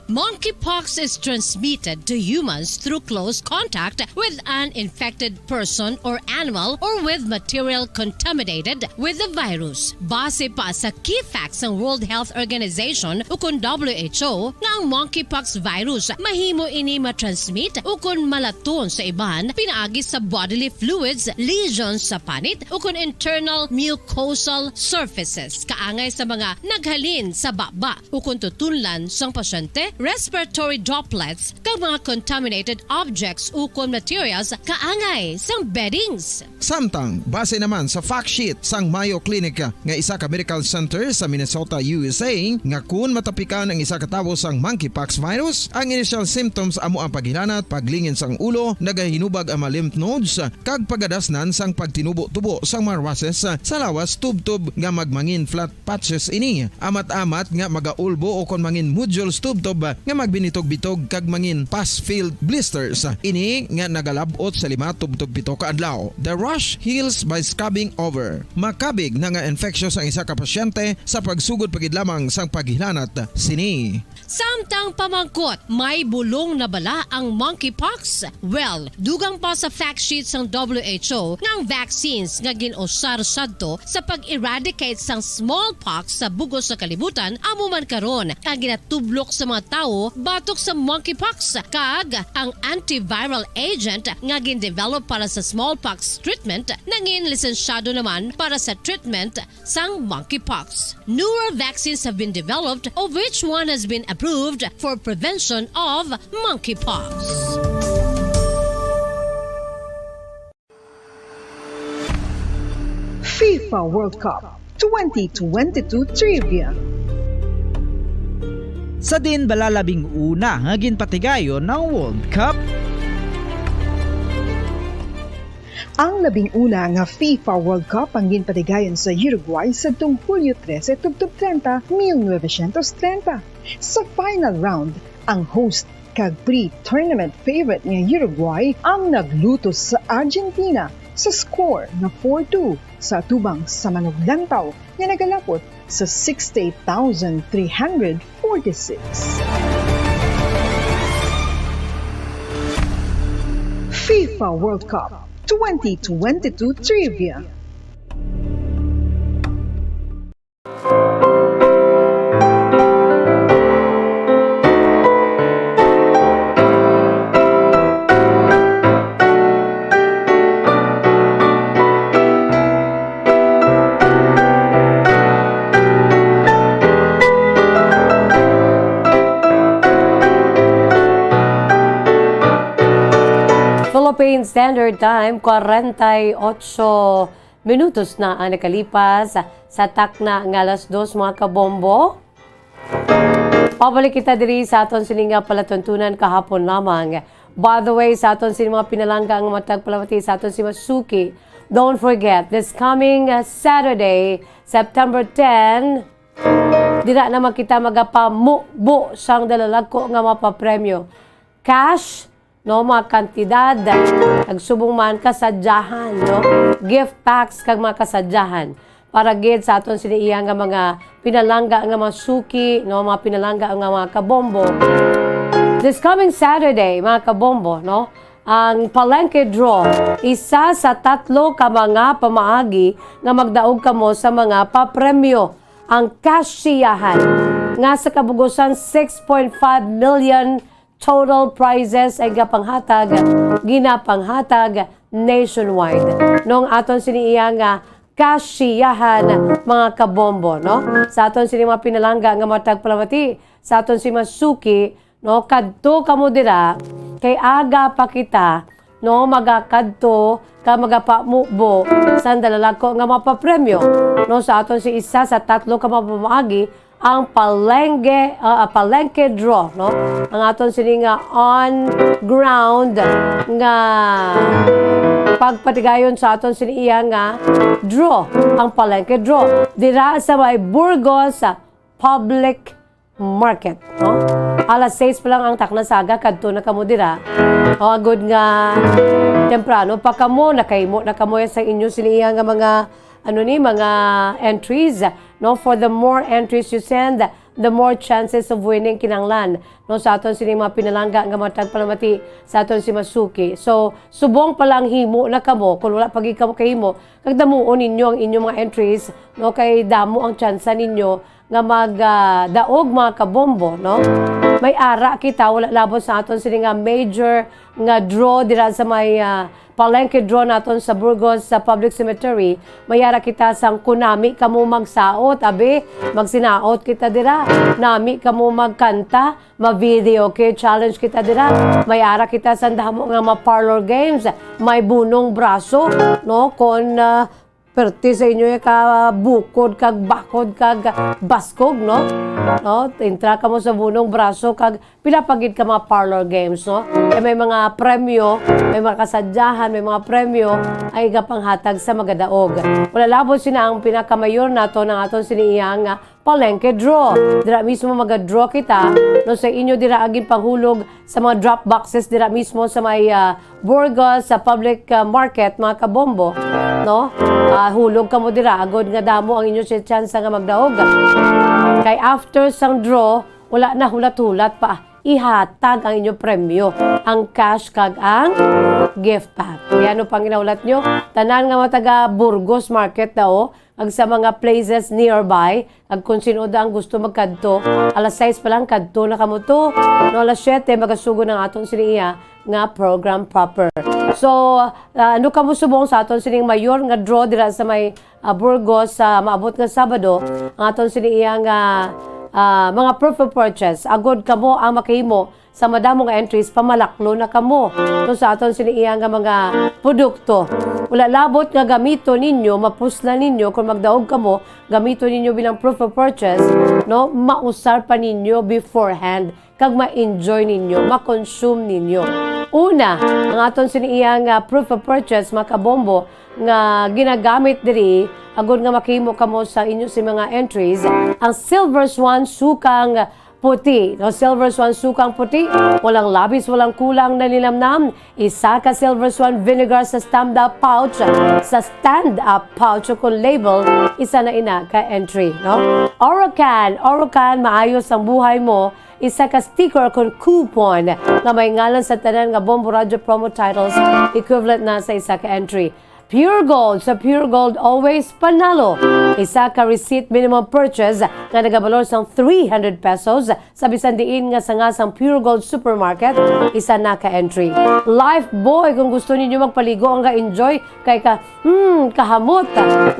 Monkeypox is transmitted to humans through close contact with an infected person or animal or with material contaminated with the virus. Base pa sa key facts sang World Health Organization ukon W H O nga ang monkeypox virus mahimo ini matransmit ukon malaton sa iban pinaagi sa bodily fluids, lesions sa panit ukon internal mucosal surfaces kaangay sa mga naghalin sa baba ukon tutunlan sang pasyente, respiratory droplets, kag mga contaminated objects ukon materials kaangay sang beddings. Samtang, base naman sa fact sheet sang Mayo Clinic nga isa ka medical center sa Minnesota, U S A, nga kun matapikan ang isa ka tawo sang monkeypox virus, ang initial symptoms amo ang paghilanat, paglingin sang ulo, nagahinubag ang mga lymph nodes, kag pagadasnan sang pagtinubo-tubo sang mga rushes sa lawas tubtob nga magmangin flat patches ini, amat-amat nga magaulbo ukon mangin nodules tubtob nga magbinitog-bitog kag mangin pus-filled blisters. Ini nga nagalab-ot sa lima tubtob pito ka adlaw. The rash heals by scrubbing over. Makabig na nga infectious ang isa ka pasyente sa pagsugod pa gid lamang sang paghilanat sini. Samtang pamangkot, may bulong na bala ang monkeypox? Well, dugang pa sa fact sheet sang W H O nga ang vaccines nga gin-usar sadto sa pag-eradicate sang smallpox sa bug-os nga kalibutan amo man karon ang ginatublok sa mga tawo batok sa monkeypox, kag ang antiviral agent nga gin-develop para sa smallpox treatment nangin lisensyado naman para sa treatment sang monkeypox. Newer vaccines have been developed, of which one has been approved for prevention of monkeypox. FIFA World Cup twenty twenty-two Trivia. Sa diin bala labing una nga ginpatigayon ang World Cup? Ang labing una nga FIFA World Cup ang ginpatigayon sa Uruguay sadtong Hulyo trese tubtob treinta, mil novecientos treinta. Sa final round, ang host kag pre-tournament favorite nga Uruguay ang naglutos sa Argentina sa score nga four two sa atubang sa manuglantaw nga nagalapot sa sixty-eight thousand three hundred forty-six. FIFA World Cup twenty twenty-two Trivia. Philippine Standard Time, kwarenta y ocho minutos na ang nakalipas sa takna nga alas dos, mga kabombo. Pabalik kita diri sa aton sini nga palatuntunan kahapon lamang. By the way, sa aton sini mga pinalangga nga matag palamati sa aton sini masuki, don't forget, this coming, uh, Saturday, September ten, dira naman kita magapamubo sang dalalagko nga mapapremyo. Cash, no, mga kantidad, nagsubong man kasadyahan, no, gift packs kag mga kasadyahan para gid sa aton sini iya nga mga pinalangga nga mga suki, no, mga pinalangga nga mga kabombo. This coming Saturday, mga kabombo, no, ang Palengke Draw, isa sa tatlo ka mga pamaagi nga magdaog kamo sa mga papremyo. Ang kasyahan nga sa kabugusan six point five million total prizes ay gapanghatag, ginapanghatag nationwide. Nung aton sini iya nga kasyahan, mga kabombo, no? Sa aton sini mga pinalangga nga matag palamati, sa aton sini mga suki, no? Kadto kamo dira, kay aga pa kita, no? Magakadto ka magapamubo sa dalalagko nga mapapremyo, no? Sa aton si isa sa tatlo ka mapamaagi, ang palengke, ah, palengke draw, no? Ang aton sini nga on ground nga pagpatigayon sa aton sini iya nga draw, ang palengke draw. Dira sa may Burgos, ah, Public Market, no? Alas sais pa lang ang takna sa aga, kadto na kamo dira. O, agod nga temprano pa kamo, nakahimo na kamo sa inyo sini iya nga mga, ano ni, mga entries, no? For the more entries you send, the more chances of winning kinahanglan, no? Sa aton sini mga pinalangga nga matag palamati sa aton si masuki. So, subong pa lang himo na kamo, kung wala pa gid kamo kahimo, kag damuon ninyo ang inyong mga entries, no? Kay damo ang tsansa ninyo nga mag, ah, daog, mga kabombo, no? May ara kita, wala labot sa aton sini nga major nga draw dira sa may, ah, palengke draw naton sa Burgos, sa Public Cemetery. May ara kita sang kunami kamo magsaot, abi, magsinaot kita dira. Nami kamo magkanta, ma-video kay challenge kita dira. May ara kita sang damo nga mga parlor games, may bunong braso, no? Kon, ah, perti sa inyo ya ka bukod kag bakod kag baskog, no? No? Entra kamo sa bunong braso kag pila pa gid ka mga parlor games, no? Kay may mga premyo, may mga kasadyahan, may mga premyo ay gapanghatag sa magadaog. Wala labot sina ang pinakamayor nato ng aton sini iya nga palengke draw. Dira mismo maga-draw kita, no, sa inyo dira ang ginpanghulog sa mga drop boxes dira mismo sa may, ah, Burgos, sa public, ah, market, mga kabombo, no? Ah, hulog kamo dira, agod nga damo ang inyo si tsansa nga magdaog. Kay after sang draw, wala na hulat-hulat pa. Ihatag ang inyo premyo, ang cash kag ang gift pack. Kaya ano pang ginahulat nyo? Tanan nga mga taga Burgos Market daw, ag sa mga places nearby, ag kung sino da ang gusto magkadto, alas sais pa lang kadto na kamo to. No, alas siyete, magasugod ang aton sini iya nga program proper. So, ah, ano kamo subong sa aton sining mayor nga draw dira sa may, ah, Burgos sa maabot nga Sabado, ang aton sini iya nga, ah, mga proof of purchase. Agod kamo ang makahimo sa madamo nga entries, pamalaklo na kamo to sa aton sini iya nga mga produkto. Wala labot nga gamito ninyo, mapuslan ninyo, kung magdaog kamo, gamito ninyo bilang proof of purchase, no? Mausar pa ninyo beforehand, kag ma-enjoy ninyo, ma-consume ninyo. Una, ang aton sini iya nga proof of purchase, mga kabombo, nga ginagamit diri, agod nga makahimo kamo sa inyo si mga entries, ang Silver Swan Sukang Puti, no? Silver Swan Sukang Puti, walang labis, walang kulang na linamnam. Isa ka Silver Swan Vinegar sa stand-up pouch, sa stand-up pouch o kung label, isa na ina ka entry, no? Orocan, Orocan, maayos ang buhay mo. Isa ka sticker kung coupon nga may ngalan sa tanan nga Bombo Radyo promo titles, equivalent na sa isa ka entry. Pure Gold, sa Pure Gold, always panalo. Isa ka receipt minimum purchase nga nagabalor sang three hundred pesos sa bisan diin nga sanga sang Pure Gold Supermarket, isa na ka entry. Lifebuoy, kung gusto ninyo magpaligo nga enjoy kay ka, hmm, kahamot.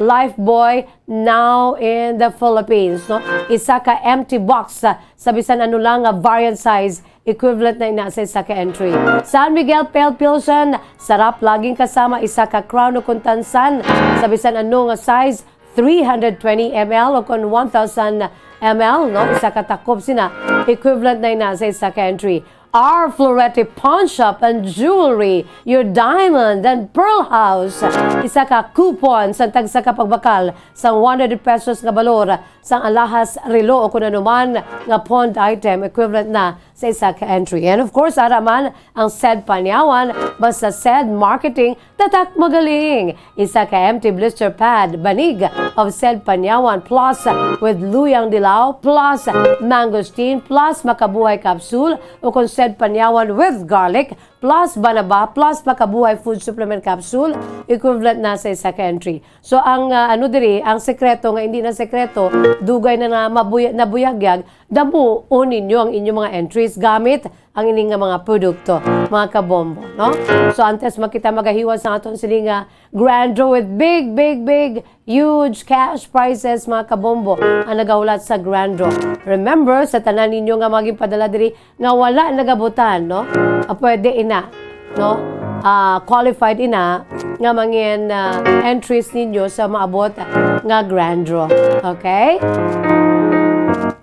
Lifebuoy now in the Philippines, no? Isa ka empty box sa, sa bisan ano lang nga variant size, equivalent na ina sa isa ka entry. San Miguel Pale Pilsen, sarap laging kasama, isa ka crown o kuntansan sa bisan ano nga size, three hundred twenty M L o kon one thousand M L, no? Isa ka takop sina, equivalent na ina sa isa ka entry. Our Florete Pawn Shop and Jewelry, your diamond and pearl house. Isa ka coupon sa tagsa ka pagbakal sa one hundred pesos nga balor sang alahas, relo o kun ano man nga pawned item, equivalent na sa isa ka entry. And of course, ara man ang Sed Panyawan, basta Sed Marketing, tatak magaling. Isa ka empty blister pad, banig of Sed Panyawan plus with luyang dilaw plus mangosteen plus makabuhay capsule o kon Sed Panyawan with garlic plus banaba plus makabuhay food supplement capsule, equivalent na sa isa ka entry. So, ang, ah, ano diri, ang sekreto nga hindi na sekreto, dugay na, na mabuya-, nabuyagyag, damo ninyo ang inyong mga entries gamit ang ini nga mga produkto, mga kabombo, no? So, antes makita magahiwas ang aton sini nga grand draw with big, big, big, huge cash prizes, mga kabombo, ang nagahulat sa grand draw. Remember, sa tanan ninyo nga maging padala diri nga wala nagabutan, no? Ah, pwede ina, no? Ah, qualified ina nga mangin, ah, entries ninyo sa maabot nga grand draw. Okay?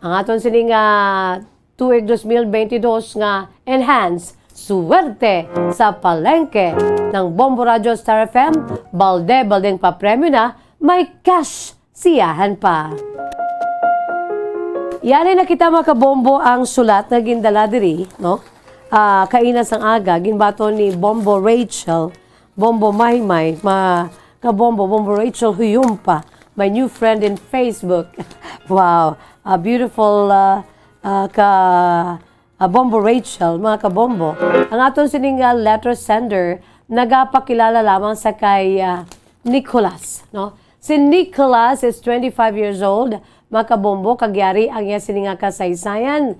Ang aton sini nga tuig dos mil bentidós nga Enhance Suwerte sa Palengke ng Bombo Radyo Star F M, balde-baldeng papremyo na, may cash siyahan pa. Yari na kita, mga kabombo, ang sulat nga gindala diri, no? Ah, kaina sang aga, ginbaton ni Bombo Rachel, Bombo Maymay, mga kabombo, Bombo Rachel Huyumpa, my new friend in Facebook. Wow, a beautiful, ah, ah, ka, ah, Bombo Rachel, mga kabombo. Ang aton sining, ah, letter sender nagapakilala lamang sa kay, ah, Nicolas, no? Si Nicolas is twenty-five years old, mga kabombo, kag yari ang iya sini nga kasaysayan.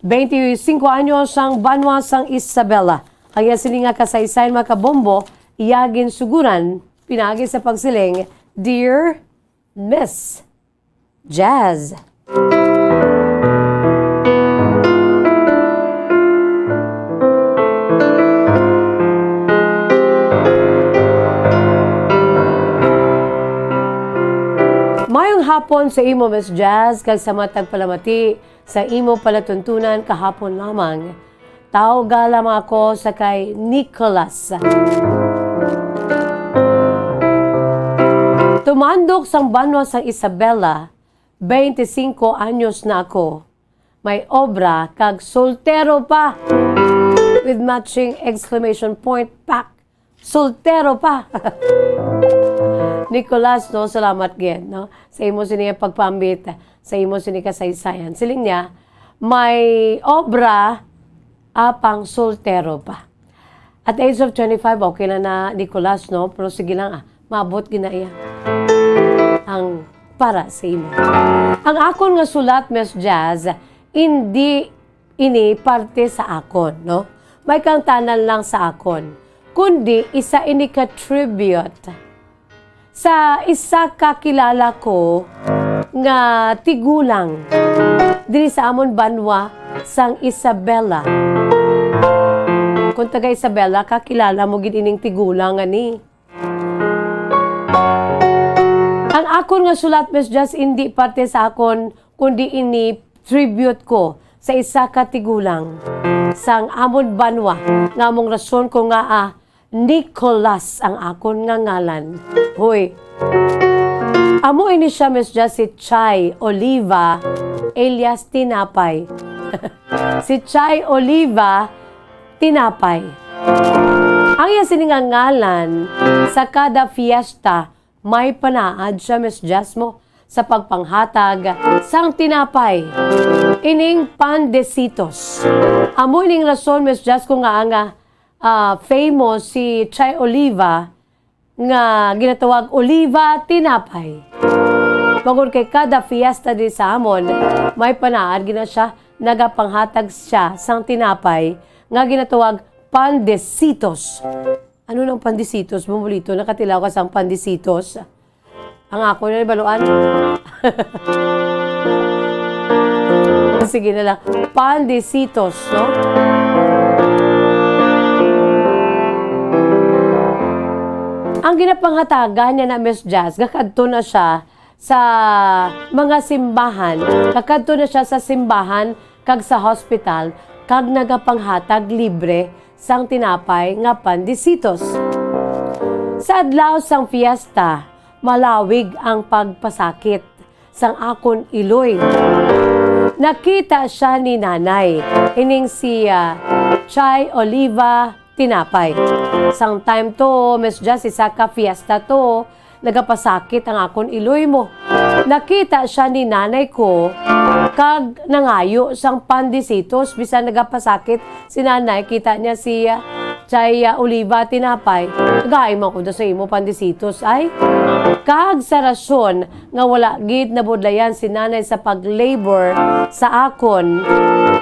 Twenty-five anyos ang banwa sang Isabela. Ang iya sini nga kasaysayan, mga kabombo, iya ginsuguran pinaagi sa pagsiling, "Dear Miss Jazz." Mayong hapon sa imo, Miss Jazz, kag sa matag palamati sa imo palatuntunan kahapon lamang. Tawga lamang ako sa kay Nicolas. Tumandok sang banwa sang Isabela, twenty-five anyos na ako. May obra kag soltero pa. With matching exclamation point, pak. Soltero pa. Nicolas, no, salamat gid, no, sa imo sini nga pagpaambit sa imo sini kasaysayan. Siling niya, may obra apang soltero pa. At the age of twenty-five, okay na na, Nicolas, no? Pero sige lang, ah, maabot gid na iya ang para sa imo. Ang akon nga sulat, Miss Jazz, hindi ini parte sa akon, no? May kangtanan lang sa akon, kundi isa ini ka tribute sa isa ka kilala ko nga tigulang diri sa amon banwa sang Isabela. Kung taga Isabela ka, kilala mo gid ining tigulang ani. Ang akon nga sulat, Miss Jazz, indi parte sa akon, kundi ini tribute ko sa isa ka tigulang sang amon banwa, nga among rason ko nga, ah, Nicolas ang akon nga ngalan. Hoy. Amo ini siya, Miss Jazz, si Chai Oliva alias Tinapay. Si Chai Oliva Tinapay. Ang iya sini nga ngalan, sa kada fiesta, may panaad siya, Miss Jazz, mo sa pagpanghatag sang tinapay. Ining pandesitos. Amo ining rason, Miss Jazz, kung nga nga, ah, famous si Chai Oliva nga ginatawag Oliva Tinapay. Tungod kay kada fiesta diri sa amon, may panaad gina siya, nagapanghatag siya sang tinapay nga ginatawag pandesitos. Ano nang pandesitos, Bumbolito? Nakatilaw ka sang pandesitos? Ang ako na baluan. Sige na lang. Pandesitos, no? Ang ginapanghatagan niya na Miss Jazz, gakadto na siya sa mga simbahan. Gakadto na siya sa simbahan kag sa hospital, kag nagapanghatag libre sang tinapay nga pandesitos. Sa adlaw sang fiesta, malawig ang pagpasakit sang akon iloy. Nakita siya ni Nanay, ining si, ah, Chay Oliva Tinapay. Sang time to, Miss Jazz, isa ka fiesta to, nagapasakit ang akon iloy mo. Nakita siya ni nanay ko, kag nangayo sang pandesitos, bisan nagapasakit si nanay, kita niya si, ah, Chay, ah, Oliva Tinapay. Nagain man ko daw sa imo pandesitos, ay. Kag sa rason nga wala gid nabudlayan si nanay sa pag-labor sa akon,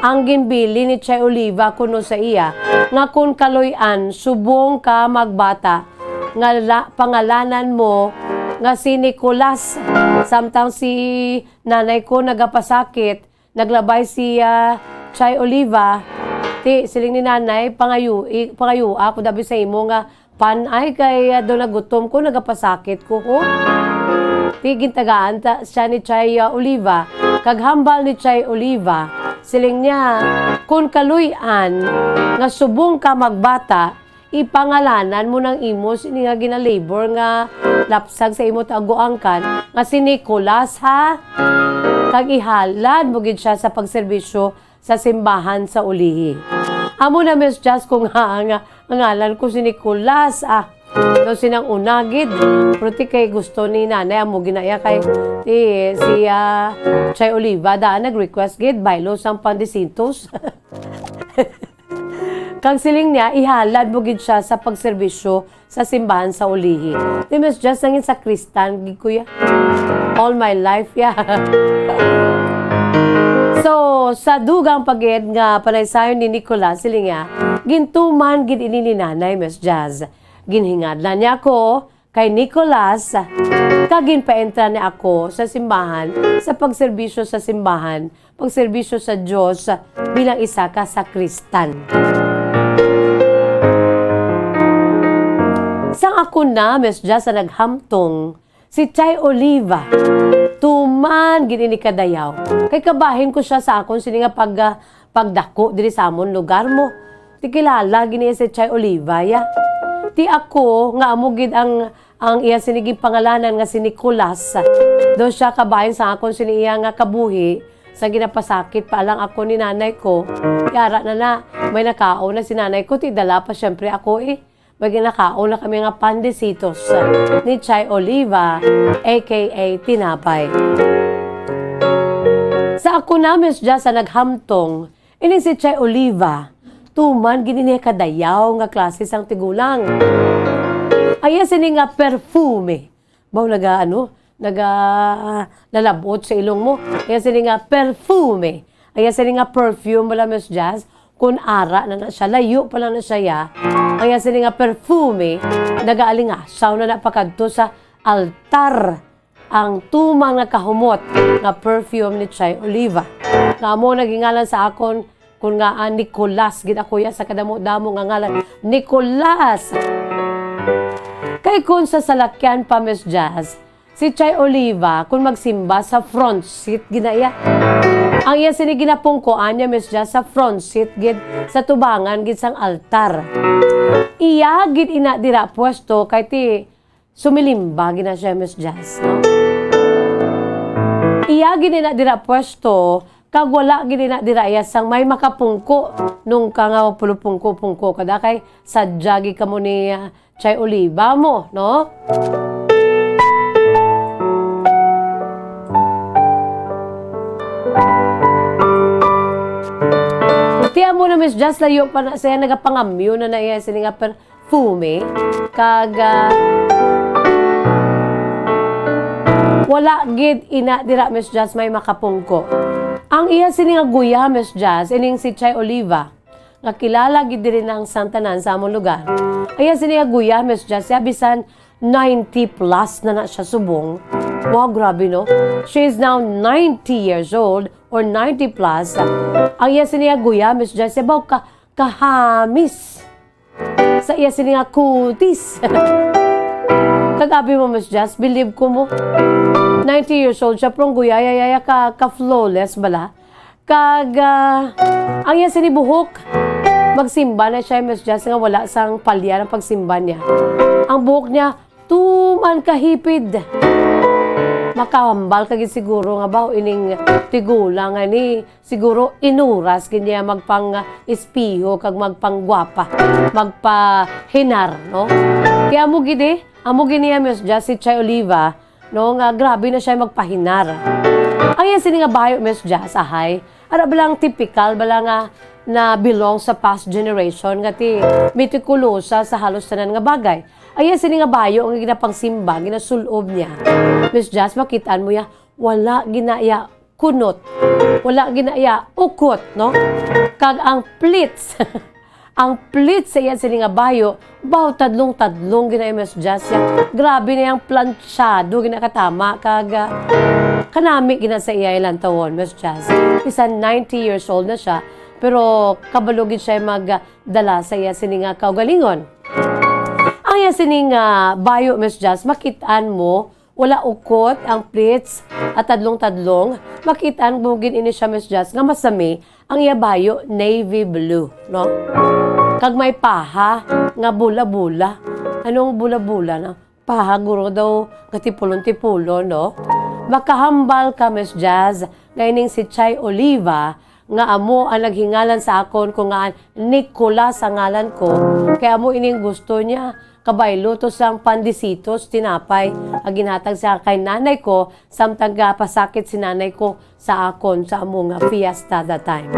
ang ginbili ni Chay Oliva kuno sa iya, nga kon kaluy-an, subong ka magbata, nga la-, pangalanan mo nga si Nicolas. Samtang si nanay ko nagapasakit, naglabay si, ah, Chay Oliva. Ti, siling ni nanay, "Pangayu-, i-, pangayua ko dabi sa imo nga pan ay kay, ah, do nagutom ko, nagapasakit ko, ho." Ti, gintagaan ta siya ni Chay, ah, Oliva. Kag hambal ni Chay Oliva, siling niya, "Kon kaluy-an nga subong ka magbata, ipangalanan mo nang imo sini nga ginalabor nga lapsag sa imo taguangkan nga si Nicolas, ha? Kag ihalad mo gid siya sa pagserbisyo sa simbahan sa ulihi." Amo na, Miss Jazz, kung nga ang, ang ngalan ko si Nicolas, ah, daw sinang una gid. Pero ti kay gusto ni nanay, amo ginaya kay ti, si, ah, Chay Oliva daan nag-request gid, baylo sang pandesitos. Kag siling niya, ihalad mo gid siya sa pagserbisyo sa simbahan sa ulihi. Ti Miss Jazz, nangin sakristan gid ko ya. All my life, ya. So, sa dugang pa gid nga panaysayon ni Nicolas, siling niya, gintuman gid ini ni nanay, Miss Jazz. Ginhingadlan niya ako kay Nicolas, kag ginpaentra niya ako sa simbahan, sa pagserbisyo sa simbahan, pagserbisyo sa Dios bilang isa ka sakristan. Sang ako na, Miss Jazz, sa naghamtong, si Chay Oliva, tuman gid ini kadayaw. Kay kabahin ko siya sa akon sini nga pag-, ah, pagdako diri sa amon lugar mo. Ti kilala gid niya si Chay Oliva, ya. Ti ako, nga amo gid ang, ang iya sini ginpangalanan nga si Nicolas. Daw siya kabahin sa akon sini iya nga kabuhi, sa ginapasakit pa lang ako ni nanay ko. Ti ara na na, may nakaon na si nanay ko, ti dala pa siyempre ako, eh. May ginakaon na kami nga pandesitos ni Chay Oliva, A K A tinapay. Sa ako na, Miss Jazz, sa naghamtong, ini si Chay Oliva, tuman gid ini kadayaw nga klase sang tigulang. Aya sini nga perfume. Baw naga, ano, naga, lalabot sa ilong mo. Aya sini nga perfume. Aya sini nga perfume bala, Miss Jazz. Kun ara na na siya, layo pa lang na siya, ya. Aya sini nga perfume, nagaalingasaw na na pakadto sa altar. Ang tuman nga kahumot nga perfume ni Chay Oliva. Nga amo nagingalan sa akon, kun nga, ah, Nicolas, gid ako ya sa kadamo-damo nga ngalan. Nicolas! Kay kun sa salakyan pa, Miss Jazz, si Chay Oliva, kun magsimba sa front seat, gid na iya. Ang iya sini ginapungkoan niya, Miss Jazz, sa front seat, gid sa tubangan, gid sang altar. Iya, gid ina dira pwesto, kay ti sumilimba gid na siya, Miss Jazz, no? Iya gid na dira pwesto, kag wala gid na dira iya sang may makapungko nung ka nga pulupungko-pungko ka da kay sadya gid kamo ni, ah, Chay Oliva mo, no? Tiyan mo na, Miss Jazz, layo pa na siya, nagapangamyo na na iya, sini nga per-, perfume, kag, ah, Wala gid ina dira, Miss Jazz, may makapungko. Ang iya sini nga guya, Miss Jazz, ining si Chay Oliva, nga kilala gid diri na ang santanan sa among lugar. Ang iya sini nga guya, Miss Jazz, ya bisan ninety plus na na siya subong. Wow, grabe, no? She is now ninety years old or ninety plus. Ang iya sini nga guya, Miss Jazz, ya baw ka kahamis sa iya sini nga kutis. Kag abi mo, Miss Jazz, believe ko mo. Ninety years old siya, pero ang guyaya-yaya ka, ka-flawless bala. Kag, ah, ang iya sini buhok, magsimba na siya, Miss Jazz, nga wala sang palya ang pagsimba niya. Ang buhok niya, tuman kahipid. Makahambal ka gid siguro nga ba, ining tigulang nga ni, siguro inuras gid niya magpang-espeho kag magpanggwapa, magpahinar, no? Kay amo gid eh, amo gid niya, Miss Jazz, si Chay Oliva, no, nga grabe na siya magpahinar. Ang iya sini nga bayo, Miss Jazz, ahay, ara bala ang tipikal bala nga na belong sa past generation nga ti metikulosa sa halos tanan nga bagay. Ang iya sini nga bayo nga ginapangsimba, ginasulob niya, Miss Jazz, makit-an mo ya, wala gid na iya kunot. Wala gid na iya ukot, no? Kag ang pleats, ang pleats sa iya sini nga bayo, baw tadlong-tadlong gid na iya, Miss Jazz, ya. Grabe na yang planchado gid na katama, kag, ah, kanami gid na sa iya ilantawon, Miss Jazz. Bisan ninety years old na siya, pero kabalo gid siya mag, ah, dala sa iya sini nga kaugalingon. Ang iya sini nga bayo, Miss Jazz, makit-an mo, wala ukot ang pleats at tadlong-tadlong. Makit-an mo gid ini siya, Miss Jazz, nga masami ang iya bayo, navy blue, no? Kag may paha nga bula-bula. Anong bula-bula na? Paha guro daw nga tipulon-tipulon, no? Makahambal ka, Miss Jazz, nga ining si Chay Oliva nga amo ang naghingalan sa akon, kung ngaan Nicolas ang ngalan ko, kay amo ining gusto niya. Kabaylo to sang pandesitos, tinapay, ang ginhatag sa kay nanay ko, samtang gapasakit si nanay ko sa akon sa amo nga fiesta that time.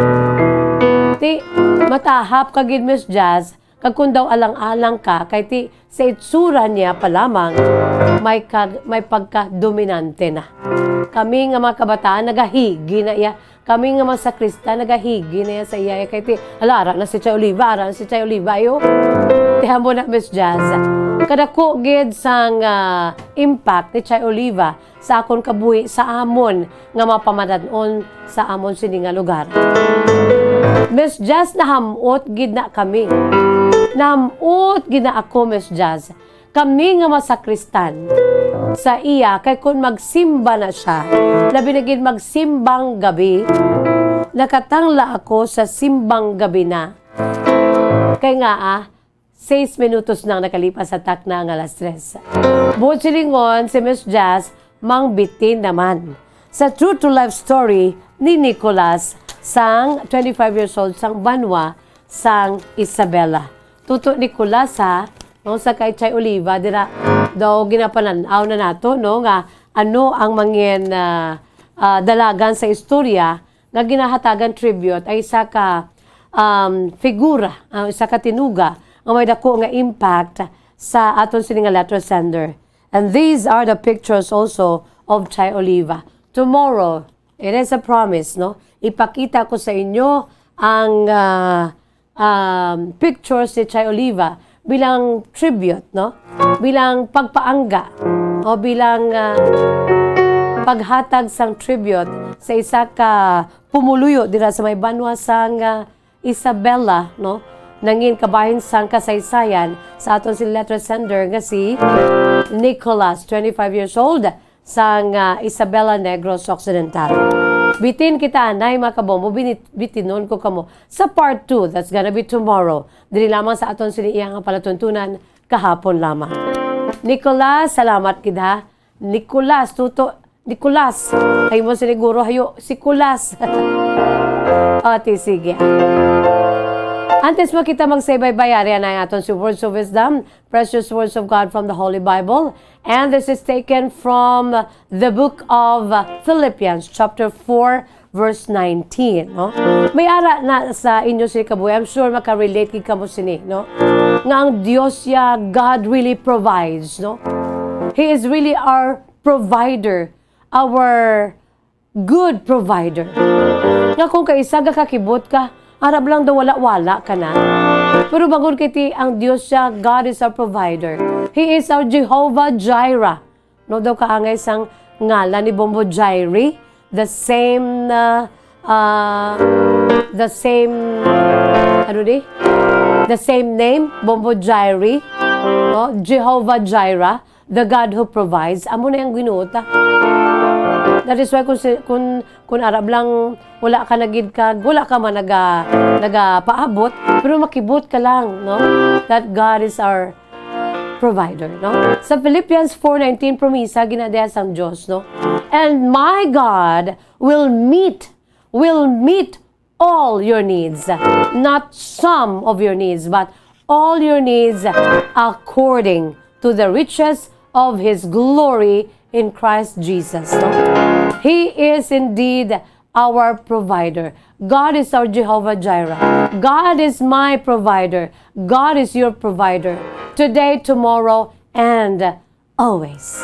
Ti, matahap ka gid, Miss Jazz, kag kung daw alang-alang ka, kay ti, sa itsura niya pa lamang, may kag-, may pagka-dominante na. Kami nga mga kabataan, nagahigi na iya. Kami nga mga sakristan, nagahigi na iya sa iya. Kay ti, hala, ara na si Chay Oliva, ara na si Chay Oliva, ayo. Tihan mo na, Miss Jazz. Kadako gid sang, ah, impact ni Chay Oliva sa akon kabuhi sa amon nga mga pamadanon sa amon sini nga lugar. Miss Jazz, naham-ot gid na kami. Naham-ot gid na ako, Miss Jazz. Kami nga masakristan sa iya, kay kon magsimba na siya, labi na gid magsimbang gabi, nakatangla ako sa simbang gabi na. Kay nga, ah, Seis minutos nang nakalipas sa takna nga alas tres. Buot silingon, si Miss Jazz mangbitin naman sa true to life story ni Nicolas, sang twenty-five years old, sang banwa sang Isabela. Tuto, Nicolas, ha, no, sa kay Chay Oliva, dira daw ginapanan-aw na nato, no, nga ano ang mangin, ah, ah, dalagan sa istorya nga ginahatagan tribute ay isa ka, um, figura, ah, isa ka tinuga nga may dako nga impact sa aton sini nga letter sender. And these are the pictures also of Chay Oliva. Tomorrow, it is a promise, no? Ipakita ko sa inyo ang, ah, um, pictures ni Chay Oliva bilang tribute, no? Bilang pagpaangga o bilang, ah, paghatag sang tribute sa isa ka pumuluyo dira sa may banwa sang, ah, Isabela, no? Nangin kabahin sang kasaysayan sa aton si letter sender nga si Nicolas, twenty-five years old, sang, ah, Isabela, Negros Occidental. Bitin kita anay, mga kabombo, binit-, bitinon ko kamo sa part two, that's gonna be tomorrow. Diri lamang sa aton sini iya nga palatuntunan kahapon lamang. Nicolas, salamat gid ha. Nicolas, tuto, Nicolas. Ay mo siniguro hayo, si Kulas. O, ti, sige. Antes mo kita magsaybay-bay, ari na ang aton si Words of Wisdom, precious words of God from the Holy Bible. And this is taken from the book of Philippians, chapter four, verse nineteen, no? May ara na sa inyo sini kabuhi. I'm sure makarelate gid kamo sini, no? Nga ang Dios ya, God really provides, no? He is really our provider, our good provider. Nga kung kaisa gakakibot ka, arab lang daw wala-wala ka na. Pero bangod kay ti ang Dios siya, God is our provider. He is our Jehovah Jireh. No daw kaangay sang ngalan ni Bombo Jairi, the same, uh, uh, the same, ano ni? The same name, Bombo Jairi, no? Jehovah Jireh, the God who provides. Amo na ang Ginoo ta. That is why kung si, kung, kung arab lang wala ka na gid kag wala ka man naga, nagapaabot, pero makibot ka lang, no? That God is our provider, no? Sa Philippians four nineteen, promisa gina diha sang Dios, no? "And my God will meet, will meet all your needs." Not some of your needs, but all your needs, according to the riches of His glory in Christ Jesus, no? He is indeed our provider. God is our Jehovah Jireh. God is my provider. God is your provider. Today, tomorrow, and always.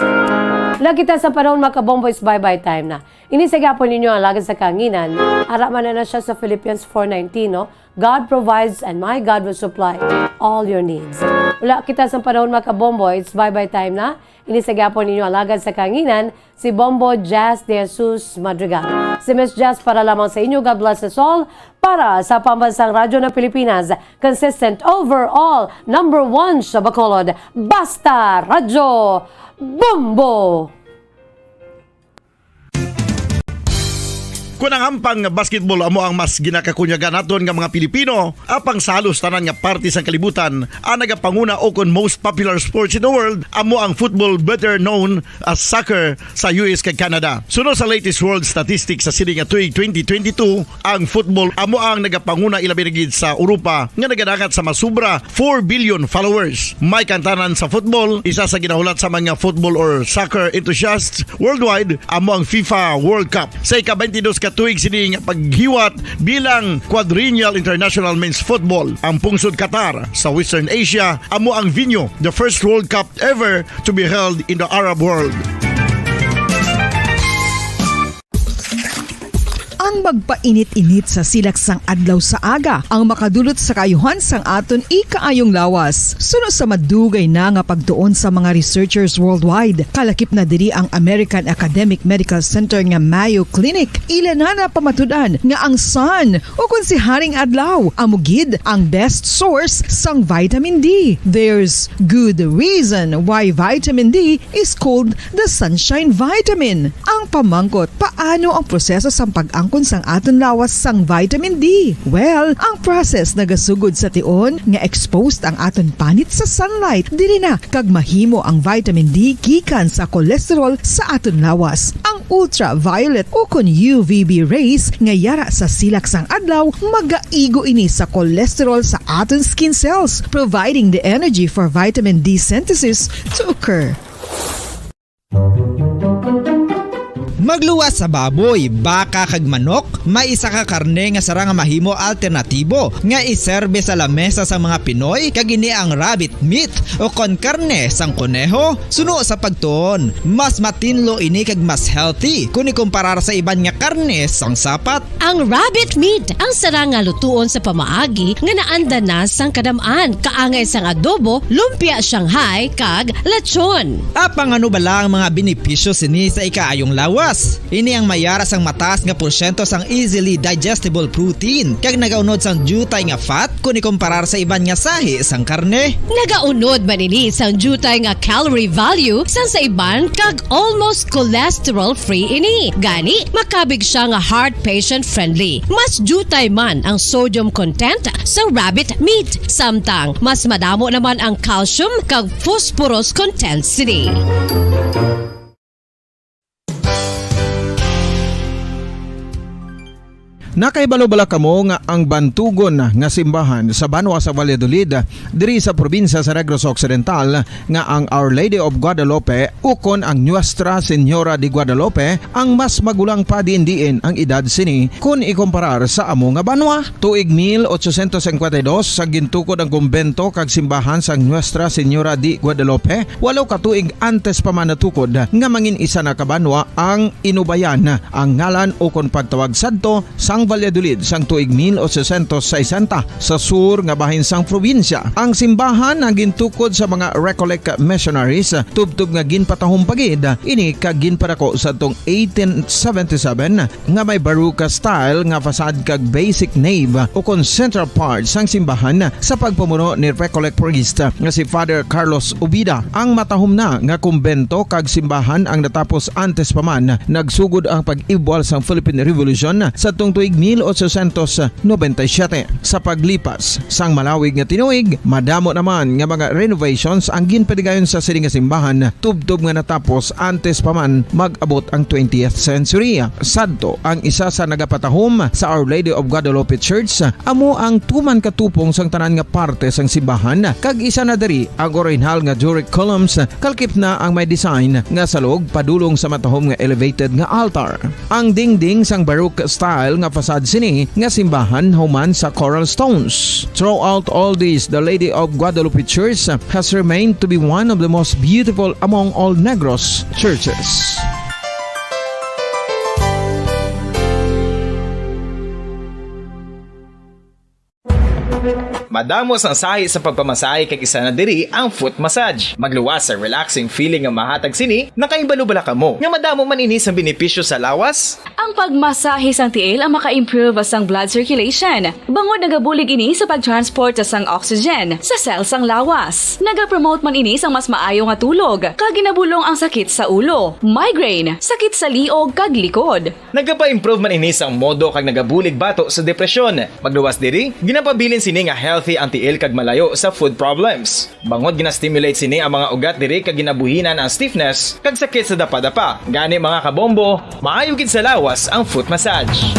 Wala kita sa panahon, mga kabombo, is bye-bye time na. Ini sa gihapon ninyo ang alagad sa kahanginan. Ara man na siya sa Philippians four nineteen, no? "God provides and my God will supply all your needs." Wala kita sa panahon, mga kabombo, it's bye-bye time na. Ini sa gihapon ninyo ang alagad sa kahanginan, si Bombo Jazz De Jesus Madrigal. Si Miss Jazz para lamang sa inyo. God bless us all. Para sa Pambansang Radyo ng Pilipinas, consistent overall, number one sa Bacolod, basta Radyo Bombo! Kon ang ampang nga basketball amo ang mas ginakakunyagan naton nga mga Pilipino, apang sa halos tanan nga parte sang kalibutan, ang nagapanguna o kon most popular sports in the world amo ang football, better known as soccer, sa U S kag Canada. Suno sa latest world statistics sa sini nga tuig twenty twenty-two, ang football amo ang nagapanguna, ilabi na gid sa Europa, nga nagadangat sa masubra four billion followers. May kantanan sa football, isa sa ginahulat sa mga football or soccer enthusiasts worldwide amo ang FIFA World Cup. Sa ika-twenty-dos ka tuig sini nga paghiwat bilang Quadrennial International Men's Football, ang pungsod Qatar sa Western Asia amo ang venue, the first World Cup ever to be held in the Arab world. Ang magpainit-init sa silak sang adlaw sa aga ang makadulot sa kaayuhan sang aton ikaayong lawas. Suno sa madugay na nga pagtuon sa mga researchers worldwide, kalakip na diri ang American Academic Medical Center nga Mayo Clinic. Ila na napamatud-an nga ang sun, o kon si Haring Adlaw, amo gid ang best source sang vitamin D. There's good reason why vitamin D is called the sunshine vitamin. Ang pamangkot, paano ang proseso sang pag-angkon sang aton lawas sang vitamin D? Well, ang process nagasugod sa tion nga exposed ang aton panit sa sunlight. Diri na kag mahimo ang vitamin D gikan sa cholesterol sa aton lawas. Ang ultraviolet o kon U V B rays nga yara sa silak sang adlaw magaigo ini sa cholesterol sa aton skin cells, providing the energy for vitamin D synthesis to occur. Magluwas sa baboy, baka, kag manok, may isa ka karne nga sarang nga mahimo alternatibo nga iserbe sa lamesa sang mga Pinoy, kag ini ang rabbit meat, o kon karne sang koneho. Suno sa pagtuon, mas matinlo ini kag mas healthy kon ikumparar sa iban nga karne sang sapat. Ang rabbit meat ang sarang nga lutuon sa pamaagi nga naanda na sang kadam-an, kaangay sang adobo, lumpia Shanghai, kag lechon. Apang ano bala ang mga benepisyo sini sa ikaayong lawas? Ini ang may yara sang mataas nga porsyento sang easily digestible protein, kag nagaunod sang diutay nga fat kon ikumparar sa iban nga sahi sang karne. Nagaunod man ini sang diutay nga calorie value sang sa iban, kag almost cholesterol-free ini. Gani, makabig sia nga heart patient-friendly. Mas diutay man ang sodium content sa rabbit meat, samtang mas madamo naman ang calcium kag phosphorus content sini. Nakahibalo bala kamo nga ang bantugon nga simbahan sa banwa sa Valladolid, diri sa probinsya sa Negros Occidental, nga ang Our Lady of Guadalupe ukon ang Nuestra Señora de Guadalupe ang mas magulang pa diin-diin ang edad sini kon ikumparar sa amo nga banwa? Tuig mil ochocientos cincuenta y dos, sa gintukod ang kumbento kag simbahan sang Nuestra Señora de Guadalupe, walo ka tuig antes pa man natukod nga mangin isa na ka banwa ang Inubayan, ang ngalan ukon pagtawag sadto sang Valladolid sang tuig mil ochocientos sesenta, sa sur nga bahin sang probinsya. Ang simbahan ang gintukod sa mga Recollect missionaries, tubtob nga ginpatahom pa gid ini kag ginpadako sadtong eighteen seventy-seven, nga may Baroque style nga facade kag basic nave ukon central part sang simbahan sa pagpamuno ni Recollect priest nga si Father Carlos Ubida. Ang matahom na nga kumbento kag simbahan ang natapos antes pa man nagsugod ang pag-ibwal sang Philippine Revolution sadtong tuig mil ochocientos noventa y siete. Sa paglipas sang malawig nga tinuig, madamo naman nga mga renovations ang ginpadigayon sa sini nga simbahan, tubtob nga natapos antes pa man mag-abot ang twentieth century. Sadto, ang isa sa nagapatahom sa Our Lady of Guadalupe Church amo ang tuman katupong sang tanan nga parte sang simbahan, kag isa na diri ang orihinal nga Doric columns, kalkip na ang may design nga salog padulong sa matahom nga elevated nga altar. Ang dingding sang Baroque style nga facade sini nga simbahan human sa coral stones. Throughout all this, the Lady of Guadalupe Church has remained to be one of the most beautiful among all Negros churches. Madamo sang sahi sa pagpamasahe kag isa na diri ang foot massage. Magluwas sa relaxing feeling nga mahatag sini, nakahibalo bala kamo nga madamo man ini sang benepisyo sa lawas? Ang pagmasahe sang tiil ang maka-improve sang blood circulation, bangod nagabulig ini sa pag-transport sang oxygen sa cell sang lawas. Nagapromote man ini sang mas maayo nga tulog, kag ginabulong ang sakit sa ulo, migraine, sakit sa liog, kag likod. Nagapa-improve man ini sang modo kag nagabulig bato sa depresyon. Magluwas diri, ginapabilin sini nga healthy ang tiil kag malayo sa foot problems. Bangod gina-stimulate sini ang mga ugat diri kag ginabuhinan ang stiffness kag sakit sa dapadapa. Gani, mga kabombo, maayo gid sa lawas ang foot massage.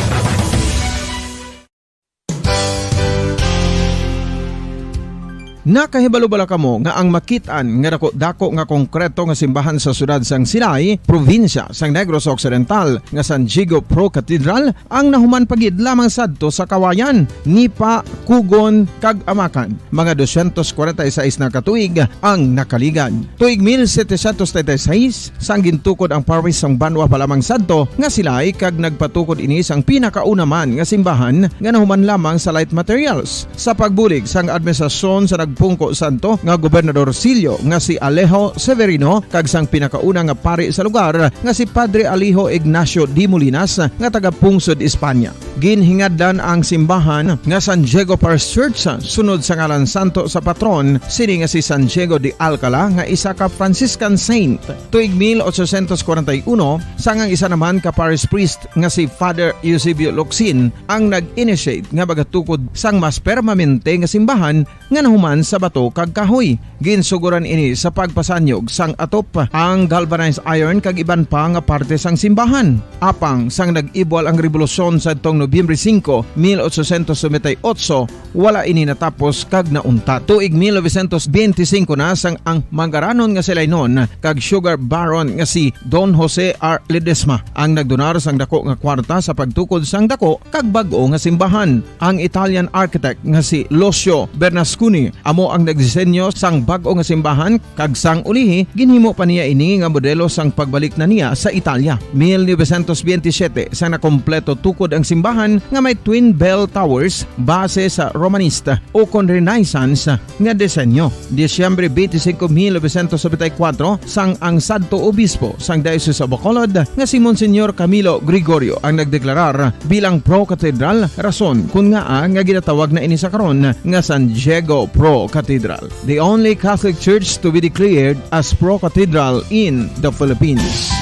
Nakahibalo bala kamo nga ang makit-an nga dako-dako nga konkreto nga simbahan sa siyudad sang Silay, probinsya sang Negros Occidental, nga San Diego Pro Cathedral ang nahuman pa gid lamang sadto sa Kawayan, Nipa, Cogon, kag Amacan, mga doscientos cuarenta y seis na ka tuig ang nakaligad. Tuig mil setecientos treinta y seis, sang gintukod ang parish sang banwa pa lamang sadto nga Silay, kag nagpatukod ini sang pinakauna man nga simbahan nga nahuman lamang sa light materials. Sa pagbulig sang administrasyon sa nagpungko sadto nga Gobernador Silio nga si Alejo Severino kag sang pinakauna nga pari sa lugar nga si Padre Alejo Ignacio de Molinas nga taga-pungsod Espanya. Ginhingadlan ang simbahan nga San Diego Parish Church sunod sa ngalan santo sa patron sini nga si San Diego de Alcala, nga isa ka Franciscan saint. Tuig mil ochocientos cuarenta y uno, sang ang isa naman ka parish priest nga si Father Eusebio Locsin ang nag-initiate nga magatukod sang mas permanente nga simbahan nga nahuman sa bato kag kahoy. Ginsugoran ini sa pagpasanyog sang atop, ang galvanized iron kag iban pa nga parte sang simbahan. Apang sang nag-ibwal ang rebolusyon sadtong Nobyembre singko, mil ochocientos noventa y ocho, wala ini natapos kag nauntat. Tuig mil novecientos benti singko na sang ang mangaranon nga Silaynon kag sugar baron nga si Don Jose R. Ledesma ang nagdonar sang dako nga kwarta sa pagtukod sang dako kag bag-o nga simbahan. Ang Italian architect nga si Lucio Bernasconi amo ang nagdisenyo sang bag-o nga simbahan, kag sang ulihi ginhimo pa niya ini nga modelo sang pagbalik na niya sa Italia. Mil novecientos benti siyete, sang nakompleto tukod ang simbahan nga may twin bell towers base sa Romanista ukon Renaissance nga disenyo. Disyembre benti singko, mil novecientos nobenta y kuwatro, sang ang sadto obispo sang Diocese of Bacolod nga si Monsignor Camilo Gregorio ang nagdeklarar bilang pro-cathedral, rason kon ngaa nga ginatawag na ini sa karon nga San Diego Pro Cathedral, the only Catholic church to be declared as pro-cathedral in the Philippines.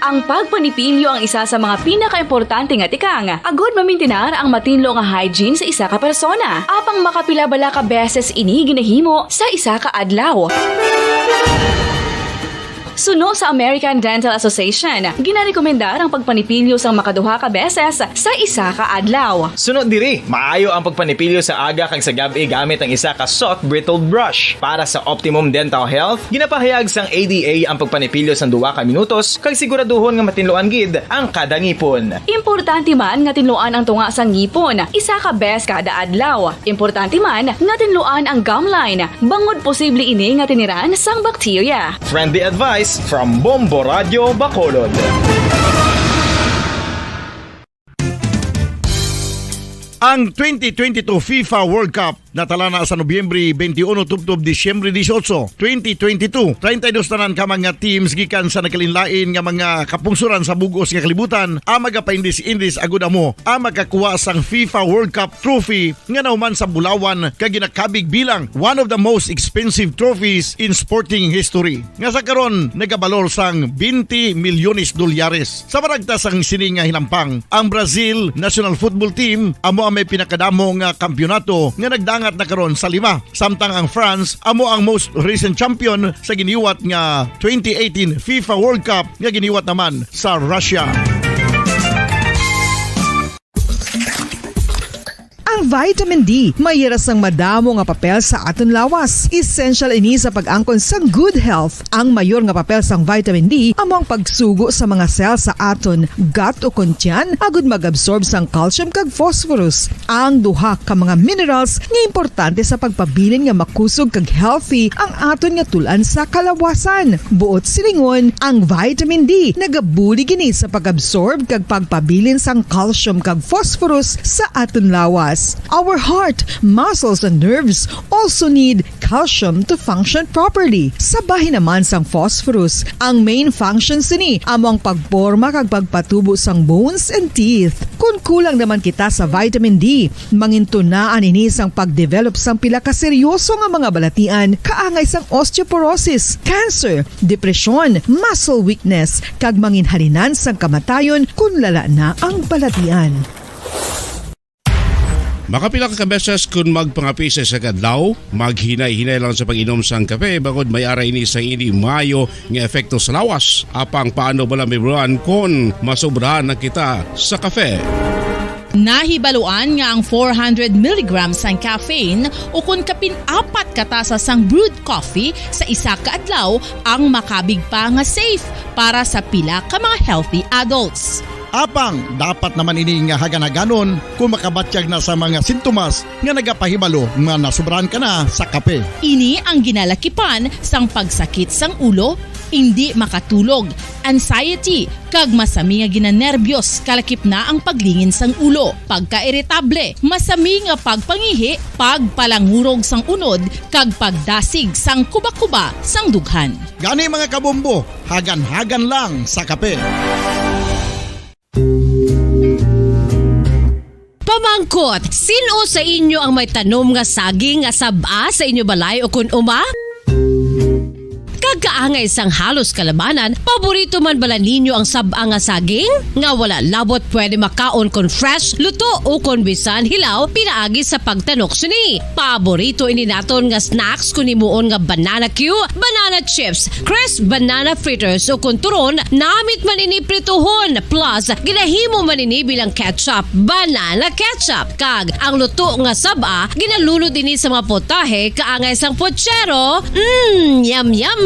Ang pagpanipilyo ang isa sa mga pinakaimportante nga tikang agod mamintinar ang matinlo nga hygiene sa isa ka persona. Apang makapila bala ka beses ini ginahimo sa isa ka adlaw? Suno sa American Dental Association, ginarekomendar ang pagpanipilyo sang makaduha ka beses sa isa ka adlaw. Suno diri, maayo ang pagpanipilyo sa aga kag sa gab-i gamit ang isa ka soft bristled brush. Para sa optimum dental health, ginapahayag sang A D A ang pagpanipilyo sang duha ka minutos kag siguraduhon nga matinluan gid ang kada ngipon. Importante man nga tinluan ang tunga sang ngipon isa ka bes kada adlaw. Importante man nga tinluan ang gum line, bangod posible ini nga tiniran sang bakterya. Friendly advice from Bombo Radio Bacolod. Ang twenty twenty-two FIFA World Cup natala na sa Nobyembre twenty-one tubtob Disyembre dieciocho, twenty twenty-two. Treinta y dos tanan ka mga teams gikan sa nagkalainlain nga mga kapungsoran sa bug-os nga kalibutan ang magapaindis-indis agud amo ang makakuha sang FIFA World Cup trophy nga nahuman sa bulawan kag ginakabig bilang one of the most expensive trophies in sporting history, nga sa karon nagabalor sang twenty milyones dolyares. Sa maragtas sang sini nga hinampang, ang Brazil national football team amo ang may pinakadamo nga kampiyonato nga nagdangat na karon sa lima, samtang ang France amo ang most recent champion sa giniwat nga twenty eighteen FIFA World Cup nga giniwat naman sa Russia. Ang vitamin D may ira sang madamo nga papel sa aton lawas. Essential ini sa pag-angkon sang good health. Ang mayor nga papel sang vitamin D amo ang pagsugo sa mga cell sa aton gut o kon tiyan agud mag-absorb sang calcium kag phosphorus. Ang duha ka mga minerals nga importante sa pagpabilin nga makusog kag healthy ang aton nga tul-an sa kalawasan. Buot silingon, ang vitamin D nagabulig ini sa pag-absorb kag pagpabilin sang calcium kag phosphorus sa aton lawas. Our heart, muscles, and nerves also need calcium to function properly. Sa bahin naman sang phosphorus, ang main function sini amo ang pagporma kag pagpatubo sang bones and teeth. Kon kulang naman kita sa vitamin D, mangintunaan ini sang pagdevelop sang pila ka seryoso nga mga balatian, kaangay sang osteoporosis, cancer, depresyon, muscle weakness, kag manginhalinan sang kamatayon kon lala na ang balatian. Makapila ka beses kon magpangape sa isa ka adlaw, maghinay-hinay lang sa pag-inom sang kape, bangod may ara ini sa hindi maayo nga epekto sa lawas. Apang paano bala, Ma'am Ron, kon masobrahan na kita sa kape? Nahibaluan nga ang four hundred milligrams sang caffeine ukon kapin apat ka tasa sang brewed coffee sa isa ka adlaw ang makabig pa nga safe para sa pila ka mga healthy adults. Apang dapat naman ini nga hagan-haganon kon makabatyag na sa mga sintomas nga nagapahibalo nga nasobrahan ka na sa kape. Ini ang ginalakipan sang pagsakit sang ulo, indi makatulog, anxiety, kag masami nga ginanerbyos, kalakip na ang paglingin sang ulo, pagkairitable, masami nga pagpangihi, pagpalangurog sang unod, kag pagdasig sang kubakuba sang dughan. Gani, mga kabombo, hagan-hagan lang sa kape. Pamangkot, sin-o sa inyo ang may tanom nga saging nga sab-a sa inyo balay o kon uma? Kag kaangay sang halos kalabanan, paborito man bala ninyo ang sab-a nga saging? Nga wala labot pwede makaon kon fresh, luto, o kon bisan hilaw, pinaagi sa pagtanok sini. Paborito ini naton nga snacks kon himuon nga banana cue, banana chips, crisp banana fritters, o kon turon, namit man ini prituhon. Plus, ginahimo man ini bilang ketchup, banana ketchup. Kag ang luto nga sab-a, ginalunod ini sa mga potahe kaangay sang pochero. Mm, yum, yum!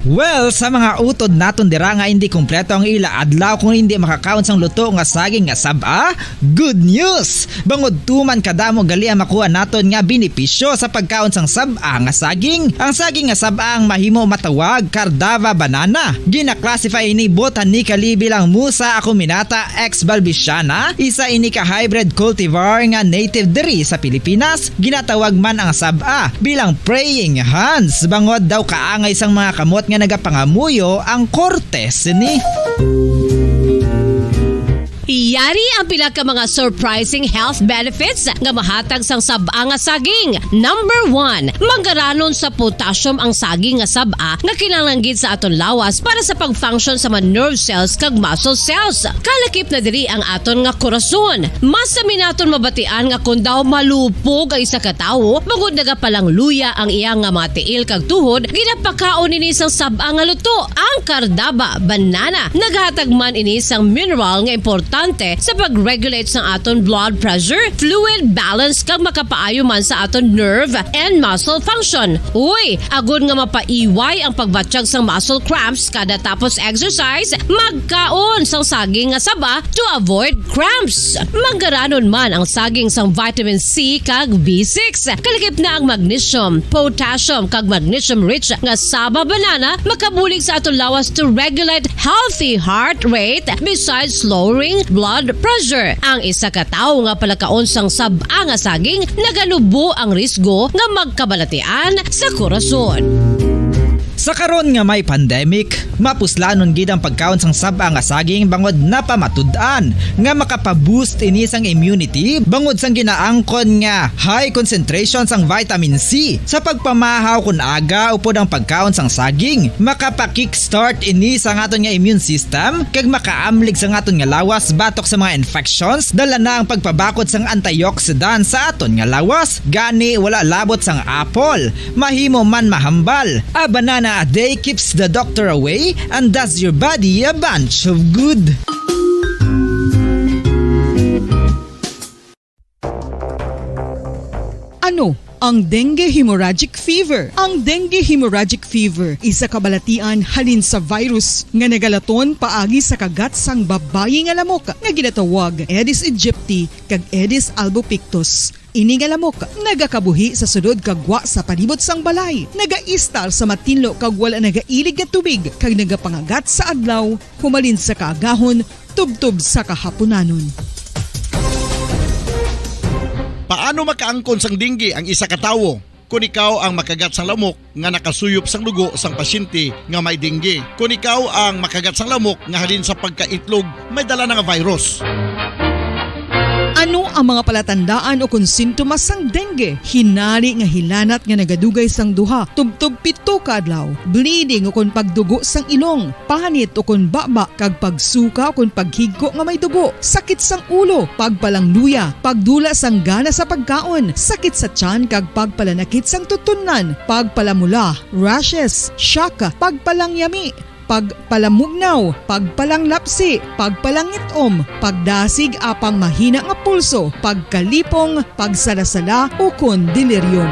Well, sa mga utod naton dira nga indi kompleto ang ila adlaw kung indi makakaon sang luto nga saging nga sab-a, good news! Bangod tuman kadamo gali ang makuha naton nga benepisyo sa pagkaon sang sab-a nga saging. Ang saging nga sab-a ang mahimo matawag Cardava banana. Gina-classify ini botanically bilang Musa acuminata ex balbisiana, isa ini ka hybrid cultivar nga native diri sa Pilipinas. Ginatawag man ang sab-a bilang praying hands, bangod daw kaangay sang mga kamot nga nagapangamuyo ang korte sini. Yari ang pila ka mga surprising health benefits nga mahatag sang sab-a nga saging. Number one, manggaranon sa potassium ang saging nga sab-a nga kinahanglan gid sa aton lawas para sa pag-function sa mga nerve cells kag muscle cells. Kalakip na diri ang aton nga korason. Mas sami naton mabatian nga kon daw malupog ang isa ka tawo, bangod nagapalangluya ang iya nga mga tiil kag tuhod, ginapakaon ini sang sab-a nga luto. Ang kardaba, banana, naghatag man ini sang mineral nga importante sa pag-regulate sang aton blood pressure, fluid balance, kag makapaayo man sa aton nerve and muscle function. Uy, agod nga mapaiway ang pagbatyag sang muscle cramps kada tapos exercise, magkaon sang saging nga saba to avoid cramps. Manggaranon man ang saging sang vitamin C kag B six. Kalakip na ang magnesium, potassium, kag magnesium-rich nga saba banana makabulig sa aton lawas to regulate healthy heart rate besides lowering blood pressure. Ang isa ka tawo nga palakaon sang sab-a nga saging naganubo ang risgo nga magkabalatian sa korason. Sa karon nga may pandemic, mapuslanon gid ang pagkaon sang sab-a nga saging bangod napamatud-an nga makapa-boost ini sang immunity bangod sang ginaangkon nga high concentration sang vitamin C. Sa pagpamahaw kon aga upod ang pagkaon sang saging, makapa-kickstart ini sang aton nga immune system kag makaamlig sang aton nga lawas batok sa mga infections. Dala na ang pagpabakod sang antioxidant sa aton nga lawas, gani wala labot sang apple. Mahimo man mahambal. A banana a day keeps the doctor away and does your body a bunch of good. Ano ang dengue hemorrhagic fever? Ang dengue hemorrhagic fever isa ka balatian halin sa virus nga nagalaton paagi sa kagat sang babayi nga lamok nga ginatawag Aedes aegypti kag Aedes albopictus. Ini nga lamok nagakabuhi sa sulod kag gwa sa palibot sang balay, nagaistar sa matinlo kag wala nagailig nga tubig, kag nagapangagat sa adlaw humalin sa kaagahon tubtob sa kahapunanon. Paano makaangkon sang dengue ang isa ka tawo? Kon ikaw ang makagat sang lamok nga nakasuyop sang dugo sang pasyente nga may dengue. Kon ikaw ang makagat sang lamok nga halin sa pagkaitlog may dala na nga virus. Ano ang mga palatandaan ukon sintomas sang dengue? Hinari nga hilanat nga nagadugay sang duha tubtob pito ka adlaw, bleeding ukon pagdugo sang ilong, panit ukon baba, kag pagsuka ukon paghigko nga may dugo, sakit sang ulo, pagpalangluya, pagdula sang gana sa pagkaon, sakit sa tiyan kag pagpalanakit sang tutunlan, pagpalamula, rashes, shock, pagpalangyami, pagpalamugnaw, pagpalanglapsi, pagpalangit-om, pagdasig apang mahina nga pulso, pagkalipong, pagsala-sala, ukon delirium.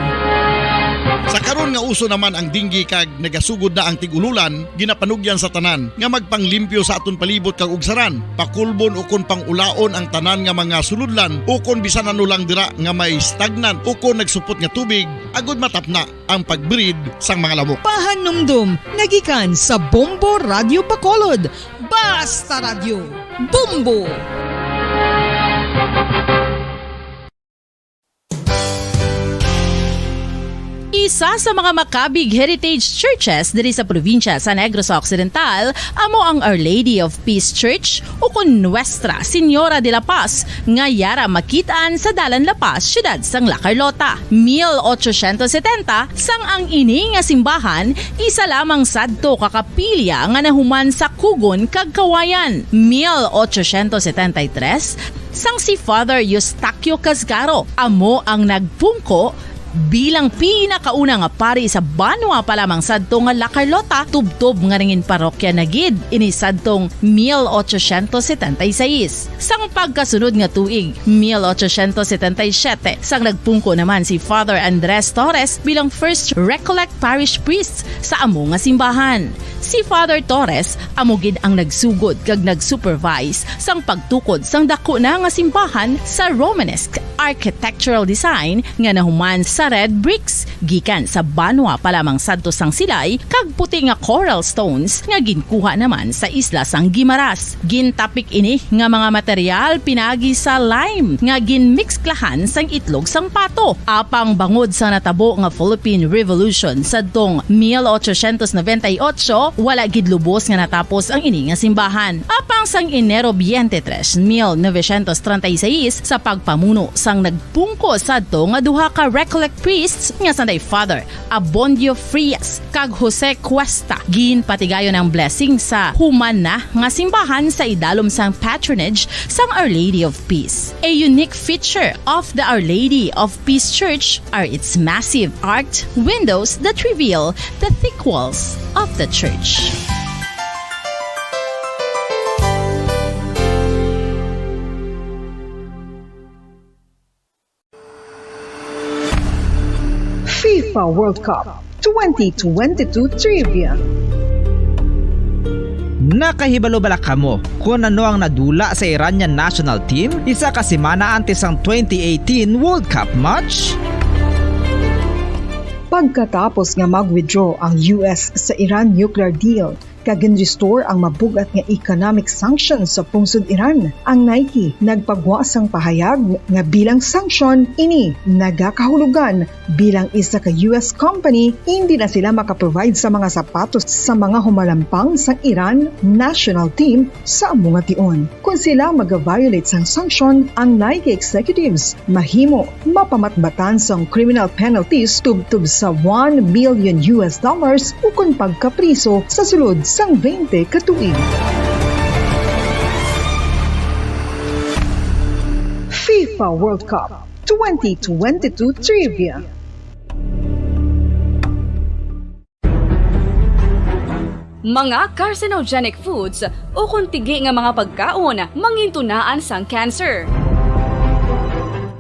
Sa karon nga uso naman ang dengue kag nagasugod na ang tig-ululan, ginapanugyan sa tanan nga magpanglimpyo sa aton palibot kag ugsaran, pakulbon ukon pang-ulaon ang tanan nga mga sulodlan ukon bisan ano lang dira nga may stagnant ukon nagsupot nga tubig agud matapna ang pag-breed sang mga lamok. Pahanumdom nga gikan sa Bombo Radyo Bacolod. Basta Radyo, Bombo! Isa sa mga makabig heritage churches diri sa probinsya sa Negros Occidental amo ang Our Lady of Peace Church, ukon Nuestra Señora de la Paz, nga yara makit-an sa Dalan La Paz, siyudad sang La Carlota. Mil ochocientos setenta, sang ang ini nga simbahan isa lamang sadto ka kapilya nga nahuman sa kugon kag kawayan. Mil ochocientos setenta y tres, sang si Father Eustaquio Casgaro amo ang nagpungko bilang pinakauna nga pari sa banwa pa lamang sadto nga La Carlota, tubtob nga nangin parokya na gid ini sadtong mil ochocientos setenta y seis. Sang pagkasunod nga tuig, mil ochocientos setenta y siete, sang nagpungko naman si Father Andres Torres bilang First Recollect Parish Priest sa amo nga simbahan. Si Father Torres amo gid ang nagsugod kag nag-supervise sang pagtukod sang daku na nga simbahan sa Romanesque architectural design nga nahuman sa red bricks gikan sa banwa pa lamang sadto sang silay kag puti nga coral stones nga ginkuha naman sa isla sang Guimaras. Gintapik ini nga mga material pinaagi sa lime nga ginmiksklahan sang itlog sang pato. Apang bangod sa natabo nga Philippine Revolution sadtong mil ochocientos noventa y ocho, Wala gid lubos nga natapos ang ini nga simbahan. Apang sang Enero twenty-three, mil novecientos treinta y seis, sa pagpamuno sang nagpungko sadto nga duha ka Recollect priests nga sanday Father Abondio Frias kag Jose Cuesta, ginpatigayon ang blessing sa human na nga simbahan sa idalom sang patronage sang Our Lady of Peace. A unique feature of the Our Lady of Peace Church are its massive arched windows that reveal the thick walls of the church. FIFA World Cup twenty twenty-two Trivia. Nakahibalo bala kamo kon ano ang nadula sa Iranian national team isa ka semana antes sang twenty eighteen World Cup match? Pagkatapos nga mag-withdraw ang U S sa Iran nuclear deal kag gin-restore ang mabug-at nga economic sanctions sa pungsod Iran, ang Nike nagpagwa sang pahayag nga bilang sanction ini nagakahulugan bilang isa ka U S company, hindi na sila makaprovide sa mga sapatos sa mga humalampang sang Iran national team sa amo nga tion. Kon sila mag-violate sang sanction, ang Nike executives mahimo mapamatbatan sang criminal penalties tubtob sa one million U S dollars ukon pagkapriso sa sulod sang twenty ka tuig. FIFA World Cup twenty twenty-two Trivia. Mga carcinogenic foods ukon tigi nga mga pagkaon mangintunaan sang cancer.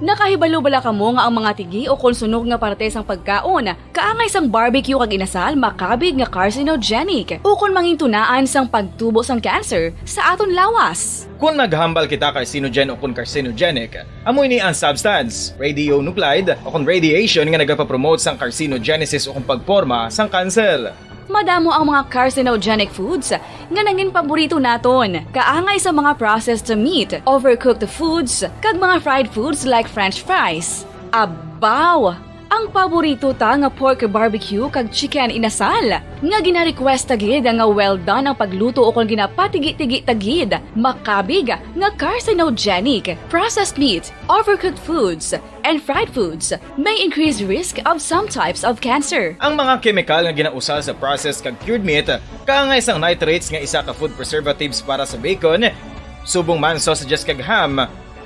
Nakahibalo bala kamo nga ang mga tigi ukon sunog nga parte sang pagkaon, kaangay sang barbecue kag inasal, makabig nga carcinogenic ukon mangintunaan sang pagtubo sang cancer sa aton lawas? Kon naghambal kita carcinogen ukon carcinogenic, amo ini ang substance, radionuclide, ukon radiation nga nagapapromote sang carcinogenesis ukon pagporma sang kanser. Madamo ang mga carcinogenic foods nga nangin paborito naton, kaangay sa mga processed meat, overcooked foods, kag mga fried foods like French fries. Abaw! Ang paborito ta nga pork barbecue kag chicken inasal, nga gina-request ta gid nga well done ang pagluto ukon ginapatigi-tigi ta gid, makabig nga carcinogenic. Processed meat, overcooked foods, and fried foods may increase risk of some types of cancer. Ang mga kemikal nga ginausal sa processed kag cured meat, kaangay sang nitrates nga isa ka food preservatives para sa bacon, subong man sausages kag ham,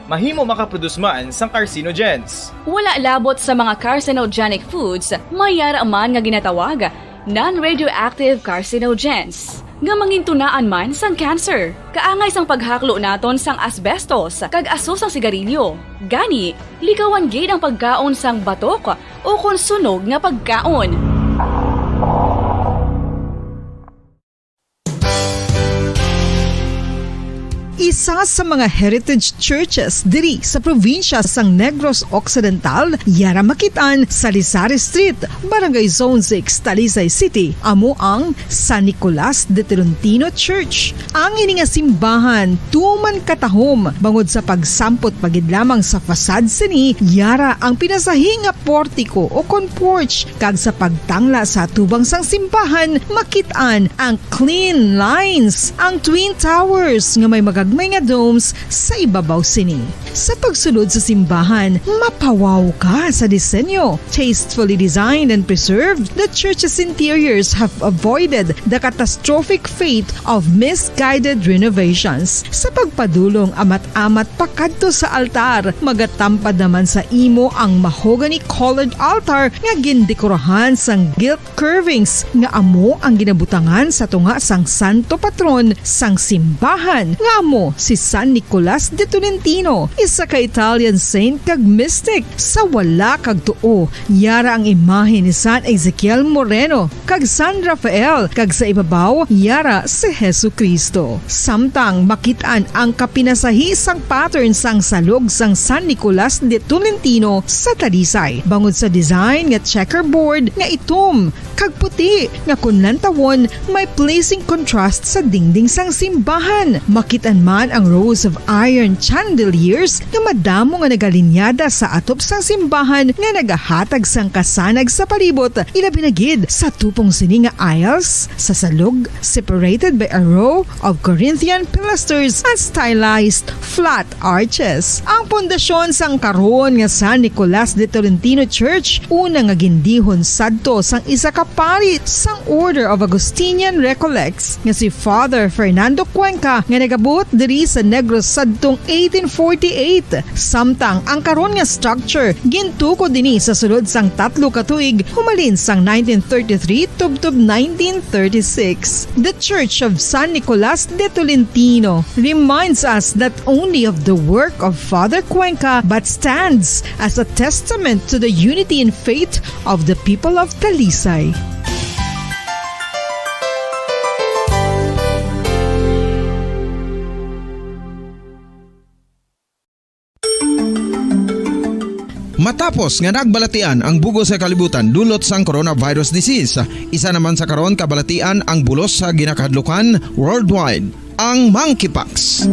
mahimo makaproduce man sang carcinogens. Wala labot sa mga carcinogenic foods, may yara man nga ginatawag non-radioactive carcinogens, nga mangintunaan man sang cancer, kaangay sang paghaklo naton sang asbestos kag aso sang sigarilyo. Gani, likawan gid ang pagkaon sang batok ukon sunog nga pagkaon. Isa sa mga heritage churches diri sa probinsya sang Negros Occidental, yara makit-an sa Lisari Street, Barangay Zone six, Talisay City, amo ang San Nicolas de Tolentino Church. Ang ini nga simbahan tuman katahom bangod sa pagsampot pa gid lamang sa facade sini, yara ang pinasahi nga portiko ukon porch, kag sa pagtangla sa atubang sang simbahan, makit-an ang clean lines, ang twin towers nga may magagmay nga domes sa ibabaw sini. Sa pagsulod sa simbahan, mapawaw ka sa disenyo. Tastefully designed and preserved, the church's interiors have avoided the catastrophic fate of misguided renovations. Sa pagpadulong amat-amat pakadto sa altar, magatampad naman sa imo ang mahogany-colored altar nga gindekorahan sang gilt curvings nga amo ang ginabutangan sa tunga sang santo patron sang simbahan, nga amo si San Nicolas de Tolentino, isa ka Italian saint kag mystic. Sa wala kag tuo, yara ang imahe ni San Ezekiel Moreno kag San Rafael, kag sa ibabaw, yara si Jesu-Cristo. Samtang makit-an ang kapinasahi sang pattern sang salog sang San Nicolas de Tolentino sa Talisay, bangod sa design nga checkerboard nga itom kag puti nga kon lantawon may pleasing contrast sa dingding sang simbahan. Makit-an man An ang rows of iron chandeliers nga madamo nga nagalinyada sa atop sang simbahan nga nagahatag sang kasanag sa palibot, ilabi na gid sa tupong sini nga aisles sa salog, separated by a row of Corinthian pilasters and stylized flat arches. Ang pundasyon sang karon nga San Nicolas de Tolentino Church, una nga gindihon sadto sang isa ka pari sang Order of Augustinian Recollects nga si Father Fernando Cuenca nga nagabuot diri sa Negros sadtong eighteen forty-eight. Samtang ang karon nga structure gintukod ini sa sulod sang tatlo ka tuig, humalin sang nineteen thirty-three tubtob nineteen thirty-six. The Church of San Nicolas de Tolentino reminds us not only of the work of Father Cuenca but stands as a testament to the unity in faith of the people of Talisay. Matapos nga nagbalatian ang bug-os nga kalibutan dulot sang coronavirus disease, isa naman sa karon kabalatian ang bulos sa ginakahadlukan worldwide, ang monkeypox.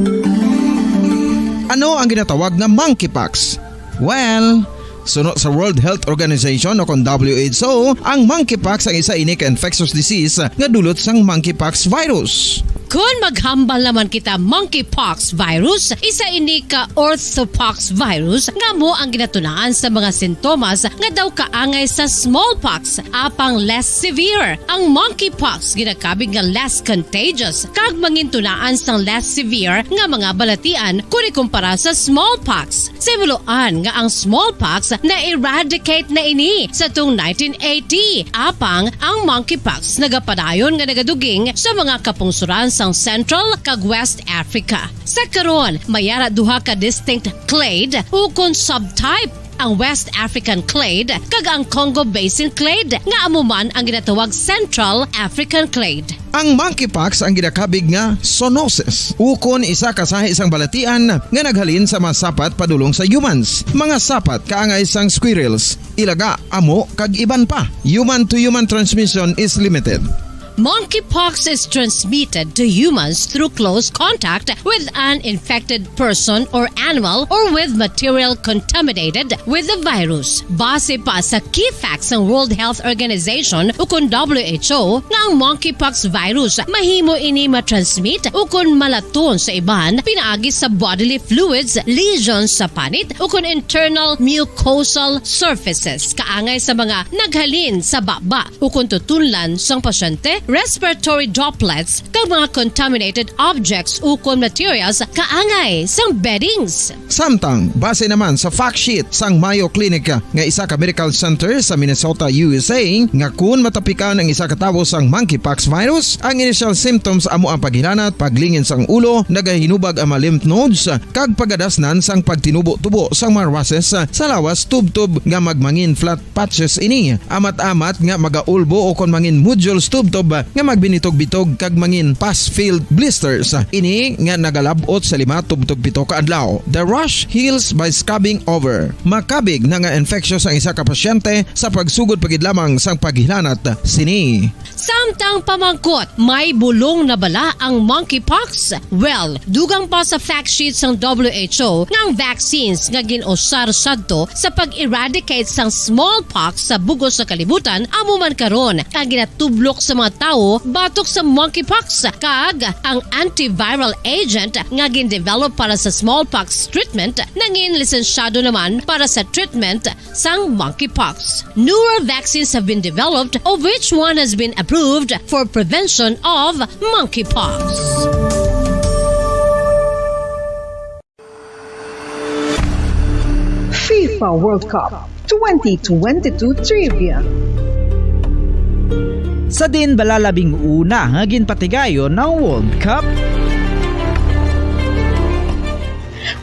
Ano ang ginatawag nga monkeypox? Well, suno sa World Health Organization o kon W H O, ang monkeypox ang isa ini ka infectious disease nga dulot sang monkeypox virus. Kon maghambal naman kita monkeypox virus, isa ini ka orthopox virus nga amo ang ginatunaan sa mga sintomas nga daw kaangay sa smallpox, apang less severe. Ang monkeypox ginakabig nga less contagious kag mangintunaan sang less severe nga mga balatian kon ikumpara sa smallpox. Sa himuloan nga ang smallpox na-eradicate na ini sa tung nineteen eighty, apang ang monkeypox nagapadayon nga nagaduging sa mga kapungsoran sang Central kag West Africa. Sa karon, may ara duha ka distinct clade ukon subtype, ang West African clade kag ang Congo Basin clade, nga amo man ang ginatawag Central African clade. Ang monkeypox ang ginakabig nga zoonosis, ukon isa ka sahi sang balatian nga naghalin sa mga sapat padulong sa humans. Mga sapat kaangay sang squirrels, ilaga, amo, kag iban pa. Human-to-human transmission is limited. Monkeypox is transmitted to humans through close contact with an infected person or animal or with material contaminated with the virus. Base pa sa key facts sang World Health Organization ukon W H O nga ang monkeypox virus mahimo ini matransmit ukon malaton sa iban pinaagi sa bodily fluids, lesions sa panit ukon internal mucosal surfaces kaangay sa mga naghalin sa baba ukon tutunlan sang pasyente, respiratory droplets, kag mga contaminated objects ukon materials kaangay sang beddings. Samtang, base naman sa fact sheet sang Mayo Clinic nga isa ka medical center sa Minnesota, U S A, nga kun matapikan ang isa ka tawo sang monkeypox virus, ang initial symptoms amo ang paghilanat, paglingin sang ulo, nagahinubag ang mga lymph nodes, kag pagadasnan sang pagtinubo-tubo sang mga rushes sa lawas tubtob nga magmangin flat patches ini, amat-amat nga magaulbo ukon mangin nodules tubtob nga magbinitog-bitog kag mangin pus-filled blisters. Ini nga nagalab-ot sa lima tubtob pito ka adlaw. The rash heals by scabbing over. Makabig na nga infectious ang isa ka pasyente sa pagsugod pa gid lamang sang paghilanat sini. Samtang pamangkot, may bulong na bala ang monkeypox? Well, dugang pa sa fact sheet sang W H O nga ang vaccines nga gin-usar sadto sa pag-eradicate sang smallpox sa bug-os nga kalibutan amo man karon ang ginatublok sa mga tawo batok sa monkeypox, kag ang antiviral agent nga gin-develop para sa smallpox treatment nangin lisensyado naman para sa treatment sang monkeypox. Newer vaccines have been developed, of which one has been approved for prevention of monkeypox. FIFA World Cup twenty twenty-two Trivia. Sa diin bala labing una nga ginpatigayon ang World Cup?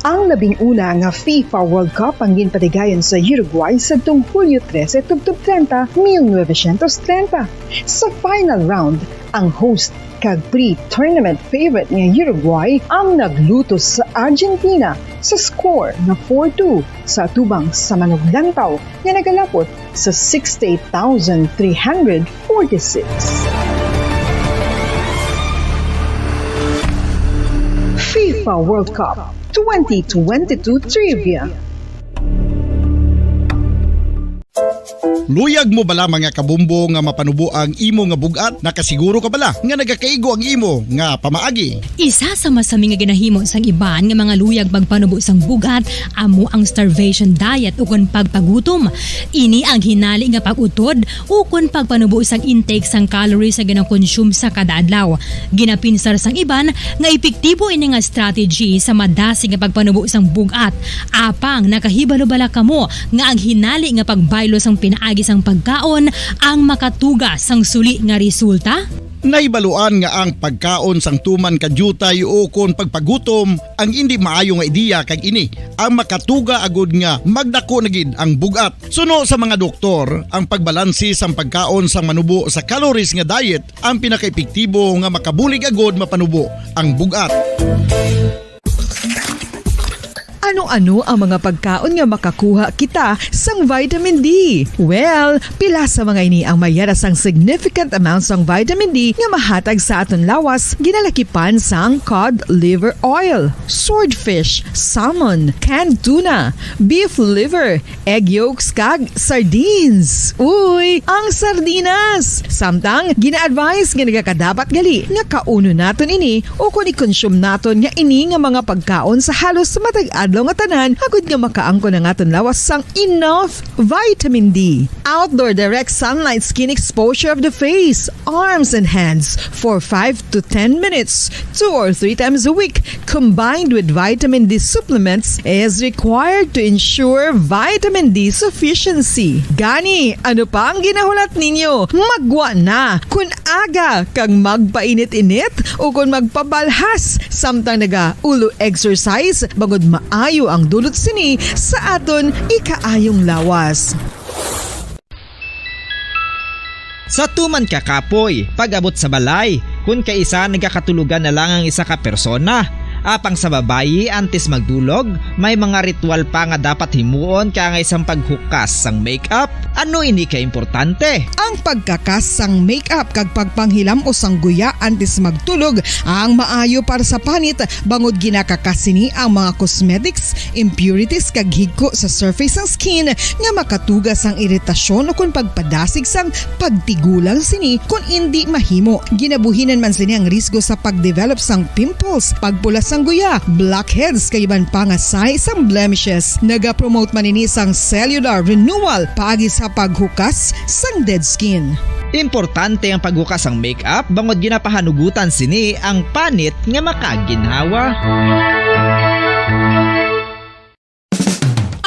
Ang labing una nga FIFA World Cup ang ginpatigayon sa Uruguay sadtong Hulyo trese tubtob treinta, mil novecientos treinta. Sa final round, ang host kag pre-tournament favorite nga Uruguay ang naglutos sa Argentina sa score nga four two sa atubang sa manuglantaw nga nagalapot sa sixty-eight thousand three hundred forty-six. FIFA World Cup twenty twenty-two Trivia. Luyag mo bala, mga kabombo, nga mapanubo ang imo nga bug-at? Nakasiguro ka bala nga nagakaigo ang imo nga pamaagi? Isa sa masami nga ginahimo sang iban nga mga luyag magpanubo sang bug-at amo ang starvation diet ukon pagpagutom. Ini ang hinali nga pag-utod ukon pagpanubo sang intake sang calories nga ginakonsume sa kada adlaw. Ginapinsar sang iban nga epektibo ini nga strategy sa madasig nga pagpanubo sang bug-at. Apang nakahibalo bala kamo nga ang hinali nga pagbaylo sang pinaagi sang pagkaon ang makatuga sang suli nga resulta? Nahibaluan nga ang pagkaon sang tuman ka diutay ukon pagpagutom ang indi maayo nga ideya, kag ini ang makatuga agud nga magdako na gid ang bug-at. Suno sa mga doktor, ang pagbalanse sang pagkaon sang manubo sa calories nga diet ang pinakaepektibo nga makabulig agud mapanubo ang bug-at. Ano-ano ang mga pagkaon nga makakuha kita sang vitamin D? Well, pila sa mga ini ang mayara sang significant amount sang vitamin D nga mahatag sa aton lawas, ginalakipan sang cod liver oil, swordfish, salmon, canned tuna, beef liver, egg yolks, kag sardines. Uy, ang sardinas! Samtang, gina-advise nga nagakadapat gali nga kaunon naton ini o kon i-consume naton nga ini nga mga pagkaon sa halos matag adlaw nga tanan, agud nga makaangkon ang aton lawas sang enough vitamin D. Outdoor direct sunlight skin exposure of the face, arms, and hands for five to ten minutes, two or three times a week, combined with vitamin D supplements, is required to ensure vitamin D sufficiency. Gani, ano pa ang ginahulat ninyo? Maggwa na! Kun aga kag magpainit-init o kon magpabalhas samtang naga-ulo exercise, bangod maayo ang dulot sini sa aton ikaayong lawas. Sa tuman ka kapoy, pag-abot sa balay, kun kaisa nagakatulogan na lang ang isa ka persona. Apang sa babayi, antes magdulog, may mga ritual pa nga dapat himuon kaangay sang paghukas sang make-up. Ano ini ka importante? Ang pagkakas sang make-up kag pagpanghilam-os sang guya antes magtulog ang maayo para sa panit, bangod ginakakas sini ang mga cosmetics, impurities kag higko sa surface sang skin nga makatuga sang iritasyon ukon pagpadasig sang pagtigulang sini kon indi mahimo. Ginabuhinan man sini ang risgo sa pagdevelop sang pimples, pagpula sang guya, blackheads kag iban pa nga sign sang blemishes. Nagapromote man ini sang cellular renewal paagi sa paghukas sang dead skin. Importante ang paghukas sang make-up bangod ginapahanugutan sini ang panit nga makaginhawa.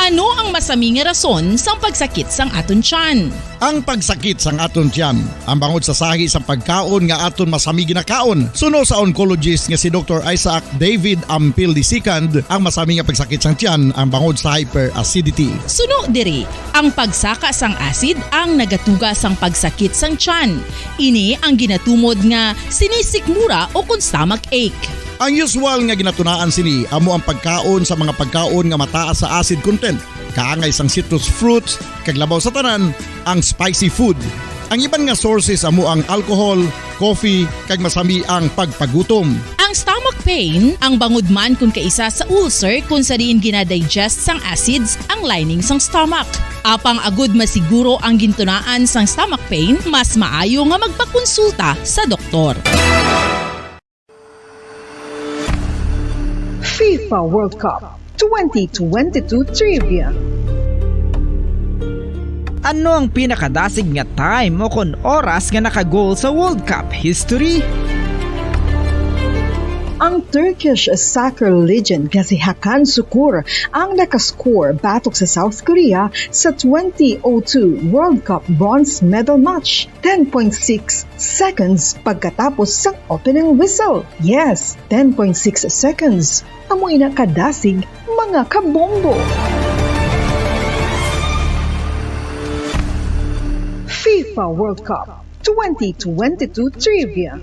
Ano ang masami nga rason sang pagsakit sang aton tiyan? Ang pagsakit sang aton tiyan, ang bangod sa sahi sang pagkaon nga aton masami ginakaon. Suno sa oncologist nga si Doktor Isaac David Ampil the second, ang masami nga pagsakit sang tiyan ang bangod sa hyperacidity. Suno diri, ang pagsaka sang acid ang nagatuga sang pagsakit sang tiyan. Ini ang ginatumod nga sinisikmura o kon stomach ache. Ang usual nga ginatunaan sini amo ang pagkaon sa mga pagkaon nga mataas sa acid content, kaangay sang citrus fruits, kag labaw sa tanan, ang spicy food. Ang iban nga sources amo ang alcohol, coffee, kag masami ang pagpagutom. Ang stomach pain ang bangod man kon kaisa sa ulcer, kon sa diin gina-digest sang acids ang lining sang stomach. Apang agud masiguro ang gintunaan sang stomach pain, mas maayo nga magpakonsulta sa doktor. FIFA World Cup twenty twenty-two Trivia. Ano ang pinakadasig nga time o kon oras nga naka-goal sa World Cup history? Ang Turkish soccer legend nga si Hakan Sukur ang nakascore batok sa South Korea sa twenty oh two World Cup bronze medal match, ten point six seconds pagkatapos sang opening whistle. Yes, ten point six seconds. Amo ina kadasig, mga kabombo. FIFA World Cup twenty twenty-two Trivia.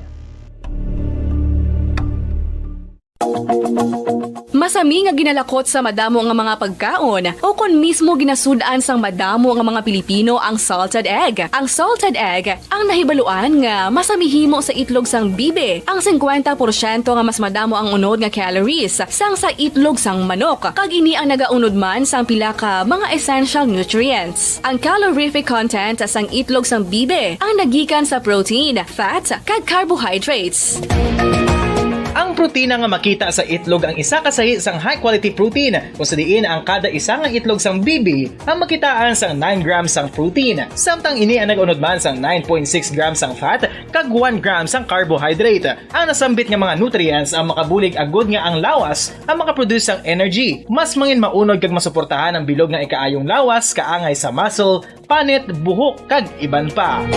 Masami nga ginalakot sa madamo nga mga pagkaon, o kon mismo ginasud-an sang madamo nga mga Pilipino ang salted egg. Ang salted egg ang nahibaluan nga masami himo sa itlog sang bibi, ang singkwenta porsyento nga mas madamo ang unod nga calories sang sa itlog sang manok, kag ini ang nagaunod man sang pila ka mga essential nutrients. Ang calorific content sang itlog sang bibi ang nagikan sa protein, fat, kag carbohydrates. Ang protina nga makita sa itlog ang isa ka sahi sang high-quality protein, kung sa diin ang kada isa nga itlog sang bibi ang makitaan sang nine grams sang protein, samtang ini ang nag-unod man sang nine point six grams sang fat kag one gram sang carbohydrate. Ang nasambit nga mga nutrients ang makabulig agud nga ang lawas ang makaproduce sang energy. Mas mangin maunod kag masuportahan ang bilog nga ikaayong lawas kaangay sa muscle, panit, buhok, kag iban pa.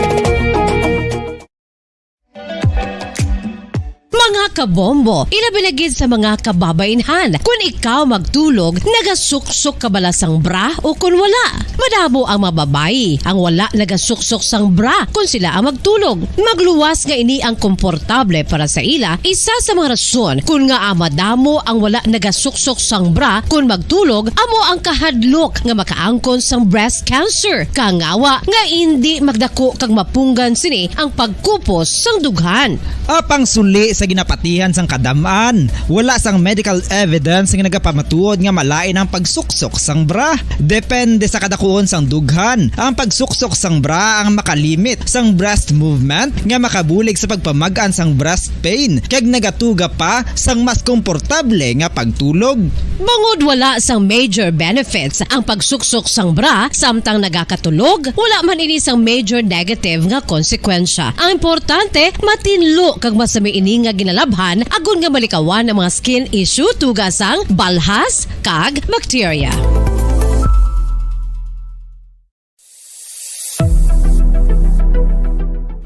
Mga kabombo, ilabi na gid sa mga kababainhan, kun ikaw magtulog, nagasuksok ka bala sang bra o kun wala? Madamo ang mga babayi ang wala nagasuksok sang bra kun sila ang magtulog. Magluwas nga ini ang komportable para sa ila, isa sa mga rason kun ngaa madamo ang wala nagasuksok sang bra kun magtulog amo ang kahadlok nga makaangkon sang breast cancer, kangawa nga indi magdako kag mapunggan sini ang pagkupos sang dughan. Apang suli sa ginapatihan sang kadam-an, wala sang medical evidence nga nagapamatuod nga malain ang pagsuksok sang bra. Depende sa kadakuon sang dughan, ang pagsuksok sang bra ang makalimit sang breast movement nga makabulig sa pagpamag-an sang breast pain kag nagatuga pa sang mas komportable nga pagtulog. Bangod wala sang major benefits ang pagsuksok sang bra samtang nagakatulog, wala man ini sang major negative nga konsekwensya. Ang importante, matinlo kag masami ini nga ginalabhan agod nga malikawan ang mga skin issue tuga sang balhas kag bakterya.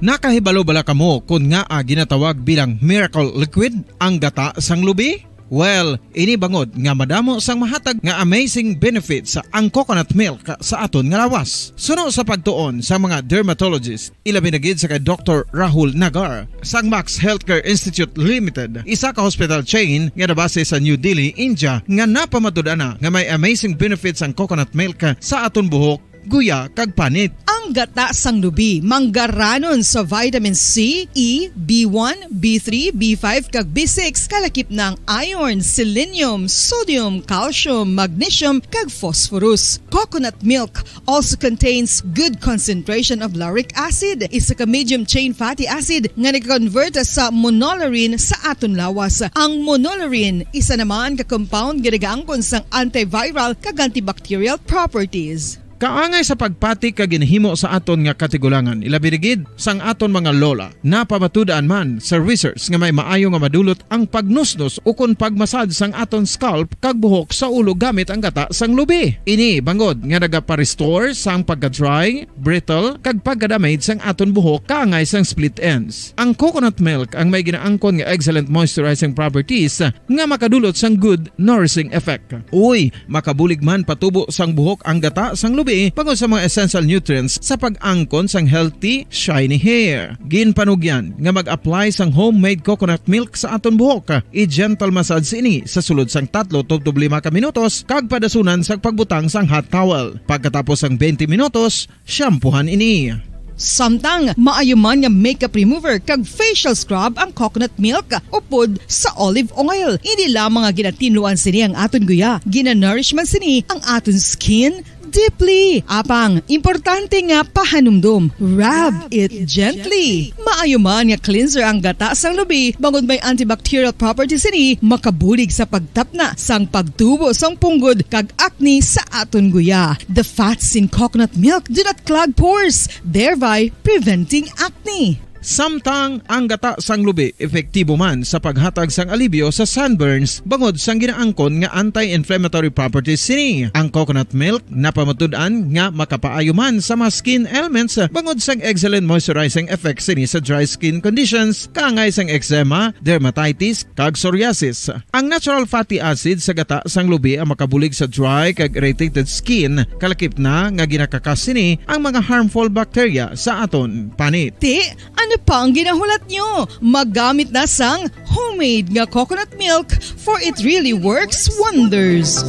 Nakahibalo bala kamo kon ngaa ginatawag bilang miracle liquid ang gata sang lubi? Well, ini bangod nga madamo sang mahatag nga amazing benefits ang coconut milk sa aton nga lawas. Suno sa pagtuon sa mga dermatologist, ilabi na gid sa kay Doktor Rahul Nagar sang Max Healthcare Institute Limited, isa ka hospital chain nga nabase sa New Delhi, India, nga napamatud-an na nga may amazing benefits ang coconut milk sa aton buhok, guya, kag panit. Ang gata sang lubi manggaranon sa vitamin C, E, B one, B three, B five, kag B six, kalakip na ang iron, selenium, sodium, calcium, magnesium, kag phosphorus. Coconut milk also contains good concentration of lauric acid, isa ka medium chain fatty acid nga nag-convert sa monolaurin sa aton lawas. Ang monolaurin isa naman ka compound nga nagaangkon sang antiviral kag antibacterial properties. Kaangay sa pagpati ka ginhimo sa aton nga katigulangan, ilabi na gid sang aton mga lola. Napamatud-an man sa research nga may maayo nga madulot ang pagnusnos ukon pagmasad sang aton scalp kag buhok sa ulo gamit ang gata sang lubi. Ini bangod nga nagapa-restore sang pagka-dry, brittle, kag pagka-damage sang aton buhok kaangay sang split ends. Ang coconut milk ang may ginaangkon nga excellent moisturizing properties nga makadulot sang good nourishing effect. Uy, makabulig man patubo sang buhok ang gata sang lubi bangod sa mga essential nutrients sa pag-angkon sang healthy, shiny hair. Ginpanugyan nga mag-apply sang homemade coconut milk sa aton buhok. I-gentle massage ini sa sulod sang tatlo tubtob lima ka minutos kag padasunan sang pagbutang sang hot towel. Pagkatapos sang twenty minutos, shampoohan ini. Samtang maayo man nga makeup remover kag facial scrub ang coconut milk upod sa olive oil. Hindi lamang nga ginatinluan sini ang aton guya, ginanourish man sini ang aton skin deeply. Apang importante nga pahanumdom, rub it gently. Maayo man nga cleanser ang gata sang lubi bangod may antibacterial properties sini, makabulig sa pagtapna sang pagtubo sang punggod kag acne sa aton guya. The fats in coconut milk do not clog pores, thereby preventing acne. Samtang ang gata sang lubi epektibo man sa paghatag sang alibyo sa sunburns bangod sang ginaangkon nga anti-inflammatory properties sini. Ang coconut milk napamatud-an nga makapaayo man sa mga skin ailments bangod sang excellent moisturizing effect sini sa dry skin conditions kaangay sang eczema, dermatitis, kag psoriasis. Ang natural fatty acid sa gata sang lubi ang makabulig sa dry kag irritated skin, kalakip na nga ginakakas sini ang mga harmful bacteria sa aton panit. Ti, Ano pa ang ginahulat nyo? Maggamit na sang homemade nga coconut milk, for it really works wonders.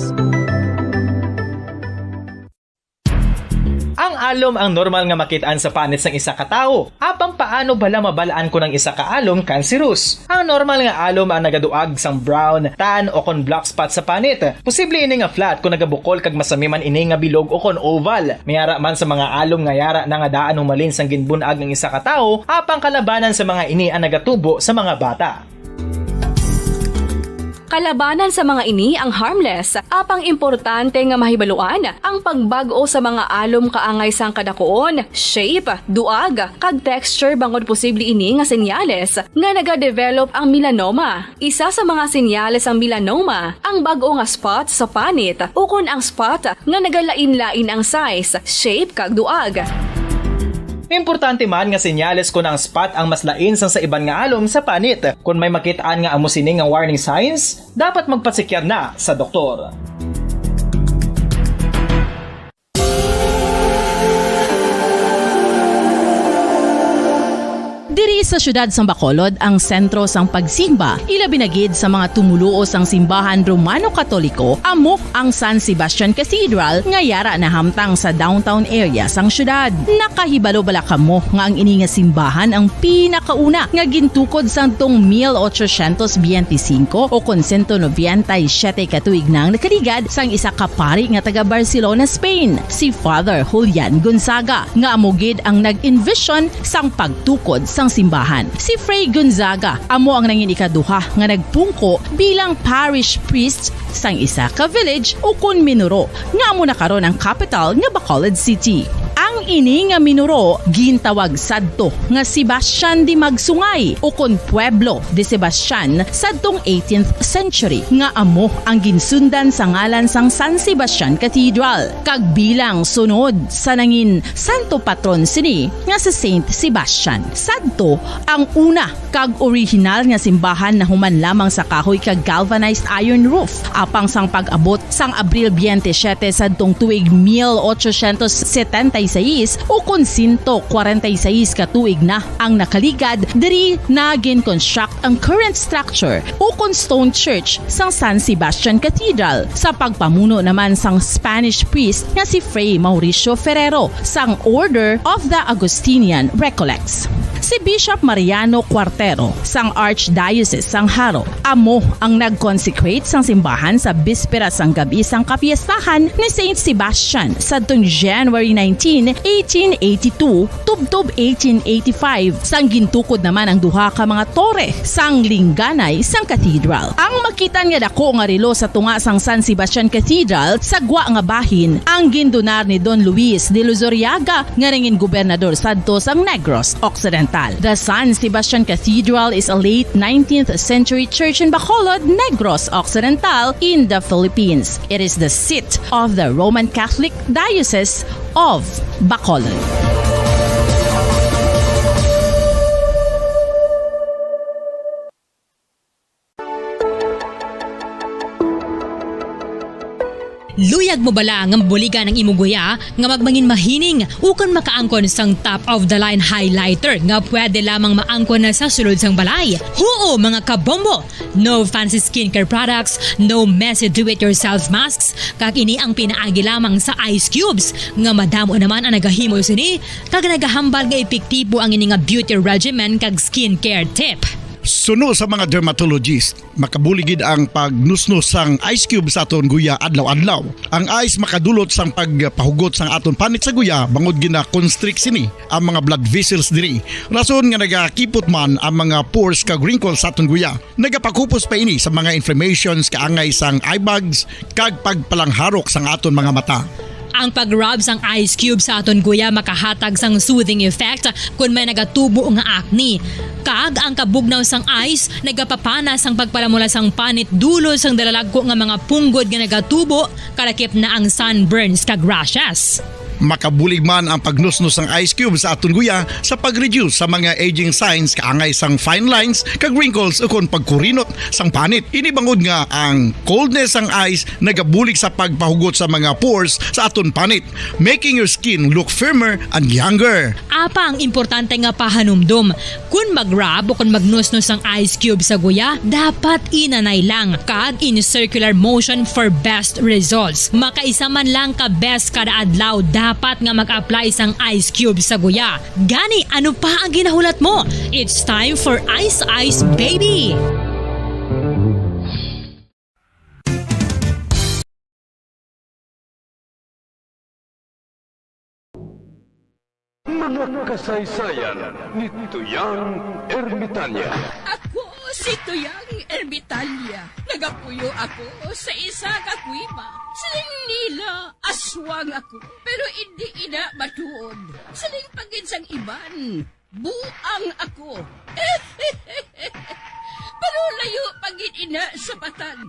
Ang alom ang normal nga makit-an sa panit sang isa ka tawo. Apang paano bala mabal-an kon ang isa ka alom kanserus? Ang normal nga alom ang nagaduag sang brown, tan, o kon black spot sa panit. Posible ini nga flat kon nagabukol kag masami man ini nga bilog o kon oval. May ara man sa mga alom nga yara na nga daan humalin sang ginbun-ag ang isa ka tawo, apang kalabanan sa mga ini ang nagatubo sa mga bata. Kalabanan sa mga ini ang harmless, apang importante nga mahibaluan ang pagbag-o sa mga alom kaangay sang kadakuon, shape, duag, kag texture, bangod posible ini nga senyales nga nagadevelop ang melanoma. Isa sa mga senyales sang melanoma ang bag-o nga spot sa panit ukon ang spot nga nagalain-lain ang size, shape, kag duag. Importante man nga senyales kon ang spot ang mas lain sang sa iban nga alom sa panit. Kon may makit-an nga amo sini nga warning signs, dapat magpasikyar na sa doktor. Diri sa siyudad sang Bacolod ang sentro sang pagsimba, ilabi na gid sa mga tumoluo sang simbahan Romano-Katoliko, amo ang San Sebastian Cathedral nga yara nahamtang sa downtown area sang siyudad. Nakahibalo bala kamo nga ang ini nga simbahan ang pinakauna nga gintukod sadtong mil ochocientos biyente singko o kon sento nobenta y siyete ka tuig na ang nakaligad sang isa ka pari nga taga Barcelona, Spain, si Father Julian Gonzaga, nga amo gid ang nag-envision sang pagtukod sang simbahan. Si Fray Gonzaga amo ang nangin ikaduha nga nagpungko bilang parish priest sang isa ka village ukon minuro nga amo na karon ang kapital nga Bacolod City. Ang ini nga minuro gintawag sadto nga Sebastian de Magsungay ukon Pueblo de Sebastian sadtong eighteenth century, nga amo ang ginsundan sa ngalan sang San Sebastian Cathedral, kag bilang sunod sa nangin santo patron sini nga si Saint Sebastian. Sadto ang una kag orihinal nga simbahan nahuman lamang sa kahoy kag galvanized iron roof. Apang sang pag-abot sang Abril biyente siyete sadtong tuig mil ochocientos setenta y seis, ukon sento kwarenta y seis ka tuig na ang nakaligad, diri na gin-construct ang current structure ukon stone church sang San Sebastian Cathedral, sa pagpamuno naman sang Spanish priest nga si Fray Mauricio Ferrero sang Order of the Augustinian Recollects. Si Bishop Mariano Cuartero sang Archdiocese sang Jaro amo ang nag-consecrate sang simbahan sa bispera sang gab-i sang kapiestahan ni Saint Sebastian sadtong January nineteen, eighteen eighty-two, tubtob eighteen eighty-five, sang gintukod naman ang duha ka mga tore sang lingganay sang cathedral. Ang makit-an nga dako nga relo sa tunga sang San Sebastian Cathedral sa gwa nga bahin ang gindonar ni Don Luis de Luzuriaga, nga nangin gobernador sadto sang Negros Occidental. The San Sebastian Cathedral is a late nineteenth century church in Bacolod, Negros Occidental, in the Philippines. It is the seat of the Roman Catholic Diocese of Bacolod. Luyag mo bala nga mabuligan ang imo guya nga magmangin mahining ukon makaangkon sang top of the line highlighter nga pwede lamang maangkon na sa sulod sang balay? Huo, mga kabombo! No fancy skincare products, no messy do-it-yourself masks, kag ini ang pinaagi lamang sa ice cubes nga madamo naman ang nagahimo sini kag nagahambal nga epektibo ang ini nga beauty regimen kag skincare tip. Suno sa mga dermatologist, makabulig gid ang pagnusnos sang ice cube sa aton guya adlaw-adlaw. Ang ice makadulot sang pagpahugot sang aton panit sa guya, bangod gina-constrict sini ang mga blood vessels diri. Rason nga nagakipot man ang mga pores kag wrinkles sa aton guya. Nagapakupos pa ini sa mga inflammations kaangay sang eye bags kag pagpalangharok sang aton mga mata. Ang pag-rub sang ice cube sa aton guya makahatag sang soothing effect kon may nagatubo nga acne. Kag ang kabugnaw sang ice nagapapana sang pagpalamula sang panit dulot sang dalalagko nga mga punggod nga nagatubo, kalakip na ang sunburns kag rashes. Makabulig man ang pagnusnos sang ice cube sa aton guya sa pag-reduce sa mga aging signs kaangay sang fine lines kag wrinkles ukon pagkurinot sang panit. Ini bangod nga ang coldness sang ice nagabulig sa pagpahugot sa mga pores sa aton panit, making your skin look firmer and younger. Apa ang importante nga pahanumdom? Kon mag-rub o kon magnusnos ang ice cube sa guya, dapat inanay lang kag in circular motion for best results. Makaisa man lang ka beses kada adlaw dapat nga mag-apply sang ice cube sa guya. Gani, ano pa ang ginahulat mo? It's time for Ice Ice Baby! Mga kasaysayan ni Tuyang Ermitanya. Ako si Tuyang Ermitanya. Nagapuyo ako sa isa ka kuweba. Siling nila, aswang ako, pero indi ina matuod. Siling pa gid sang iban, buang ako. Pero layo pa gid ina sa patag.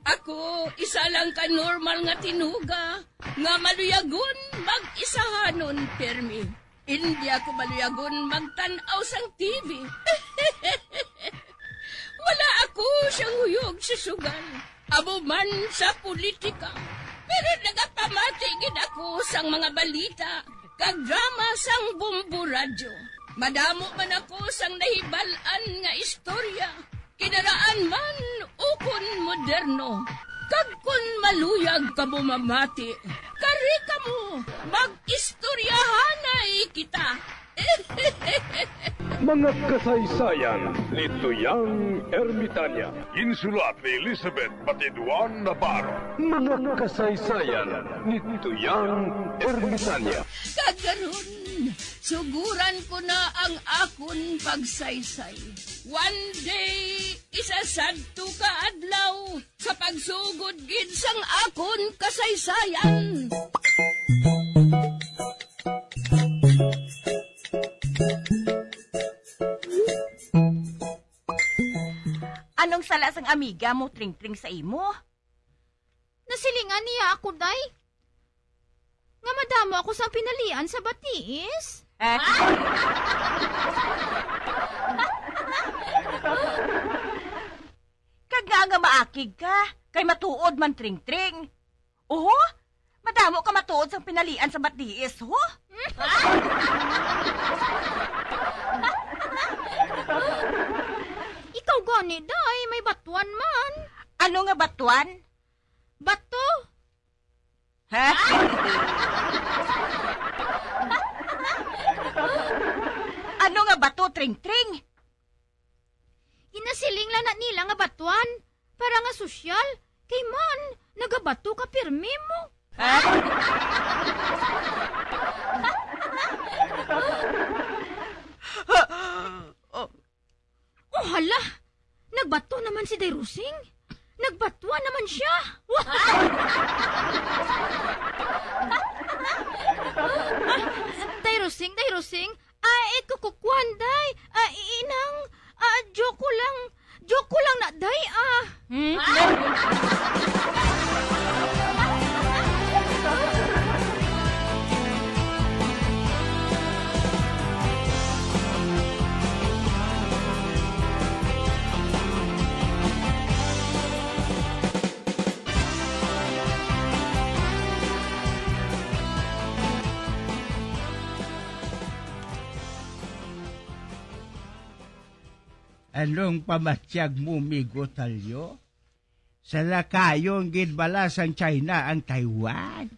Ako, isa lang ka normal nga tinuga nga maluyagon mag-isahanon pirmi. Indi ako maluyagon magtan-aw sang T V. Wala ako siyang huyog sa sugal, amo man sa politika. Pero nagapamati gid ako sang mga balita kag drama sang Bombo Radyo. Madamo man ako sang nahibal-an nga istorya, kinaraan man ukon moderno. Kag kon maluyag kamo mamati, kari kamo, mag-istoryahanay kita. Mga kasaysayan ni Tuyang Ermitanya. Ginsulat ni Elizabeth Batiduan Navarro. Mga kasaysayan ni Tuyang Ermitanya. Kag karon, suguran ko na ang akon pagsaysay. One day, isa sadto ka adlaw, sa pagsugod gid sang akon kasaysayan. Anong sala sang amiga mo, Tring-tring, sa imo? Nasilingan niya ako, day, nga madamo ako sang pinalian sa batiis. Eh? Kag nga nga maakig ka, kay matuod man, Tring-tring. Oho, madamo ka matuod sang pinalian sa batiis, ho? Ikaw gani, day, may batuan man. Ano nga batuan? Bato. Ha? Ano nga bato, Tring-tring? Ginasiling lang na nila nga batuan para nga sosyal, kay man, nagabato ka pirmi mo. Ha? Oh, hala! Nagbato naman si Day Rosing. Nagbatuan naman siya. Ah, Day Rosing, Day Rosing. Ah, ikaw kukuan, Day. Ah, inang, ah, joke ko lang. Joke ko lang na, Day, ah. Hmm? Anong pamatyag mo, Migo Talyo? Salakayon gid bala sang China ang Taiwan?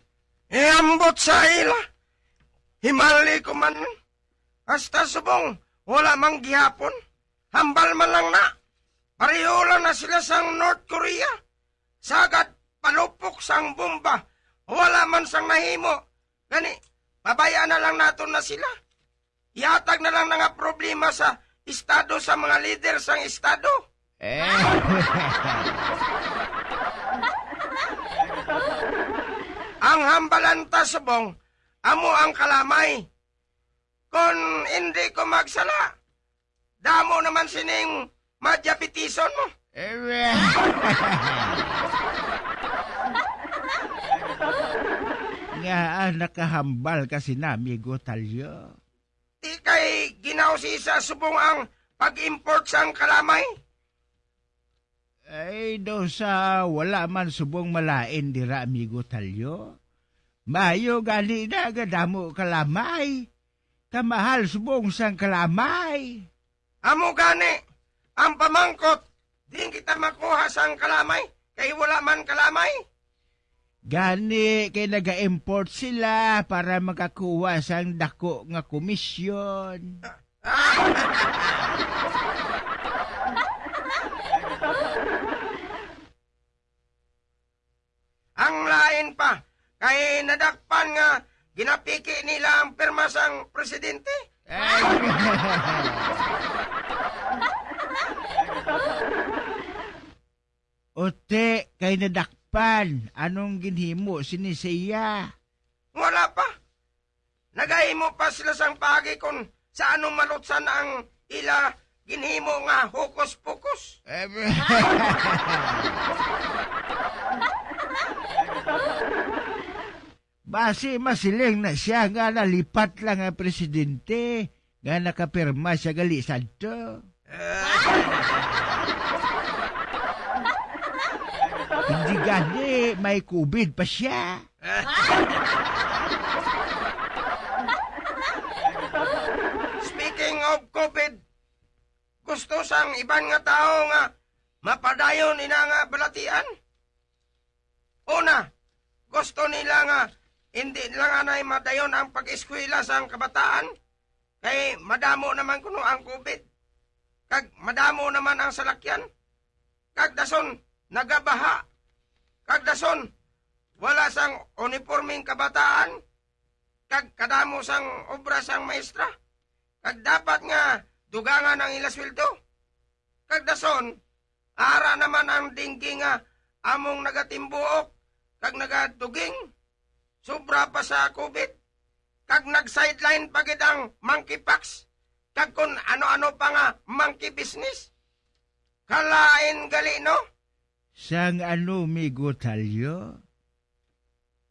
Iambot sa ila. Himali ko man. Hasta subong, wala man gihapon. Hambal man lang na. Pareho lang na sila sang North Korea. Sagad, palupok sang bomba. Wala man sang nahimo. Gani, pabay-an na lang naton na sila. Ihatag na lang na nga problema sa estado sa mga lider sang estado. Eh. Ang hambalan ta subong, amo ang kalamay. Kon indi ko magsala, damo naman sining madiabetison mo. Eh, Ngaa nakahambal ka sina, Amigo Talyo? Di kay ginausisa subong ang pag-import sang kalamay? Ay, daw sa wala man subong malain dira, Amigo Talyo. Maayo gani na nga damo kalamay. Kamahal subong sang kalamay. Amo gani ang pamangkot, diin kita makuha sang kalamay, kay wala man kalamay. Gani kay naga-import sila para makakuha sang dako nga komisyon. Ang lain pa, kay nadakpan nga ginapiki nila ang pirma sang presidente. Ay. Uti, kay nadakpan, anong ginhimo sini siya? Wala pa. Nagahimo pa sila sang paagi kon sa ano malutsan ang ila ginhimo nga hokus-pokus. Em. Basi masiling na siya nga nalipat lang ang presidente nga nakapirma siya gali sadto. Hindi gani, may covid pa siya. Speaking of covid, gusto sang iban nga tawo nga mapadayon ina nga balatian. Una, gusto nila nga hindi lang anay madayon ang pag-eskwela sang kabataan, kay madamo naman kuno ang covid, kag madamo naman ang salakyan, kag dason nagabaha, kag dason wala sang uniporming kabataan, kag kadamo sang obra sang maestra, kag dapat nga dugangan ang ila sweldo. Kag dason, ara naman ang dengue nga among nagatimbuok kag nagaduging, sobra pa sa covid, kag nag-sideline pa gid ang monkeypox, kag kon ano-ano pa nga monkey business. Kalain gali, no? Sang ano, Migo Talyo?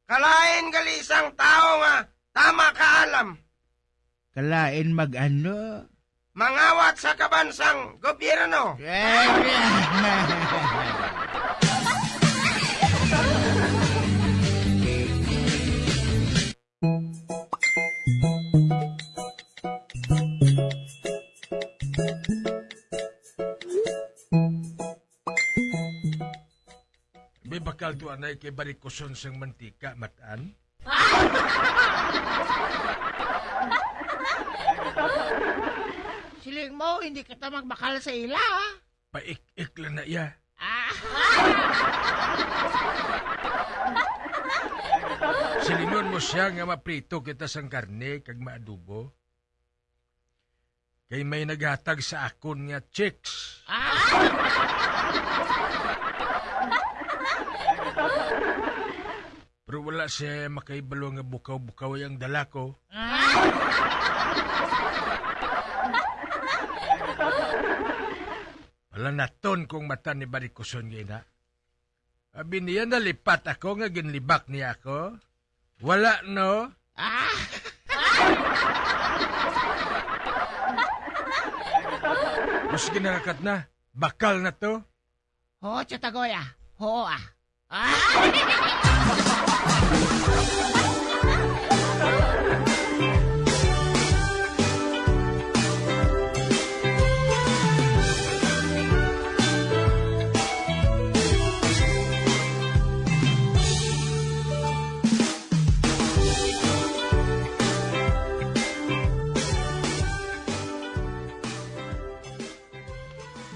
Kalain gali sang tawo nga tama kaalam. Kalain mag-ano? Mangawat sa kaban sang gobyerno. May bakal to, anay, kay barikuson sang mantika, Matan. Siling mo, hindi kita magbakal sa ila, ah. Paik-ik lang na iya. Ah. Silingon mo siya nga maprito kita sang karne kag maadobo. Kay may naghatag sa akon nga chicks. Ah! Pero wala siya makahibalo nga bukaw-bukaw ang dala ko. Ah! Wala naton kong mata ni barikuson nga ina. Abi niya, nalipat ako nga ginlibak niya ako? Wala, no? Ah! Mas ginarakat na. Bakal na to. Oo, Tiyatagoy, ah. Oo, ah. Ah!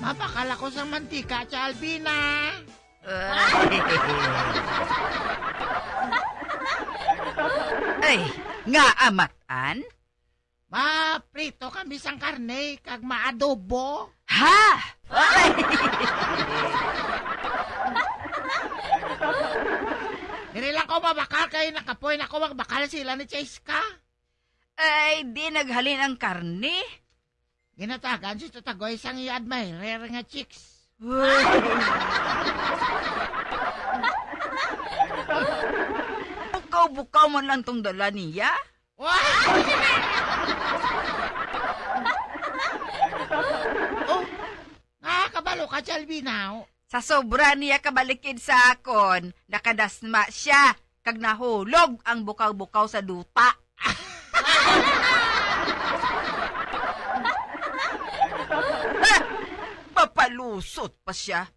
Mapakala ko sang mantika, Tia Albina. Ay, nga amatan? Maprito kami sang karne kag maadobo. Ha? Ay! Diri lang ko mabakal kay nakapoy na ko magbakal sila ni Cheska. Ay, di naghalin ang karne? Ginatagan si Tatagoy sang iya admirer nga chicks. Uy. Ang Bukaw-bukaw man lang tong dala niya. Oh, nga kabalo ka, Jalbinaw. Sa sobra niya kabalikid sa akon, nakadasma siya, kag nahulog ang bukaw-bukaw sa duta. Ah! Mapalusot pa siya.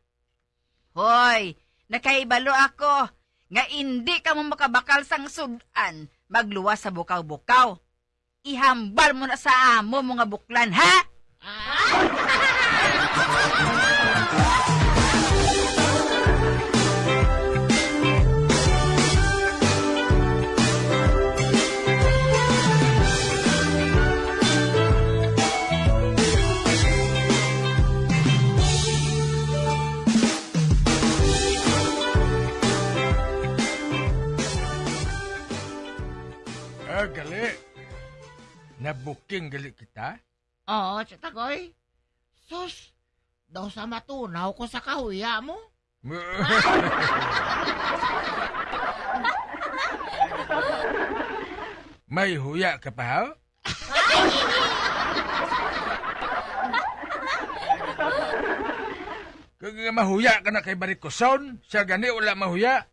Hoy, nakahibalo ako nga indi kamo makabakal sang sud-an magluwas sa bukaw-bukaw. Ihambal mo na sa amo mo nga buklan, ha? Ah, gali. Nabuking gali kita? Oo, Tiyatagoy. Sus, daw sa matunaw ko sa kahuya mo. May huya ka pa, ha? Kag nga mahuya ka na kay barikuson, siya gani wala mahuya.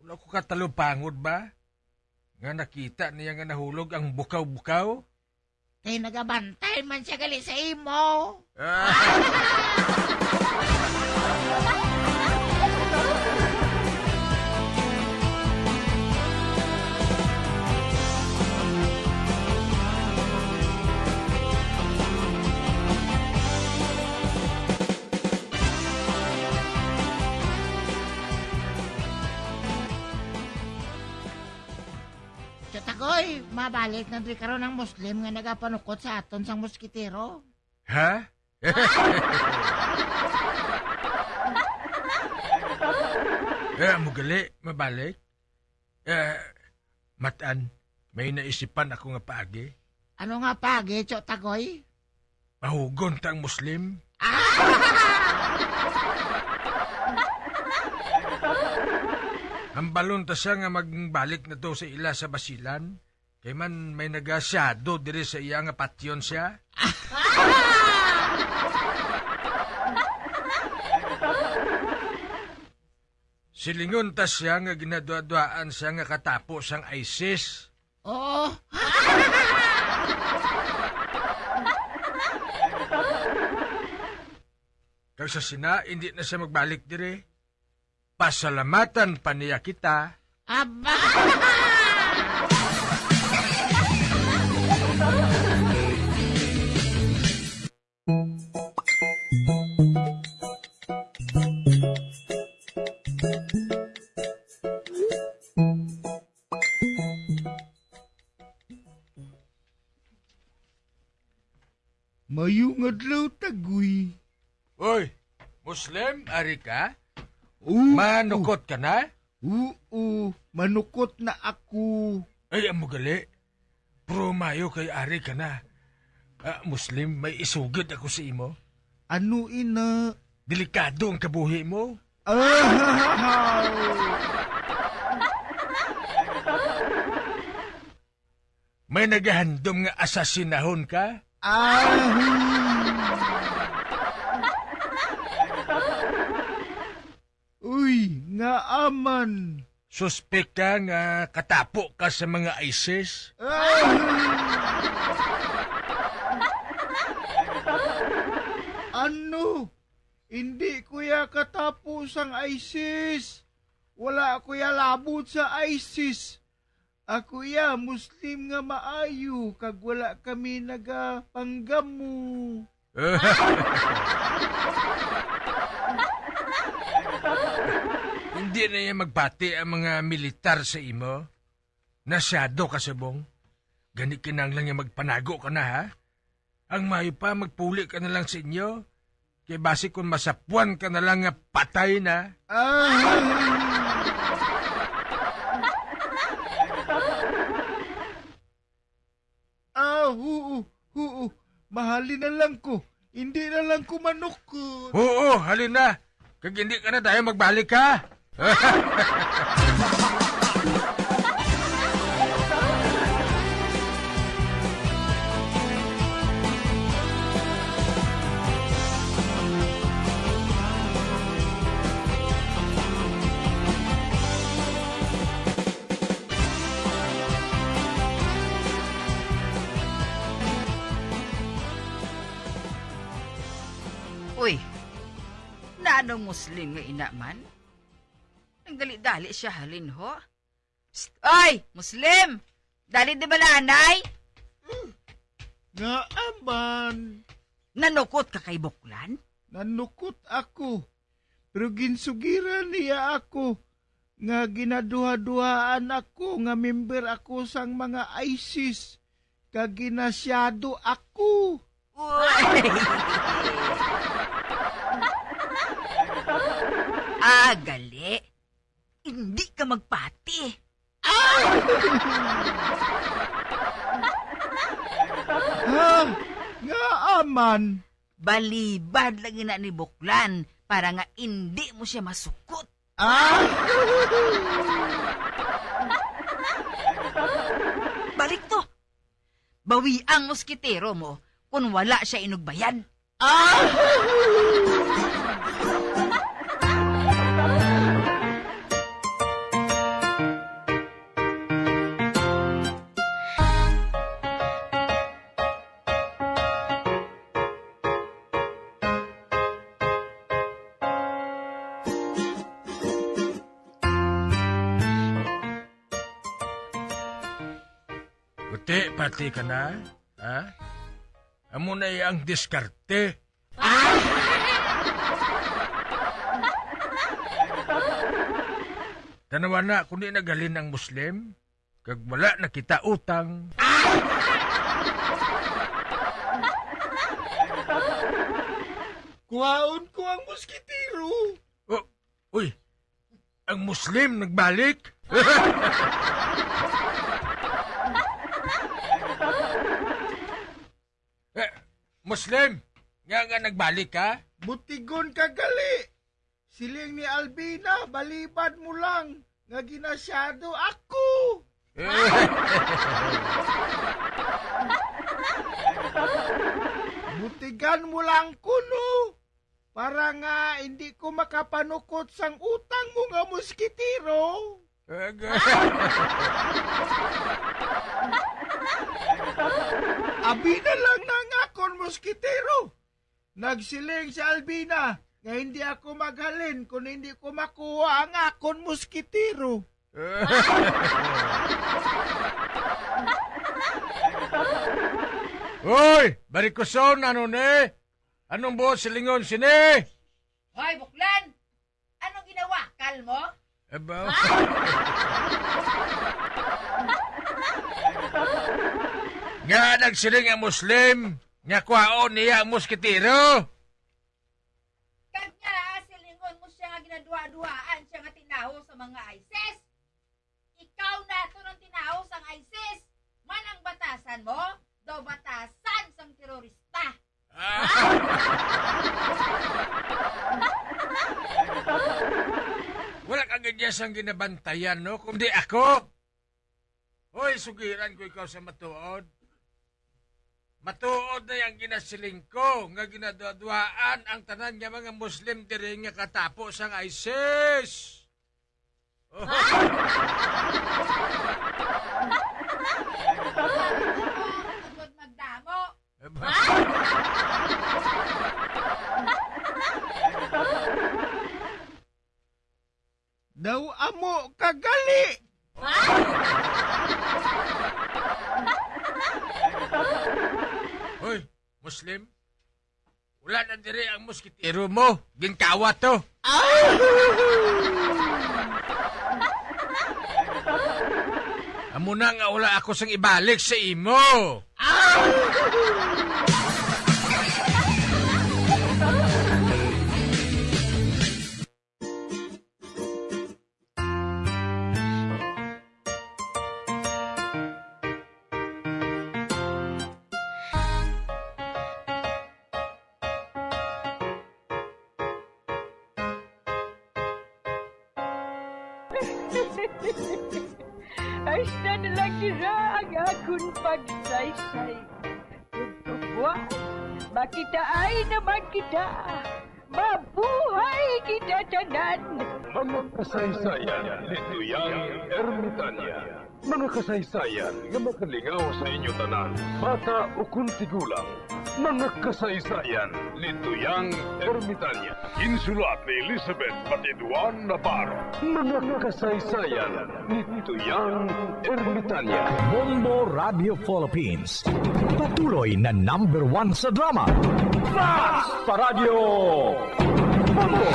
Wala ko katalupangod ba? Nga nakita niya nga nahulog ang bukaw-bukaw? Kay nagabantay man siya gali sa imo. Ah. Tiyatagoy, mabalik na diri karon ang Muslim nga nagapanukot sa aton sang moskitero. Ha? Eh, amo gali, mabalik. Eh, Matan, may naisipan ako nga paagi. Ano nga paagi, Tiyatagoy? Pahugon ta ang Muslim. Hambalon ta siya nga magbalik na to sa ila sa basilan. Kay man may nagasyado diri sa iya nga patyon siya. Silingon ta siya nga ginaduaduaan siya nga katapo sang ISIS. Oo. Kag sa sina, indi na siya magbalik diri. Pasalamatan pa niya kita. Aba! Mayong adlaw, Tagoy. Oy, Muslim, ari ka? Oo. Manukot ka na? Oo, manukot na ako. Ay, amo gali. Pero mayo kay ari ka na. Ah, Muslim, may isugid ako sa imo. Ano ina? Delikado ang kabuhi mo. Ah! May nagahandom nga asasinahon ka? Ah! Uy, ngaa man? Suspek ka nga katapo ka sa mga ISIS? Ah! Ano? Hindi ko ya katapo sang ISIS. Wala ko ya labot sa ISIS. Ako iya Muslim nga maayo, kag wala kami nagapanggamo. Hindi na iya magbati ang mga militar sa imo. Nasyado ka subong. Gani kinahanglan nga magpanago ka na, ha? Ang maayo pa, magpuli ka na lang sa inyo. Kay basi kung masapuan ka na lang nga patay na. Ah! Ah, huo, huo. Mahalin na lang ko. Hindi na lang ko manukod. Oo, halin na. Kag hindi ka na dayon magbalik, ha? Uy, naanong Muslim nga ina man? Nagdali-dali siya halin, ho? Psst! Oy, Muslim! Dali di balanay! Ngaa man? Nanukot ka kay Buklan? Nanukot ako, pero ginsugiran niya ako nga ginaduha-duhaan ako nga member ako sang mga ISIS, kag ginasyado ako. Uy! Ah, gali. Hindi ka magpati. Ah! Ha? Ngaa man? Balibad lang ina ni Buklan para nga indi mo siya masukot. Ah! Balik to. Bawi ang moskitero mo kung wala siya inugbayan. Ah! Puti, pati ka na, ha? Amo na ang diskarte. Tanawa na, kundi naghalin ang Muslim, kag wala na kita utang. Kuhaon ko ang muskitero. Oh, uy, ang Muslim nagbalik. Eh, Muslim, nga nga nagbalik ka? Butigon ka gali. Siling ni Albina, balibad mo lang nga ginasyado ako. Butigan mo lang kuno para nga hindi ko makapanukot sang utang mo nga muskitero. Aga. Abi na lang na nga akon muskitero. Nagsiling si Albina nga hindi ako maghalin kung hindi ko makuha ang akon muskitero. Hoy, barikuson, ano ni? Anong buot silingon sini? Hoy, Buklan! Anong ginawakal mo? Aba. Nga nagsiling ang Muslim nga kwaon niya ang muskitero. Kag nga silingon mo siya nga ginaduha-duhaan siya nga tinawo sa mga ISIS. Ikaw nato ang tinawo sang ISIS. Man ang batasan mo, daw batasan sang terorista. Ah. Wala ka gid niya sang ginabantayan, no? Kundi ako. Hoy, sugiran ko ikaw sa matuod. Matuod na yang ginasiling ko nga ginaduaduaan ang tanan nga mga Muslim diri nga katapo sang ISIS. Ha? Tungod magdamo. Aba. Ha? Daw amo ka gali. Hoy, Muslim, wala na diri ang muskitero mo. Ginkawat to. Ah! Amo na nga wala ako sang ibalik sa imo. Ah! Hasta na lang dira ang akon pagsaysay. Buwas, makitaay naman kita. Mabuhay kita tanan! Mga kasaysayan ni Tuyang Ermitanya. Mga kasaysayan nga makalingaw sa inyo tanan, bata ukon tigulang. Mga kasaysayan ni Tuyang Ermitanya. Ginsulat ni Elizabeth Batiduan Navarro. Mga kasaysayan ni Tuyang Ermitanya. Bombo Radio Philippines. Patuloy na number one sa drama. Fast Paradyo! Bombo!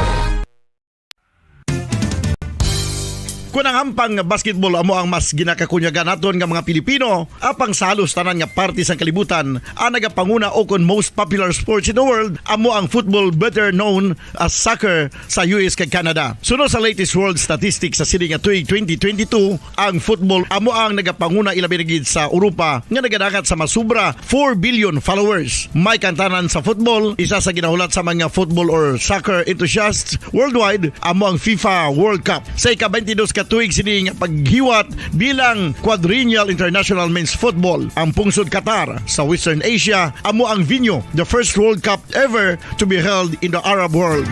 Kun ang hampang nga basketball amo ang mas ginakakunyagan naton nga mga Pilipino, apang sa halos tanan nga parte sang kalibutan, ang nagapanguna ukon most popular sports in the world amo ang football, better known as soccer, sa U S kag Canada. Suno sa latest world statistics sa sini nga tuig twenty twenty-two, ang football amo ang nagapanguna, ilabi na gid sa Europa nga nagadangat sa masubra four billion followers. May kantanan sa football, isa sa ginahulat sa mga football or soccer enthusiasts worldwide amo ang FIFA World Cup. Sa ika-twenty-dos ka tuig sini nga paghiwat bilang Quadrennial International Men's Football, ang pungsod Qatar sa Western Asia amo ang venue, the first World Cup ever to be held in the Arab world.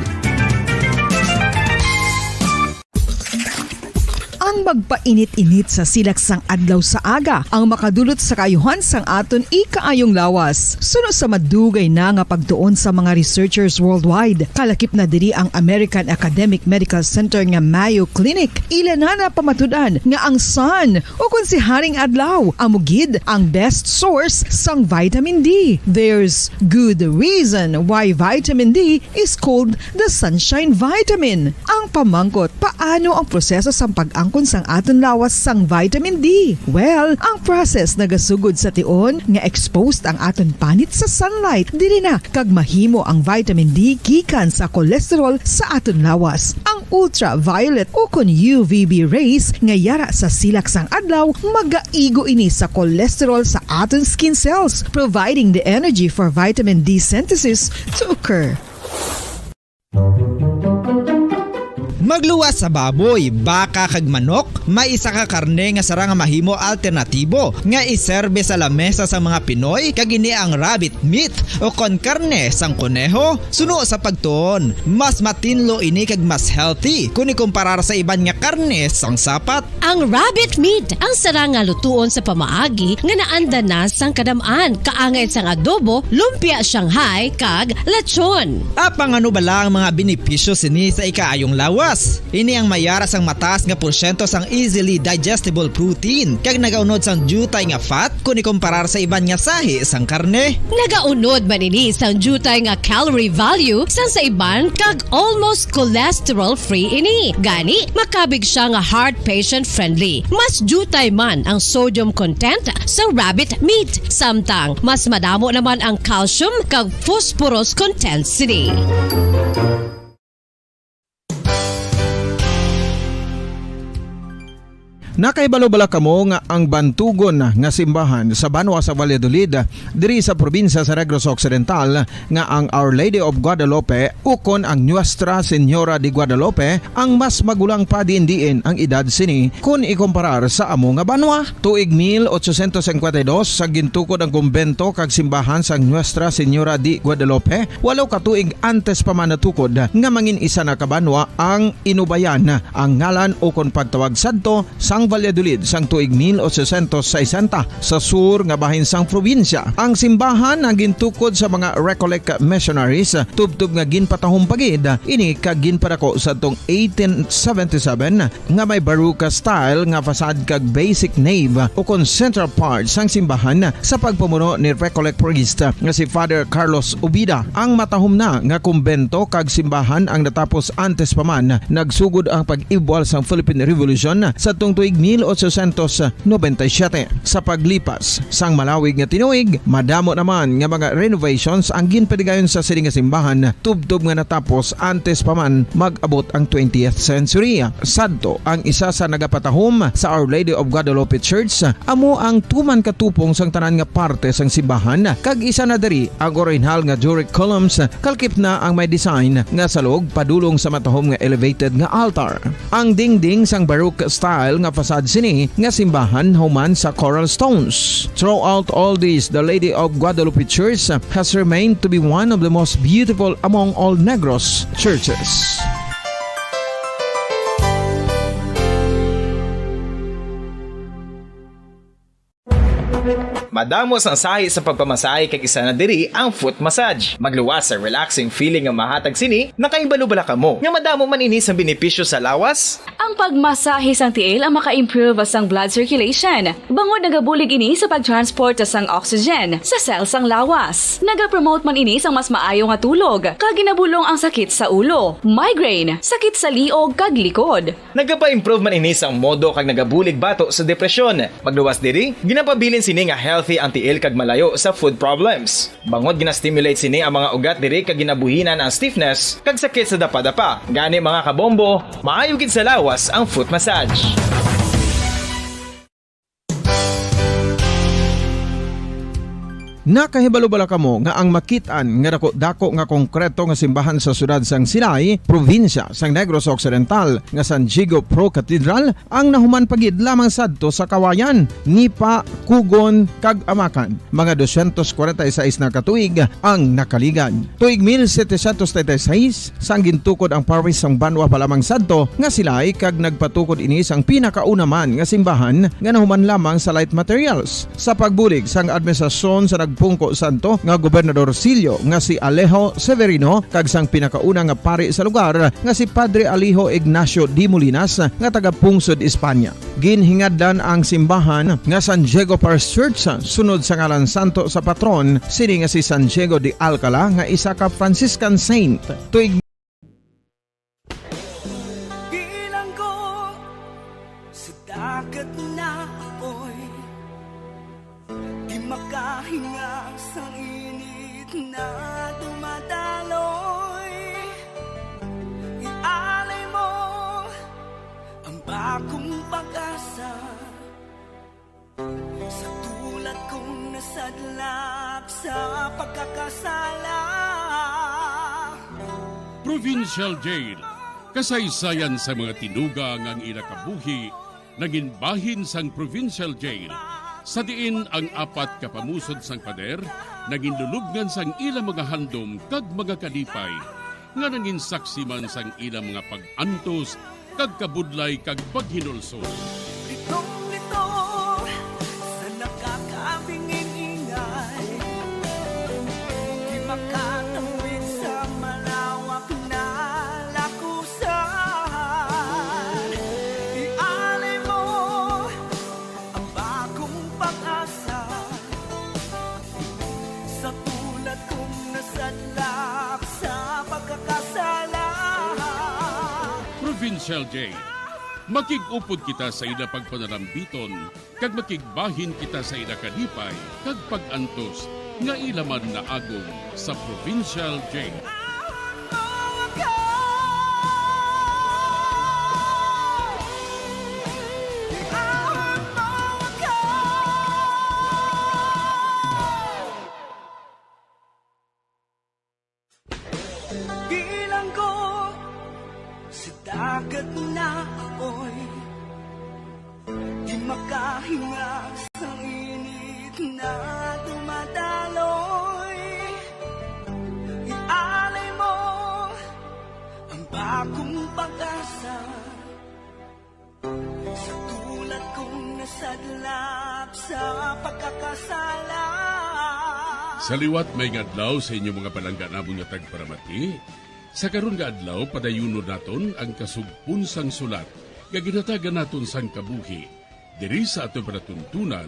Ang magpainit-init sa silak sang adlaw sa aga ang makadulot sa kaayuhan sang aton ikaayong lawas. Suno sa madugay na nga pagtuon sa mga researchers worldwide, kalakip na diri ang American Academic Medical Center nga Mayo Clinic. Ila na napamatud-an nga ang sun, o kon si Haring Adlaw, amo gid ang best source sang vitamin D. There's good reason why vitamin D is called the sunshine vitamin. Ang pamangkot, paano ang proseso sang pag-angkon sang aton lawas sang vitamin D? Well, ang process nagasugod sa tion nga exposed ang aton panit sa sunlight. Diri na kag mahimo ang vitamin D gikan sa cholesterol sa aton lawas. Ang ultraviolet o kon U V B rays nga yara sa silak sang adlaw magaigo ini sa cholesterol sa aton skin cells, providing the energy for vitamin D synthesis to occur. Magluwas sa baboy, baka, kag manok, may isa ka karne nga sarang nga mahimo alternatibo nga iserbe sa lamesa sang mga Pinoy, kag ini ang rabbit meat o kon karne sang koneho. Suno sa pagtuon, mas matinlo ini kag mas healthy kon ikumparar sa iban nga karne sang sapat. Ang rabbit meat ang sarang nga lutuon sa pamaagi nga naanda na sang kadam-an, kaangay sang adobo, lumpia Shanghai, kag lechon. Apang ano bala ang mga benepisyo sini sa ikaayong lawas? Ini ang mayara sang mataas nga porsyento sang easily digestible protein, kag nagaunod sang diutay nga fat kon ikumparar sa iban nga sahi sang karne. Nagaunod man ini sang diutay nga calorie value sang sa iban, kag almost cholesterol-free ini. Gani, makabig siya nga heart patient-friendly. Mas diutay man ang sodium content sa rabbit meat, samtang mas madamo naman ang calcium kag phosphorus content sini. Nakahibalo bala kamo nga ang bantugon nga simbahan sa banwa sa Valladolid, diri sa probinsya sa Negros Occidental, nga ang Our Lady of Guadalupe ukon ang Nuestra Señora de Guadalupe ang mas magulang pa diin-diin ang edad sini kon ikumparar sa amo nga banwa? Tuig mil ochocientos cincuenta y dos sa gintukod ang kumbento kag simbahan sang Nuestra Señora de Guadalupe, walo ka tuig antes pa man natukod nga mangin isa na ka banwa ang Inubayan, ang ngalan ukon pagtawag sadto sang Valladolid sang tuig mil ochocientos sesenta sa sur nga bahin sang probinsya. Ang simbahan ang gintukod sa mga Recollect missionaries, tubtob nga ginpatahom pa gid ini kag ginpadako sadtong eighteen seventy-seven, nga may Baroque style nga facade kag basic nave ukon central part sang simbahan sa pagpamuno ni Recollect priest nga si Father Carlos Ubida. Ang matahom na nga kumbento kag simbahan ang natapos antes pa man nagsugod ang pag-ibwal sang Philippine Revolution sadtong tuig mil ochocientos noventa y siete. Sa paglipas sang malawig nga tinuig, madamo naman nga mga renovations ang ginpadigayon sa sini nga simbahan, tubtob nga natapos antes pa man mag-abot ang twentieth century. Sadto, ang isa sa nagapatahom sa Our Lady of Guadalupe Church amo ang tuman ka tupong sang tanan nga parte sang simbahan, kag isa na diri ang orihinal nga Doric columns, kalkip na ang may design nga salog padulong sa matahom nga elevated nga altar. Ang dingding sang Baroque style nga facade sini nga simbahan human sa coral stones. Throughout all this, the Lady of Guadalupe Church has remained to be one of the most beautiful among all Negros churches. Madamo sang sahi sa pagpamasahe, kag isa na diri ang foot massage. Magluwas sa relaxing feeling nga mahatag sini. Nakahibalo bala kamo nga madamo man ini sang benepisyo sa lawas? Ang pagmasahe sang tiil ang maka-improve sang blood circulation, bangod nagabulig ini sa pag-transport sang oxygen sa cell sang lawas. Nagapromote man ini sang mas maayo nga tulog, kag ginabulong ang sakit sa ulo, migraine, sakit sa liog, kag likod. Nagapa-improve man ini sang modo kag nagabulig bato sa depresyon. Magluwas diri, ginapabilin sini nga healthy ang tiil kag malayo sa foot problems. Bangod gina-stimulate sini ang mga ugat diri kag ginabuhinan ang stiffness kag sakit sa dapadapa. Gani, mga kabombo, maayo gid sa lawas ang foot massage. Nakahibalo bala kamo nga ang makit-an nga dako-dako nga konkreto nga simbahan sa siyudad sang Silay, probinsya sang Negros Occidental, nga San Diego Pro Cathedral ang nahuman pa gid lamang sadto sa Kawayan, Nipa, Cogon, kag Amacan, mga dosyentos kwarenta y seis na ka tuig ang nakaligad. Tuig mil setecientos treinta y seis, sang gintukod ang parish sang banwa pa lamang sadto nga Silay, kag nagpatukod ini sang pinakauna man nga simbahan nga nahuman lamang sa light materials. Sa pagbulig sang administrasyon sa nagpungko sadto nga Gobernador Sillo nga si Alejo Severino kag sang pinakauna nga pari sa lugar nga si Padre Alejo Ignacio de Molinas nga taga-pungsod Espanya. Ginhingadlan ang simbahan nga San Diego Parish Church sunod sa ngalan santo sa patron sini nga si San Diego de Alcala nga isa ka Franciscan saint. Tuig Bilanggo sa dagat na apoy, di makahinga sa init na dumadaloy. Ialay mo ang bagong pag-asa sa tulad kong nasadlak sa pagkakasala. Provincial Jail, kasaysayan sa mga tinuga nga ang ila kabuhi nangin bahin sang Provincial Jail, sa diin ang apat ka pamusod sang pader nangin lulubngan sang ila mga handom kag mga kalipay, nga nangin saksi man sang ila mga pag-antos kag kabudlay kag paghinulsol. Litong-litong sa nakakabingin-ingay, di makatawid sa malawak na lakusan. Ialay mo ang bagong pag-asa sa tulad kong nasadlak sa pagkakasala. Provincial Jail. Makig-upod kita sa ila pagpanalambiton, kag makigbahin kita sa ila kalipay kag pag-antos nga ila man naagom sa Provincial Jail. Bilanggo sa dagat na apoy, di makahinga sa init na dumadaloy. Ialay mo ang bagong pag-asa sa tulad kong nasadlak sa pagkakasala. Sa liwat, maayong adlaw sa inyo, mga palangga namon nga tagparamati. Sa karon nga adlaw, padayunon naton ang kasugpon sang sulat nga ginhatagan naton sang kabuhi diri sa aton palatuntunan,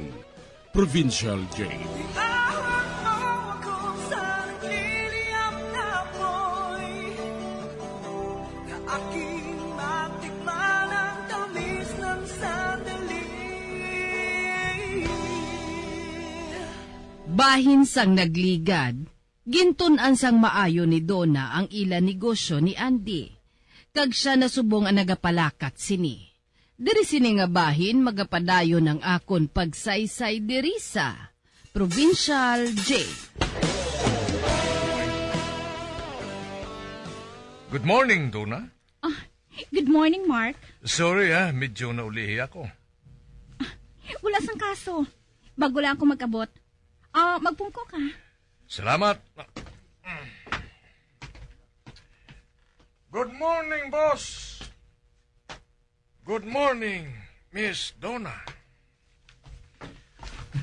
Provincial Jail. Iahon mo ako sa liliyab na apoy, na aking matikman ang tamis ng sandali. Bahin sang nagligad, gintun-an sang maayo ni Donna ang ila negosyo ni Andy, kag sia na subong ang nagapalakat sini. Diri sini nga bahin magapadayon ang akon pagsaysay diri sa Provincial J. Good morning, Donna. Ah, good morning, Mark. Sorry, ah, medyo naulihi ako. Wala sang kaso. Bago lang ako mag-abot. Ah, magpungko ka. Salamat. Good morning, boss. Good morning, Miss Donna.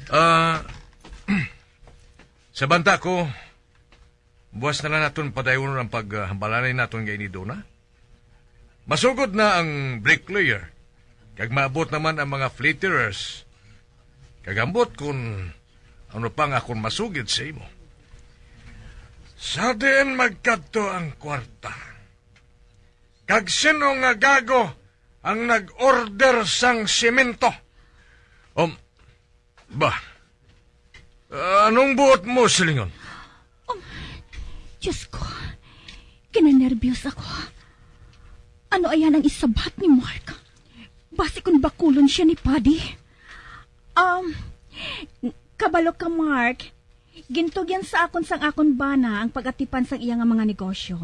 Ah, sa banta ko, buwas na lang naton padayon ang paghambalanay naton kay ni Donna. Masugod na ang bricklayer, kag maabot naman ang mga flatterers. Kag ambot kun ano pa nga akon masugid sa imo. Sa diin magkadto ang kwarta? Kag sino nga gago ang nag-order sang semento? Um, ba, anong buot mo silingon? Um, Diyos ko, kinanerbyos ako. Ano ayan ang isabat ni Mark? Basi kung bakulon siya ni Paddy. Um, kabalo ka, Mark. Gintugyan sa akon sang akon bana ang pag-atipan sang iya nga mga negosyo.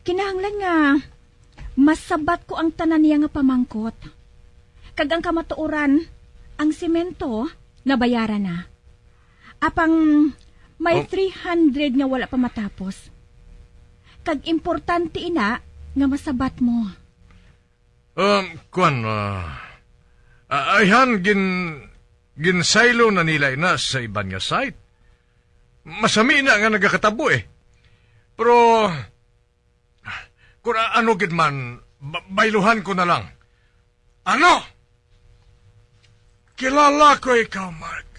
Kinahanglan nga masabat ko ang tanan niya nga pamangkot. Kag ang kamatuoran, ang semento, nabayaran na. Apang may Oh. three hundred nga wala pa matapos. Kag importante ina nga masabat mo. Um, kwan, ah, ah, ayhan, gin-, ginsaylo na nila ina sa iban nga site. Masami na nga nagakatabo eh. Pero, kung a-, ano gid man, ba-, bayluhan ko na lang. Ano? Kilala ko ikaw, Mark.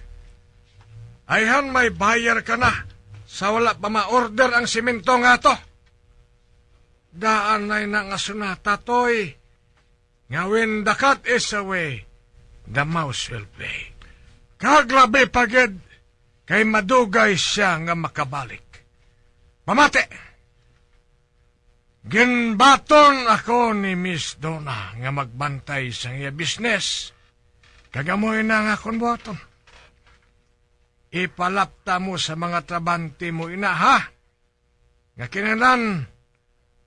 Ayhan may buyer ka na sa wala pa ma-order ang semento nga ato. Daan na ina nga sunata, Toy, nga when the cat is away, the mouse will play. Kag labi pa gid kay madugay sia nga makabalik. Pamati, ginbaton ako ni Miss Donna nga magbantay sa iya business, kag amo ina nga akon buhaton. Ipalapta mo sa mga trabahante mo ina, ha? Nga kinahanglan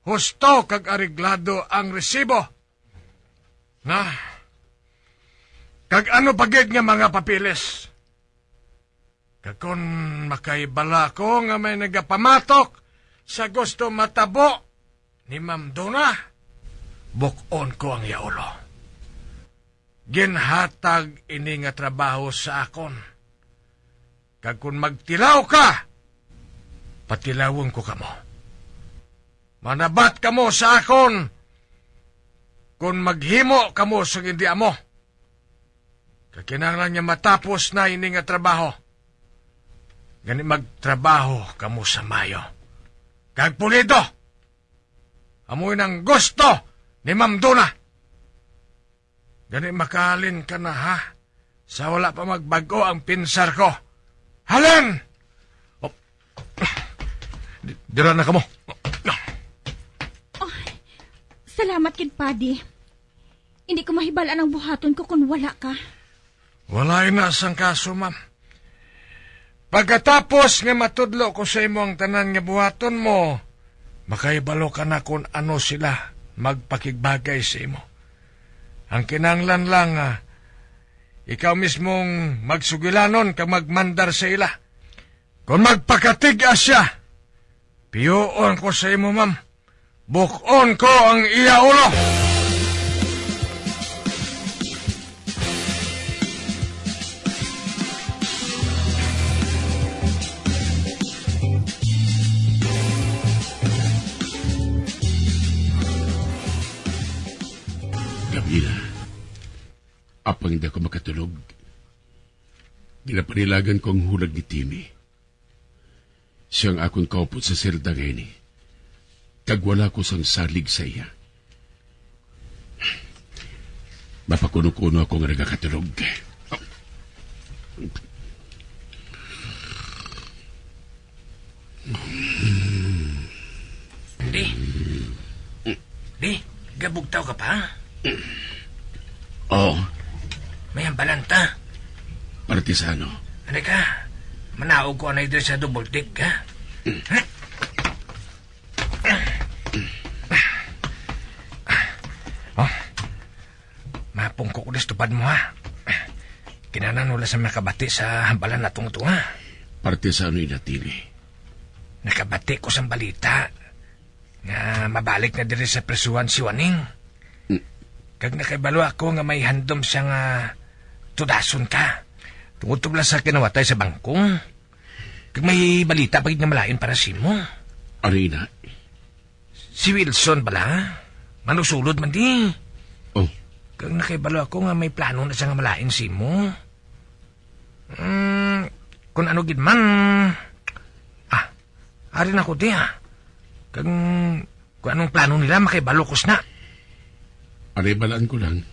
husto kag areglado ang resibo. Na, kag ano pa gid nga mga papeles? Kag kon makahibala ko nga may nagapamatok sa gusto matabo ni Ma'am Donna, buk-on ko ang iya ulo. Ginhatag ini nga trabaho sa akon. Kag kon magtilaw ka, patilawon ko kamo. Manabat kamo sa akon kon maghimo kamo sang indi amo. Kag kinahanglan nga matapos na ini nga trabaho. Gani magtrabaho kamo sa mayo. Kag pulido. Amo nang gusto ni Ma'am Donna. Gani, makahalin ka na, ha? Sa wala pa magbag-o ang pinsar ko. Halin! Oh. Di-, dira na kamo. Oh, salamat gid, Padi. Hindi ko mahibal-an ang buhaton ko kung wala ka. Wala na sang kaso, ma'am. Pagkatapos nga matudlo ko sa imo ang tanan nga buhaton mo, makahibalo ka na kon ano sila magpakigbagay sa imo. Ang kinahanglan lang, ah, ikaw mismong magsugilanon kag magmandar sa ila. Kon magpakatig-a sia, piyuon ko sa imo, ma'am. Buk-on ko ang iya ulo. Gabi na. Apang hindi ako makatulog. Ginapanilagan ko ang hulag ni Timmy. Siya ang akon kaupod sa selda nga ini, kag wala ko sang salig sa iya. Mapakuno-kuno ako nga nagakatulog. Bugtaw ka pa? Oo. May hambalan ta. Partisano. Ano ka? Manaog ko anay diri sa double deck, ha? Oh, mapungko ko diri sa tupad mo, ha? Kinahanglan wala sa makabati sa hambalan natong to, ha? Partisano inatili? Nakabati ko sang balita nga mabalik na diri sa prisuhan si Waning. Mm. Kag nakahibalo ako nga may handom siya nga tudason ka. Tungod to bala sa kinawatay sa bangko. Kag may balita pa gid nga malain para sa imo. Ari na. Si Wilson bala? Manusulod man di. Oh. Kag nakahibalo ako nga may plano na siya nga malain sa imo. Hmm, kung ano gid man. Ah, ari na ko di, ah. Kag kung anong plano nila, makahibalo ko sina. Ang nahibalaan ko lang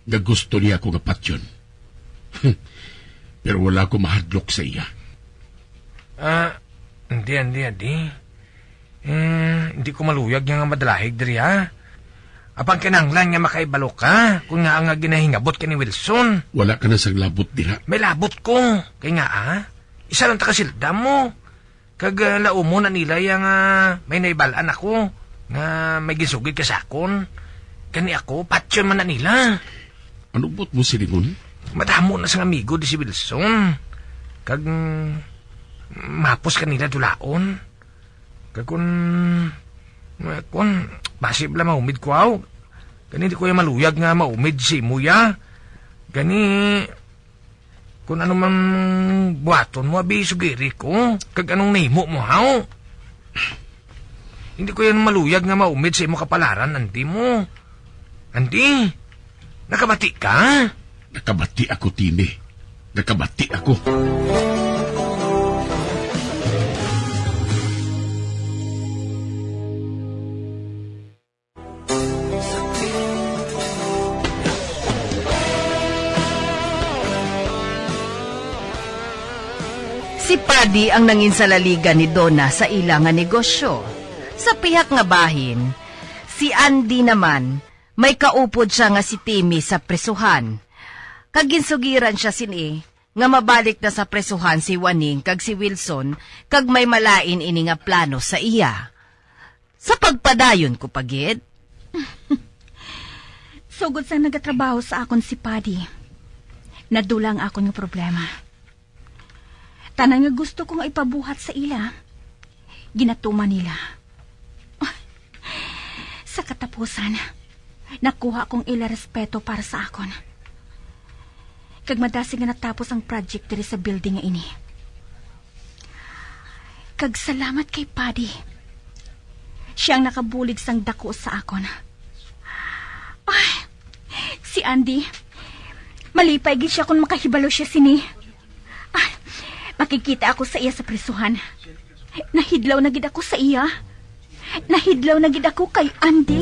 nga gusto niya ako nga patyon. Pero wala ko mahadlok sa iya. Ah, hindi, hindi, hindi. Eh, hindi ko maluyag nga madalahig diri, ha? Apang kinahanglan nga makahibalo ka kung nga nga ginahingabot ka ni Wilson. Wala ka na sang labot dira. May labot ko. Kay nga, ah, isa lang ta ka silda mo. Kag, ah, laumon na nila ya nga may nahibal-an ako nga may ginsugid ka sa akon. Gani ako, patyon man na nila. Ano buot mo silingon? Madamo na sang amigo di si Wilson. Kag, mm, mapos ka nila dulaon. Kag kun, kun, basi bala maumid ko, aw. Gani di ko ya maluyag nga maumid si imo ya. Gani, kun ano man buhaton mo, abi, sugiri ko. Kag anong nahimo mo, haw? Hindi ko yan maluyag nga maumid sa imo kapalaran, anti mo. Anti, nakabati ka? Nakabati ako, Tini. Nakabati ako. Si Paddy ang nanginsalaligan ni Donna sa ila nga negosyo. Sa pihak nga bahin, si Andy naman, may kaupod siya nga si Timmy sa presuhan. Kag ginsugiran siya sini nga mabalik na sa presuhan si Waning kag si Wilson, kag may malain ini nga plano sa iya. Sa pagpadayon ko pa gid. Sugod sang nagatrabaho sa akon si Paddy, nadula ang akon nga problema. Tanan nga gusto ko nga ipabuhat sa ila, ginatuman nila. Sa katapusan, nakuha ko ang ila respeto para sa akon. Kag madasig nga natapos ang project diri sa building nga ini. Kag salamat kay Paddy. Siya ang nakabulig sang dako sa akon. Ay, si Andy, malipay gid siya kon makahibalo siya sini. Ay, makikita ako sa iya sa prisuhan. Nahidlaw na gid ako sa iya. Nahidlaw na gid ako kay Andy.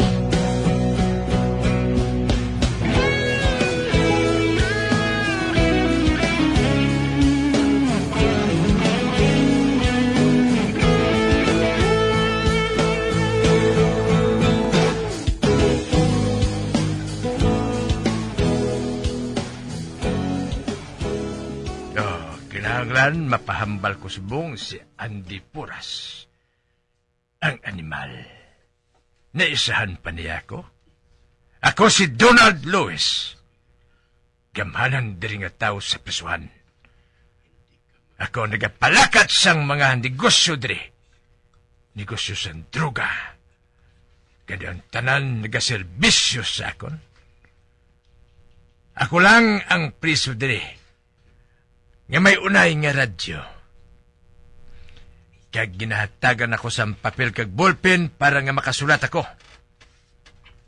Oh, kinahanglan mapahambal ko subong si Andy Puras. Ang animal. Naisahan pa niya ako? Ako si Donald Lewis. Gamhanan diri nga tawo sa prisuhan. Ako nagapalakat sang mga negosyo diri. Negosyo sang droga. Kag ang tanan nagaserbisyo sa akon. Ako lang ang priso diri nga may unay nga radyo. Kag ginahatagan ako sang papel kag ballpen para nga makasulat ako.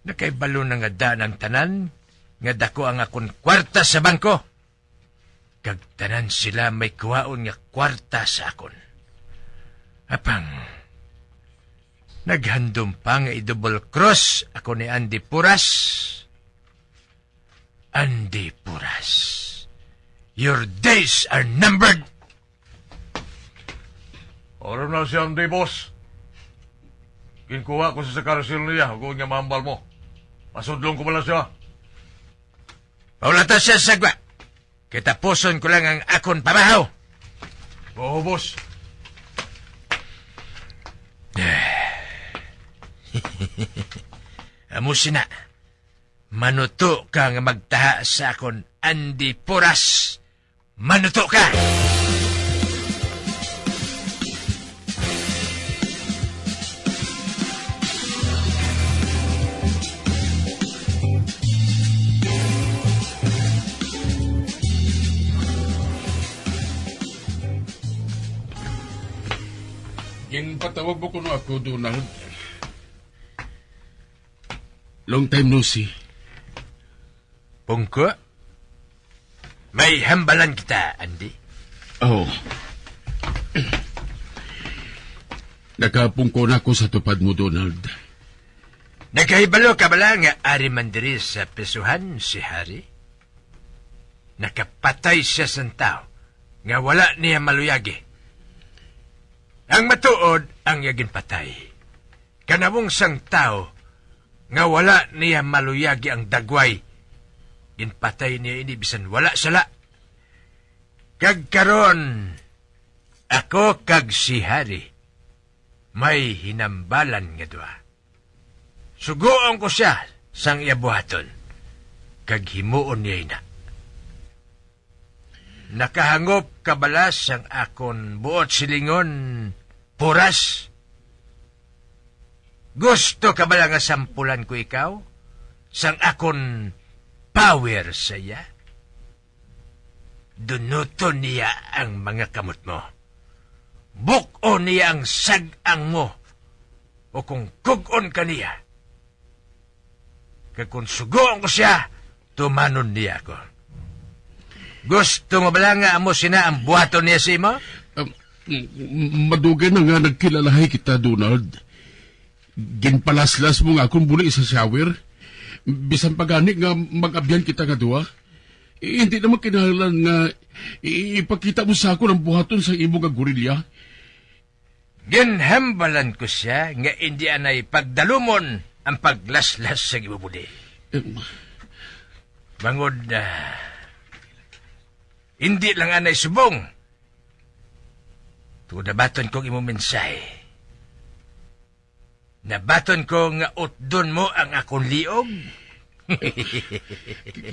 Nakahibalo na nga daan ang tanan nga dako ang akon kwarta sa bangko. Kag tanan sila may kuhaon nga kwarta sa akon. Apang, naghandom pa nga i-double cross ako ni Andy Puras. Andy Puras, your days are numbered! Oro na si Andy, boss. Ginkuha ko sa karsil niya, hugon nga mahambal mo. Pasudlon ko bala siya. Paulata siya sa gwa. Kitapuson ko lang ang akon pamahaw. Oo, boss. Amo sina. Manuto ka nga magtaha sa akon, Andy Puras. Manuto ka! Ginpatawag mo kuno ako, Donald. Long time no see. Pungko? May hambalan kita, Andy. Oh. Nakapungko na ako sa tupad mo, Donald. Nakahibalo ka bala nga ari man diri sa prisuhan si Harry? Nakapatay siya sang tawo nga wala niya maluyagi. Ang matuod ang iya ginpatay. Kanawong sang tawo nga wala niya maluyagi ang dagway, ginpatay niya ini bisan wala sala. Kag karon, ako kag si Harry may hinambalan nga duha. Sugoon ko siya sang iya buhaton, kag himuon niya ina. Nakahangop ka bala sang akon buot silingon, Puras? Gusto ka bala nga sampulan ko ikaw sang akon power sa iya? Dunuton niya ang mga kamot mo. Buk-on niya ang sag-ang mo, o kung kug-on ka niya. Kag kon sugoon ko sia, tumanon niya ako. Gusto mo bala nga amo sina ang buhaton niya sa imo? Ah, m-, m-, madugay na nga nagkilalahay kita, Donald. Ginpalaslas mo nga akon buli sa shower. Bisan pa gani nga mag-abyan kita nga duha. Eh, hindi naman kinahanglan nga i-, ipakita mo sa akon ang buhaton sa imo nga gorilya. Ginhambalan ko sia nga indi anay pagdalumon ang paglaslas sa imo buli. Em. Bangod, ah, indi lang anay subong. Tungod nabaton ko ang imo mensahe. Nabaton ko nga utdon mo ang akon liog.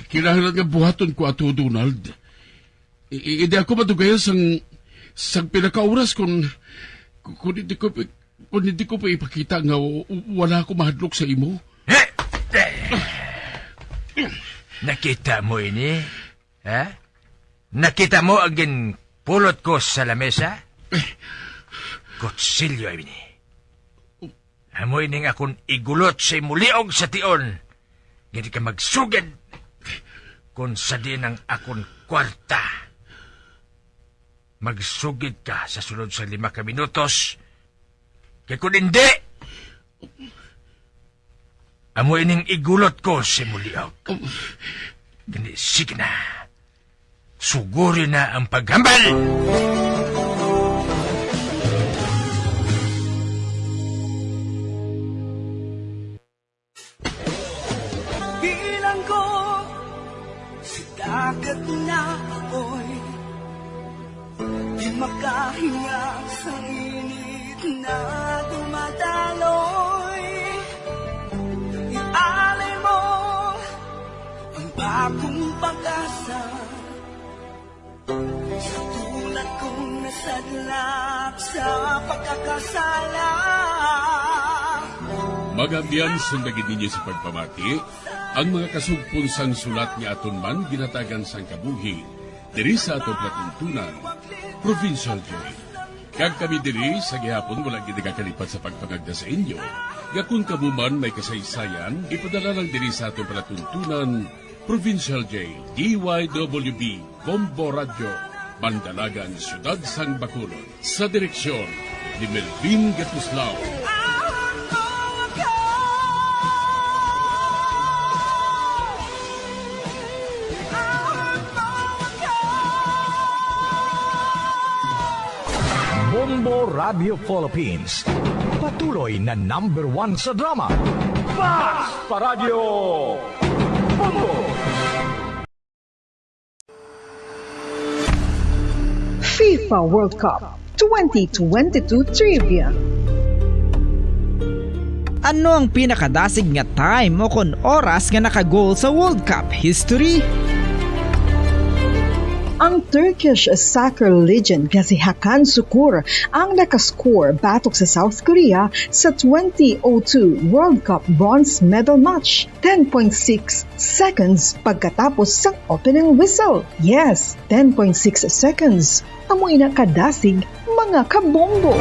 Kinahanglan nga buhaton ko ato, Donald. I-, i-, hindi ako madugayan sang, sang pila ka oras kung, kung hindi ko pa, kung hindi ko pa ipakita nga w-, wala ako mahadlok sa imo. Nakita mo ini? Ha? Nakita mo ang ginpulot ko sa lamesa? Kutsilyo ini. Amo ining akon igulot sa imo liog sa tion. Gani ka magsugid kon sa diin ang akon kwarta. Magsugid ka sa sulod sa lima ka minutos. Kay kon indi, amo ining igulot ko sa imo liog. Gani, sige na. Suguri na ang paghambal! Bilang ko sa dagat na apoy, di makahinga sa init na dumadaloy. Ialay mo ang bagong pag-asa sa tulad kong nasadlak sa pagkakasala. Mga abyan, sunda gid ninyo sa pagpamati ang mga kasugpon sang sulat nga aton man ginhatagan sang kabuhi diri sa aton palatuntunan, Provincial Jail. Kag kami diri sa gihapon wala gid nagakalipat sa pagpangagda sa inyo nga kon kamo man may kasaysayan, ipadala lang diri sa aton palatuntunan, Provincial Jail, D Y W B, Bombo Radyo, Bandalagan, Siyudad sang Bacolod, sa direksyon ni Melvin Gatuslao. Bombo Radio Philippines, patuloy na number one sa drama. Basta Radyo Bombo! FIFA World Cup twenty twenty-two Trivia. Ano ang pinakadasig nga time o kon oras nga naka-goal sa World Cup history? Ang Turkish soccer legend nga si Hakan Sukur ang nakascore batok sa South Korea sa twenty oh two World Cup bronze medal match, ten point six seconds pagkatapos sang opening whistle. Yes, ten point six seconds. Amo ina kadasig, mga kabombo.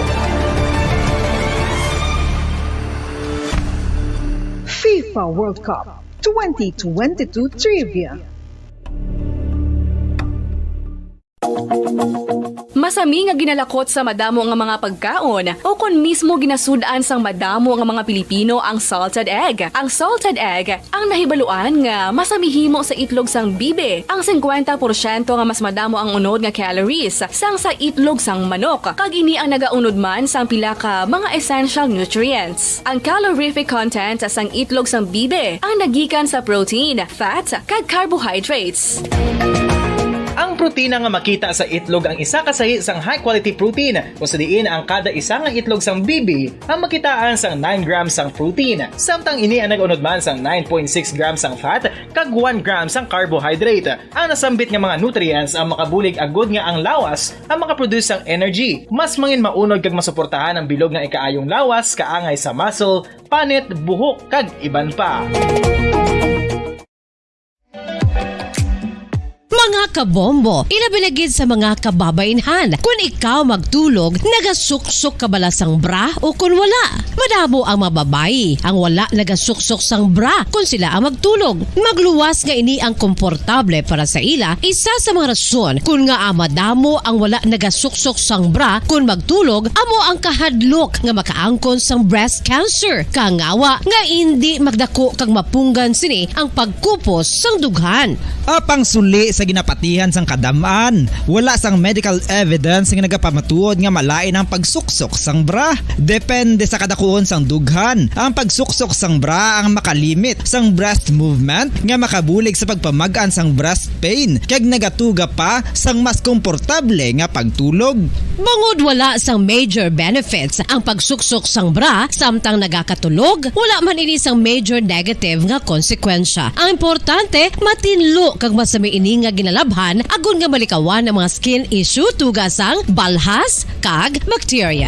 FIFA World Cup twenty twenty-two Trivia. Masami nga ginalakot sa madamo nga mga pagkaon, o kon mismo ginasud-an sang madamo nga mga Pilipino ang salted egg. Ang salted egg ang nahibaluan nga masami himo sa itlog sang bibi. Ang singkwenta porsyento nga mas madamo ang unod nga calories sang sa itlog sang manok, kag ini ang nagaunod man sang pila ka mga essential nutrients. Ang calorific content sang itlog sang bibi ang nagikan sa protein, fat, kag carbohydrates. Ang protina nga makita sa itlog ang isa ka sahi sang high-quality protein, kung sa diin ang kada isa nga itlog sang bibi ang makitaan sang nine grams sang protein, samtang ini ang nag-unod man sang nine point six grams sang fat kag one gram sang carbohydrate. Ang nasambit nga mga nutrients ang makabulig agud nga ang lawas ang makaproduce sang energy. Mas mangin maunod kag masuportahan ang bilog nga ikaayong lawas, kaangay sa muscle, panit, buhok, kag iban pa. Mga kabombo, ilabi na gid sa mga kababaynhan, kun ikaw magtulog, nagasuksok ka bala sang bra o kun wala? Madamo ang mga babayi ang wala nagasuksok sang bra kun sila ang magtulog. Magluwas nga ini ang komportable para sa ila, isa sa mga rason kun ngaa madamo ang wala nagasuksok sang bra kun magtulog amo ang kahadlok nga makaangkon sang breast cancer. Kangawa nga indi magdako kag mapunggan sini ang pagkupos sang dughan. Apang suli sa ginapatihan sang kadam-an, wala sang medical evidence nga nagapamatuod nga malain ang pagsuksok sang bra. Depende sa kadakuon sang dughan, ang pagsuksok sang bra ang makalimit sang breast movement nga makabulig sa pagpamag-an sang breast pain kag nagatuga pa sang mas komportable nga pagtulog. Bangod wala sang major benefits ang pagsuksok sang bra samtang nagakatulog, wala man ini sang major negative nga konsekwensya. Ang importante, matinlo kag masami ini nga ginalabhan agod nga malikawan ang mga skin issue tuga sang balhas kag bakterya.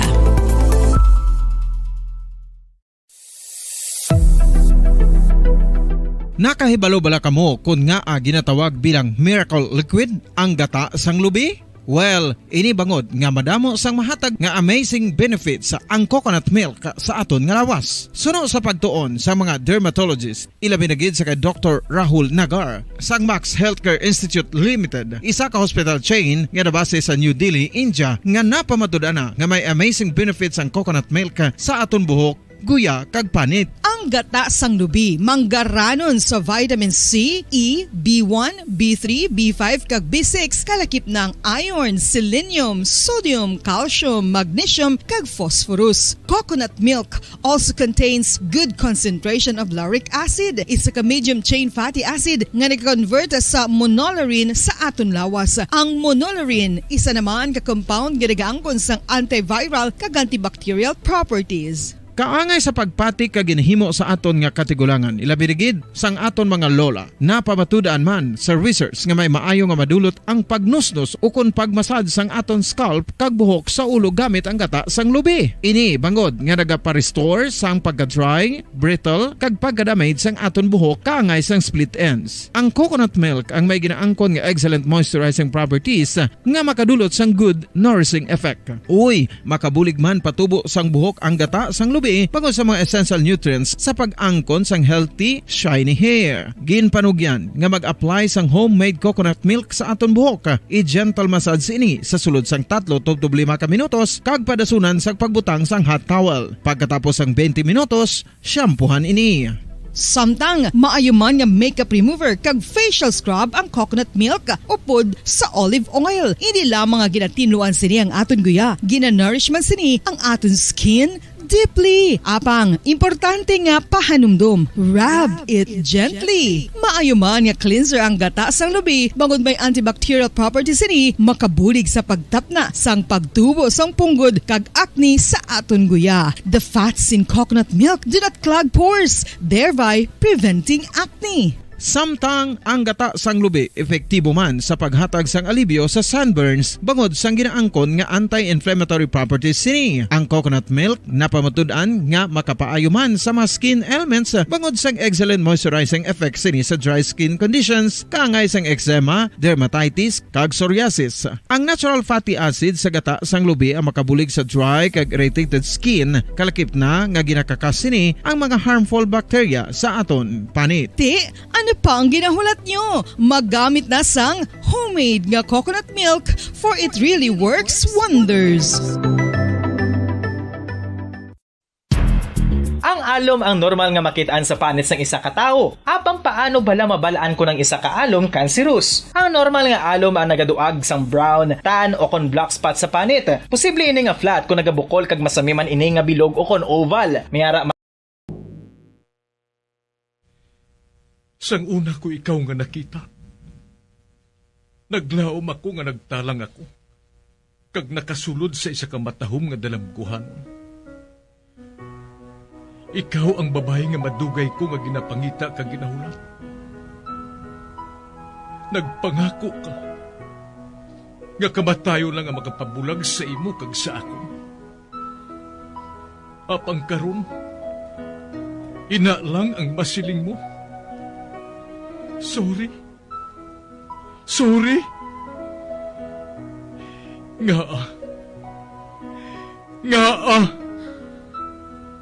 Nakahibalo bala kamo kon ngaa ginatawag bilang miracle liquid ang gata sang lubi? Well, ini bangod nga madamo sang mahatag nga amazing benefits ang coconut milk sa aton nga lawas. Suno sa pagtuon sa mga dermatologist, ilabi na gid sa kay Doktor Rahul Nagar sang Max Healthcare Institute Limited, isa ka hospital chain nga nabase sa New Delhi, India, nga napamatud-an na nga may amazing benefits ang coconut milk sa aton buhok, guya, kag panit. Ang gata sang lubi manggaranon sa vitamin C, E, B one, B three, B five, kag B six, kalakip na ang iron, selenium, sodium, calcium, magnesium, kag phosphorus. Coconut milk also contains good concentration of lauric acid, isa ka medium chain fatty acid nga nag-convert sa monolaurin sa aton lawas. Ang monolaurin isa naman ka compound nga nagaangkon sang antiviral kag antibacterial properties. Kaangay sa pagpati kag ginhimo sa aton nga katigulangan, ilabi na gid sang aton mga lola. Napamatud-an man sa research nga may maayo nga madulot ang pagnusnos ukon pagmasad sang aton scalp kag buhok sa ulo gamit ang gata sang lubi. Ini bangod nga nagapa-restore sang pagka-dry, brittle, kag pagka-damage sang aton buhok kaangay sang split ends. Ang coconut milk ang may ginaangkon nga excellent moisturizing properties nga makadulot sang good nourishing effect. Uy, makabulig man patubo sang buhok ang gata sang lubi bangod sa mga essential nutrients sa pag-angkon sang healthy, shiny hair. Ginpanugyan nga mag-apply sang homemade coconut milk sa aton buhok. I-gentle massage ini sa sulod sang tatlo tubtob lima ka minutos kag padasunan sa pagbutang sang hot towel. Pagkatapos sang twenty minutos, shampoohan ini. Samtang maayo man nga makeup remover kag facial scrub ang coconut milk upod sa olive oil. Hindi lamang nga ginatinluan sini ang aton guya, ginanourish man sini ang aton skin, deeply. Apang, importante nga pahanumdom. Rub it gently. Maayo man nga cleanser ang gata sang lubi, bangod may antibacterial properties sini, makabulig sa pagtapna sang pagtubo sang punggod kag acne sa aton guya. The fats in coconut milk do not clog pores, thereby preventing acne. Samtang ang gata sang lubi epektibo man sa paghatag sang alibyo sa sunburns bangod sang ginaangkon nga anti-inflammatory properties sini. Ang coconut milk napamatud-an nga makapaayo man sa mga skin ailments bangod sang excellent moisturizing effect sini sa dry skin conditions, kaangay sang eczema, dermatitis, kag psoriasis. Ang natural fatty acid sa gata sang lubi ang makabulig sa dry kag irritated skin, kalakip na nga ginakakas sini ang mga harmful bacteria sa aton panit. Ti, ano pa ang ginahulat nyo? Magamit na sang homemade nga coconut milk, for it really works wonders. Ang alom ang normal nga makit-an sa panit sang isa ka tawo. Apang paano bala mabal-an kon ang isa ka alom kanserous? Ang normal nga alom ang nagaduag sang brown, tan, o kon black spot sa panit. Posible ini nga flat kon nagabukol kag masami man ini nga bilog o kon oval. May ara Sang una ko ikaw nga nakita, naglaom ako nga nagtalang ako, kag nakasulod sa isa ka matahom nga dalamguhanon. Ikaw ang babayi nga madugay ko nga ginapangita kag ginahulat. Nagpangako ka nga kamatayon lang ang makapabulag sa imo kag sa akon. Apang karon, ina lang ang masiling mo. Sorry. Sorry. Ngaa? Ngaa?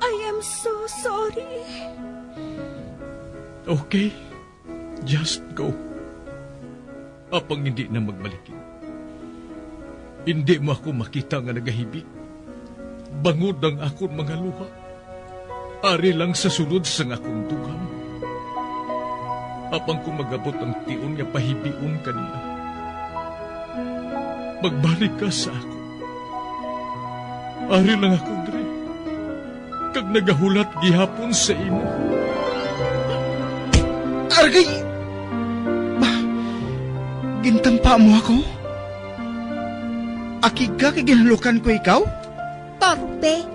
I am so sorry. Okay. Just go. Apang hindi na magbalikid. Hindi mo ako makita nga nagahibi. Bangod ang akon mga luha. Ari lang sa sulod sang akon dughan. Apang kung magabot ang tion nga pahibion ka niya, magbalik ka sa akon. Ari lang ako diri, kag nagahulat gihapon sa imo. Argay! Ba, gintampa mo ako? Akig ka kay ginhalukan ko ikaw? Torpe!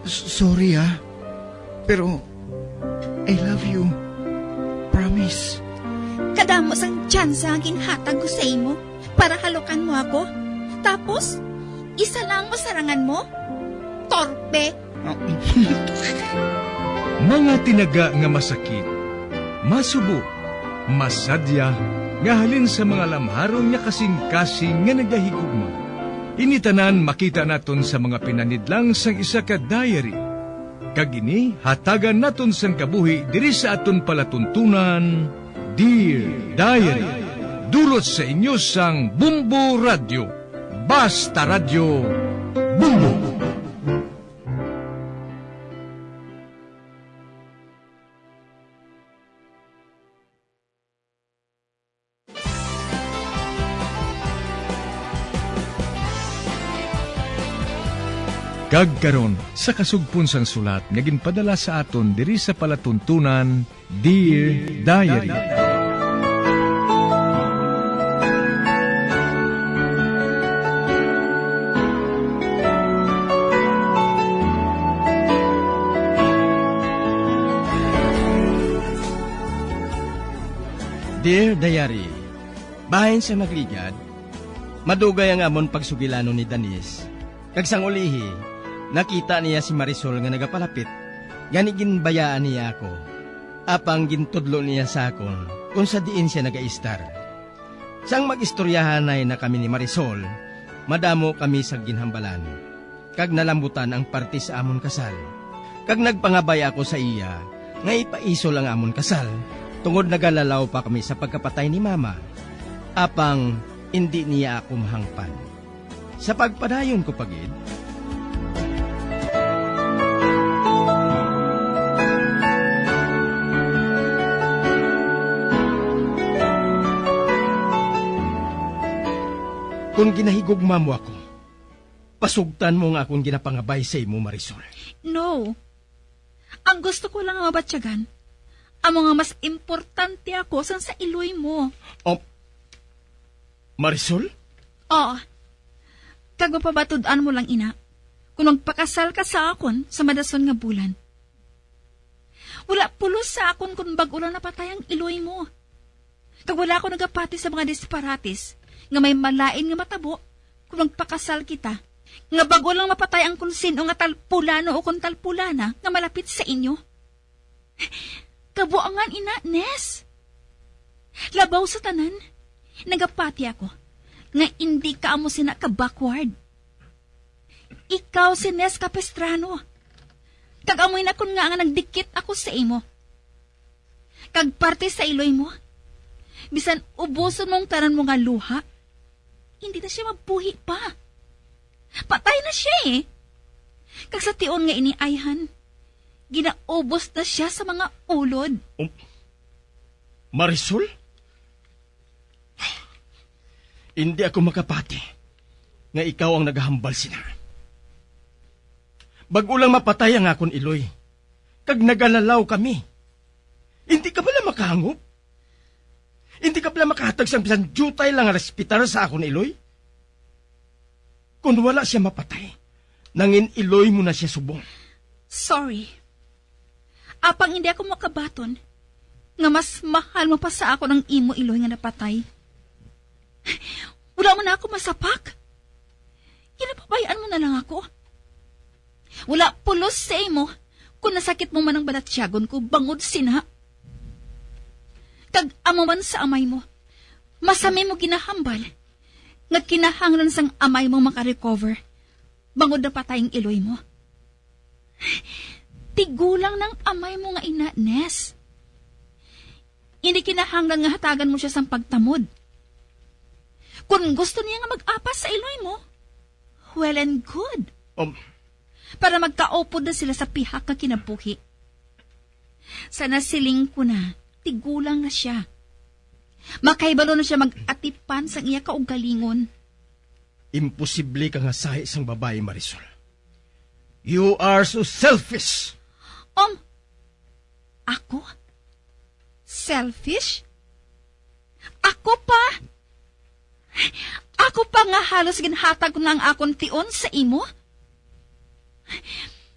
S-, sorry, ah. Pero, I love you. Promise. Kadamo sang tsansa nga ginhatag ko sa imo para halukan mo ako. Tapos, isa lang ang masarangan mo? Torpe! Mga tinaga nga masakit, masubo, masadya, nga halin sa mga lamharon nga kasing-kasing nga nagahigugma. Ini tanan makita naton sa mga pinanidlang sang isa ka diary. Kag ini hatagan naton sang kabuhi diri sa aton palatuntunan, Dear Diary. Dulot sa inyo sang Bombo Radyo. Basta Radyo, Bombo! Kag karon, sa kasugpon sang sulat nga ginpadala sa aton diri sa palatuntunan, Dear Diary. Dear Diary, bahin sa nagligad, madugay ang amon pagsugilanon ni Danis, kag sang ulihi, nakita niya si Marisol nga nagapalapit, gani ginbayaan niya ako. Apang gintudlo niya sa akon kon sa diin sia nagaistar. Sang mag-istoryahanay na kami ni Marisol, madamo kami sa ginhambalan, kag nalambutan ang parte sa amon kasal. Kag nagpangabay ako sa iya nga ipaisol ang amon kasal, tungod nagalalaw pa kami sa pagkapatay ni Mama. Apang indi niya ako mahangpan. Sa pagpadayon ko pa gid, kon ginahigugma mo ako, pasugtan mo nga akon ginapangabay sa imo, Marisol. No. Ang gusto ko lang nga mabatyagan, amo nga mas importante ako sang sa iloy mo. Oh, Marisol? Oo. Kag mapamatud-an mo lang ina, kung magpakasal ka sa akon sa madason nga bulan. Wala pulos sa akon kung bag-o lang napatay ang iloy mo. Kag wala ako nagapati sa mga disparates nga may malain nga matabo kung magpakasal kita, nga bag-o lang mapatay ang kung sin-o nga talpulano o kung talpulana nga malapit sa inyo. Kabuangan ina, Ness. Labaw sa tanan, nagapati ako nga indi ka amo sina ka backward. Ikaw si Ness Capistrano. Kag amoy na kun nga nga nagdikit ako sa imo. Kag parte sa iloy mo, bisan ubuson mo ang tanan mo nga luha, hindi na siya mabuhi pa. Patay na siya eh. Kag sa tion nga ini, ayhan, ginaubos na siya sa mga ulod. Um, Marisol? Hindi ako makapati nga ikaw ang nagahambal sina. Bag-o lang mapatay ang akon iloy, kag nagalalaw kami. Hindi ka bala makahangop? Hindi ka bala makahatag sang bisan diutay lang nga respitar sa akon iloy? Kon wala siya mapatay, nangin-iloy mo na siya subong. Sorry. Apang hindi ako makabaton nga mas mahal mo pa sa akon ang imo iloy nga napatay. Wala man ako masapak. Ginapabay-an mo na lang ako. Wala pulos sa imo kung nasakit mo man ang balatyagon ko bangod sina. Kag amo man sa amay mo, masami mo ginahambal nga kinahanglan sang amay mo makarecover bangod napatay ang iloy mo. Tigulang nang amay mo nga ina, Ness. Hindi kinahanglan nga hatagan mo siya sang pagtamod. Kon gusto niya nga mag-apas sa iloy mo, well and good. Um, Para magkaupod na sila sa pihak nga kinabuhi. Sa nasiling ko na, tigulang na siya. Makahibalo na siya mag-atipan sang iya kaugalingon. Imposible ka nga sahi sang babayi, Marisol. You are so selfish. Um, ako? Selfish? Ako pa? Ako pa nga halos ginhatag ko na ang akon tion sa imo?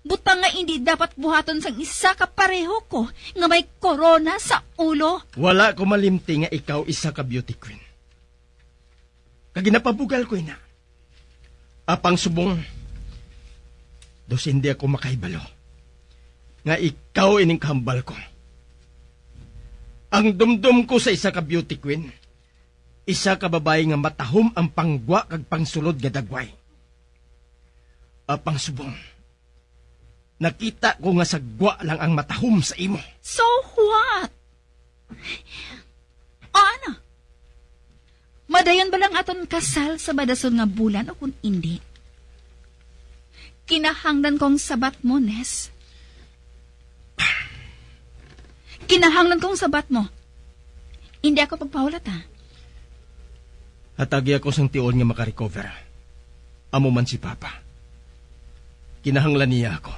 Butang nga indi dapat buhaton sang isa ka pareho ko nga may korona sa ulo. Wala ko malimti nga ikaw isa ka beauty queen. Kag ginapabugal ko ina. Apang subong, dos hindi ako makahibalo nga ikaw ining kahambal ko. Ang dumdom ko sa isa ka beauty queen, isa ka babayi nga matahom ang panggwa kag pangsulod nga dagway. Apang subong, nakita ko nga sagwa lang ang matahom sa imo. So what? O ano? Madayon ba lang aton kasal sa madason nga bulan o kun indi? Kinahanglan kong sabat mo, Ness. Kinahanglan kong sabat mo. Hindi ako pagpahulat, ha? Hatagi ako sang tion nga makarecover. Amo man si Papa. Kinahanglan niya ako.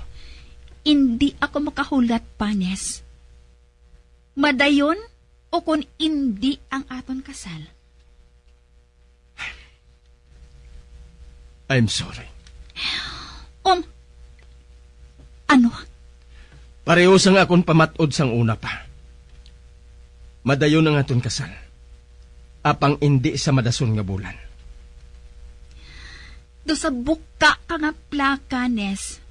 Hindi ako makahulat pa, Ness. Madayon o kon indi ang aton kasal. I'm sorry. Um, ano? Pareho sang akon pamat-od sang una pa. Madayon ang aton kasal. Apang indi sa madason nga bulan. Do sa buka ka nga plaka, Ness.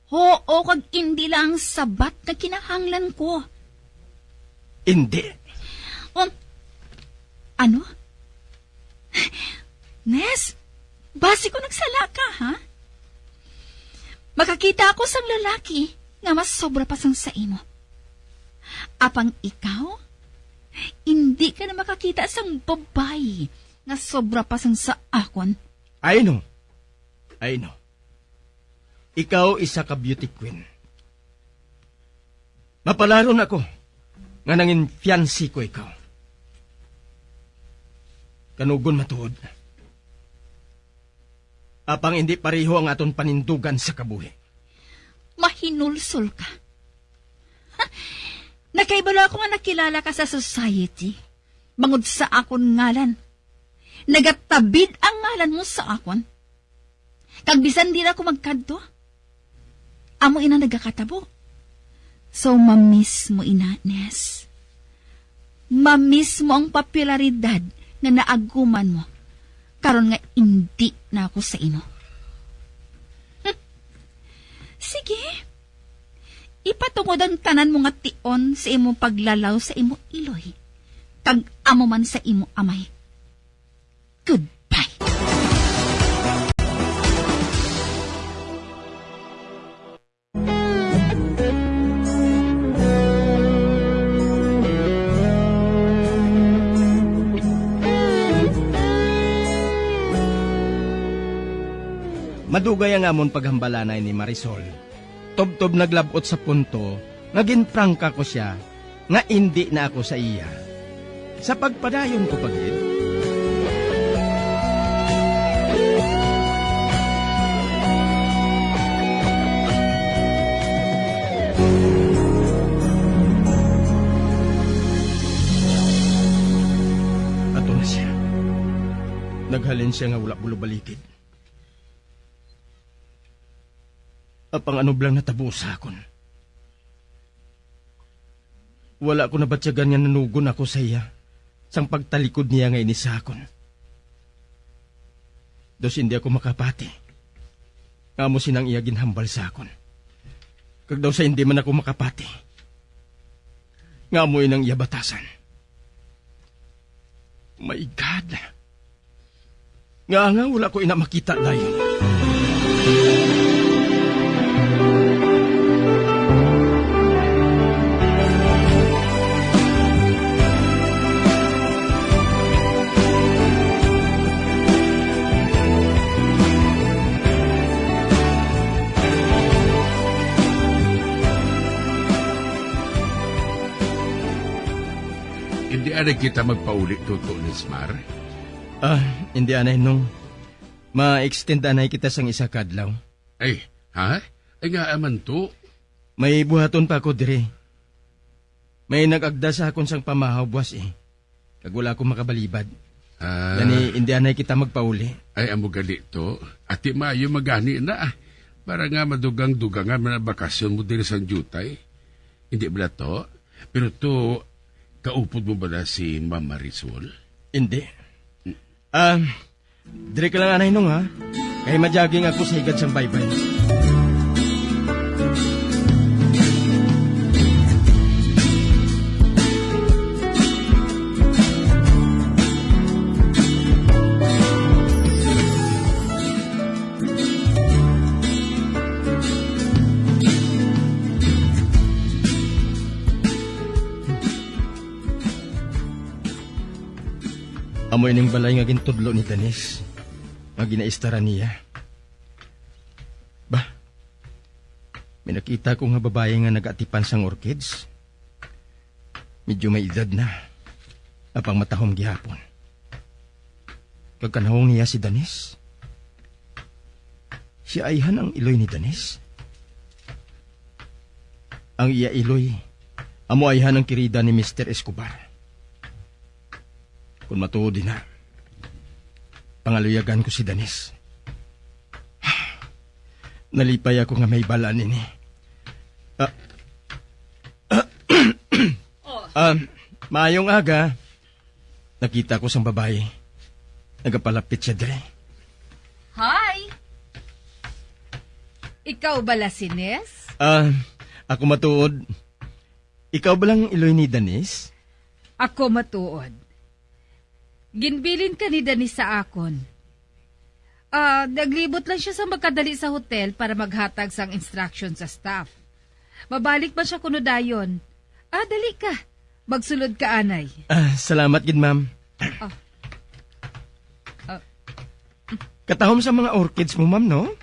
Huo kag indi lang ang sabat nga kinahanglan ko. Indi. Um, ano? Ness, basi ko nagsala ka, ha? Makakita ako sang lalaki nga mas sobra pa sang sa imo. Apang ikaw, indi ka na makakita sang babayi nga sobra pa sang sa akon. I know. I know. Ikaw isa ka beauty queen. Mapalaron ako nga nangin fiancé ko ikaw. Kanugon matuod. Apang indi pareho ang aton panindugan sa kabuhi. Mahinulsol ka. Ha? Nakaibalo ako nga nakilala ka sa society bangod sa akon ngalan. Nagatabid ang ngalan mo sa akon. Kag bisan dira ako magkadto, amo ina nagakatabo. So, mamiss mo ina, Nes. Mamiss mo ang popularidad nga naaguman mo karon nga indi na ako sa imo. Hmm. Sige. Ipatungod ang tanan mo nga tion sa imo paglalaw sa imo iloy. Kag amo man sa imo amay. Goodbye. Madugay ang amon paghambalanay ni Marisol. Tubtob naglab-ot sa punto nga ginprangka ko sia nga indi na ako sa iya. Sa pagpadayon ko pa gid, ato na sia. Naghalin sia nga wala bulobalikid. Apang ano bala ang natabo sa akon? Wala ko nabatyagan nga nanugon ako sa iya sang pagtalikod niya nga ini sa akon. Daw sa hindi ako makapati, nga amo sina ang iya ginhambal sa akon. Kag daw sa hindi man ako makapati, nga amo ini ang iya batasan. My God! Nga nga wala ko ina makita dayon. Hindi anay kita magpauli, Toto Nismar? Ah, hindi anay, Nong. Ma-extend anay kita sang isa ka adlaw. Ay, ha? Ay, nga man to. May buhaton pa ako diri. May nag-agda sa akon sang pamahaw buwas, eh. Kag wala ako makabalibad. Ah. Gani, hindi anay kita magpauli. Ay, amo gali to. Ati maayo magani na, ah. Para nga madugang-dugangan man ang bakasyon mo diri sa diutay. Hindi bala to? Pero to, kaupod mo bala si Ma'am Marisol? Hindi. Ah, diri ka lang anay, Nong, ha? Kay ma-jogging ako sa higad sang baybay. Amo ining balay nga gintudlo ni Danis, nga ginaistaran niya. Bah, may nakita ko nga babayi nga nagaatipan sang orchids. Medyo may edad na, apang matahom gihapon. Kag kanahong niya si Danis. Sia ayhan ang iloy ni Danis. Ang iya iloy amo ayhan ang kirida ni Mister Escobar. Kon matuod ina, pangaluyagan ko si Danis. Nalipay ako nga may bal-an ini. Ah, Oh. Ah, maayong aga. Nakita ko sang babayi. Nagapalapit siya diri. Hi! Ikaw bala si Nes? Ah, ako matuod. Ikaw bala ang iloy ni Danis? Ako matuod. Ginbilin ka ni Danis sa akon. Ah, naglibot lang siya sa magkadali sa hotel para maghatag sang instruction sa staff. Mabalik man siya kuno dayon. Ah, dali ka. Magsulod ka anay. Ah, salamat gid, ma'am. Ah. Ah. Katahom sa mga orchids mo, ma'am, no?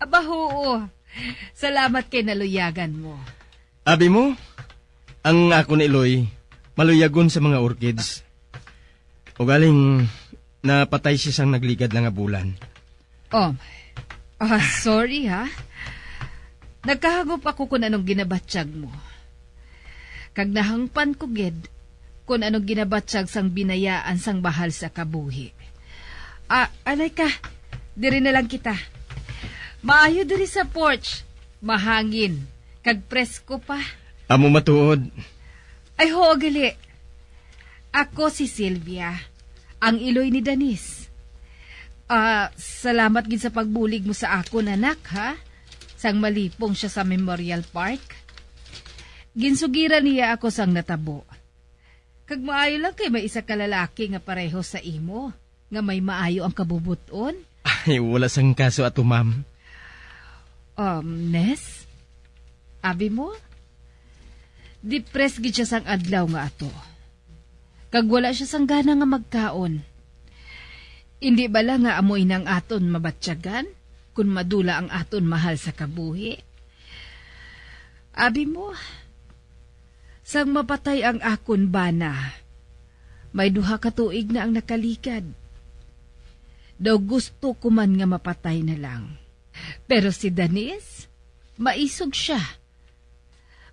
Aba, oo. Salamat kay naluyagan mo. Abi mo, ang akon iloy, maluyagon sa mga orchids. Ugaling, Napatay siya sang nagligad lang nga bulan. Oh, ah, sorry ha. Nagkahangop ako kung anong ginabatyag mo. Kag nahangpan ko gid kung anong ginabatyag sang binayaan sang mahal sa kabuhi. Ah, alay ka, diri na lang kita. Maayo diri sa porch, mahangin, kag presko pa. Amo matuod. Ay, hoo, gali. Ako si Sylvia, ang iloy ni Danis. Ah, salamat gid sa pagbulig mo sa akon, anak, ha? Sang malipong siya sa Memorial Park. Ginsugiran niya ako sang natabo. Kag maayo lang kay may isa ka lalaki nga pareho sa imo, nga may maayo ang kabubot-on. Ay, wala sang kaso ato, ma'am. Um, Ness? Abi mo? Depressed gid siya sang adlaw nga ato. Kag wala siya sang gana nga magkaon. Indi bala nga amo ina ang aton mabatyagan, kun madula ang aton mahal sa kabuhi? Abi mo, sang mapatay ang akon bana, may duha ka tuig na ang nakaligad. Daw gusto ko man nga mapatay na lang. Pero si Danis, maisog siya.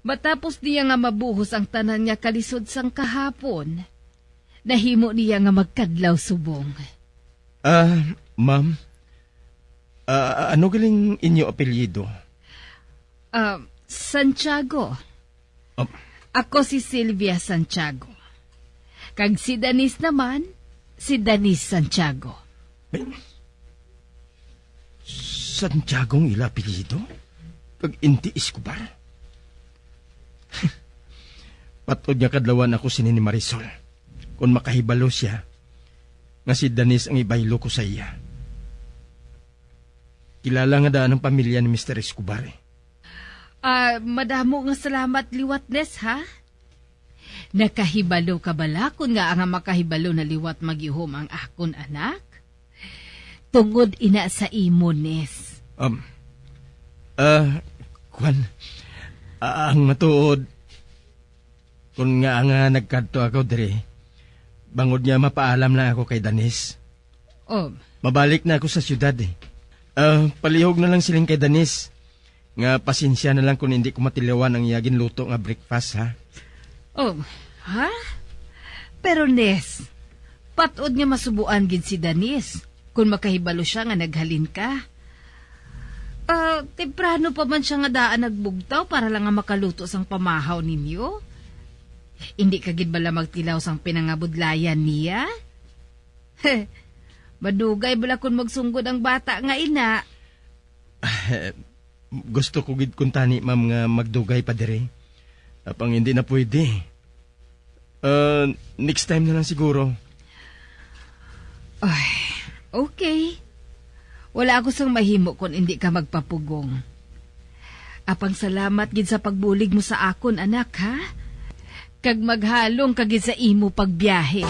Matapos niya nga mabuhos ang tanan nga kalisod sang kahapon, nahimo niya nga magkadlaw subong. Ah, ma'am, ah, ano galing inyo apelyido? Ah, Santiago. Um, Ako si Sylvia Santiago. Kag si Danis naman, si Danis Santiago. May, Santiago ang ila apelyido? Kag indi Escobar? Patod nga kadlawan ako sini ni Marisol, kung makahibalo siya nga si Danis ang ibaylo ko sa iya. Kilala nga daan ang pamilya ni Mister Escobar, eh. Ah, madamo nga salamat liwat, Ness, ha? Nakahibalo ka bala kon ngaa nga makahibalo na liwat magihom ang akon anak? Tungod ina sa imo, Ness. Um, ah, kwan, ah, ang matuod, kung ngaa nga nagkadto ako diri, bangod nga mapaalam lang ako kay Danis. Oh. Mabalik na ako sa siyudad, eh. Ah, palihog na lang siling kay Danis nga pasensya na lang kung hindi ko matilawan ang iya ginluto nga breakfast, ha? Oh, ha? Pero, Ness, patod nga masubuan gid si Danis kung makahibalo siya nga naghalin ka. Ah, temprano pa man siya nga daan nagbugtaw para lang nga makaluto sang pamahaw ninyo. Hindi ka gid bala magtilaw sang pinangabudlayan niya? Madugay bala kun magsunggod ang bata nga ina. Gusto ko gid kuntani, ma'am, nga magdugay pa diri. Apang hindi na pwede. Ah, next time na lang siguro. Ay, okay. Wala ako sang mahimo kon indi ka magpapugong. Apang salamat gid sa pagbulig mo sa akon, anak, ha? Kag maghalong ka gid sa imo pagbiyahe.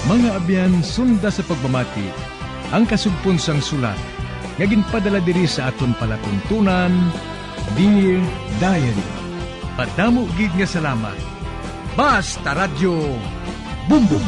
Mga abyan, sunda sa pagpamati ang kasugpon sang sulat nga ginpadala diri sa aton palatuntunan, Dear Diary. Madamo gid nga salamat. Basta Radyo Bumbong.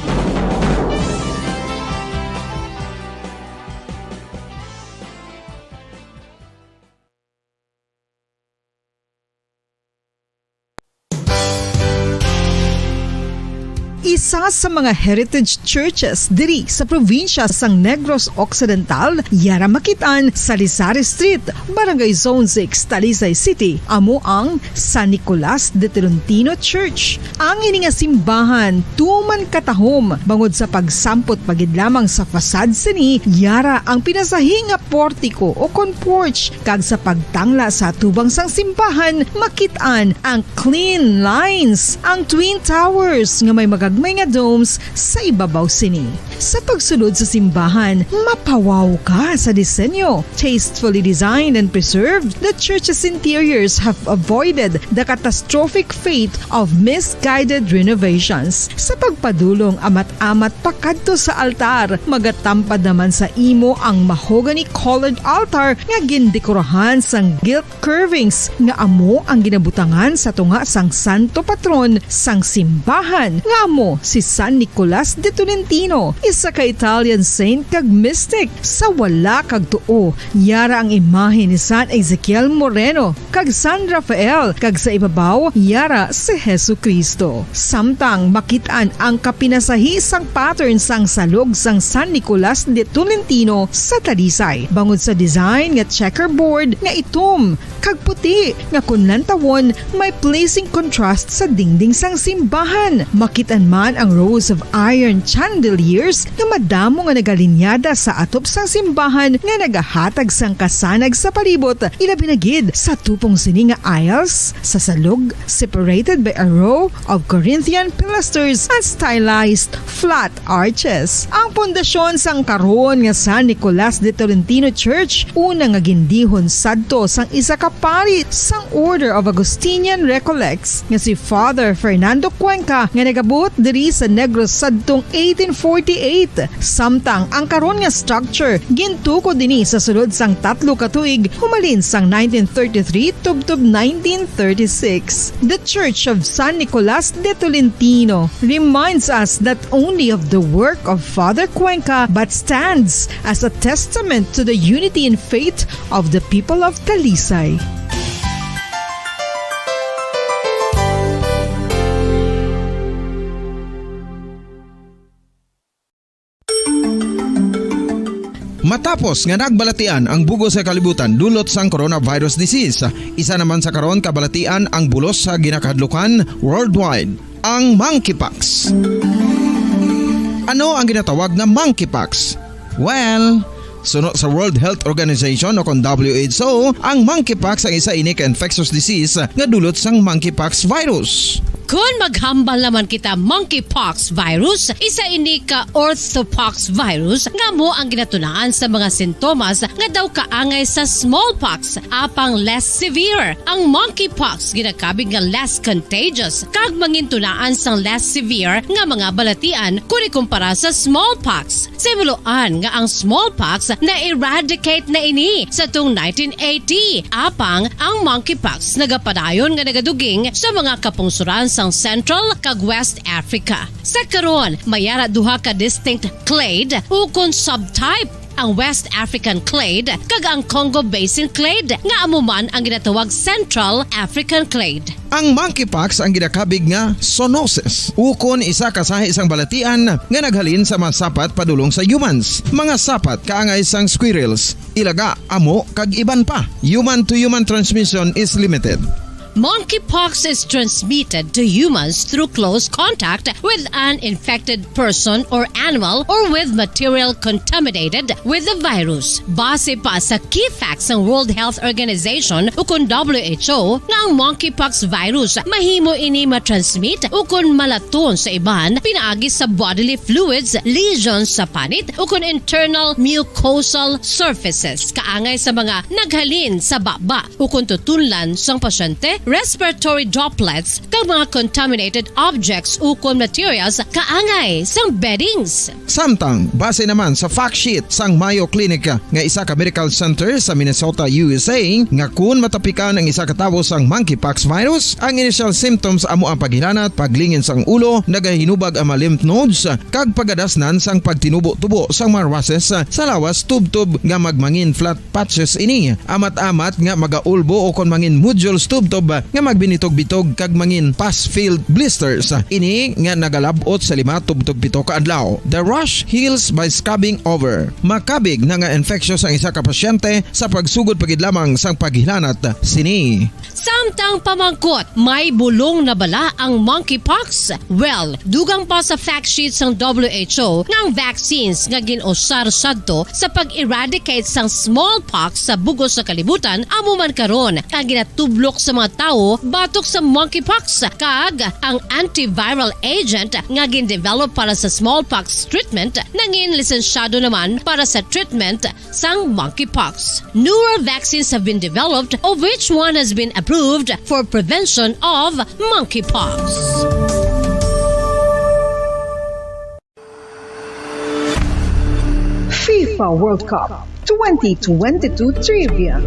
Isa sa mga heritage churches diri sa probinsya sang Negros Occidental, yara makit-an sa Salisari Street, Barangay Zone six, Talisay City, amo ang San Nicolas de Tolentino Church. Ang ini nga simbahan tuman katahom bangod sa pagsampot pa gid lamang sa facade sini, yara ang pinasahi nga portiko o kon porch, kag sa pagtangla sa atubang sang simbahan, makit-an ang clean lines, ang twin towers nga may magagmay nga domes sa ibabaw sini. Sa pagsulod sa simbahan, mapawaw ka sa disenyo. Tastefully designed and preserved, the church's interiors have avoided the catastrophic fate of misguided renovations. Sa pagpadulong amat-amat pakadto sa altar, magatampad naman sa imo ang mahogany-colored altar nga gindekorahan sang gilt curvings nga amo ang ginabutangan sa tunga sang santo patron sang simbahan, nga amo si San Nicolas de Tolentino, isa ka Italian saint kag mystic. Sa wala kag tuo, yara ang imahe ni San Ezekiel Moreno kag San Rafael, kag sa ibabaw yara si Jesu-Cristo. Samtang makit-an ang kapinasahi sang pattern sang salog sang San Nicolas de Tolentino sa Talisay, bangod sa design nga checkerboard nga itom kag puti nga kon lantawon may pleasing contrast sa dingding sang simbahan. Makit-an man ang rows of iron chandeliers nga madamo nga nagalinyada sa atop sang simbahan nga nagahatag sang kasanag sa palibot, ilabi na gid sa tupong sini nga aisles sa salog, separated by a row of Corinthian pilasters and stylized flat arches. Ang pundasyon sang karon nga San Nicolas de Tolentino Church, una nga gindihon sadto sang isa ka pari sang Order of Augustinian Recollects nga si Father Fernando Cuenca, nga nagabot diri sa Negros sadtong eighteen forty-eight. Samtang ang karon nga structure gintukod dinhi sa sulod sang tatlo ka tuig, humalin sang nineteen thirty-three tubtob nineteen thirty-six. The Church of San Nicolas de Tolentino reminds us not only of the work of Father Cuenca, but stands as a testament to the unity in faith of the people of Talisay. Matapos nga nagbalatian ang bug-os nga kalibutan dulot sang coronavirus disease, isa naman sa karon kabalatian ang bulos sa ginakahadlukan worldwide, ang monkeypox. Ano ang ginatawag nga monkeypox? Well, suno sa World Health Organization o kon W H O, ang monkeypox ang isa ini ka infectious disease nga dulot sang monkeypox virus. Kon maghambal naman kita monkeypox virus, isa ini ka orthopox virus nga amo ang ginatunaan sa mga sintomas nga daw kaangay sa smallpox, apang less severe. Ang monkeypox ginakabig nga less contagious kag mangintunaan sang less severe nga mga balatian kon ikumpara sa smallpox. Sa himuloan nga ang smallpox na-eradicate na ini sa tung nineteen eighty, apang ang monkeypox nagapadayon nga nagaduging sa mga kapungsoran sang Central kag West Africa. Sa karon, may ara duha ka distinct clade ukon subtype, ang West African clade kag ang Congo Basin clade, nga amo man ang ginatawag Central African clade. Ang monkeypox ang ginakabig nga zoonosis, ukon isa ka sahi sang balatian nga naghalin sa mga sapat padulong sa humans. Mga sapat kaangay sang squirrels, ilaga, amo, kag iban pa. Human to human transmission is limited. Monkeypox is transmitted to humans through close contact with an infected person or animal or with material contaminated with the virus. Base pa sa key facts sang World Health Organization ukon W H O, nga ang monkeypox virus mahimo ini matransmit ukon malaton sa iban pinaagi sa bodily fluids, lesions sa panit, ukon internal mucosal surfaces kaangay sa mga naghalin sa baba ukon tutunlan sang pasyente, respiratory droplets, kag mga contaminated objects ukon materials kaangay sang beddings. Samtang, base naman sa fact sheet sang Mayo Clinic nga isa ka medical center sa Minnesota, U S A, nga kun matapikan ang isa ka tawo sang monkeypox virus, ang initial symptoms amo ang paghilanat, paglingin sang ulo, nagahinubag ang mga lymph nodes, kag pagadasnan sang pagtinubo-tubo sang mga rushes sa lawas tubtob nga magmangin flat patches ini, amat-amat nga magaulbo ukon mangin nodules tubtob nga magbinitog-bitog kag mangin pus-filled blisters. Ini nga nagalab-ot sa lima tubtob pito ka adlaw. The rash heals by scabbing over. Makabig na nga infectious ang isa ka pasyente sa pagsugod pa gid lamang sang paghilanat sini. Samtang pamangkot, may bulong na bala ang monkeypox? Well, dugang pa sa fact sheet sang W H O nga ang vaccines nga gin-usar sadto sa pag-eradicate sang smallpox sa bug-os nga kalibutan amo man karon ang ginatublok sa mga tawo batok sa monkeypox, kag ang antiviral agent nga gin-develop para sa smallpox treatment nangin lisensyado naman para sa treatment sang monkeypox. Newer vaccines have been developed, of which one has been approved for prevention of monkeypox. FIFA World Cup twenty twenty-two Trivia.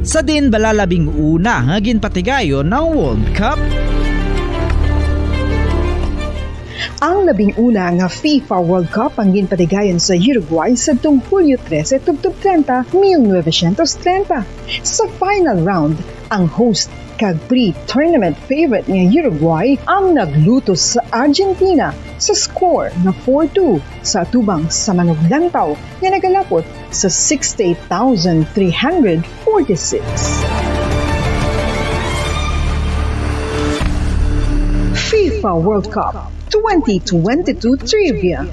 Sa din bala labing una nga ginpatigayon ang World Cup? Ang labing una nga FIFA World Cup ang ginpatigayon sa Uruguay sadtong Hulyo trese tubtob treinta, mil novecientos treinta. Sa final round, ang host kag pre-tournament favorite nga Uruguay ang naglutos sa Argentina sa score nga four two sa atubang sa manuglantaw nga nagalapot sa sixty-eight thousand three hundred forty-six. FIFA World Cup twenty twenty-two Trivia.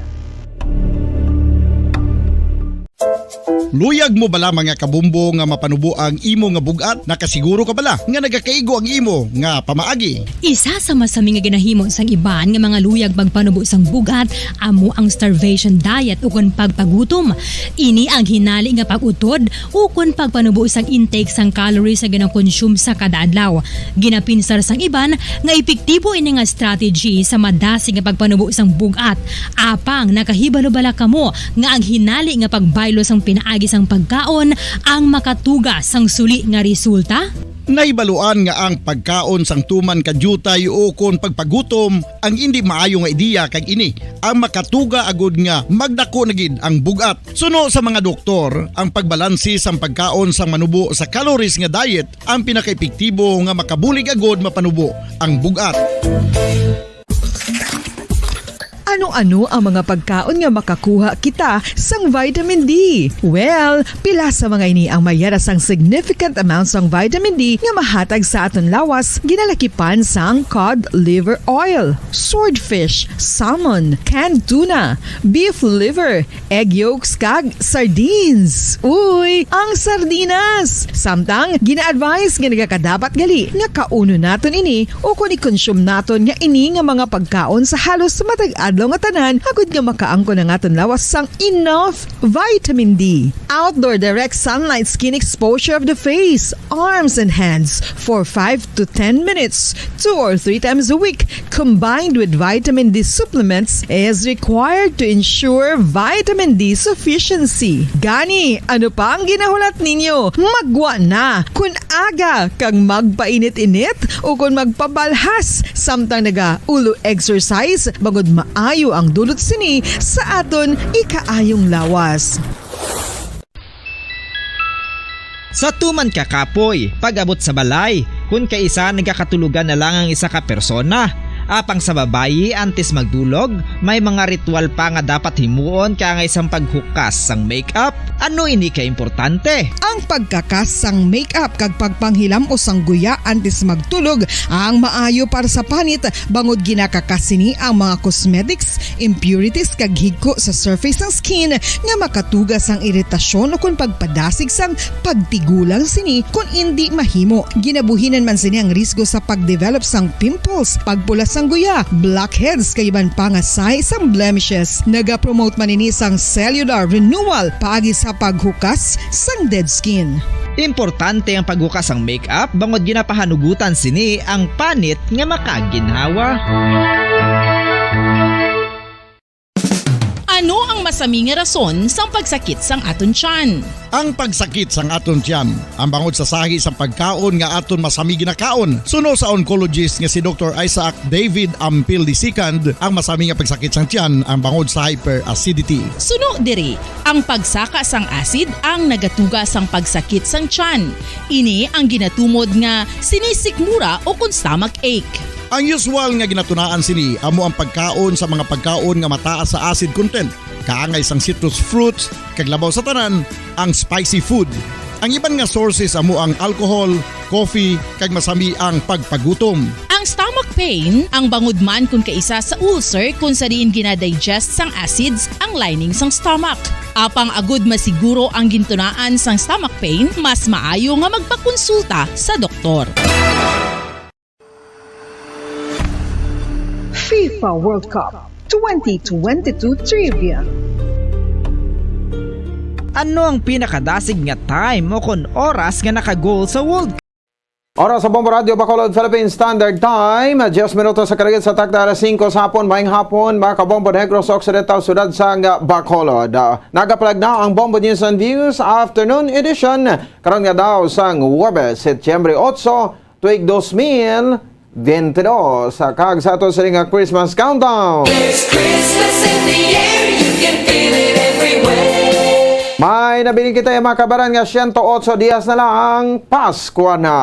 Luyag mo bala, mga kabombo, nga mapanubo ang imo nga bug-at? Nakasiguro ka bala nga nagakaigo ang imo nga pamaagi? Isa sa masami nga ginahimo sang iban nga mga luyag pagpanubo sang bug-at amo ang starvation diet ukon pagpagutom. Ini ang hinali nga pag-utod ukon pagpanubo sang intake sang calories nga ginakonsume sa kada adlaw. Ginapinsar sang iban nga epektibo ini nga strategy sa madasig nga pagpanubo sang bug-at. Apang nakahibalo bala kamo nga ang hinali nga pagbaylo sang pinaagi sang pagkaon ang makatuga sang suli nga resulta? Nahibaluan nga ang pagkaon sang tuman ka diutay ukon pagpagutom ang indi maayo nga ideya, kag ini ang makatuga agud nga magdako na gid ang bug-at. Suno sa mga doktor, ang pagbalansi sang pagkaon sang manubo sa calories nga diet ang pinakaepektibo nga makabulig agud mapanubo ang bug-at. Ano-ano ang mga pagkaon nga makakuha kita sang vitamin D? Well, pila sa mga ini ang mayara sang significant amount sang vitamin D nga mahatag sa aton lawas, ginalakipan sang cod liver oil, swordfish, salmon, canned tuna, beef liver, egg yolks, kag sardines. Uy, ang sardinas! Samtang gina-advise nga nagakadapat gali nga kaunon naton ini ukon i-consume naton nga ini nga mga pagkaon sa halos matag adlaw nga tanan, agud nga makaangkon ang aton lawas sang enough vitamin D. Outdoor direct sunlight skin exposure of the face, arms, and hands for five to ten minutes, two or three times a week, combined with vitamin D supplements, is required to ensure vitamin D sufficiency. Gani, ano pa ang ginahulat ninyo? Maggwa na! Kun aga kag magpainit-init ukon magpabalhas samtang naga-ulo exercise, bangod maayo ang dulot sini sa aton ikaayong lawas. Sa tuman ka kapoy, pag-abot sa balay, kun kaisa nagakatulogan na lang ang isa ka persona. Apang sa babayi, antes magdulog, may mga ritual pa nga dapat himuon, kaangay sang paghukas sang makeup. Ano ini ka importante? Ang pagkakas sang makeup kag pagpanghilam-os sang guya antes magtulog ang maayo para sa panit, bangod ginakakas sini ang mga cosmetics, impurities, kag higko sa surface sang skin nga makatuga sang iritasyon ukon pagpadasig sang pagtigulang sini kon indi mahimo. Ginabuhinan man sini ang risgo sa pagdevelop sang pimples, pagpula sang guya, blackheads, kag iban pa nga sahi sang blemishes. Nagapromote man ini sang cellular renewal paagi sa paghukas sang dead skin. Importante ang paghukas sang makeup bangod ginapahanugutan sini ang panit nga makaginhawa. Ano ang masami nga rason sang pagsakit sang aton tiyan? Ang pagsakit sang aton tiyan ang bangod sa sahi sang pagkaon nga aton masami ginakaon, suno sa oncologist nga si Doktor Isaac David Ampil the second. Ang masami nga pagsakit sang tiyan ang bangod sa hyperacidity. Suno diri, ang pagsaka sang acid ang nagatuga sang pagsakit sang tiyan. Ini ang ginatumod nga sinisikmura ukon stomach ache. Ang usual nga ginatunaan sini amo ang pagkaon sa mga pagkaon nga mataas sa acid content, kaangay sang citrus fruits, kag labaw sa tanan, ang spicy food. Ang iban nga sources amo ang alcohol, coffee, kag masami ang pagpagutom. Ang stomach pain, ang bangod man kon kaisa sa ulcer kon sa diin ginadigest sang acids ang lining sang stomach. Apang agud masiguro ang gintunaan sang stomach pain, mas maayo nga magpakonsulta sa doktor. FIFA World Cup twenty twenty-two Trivia. Ano ang pinakadasig nga time o kon oras nga naka-goal sa World Cup? Oras sa Bombo Radio Bacolod, Philippine Standard Time, diyes minutos sa karagit sa takda alas singko sa hapon. Maayong hapon, mga Kabombo Negros Occidental, siyudad sang Bacolod. Ah, nagapalag na ang Bombo News and Views Afternoon Edition karon nga daw sang Huwebes, Setyembre otso, tuig dos mil bente dos. Kag sa ato sini nga Christmas Countdown. There's Christmas in the air, you can feel it everywhere. May nabilin kita, mga kabaran, nga siyento otso dias na lang Paskwa na.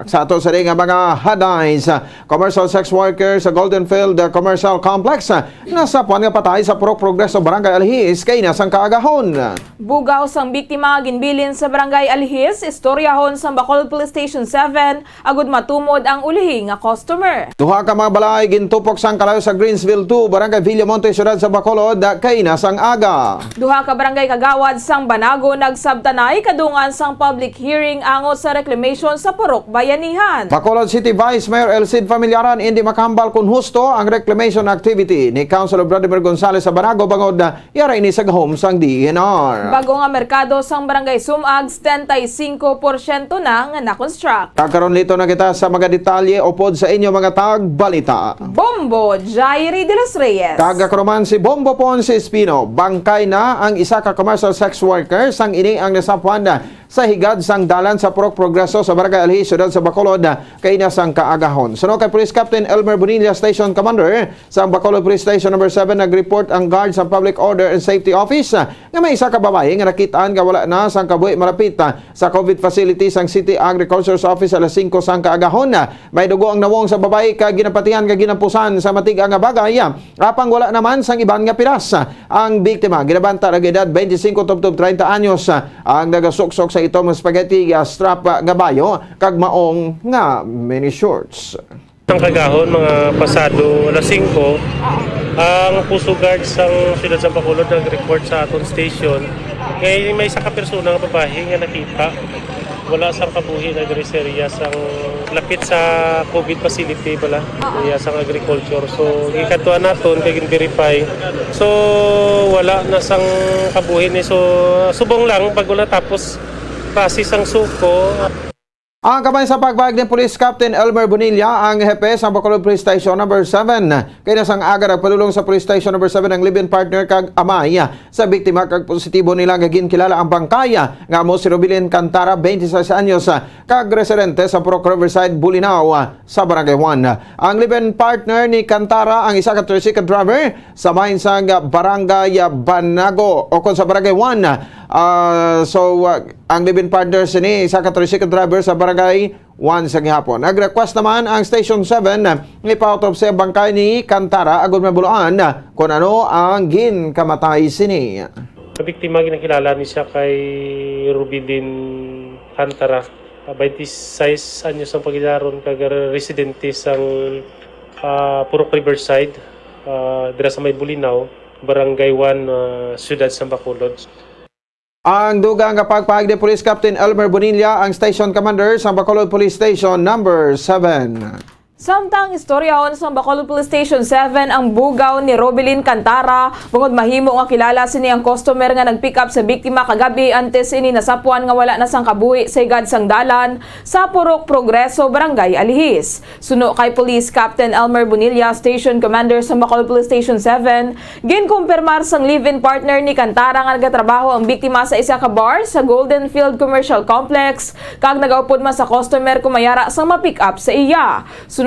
Sa ato sini nga mga headlines, commercial sex worker sa Golden Field Commercial Complex nasapuan nga patay sa Purok Progreso, Barangay Alihis, kaina sang kaagahon. Bugaw sang biktima ginbilin sa Barangay Alihis, istoryahon sang Bacolod Police Station seven, agud matumod ang ulihi nga customer. Duha ka mga balay gintupok sang kalayo sa Greensville two, Barangay Villamonte, siyudad sa Bacolod, kaina sang aga. Duha ka barangay kagawad sang Banago nagsabtanay kadungan sang public hearing angot sa reclamation sa Purok Bayanihan. Bacolod City Vice Mayor Elcid Familiaran indi makahambal kon husto ang reclamation activity ni Councilor Vladimir Gonzales sa Banago bangod yara ini sa gahom sang D E N R. Bago nga merkado sang Barangay Sumag, setenta y cinco porsyento na nga na-construct. Kag karon lito na kita sa mga detalye upod sa inyo mga tagbalita. Bombo Jairi de los Reyes. Kag ako naman si Bombo Ponce Espino. Bangkay na ang isa ka commercial sex worker sang ini ang nasapuan sa higad sang dalan sa Purok Progreso sa Barangay Alhi, siyudad sa Bacolod, kaina sang kaagahon. Suno kay Police Captain Elmer Bonilla, Station Commander, Sa Bacolod Police Station Number seven, nag-report ang guard sa Public Order and Safety Office, ah, nga may isa ka babayi nga nakit-an nga wala na sang kabuhi malapit, ah, sa COVID facility sang City Agriculture's Office alas singko sang kaagahon. Ah, may dugo ang nawong sa babayi kag ginapatihan nga ginampusan sa matig-a nga bagay, ah, apang wala naman sang iban nga piras. Ah, ang biktima, ginabanta nag-edad twenty-five tubtob treinta anyos, ah, ang nagasuksok sa itom nga spaghetti, ah, strap, ah, nga bayo kag maong nga mini shorts. Ang kagahon, mga pasado alas singko, ang Puso Guard sang siyudad sa Bacolod nag-report sa aton station nga may isa ka persona nga babayi nga nakita wala sang kabuhi na diri sa area sang lapit sa COVID facility bala, area sang agriculture. So, gikadtuan naton kay gin-verify. So, wala na sang kabuhi ni. So, subong lang pag wala tapos process ang suko. Ang kamay sa pagpahayag ni Police Captain Elmer Bonilla, ang hepe sa Bacolod Police Station Number seven. Kay nasang aga nagpadulong sa Police Station Number seven ang live-in partner kag amay sa biktima kag positibo nila nga ginkilala ang bangkay nga amo si Robilin Cantara, twenty-six anyos, kag residente sa Purok Riverside, Bolinao, sa Barangay one. Ang live-in partner ni Cantara ang isa ka tricycle driver sa bahin sang Barangay Banago o kon sa Barangay one. Ah, so, ah, ang live-in partner sini, isa ka tricycle driver sa Barangay one sa gihapon. Nag-request naman ang Station seven nga ipa-autopsy ang bangkay ni Cantara agud mabuloan kon ano ang ginkamatay sini. Ang biktima, ginakilala ni siya kay Rubilin Cantara, ah, twenty-six anyos ang pagyaron, kag residente sang, ah, Purok Riverside, ah, dira sa may Bulinaw, Barangay one, ah, Siyudad sa Bacolod. Ang dugang nga pagpahayag ni Police Captain Elmer Bonilla, ang Station Commander sa Bacolod Police Station Number seven. Samtang istoryahon sa Bacolod Police Station seven ang bugaw ni Robilin Cantara, bangod mahimo nga kilala sini ang customer nga nag-pick up sa biktima kagab-i, antes ini nasapuan nga wala na sang kabuhi sa higad sang dalan sa Purok Progreso, Barangay Alihis. Suno kay Police Captain Elmer Bonilla, Station Commander sa Bacolod Police Station seven, ginkumpirmar sang live-in partner ni Cantara nga nagatrabaho ang biktima sa isa ka bar sa Golden Field Commercial Complex kag nagaupod man sa customer kon may yara sang ma-pick up sa iya.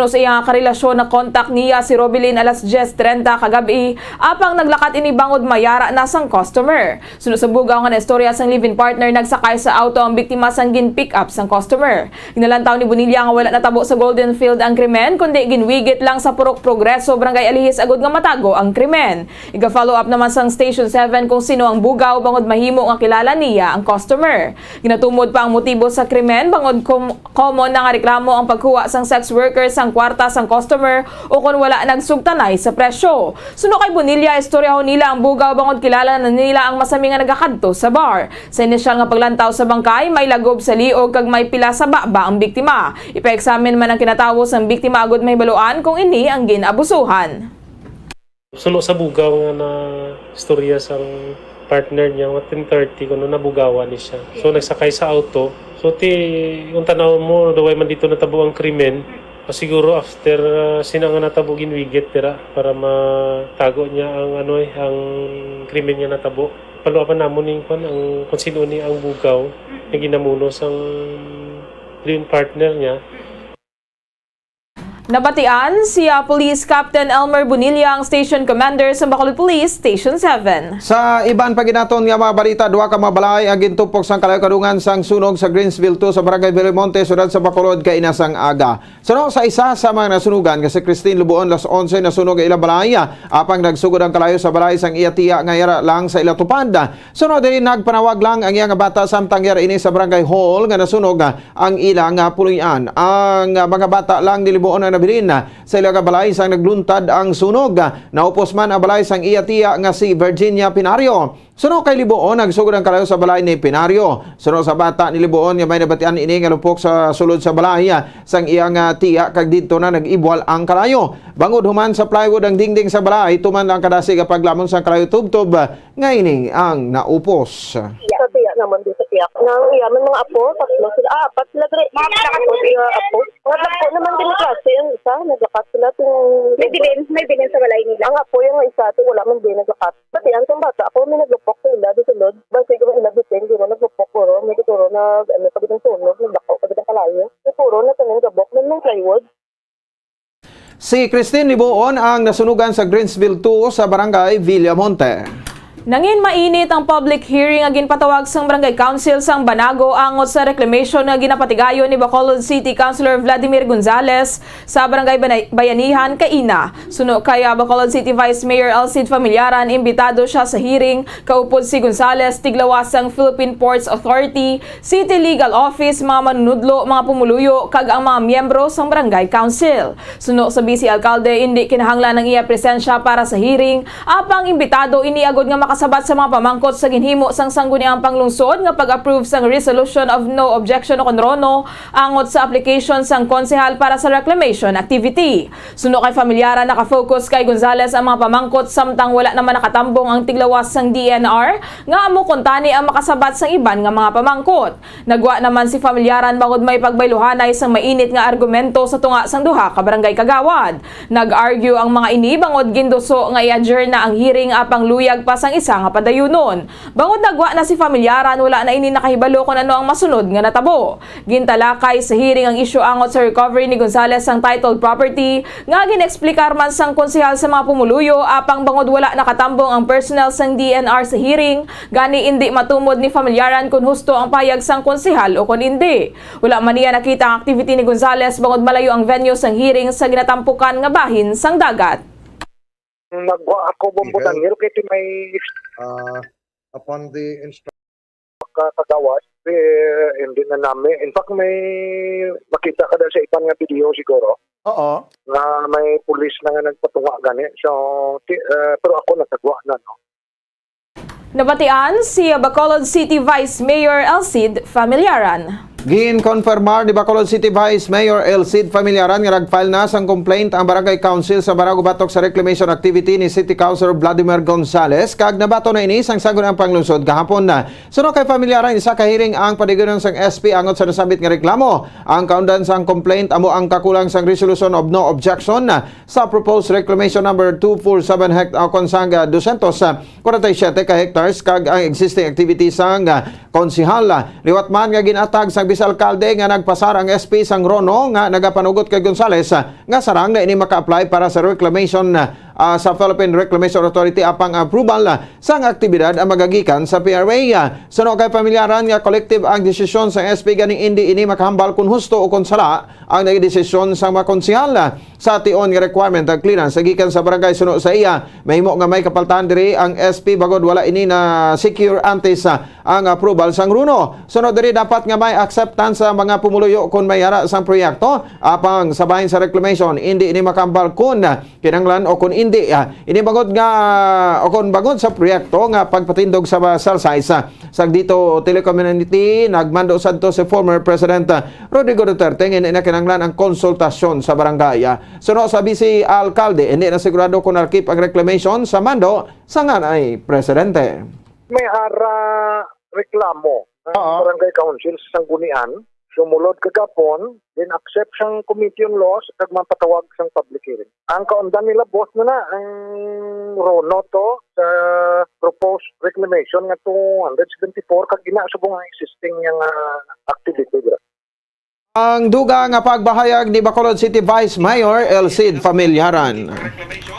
Sa iya nga karelasyon, na-contact niya si Robilin alas diyes trenta kagab-i, apang naglakat ini bangod mayara na sang customer. Suno sa bugaw nga naistorya sang live-in partner, nagsakay sa auto ang biktima sang gin-pick up sang customer. Ginalantaw ni Bonilla nga wala natabo sa Golden Field ang krimen, kundi ginwigit lang sa Purok Progreso, Barangay Alihis, agud nga matago ang krimen. Iga-follow up naman sang Station seven kung sino ang bugaw, bangod mahimo nga kilala niya ang customer. Ginatumod pa ang motibo sa krimen, bangod kom-, common na nga reklamo ang pagkuha sang sex worker sang kwarta sang customer o kon wala nagsugtanay sa presyo. Suno kay Bonilla, istoryahon nila ang bugaw bangod kilala na nila ang masami nga nagakadto sa bar. Sa inisyal nga paglantaw sa bangkay, may lagob sa liog kag may pila sa baba ang biktima. Ipa-examine man ang kinatawo sang biktima agud mahibaluan kung ini ang gin-abusuhan. Suno sa bugaw nga na istorya sang partner niya, mga ten thirty, kuno nabugawan ni siya. So, nagsakay sa auto. So, ti, kung tanaw mo, the way man dito natabo ang krimen, siguro after, ah, sina nga natabo, ginwigit dira para matago niya ang, ano, eh, ang krimen nga natabo. Paluapan namon ning kwan, ang, kung sino ni ang bugaw nga ginamuno sang live-in partner niya. Nabatian si, ah, Police Captain Elmer Bonilla, ang Station Commander sa Bacolod Police Station seven. Sa iban pa ginaton nga mga balita, duha ka mga balay ang gintupok sang kalayo kadungan sang sunog sa Greensville two sa Barangay Villamonte, siyudad sa Bacolod, kaina sang aga. Suno sa isa sa mga nasunugan nga si Christine Lubuon, alas onse nasunog ang ilang balay, apang nagsugod ang kalayo sa balay sang iya tiya nga yara lang sa ila tupad. Suno diri, nagpanawag lang ang iya nga bata samtang yara ini sa barangay hall nga nasunog ang ila nga puloy-an. Ang, ah, mga bata lang ni Lubuon ang nabilin sa ila nga balay sang nagluntad ang sunog. Naupos man ang balay sang iya tiya nga si Virginia Pinario. Suno kay Lubuon, nagsugod ang kalayo sa balay ni Pinario. Suno sa bata ni Lubuon nga may nabatian ini nga lupok sa sulod sa balay, ah, sang iya nga tiya, kag didto na nag-ibwal ang kalayo. Bangod human sa plywood ang dingding sa balay, tuman lang kadasig ang paglamon sang kalayo tubtob, ah, nga ini ang naupos. Sa tiya naman, di sa tiya. Nang iya man mga apo, tatlo sila. Ah, apat sila diri. Mga apo, di, ah, apo. Mga apo naman din klase ang isa, naglakat sila. Ting-, may bilin, may bilin sa balay nila. Ang apo yung isa, ting-, wala man din naglakat. Pati ang tong bata, ako may naglupok sa ila, di sulod. Basta yung ila, di sulod, di na naglupok, puro, may siguro na, ano, pag itong sunog, naglako, pag itong kalayo. Siguro na tanan gabok, may mga plywood. Si Christine Libuon ang nasunugan sa Greensville two sa Barangay Villamonte. Nangin mainit ang public hearing nga ginpatawag sang Barangay Council sang Banago angot sa reclamation nga ginapatigayon ni Bacolod City Councilor Vladimir Gonzales sa Barangay Banay-, Bayanihan kaina. Suno kay, ah, Bacolod City Vice Mayor Alcid Familiaran, imbitado siya sa hearing, kaupod si Gonzales, tiglawas sang Philippine Ports Authority, City Legal Office, mga manunudlo, mga pumuluyo, kag ang mga miyembro sang Barangay Council. Suno sa Vice Alcalde, indi kinahanglan ang iya presensya para sa hearing, apang imbitado ini agod nga makasabat sa mga pamangkot sa ginhimo sang Sangguniang Panglungsod nga pag-approve sang Resolution of No Objection o kon RONO angot sa application sang konsehal para sa reclamation activity. Suno kay Familiaran, nakafocus kay Gonzales ang mga pamangkot samtang wala naman nakatambong ang tiglawas sang D E N R nga amo kuntani ang makasabat sang iban nga mga pamangkot. Nagwa naman si Familiaran bangod may pagbayluhanay sang mainit nga argumento sa tunga sang duha ka barangay kagawad. Nag-argue ang mga ini bangod ginduso nga i-adjourn na ang hearing apang luyag pa sang isa nga padayunon. Bangod nagwa na si Familiaran, wala na ini nakahibalo kon ano ang masunod nga natabo. Gintalakay sa hearing ang isyu angot sa recovery ni Gonzales sang titled property nga gin-eksplikar man sang konsehal sa mga pumuluyo, apang bangod wala nakatambong ang personnel sang D E N R sa hearing, gani indi matumod ni Familiaran kon husto ang pahayag sang konsehal o kon indi. Wala man niya nakita ang activity ni Gonzales bangod malayo ang venue sang hearing sa ginatampukan nga bahin sang dagat. Nagwa ako bombo Miguel? Dangil kay ti may Ah, upon the instruction. Ka-, kagawad, eh, hindi na nami. In fact, may makita ka daw sa iban nga video siguro Oo. nga may pulis na nga nagpatunga gani. So, ti-, eh, pero ako nagkagwa na, no? Nabatian si Bacolod City Vice Mayor Alcid Familiaran. Ginkonfirmar ni Bacolod City Vice Mayor Alcid Familiaran nga nag-file na sang complaint ang Barangay Council sa Banago batok sa reclamation activity ni City Councilor Vladimir Gonzales, kag nabaton na ini sang Sangguniang Panglungsod gahapon. Suno kay Familiaran, isa ka hearing ang padayunon sang S P angot sa nasambit nga reklamo. Ang kaundan sang complaint amo ang kakulang sang Resolution of No Objection sa proposed reclamation number two four seven hect-, ah, kon sang, ah, dosyentos kwarenta y siyete ka hectares kag ang existing activity sang, ah, konsehal. Liwat man nga gin-atag sang Vice Alcalde nga nagpasar ang S P sang RONO nga nagapanugot kay Gonzales, ah, nga sarang na ini maka-apply para sa reclamation, ah, sa Philippine Reclamation Authority apang approval, ah, sang aktibidad ang magagikan sa P R A. Ah, suno kay pamilyaran nga collective ang desisyon sang S P, gani indi ini makahambal kon husto o kon sala ang naging desisyon sang mga konsehal, ah, sa tion nga requirement ang clearance gikan sa barangay. Suno sa iya, mahimo nga may kapaltahan diri ang S P bangod wala ini na secure antes, ah, ang approval sang RONO. Sunod diri, dapat nga may acceptance sa mga pumuluyo kon may ara sang proyekto. Apang sa bahin sa reclamation, indi ini makahambal kon kinahanglan o kon indi, ah, ini bangod nga, o kon bangod sa proyekto nga pagpatindog sa Salsay sa Sagdito Telecommunity, nagmando sadto si former President, ah, Rodrigo Duterte nga indi na kinahanglan ang konsultasyon sa barangay. Ah, suno sa Vice Alcalde, indi na sigurado kon nakip ang reclamation sa mando sang anay presidente. May ara reklamo ang Oo. Barangay Council sa Sanggunian, sumulod kagapon, then accept sang Committee on Laws kag mapatawag sang public hearing. Ang kaundan nila, boss, na na ang RONO to sa proposed reclamation nga two hundred seventy-four kag ina subong ang existing nga, ah, activity, bro. Ang dugang nga pagpahayag ni Bacolod City Vice Mayor Elcid Familiaran.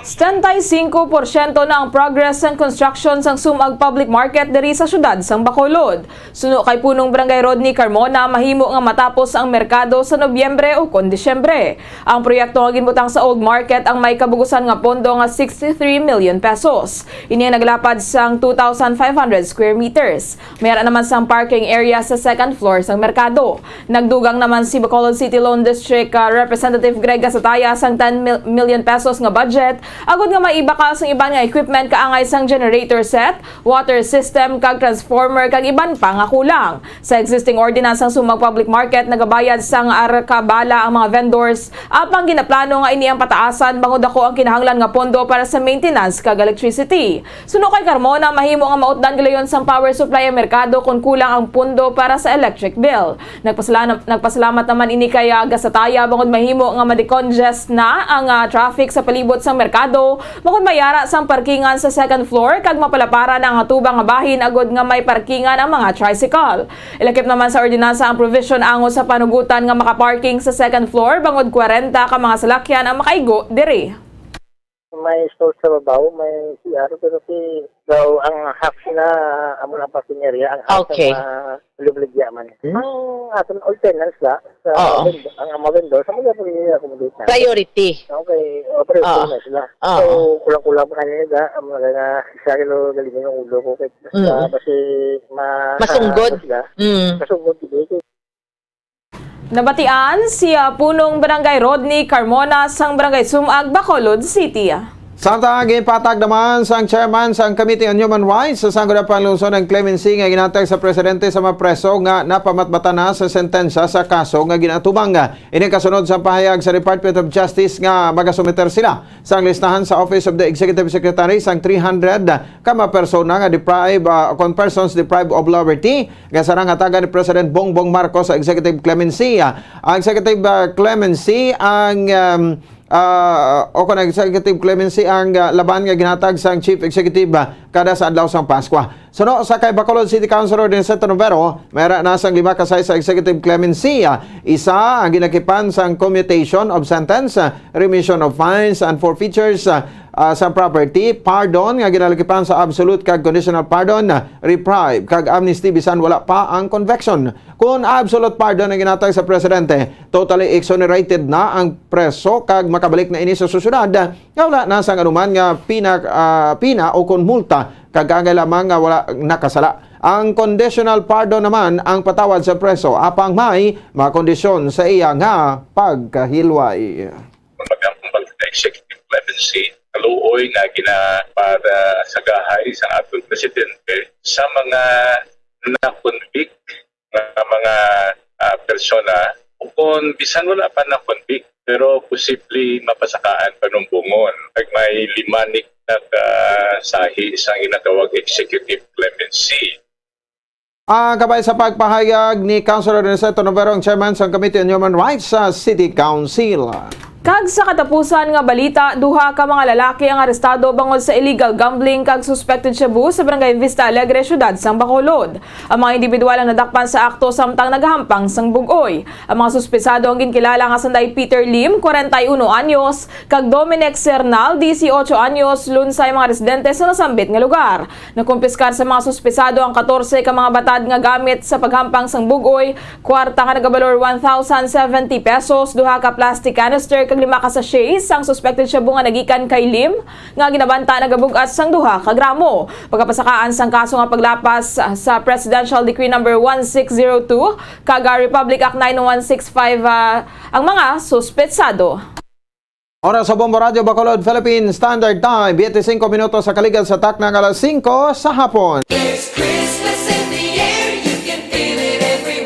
Setenta y cinco por ciento na ang progress sang construction sang Sumag Public Market diri sa siyudad sang Bacolod. Suno kay Punong Barangay Rodney Carmona, mahimo nga matapos ang merkado sa Nobyembre o kon Disyembre. Ang proyekto nga ginbutang sa Old Market ang may kabugusan nga pondo nga sixty-three million pesos. Ini ang naglapad sang two thousand five hundred square meters. May ara naman sang parking area sa second floor sang merkado. Nagdugang naman si Bacolod City Lone District, ah, Representative Greg Gasataya sang ten mil-, million pesos nga budget agud nga maibakal sang iban nga equipment kaangay sang generator set, water system, kag transformer, kag iban pa nga kulang. Sa existing ordinance sang Sumag Public Market, nagabayad sang arkabala ang mga vendors, apang ginaplano nga ini ang pataasan bangod dako ang kinahanglan nga pondo para sa maintenance kag electricity. Suno kay Carmona, mahimo nga mautdan gilayon sang power supply ang merkado kon kulang ang pondo para sa electric bill. Nagpasala-, nagpasalamat naman ini kay, ah, Gasataya bangod mahimo nga ma-decongest na ang, ah, traffic sa palibot sang merkado, bangod may ara sang parkingan sa second floor kag mapalaparan na ang atubang nga bahin agud nga may parkingan ang mga tricycle. Ilakip naman sa ordinansa ang provision angot sa panugutan nga makaparking sa second floor bangod kwarenta ka mga salakyan ang makaigo diri. May stall sa babaw, may C R, pero si daw ang half na amo lang parking area, ang half Okay. na malublidya man. Hmm? Ang aton all tenants la, sa Oo. vendo-, ang mga vendor, sa mga pag-accommodate na. Priority. Okay, o, priority Oo. na sila. Oo. So, kulang-kulang pa kanina, da, ang mga nga, isa kilo galing yung ulo ko, kay, Mm. ah, basi ma-, Masunggod. ah, sila. Mm. Masunggod, di ba? Nabatian si, ah, Punong Barangay Rodney Carmona sang Barangay Sumag, Bacolod City. Samtang ginpatag naman sang chairman sang Committee on Human Rights sa Sangguniang Panlungsod ang clemency nga ginhatag sa presidente sa mga preso nga napamatbatan na sa sentensya sa kaso nga ginaatubang. Ini kasunod sa pahayag sa Department of Justice nga magasumiter sila sang listahan sa Office of the Executive Secretary sang three hundred ka mga persona nga deprive, ah, kon persons deprived of liberty nga sarang hatagan ni President Bongbong Marcos sa executive clemency. Ang executive, ah, clemency ang, um, ah, o kon executive clemency ang, ah, laban nga ginhatag sang Chief Executive, ah, kada sa adlaw sang Paskwa. Suno sa kay Bacolod City Councilor Denise Tonobero, may ara na sang lima ka size sa executive clemency. Ah, isa ang ginakipan sang commutation of sentence, ah, remission of fines and forfeitures, ah, ah, sa property, pardon nga ginalakipan sa absolute kag conditional pardon, ah, reprieve, kag amnesty bisan wala pa ang conviction. Kon absolute pardon ang ginhatag sa presidente, totally exonerated na ang preso kag makabalik na ini sa sosyedad nga wala na sang anuman nga pina, ah, pina o kon multa, kag angay lamang nga wala nakasala. Ang conditional pardon naman ang patawad sa preso apang may mga kondisyon sa iya nga pagkahilway. Magambal ka executive clemency, kaluoy nga gina-, para sa gahay sa aton presidente sa mga na-convict nga mga, ah, persona, o kung bisan wala pa na-convict, pero posible mapasakaan panumbongon. Pag may lima ni nakasahi sa ginatawag executive clemency. Ah, kabay sa pagpahayag ni Councilor Aniceto Novero, ang chairman sa Committee on Human Rights sa City Council. Kag sa katapusan nga balita, duha ka mga lalaki ang arestado bangod sa illegal gambling kag suspected shabu sa Barangay Vista Alegre, siyudad sang Bacolod. Ang mga individual ang nadakpan sa akto samtang nagahampang sang bug-oy. Ang mga suspetsado ang ginkilala nga sanday Peter Lim, kwarenta y uno anyos, kag Dominic Sernal, dieciocho anyos, lunsay mga residente sa nasambit nga lugar. Nakumpiskar sa mga suspetsado ang katorse ka mga batad nga gamit sa paghampang sang bug-oy, kwarta nga nagabalor one thousand seventy pesos, duha ka plastic canister, kag lima ka sachet sang suspected shabu nga nagikan kay Lim, nga ginabanta nagabug-at sang duha ka gramo. Pagkapasakaan sang kaso nga paglapas sa Presidential Decree Number one six zero two kag, ah, Republic Act nine one six five, ah, ang mga suspetsado. Oras sa Bombo Radyo Bacolod, Philippine Standard Time, twenty-five minutos sa kaligad sa takna nga alas singko sa hapon. There's Christmas in the air, you can feel it everywhere.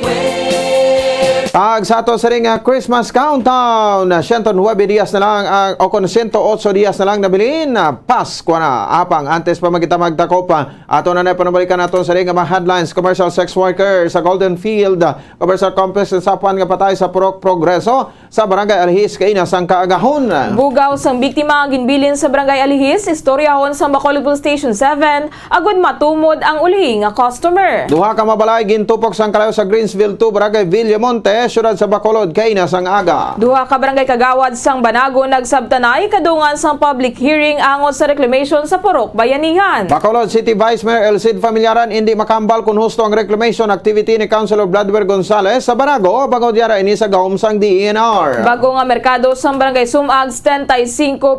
Tag sa ato siring nga Christmas countdown, siyento nuebe dias na lang ang, o kon siyento otso dias na lang nabilin, Pasko na. Apang antes pa man kita magtakop, ato na na panumalikan naton siring nga mga headlines. Commercial sex worker sa Golden Field Commercial Complex sa Sapuan nga patay sa purok progreso sa Barangay Alihis kaina sang kaagahon. Bugaw sang biktima ang ginbilin sa Barangay Alihis, istoryahon sang Bacolod Police Station seven, agud matumod ang ulhi nga customer. Duha ka mabalay gintupok sang kalayo sa Greensville two, Barangay Villamonte, siyudad sa Bacolod, kaina sang aga. Duha ka barangay kagawad sang Banagon nagsabtanay kadungan sang public hearing angot sa reclamation sa Purok Bayanihan. Bacolod City Vice Mayor El Cid Familiaran indi makahambal kon husto ang reclamation activity ni Councilor Vladimir Gonzales sa Banago, bangod yara ini sa gahom sang D E N R. Bago nga merkado sang Barangay Sumag, setenta y cinco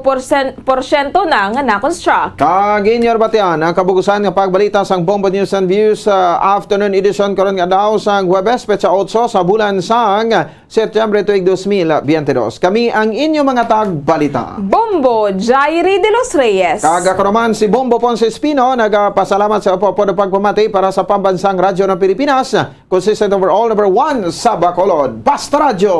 porsyento na nga na-construct. Kag inyo batian ang kabugusan nga pagbalita sang Bombo News and Views sa afternoon edition karon nga adlaw sang Huwebes, petsa otso sa bulan sang Setyembre tuig dos mil biyente dos. Kami ang inyo mga tagbalita. Bombo Jairi de los Reyes. Kag ako naman si Bombo Ponce Espino, nagapasalamat sa upo-upo nga pagpamati para sa Pambansang Radyo ng Pilipinas, consistent overall, number one sa Bacolod. Basta Radyo.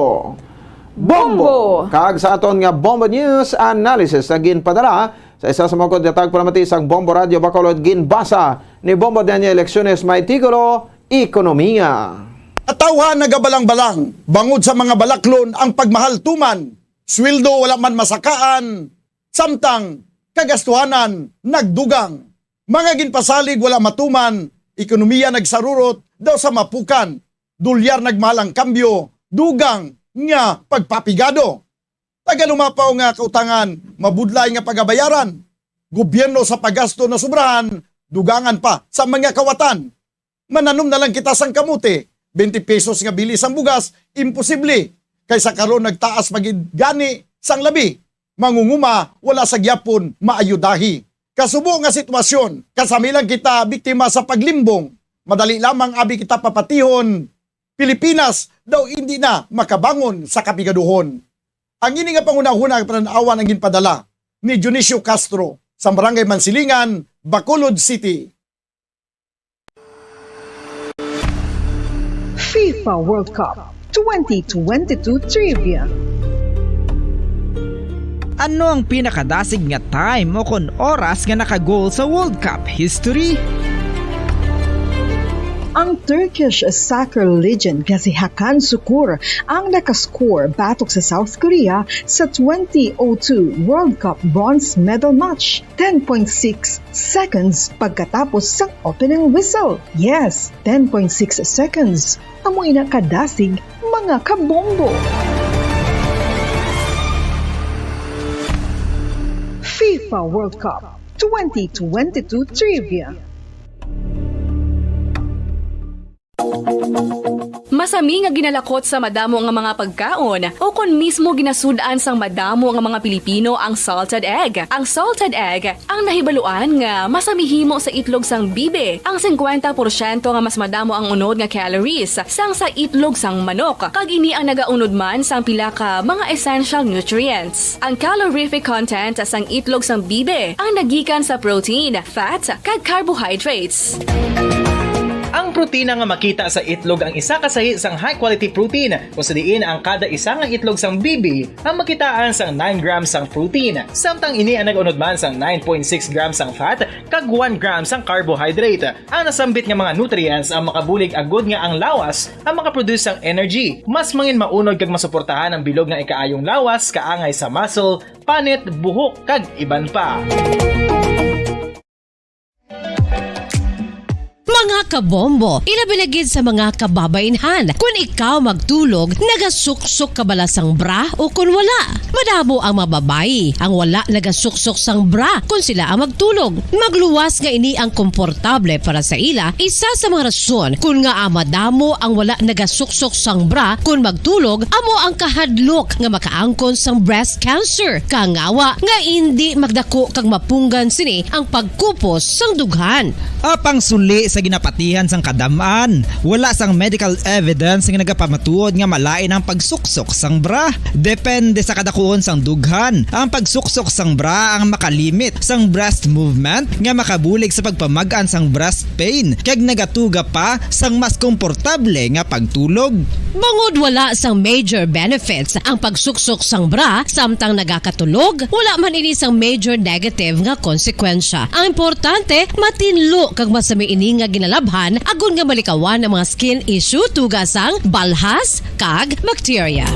Bombo. Bombo. Kag sa aton nga Bombo News Analysis na ginpadala sa isa sa mga kod nga tagpalamati sang Bombo Radyo Bacolod, ginbasa ni Bombo Daniel Lecciones, may titulo, Ekonomiya. Katawhan nagabalang-balang bangod sa mga balaklon ang pagmahal tuman, sweldo wala man masakaan, samtang kagastuhanan nagdugang. Mga ginpasalig wala matuman, ekonomiya nagsarurot daw sa mapukan, dolyar nagmahal ang kambyo, dugang nga pagpapigado. Tagalumapaw nga kautangan, mabudlay nga pagabayaran. Gobyerno sa paggasto na sobrahan, dugangan pa sa mga kawatan. Mananom na lang kita sang kamote, twenty pesos nga bili sang bugas, imposible. Kay sa karon nagtaas pa gid gani sang labi. Mangunguma, wala sa gyapon maayudahi. Kasubo nga sitwasyon, kasami lang kita biktima sa paglimbong. Madali lamang abi kita papatihon. Pilipinas daw indi na makabangon sa kapigaduhon. Ang ini nga panghunahuna nga panan-awan ang ginpadala ni Dionisio Castro sa Barangay Mansilingan, Bacolod City. FIFA World Cup twenty twenty-two Trivia. Ano ang pinakadasig nga time o kon oras nga naka-goal sa World Cup history? Ang Turkish soccer legend nga si Hakan Sukur ang nakascore batok sa South Korea sa twenty oh two World Cup bronze medal match. Ten point six seconds pagkatapos sang opening whistle. Yes, ten point six seconds. Amo ina kadasig, mga kabombo. FIFA World Cup twenty twenty-two Trivia. Masami nga ginalakot sa madamo nga mga pagkaon, o kon mismo ginasud-an sang madamo nga mga Pilipino ang salted egg. Ang salted egg ang nahibaluan nga masami himo sa itlog sang bibe, ang singkwenta porsyento nga mas madamo ang unod nga calories sang sa itlog sang manok, kag ini ang nagaunod man sang pila ka mga essential nutrients. Ang calorific content sang itlog sang bibe ang nagikan sa protein, fat, kag carbohydrates. Ang Protina nga makita sa itlog ang isa ka sahi sang high-quality protein, kung sa diin ang kada isa nga itlog sang bibi ang makitaan sang nine grams sang protein, samtang ini ang nag-unod man sang nine point six grams sang fat kag one gram sang carbohydrate. Ang nasambit nga mga nutrients ang makabulig agud nga ang lawas ang makaproduce sang energy. Mas mangin maunod kag masuportahan ang bilog nga ikaayong lawas, kaangay sa muscle, panit, buhok, kag iban pa. Mga kabombo, ilabi na gid sa mga kababainhan, kun ikaw magtulog, nagasuksok ka bala sang bra o kun wala? Madamo ang mga babayi ang wala nagasuksok sang bra kun sila ang magtulog. Magluwas nga ini ang komportable para sa ila, isa sa mga rason kun ngaa madamo ang wala nagasuksok sang bra kun magtulog amo ang kahadlok nga makaangkon sang breast cancer, kangawa nga indi magdako kag mapunggan sini ang pagkupos sang dughan. Apang suli sa ginapatihan sang kadam-an, wala sang medical evidence nga nagapamatuod nga malain ang pagsuksok sang bra. Depende sa kadakuon sang dughan, ang pagsuksok sang bra ang makalimit sang breast movement nga makabulig sa pagpamag-an sang breast pain kag nagatuga pa sang mas komportable nga pagtulog. Bangod wala sang major benefits ang pagsuksok sang bra samtang nagakatulog, wala man ini sang major negative nga konsekwensya. Ang importante, matinlo kag masami ini nga ginalabhan agod nga malikawan ang mga skin issue tuga sang balhas kag bakterya.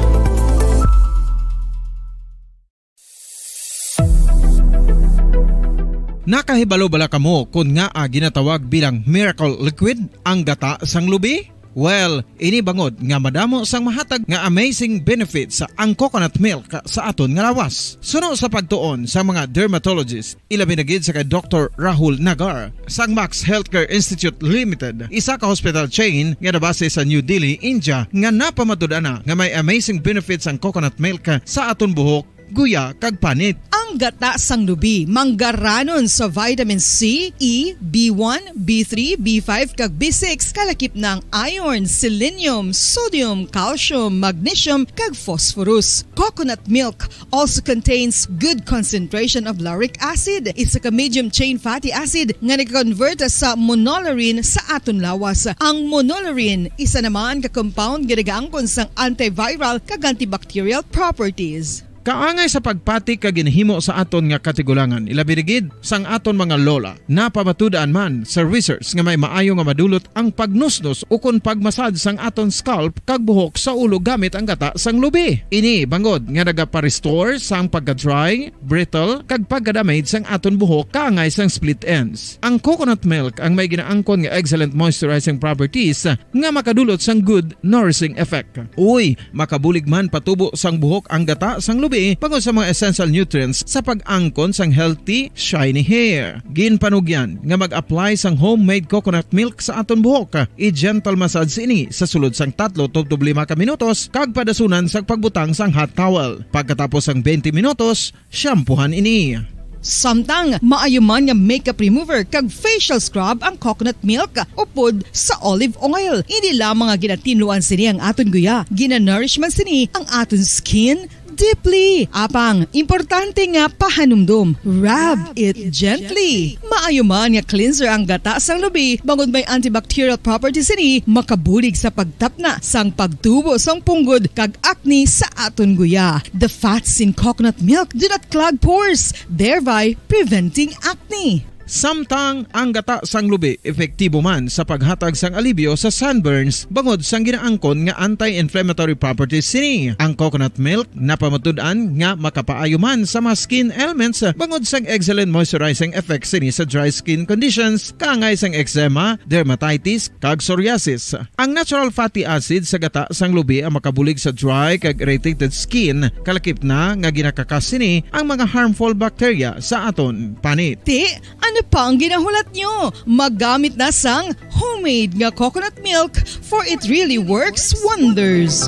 Nakahibalo bala kamo kon ngaa ginatawag bilang miracle liquid ang gata sang lubi? Well, ini bangod nga madamo sang mahatag nga amazing benefits ang coconut milk sa aton nga lawas. Suno sa pagtuon sa mga dermatologist, ilabi na gid sa kay Doktor Rahul Nagar sang Max Healthcare Institute Limited, isa ka hospital chain nga nabase sa New Delhi, India, nga napamatud-an na nga may amazing benefits ang coconut milk sa aton buhok, guya, kag panit. Ang gata sang lubi manggaranon sa vitamin C, E, B one, B three, B five, kag B six, kalakip na ang iron, selenium, sodium, calcium, magnesium, kag phosphorus. Coconut milk also contains good concentration of lauric acid, isa ka medium chain fatty acid nga nag-convert sa monolaurin sa aton lawas. Ang monolaurin isa naman ka compound nga nagaangkon sang antiviral kag antibacterial properties. Kaangay sa pagpati kag ginhimo sa aton nga katigulangan, ilabi na gid sang aton mga lola. Napamatud-an man sa research nga may maayo nga madulot ang pagnusnos ukon pagmasad sang aton scalp kag buhok sa ulo gamit ang gata sang lubi. Ini bangod nga nagapa-restore sang pagka-dry, brittle, kag pagka-damage sang aton buhok kaangay sang split ends. Ang coconut milk ang may ginaangkon nga excellent moisturizing properties nga makadulot sang good nourishing effect. Uy, makabulig man patubo sang buhok ang gata sang lubi bangod sa mga essential nutrients sa pag-angkon sang healthy, shiny hair. Ginpanugyan nga mag-apply sang homemade coconut milk sa aton buhok. I-gentle massage ini sa sulod sang tatlo tubtob lima ka minutos kag padasunan sang pagbutang sang hot towel. Pagkatapos sang twenty minutos, shampoohan ini. Samtang maayo man nga makeup remover kag facial scrub ang coconut milk upod sa olive oil. Hindi lamang nga ginatinluan sini ang aton guya, ginanourish man sini ang aton skin deeply. Apang, importante nga pahanumdom, rub it gently. Maayo man nga cleanser ang gata sang lubi, bangod may antibacterial properties sini, makabulig sa pagtapna sang pagtubo sang punggod kag acne sa aton guya. The fats in coconut milk do not clog pores, thereby preventing acne. Samtang ang gata sang lubi epektibo man sa paghatag sang alibyo sa sunburns bangod sang ginaangkon nga anti-inflammatory properties sini. Ang coconut milk napamatud-an nga makapaayo man sa mga skin ailments bangod sang excellent moisturizing effect sini sa dry skin conditions, kaangay sang eczema, dermatitis, kag psoriasis. Ang natural fatty acid sa gata sang lubi ang makabulig sa dry kag irritated skin, kalakip na nga ginakakas sini ang mga harmful bacteria sa aton panit. Ti, ano pa ang ginahulat nyo? Magamit na sang homemade nga coconut milk, for it really works wonders.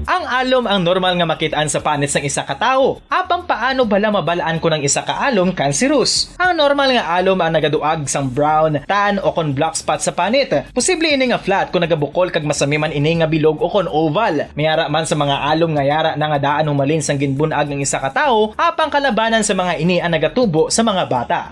Ang alom ang normal nga makit-an sa panit sang isa ka tawo. Apang paano bala mabal-an kon ang isa ka alom kanseros? Ang normal nga alom ang nagaduag sang brown, tan, o kon black spot sa panit. Posible ini nga flat kon nagabukol kag masami man ini nga bilog o kon oval. May ara man sa mga alom nga yara na nga daan humalin sang ginbun-ag ang isa ka tawo, apang kalabanan sa mga ini ang nagatubo sa mga bata.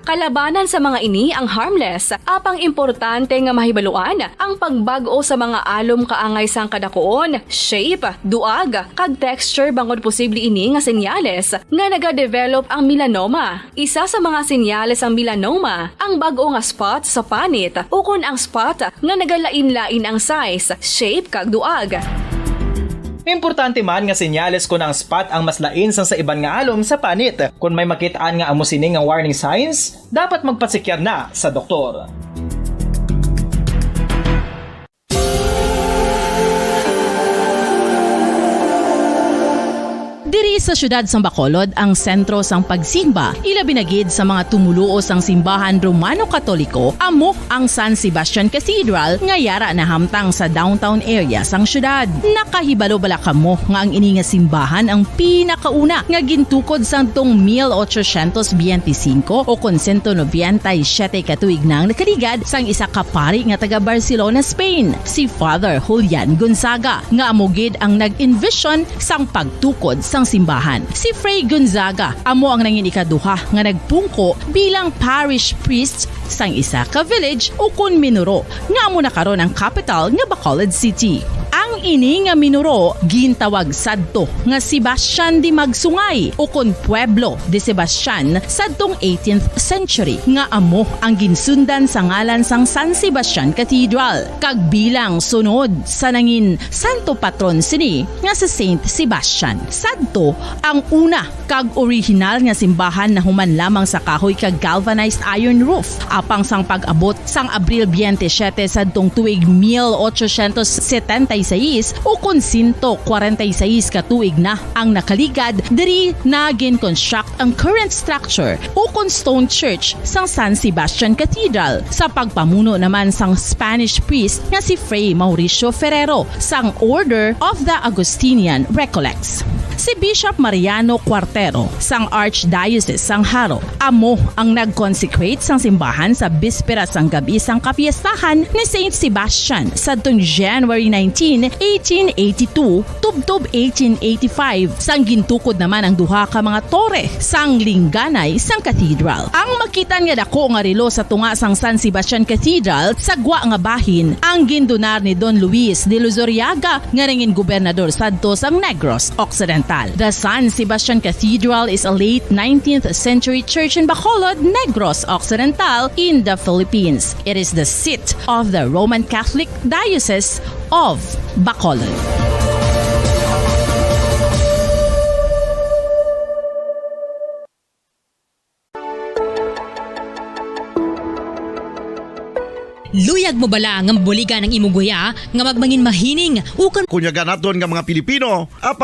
Kalabanan sa mga ini ang harmless, apang importante nga mahibaluan ang pagbag-o sa mga alom kaangay sang kadakuon, shape, duag, kag texture bangod posible ini nga senyales nga nagadevelop ang melanoma. Isa sa mga senyales sang melanoma ang bag-o nga spot sa panit ukon ang spot nga nagalain-lain ang size, shape, kag duag. Importante man nga senyales kon ang spot ang mas lain sang sa iban nga alom sa panit. Kon may makit-an nga amo sini nga warning signs, dapat magpasikya na sa doktor. Diri sa siyudad sang Bacolod ang sentro sang pagsimba, ilabi na gid sa mga tumoluo sang simbahan Romano-Katoliko, amo ang San Sebastian Cathedral nga yara nahamtang sa downtown area sang siyudad. Nakahibalo bala kamo nga ang ini nga simbahan ang pinakauna nga gintukod sadtong mil ochocientos biyente singko o kon sento nobenta y siyete ka tuig na ang nakaligad sang isa ka pari nga taga Barcelona, Spain, si Father Julian Gonzaga, nga amo gid ang nag-envision sang pagtukod sang simbahan. Si Fray Gonzaga amo ang nangin ikaduha nga nagpungko bilang parish priest sang isa ka village ukon minuro nga amo na karon ang kapital nga Bacolod City. Ang ini nga minuro gintawag sadto nga Sebastian de Magsungay ukon Pueblo de Sebastian sadtong eighteenth century, nga amo ang ginsundan sa ngalan sang San Sebastian Cathedral, kag bilang sunod sa nangin santo patron sini nga si Saint Sebastian. Sadto ang una kag orihinal nga simbahan nahuman lamang sa kahoy kag galvanized iron roof. Apang sang pag-abot sang Abril biyente siyete sadtong tuig mil ochocientos setenta y seis, ukon sento kwarenta y seis ka tuig na ang nakaligad, diri na gin-construct ang current structure ukon stone church sang San Sebastian Cathedral, sa pagpamuno naman sang Spanish priest nga si Fray Mauricio Ferrero sang Order of the Augustinian Recollects. Si Bishop Mariano Cuartero sang Archdiocese sang Jaro amo ang nag-consecrate sang simbahan sa bispera sang gab-i sang kapiestahan ni Saint Sebastian sadtong January nineteen, eighteen eighty-two, tubtob eighteen eighty-five, sang gintukod naman ang duha ka mga tore sang lingganay sang cathedral. Ang makitan nga dako nga relo sa tunga sang San Sebastian Cathedral sa gwa nga bahin ang gindonar ni Don Luis de Luzuriaga, nga nangin gobernador sadto sang Negros Occidental. The San Sebastian Cathedral is a late nineteenth century church in Bacolod, Negros Occidental, in the Philippines. It is the seat of the Roman Catholic Diocese of Bacolod. Luyag mo bala nga mabuligan ang imong guya nga magmangin mahining ukon Kunyaga naton nga mga Pilipino, apang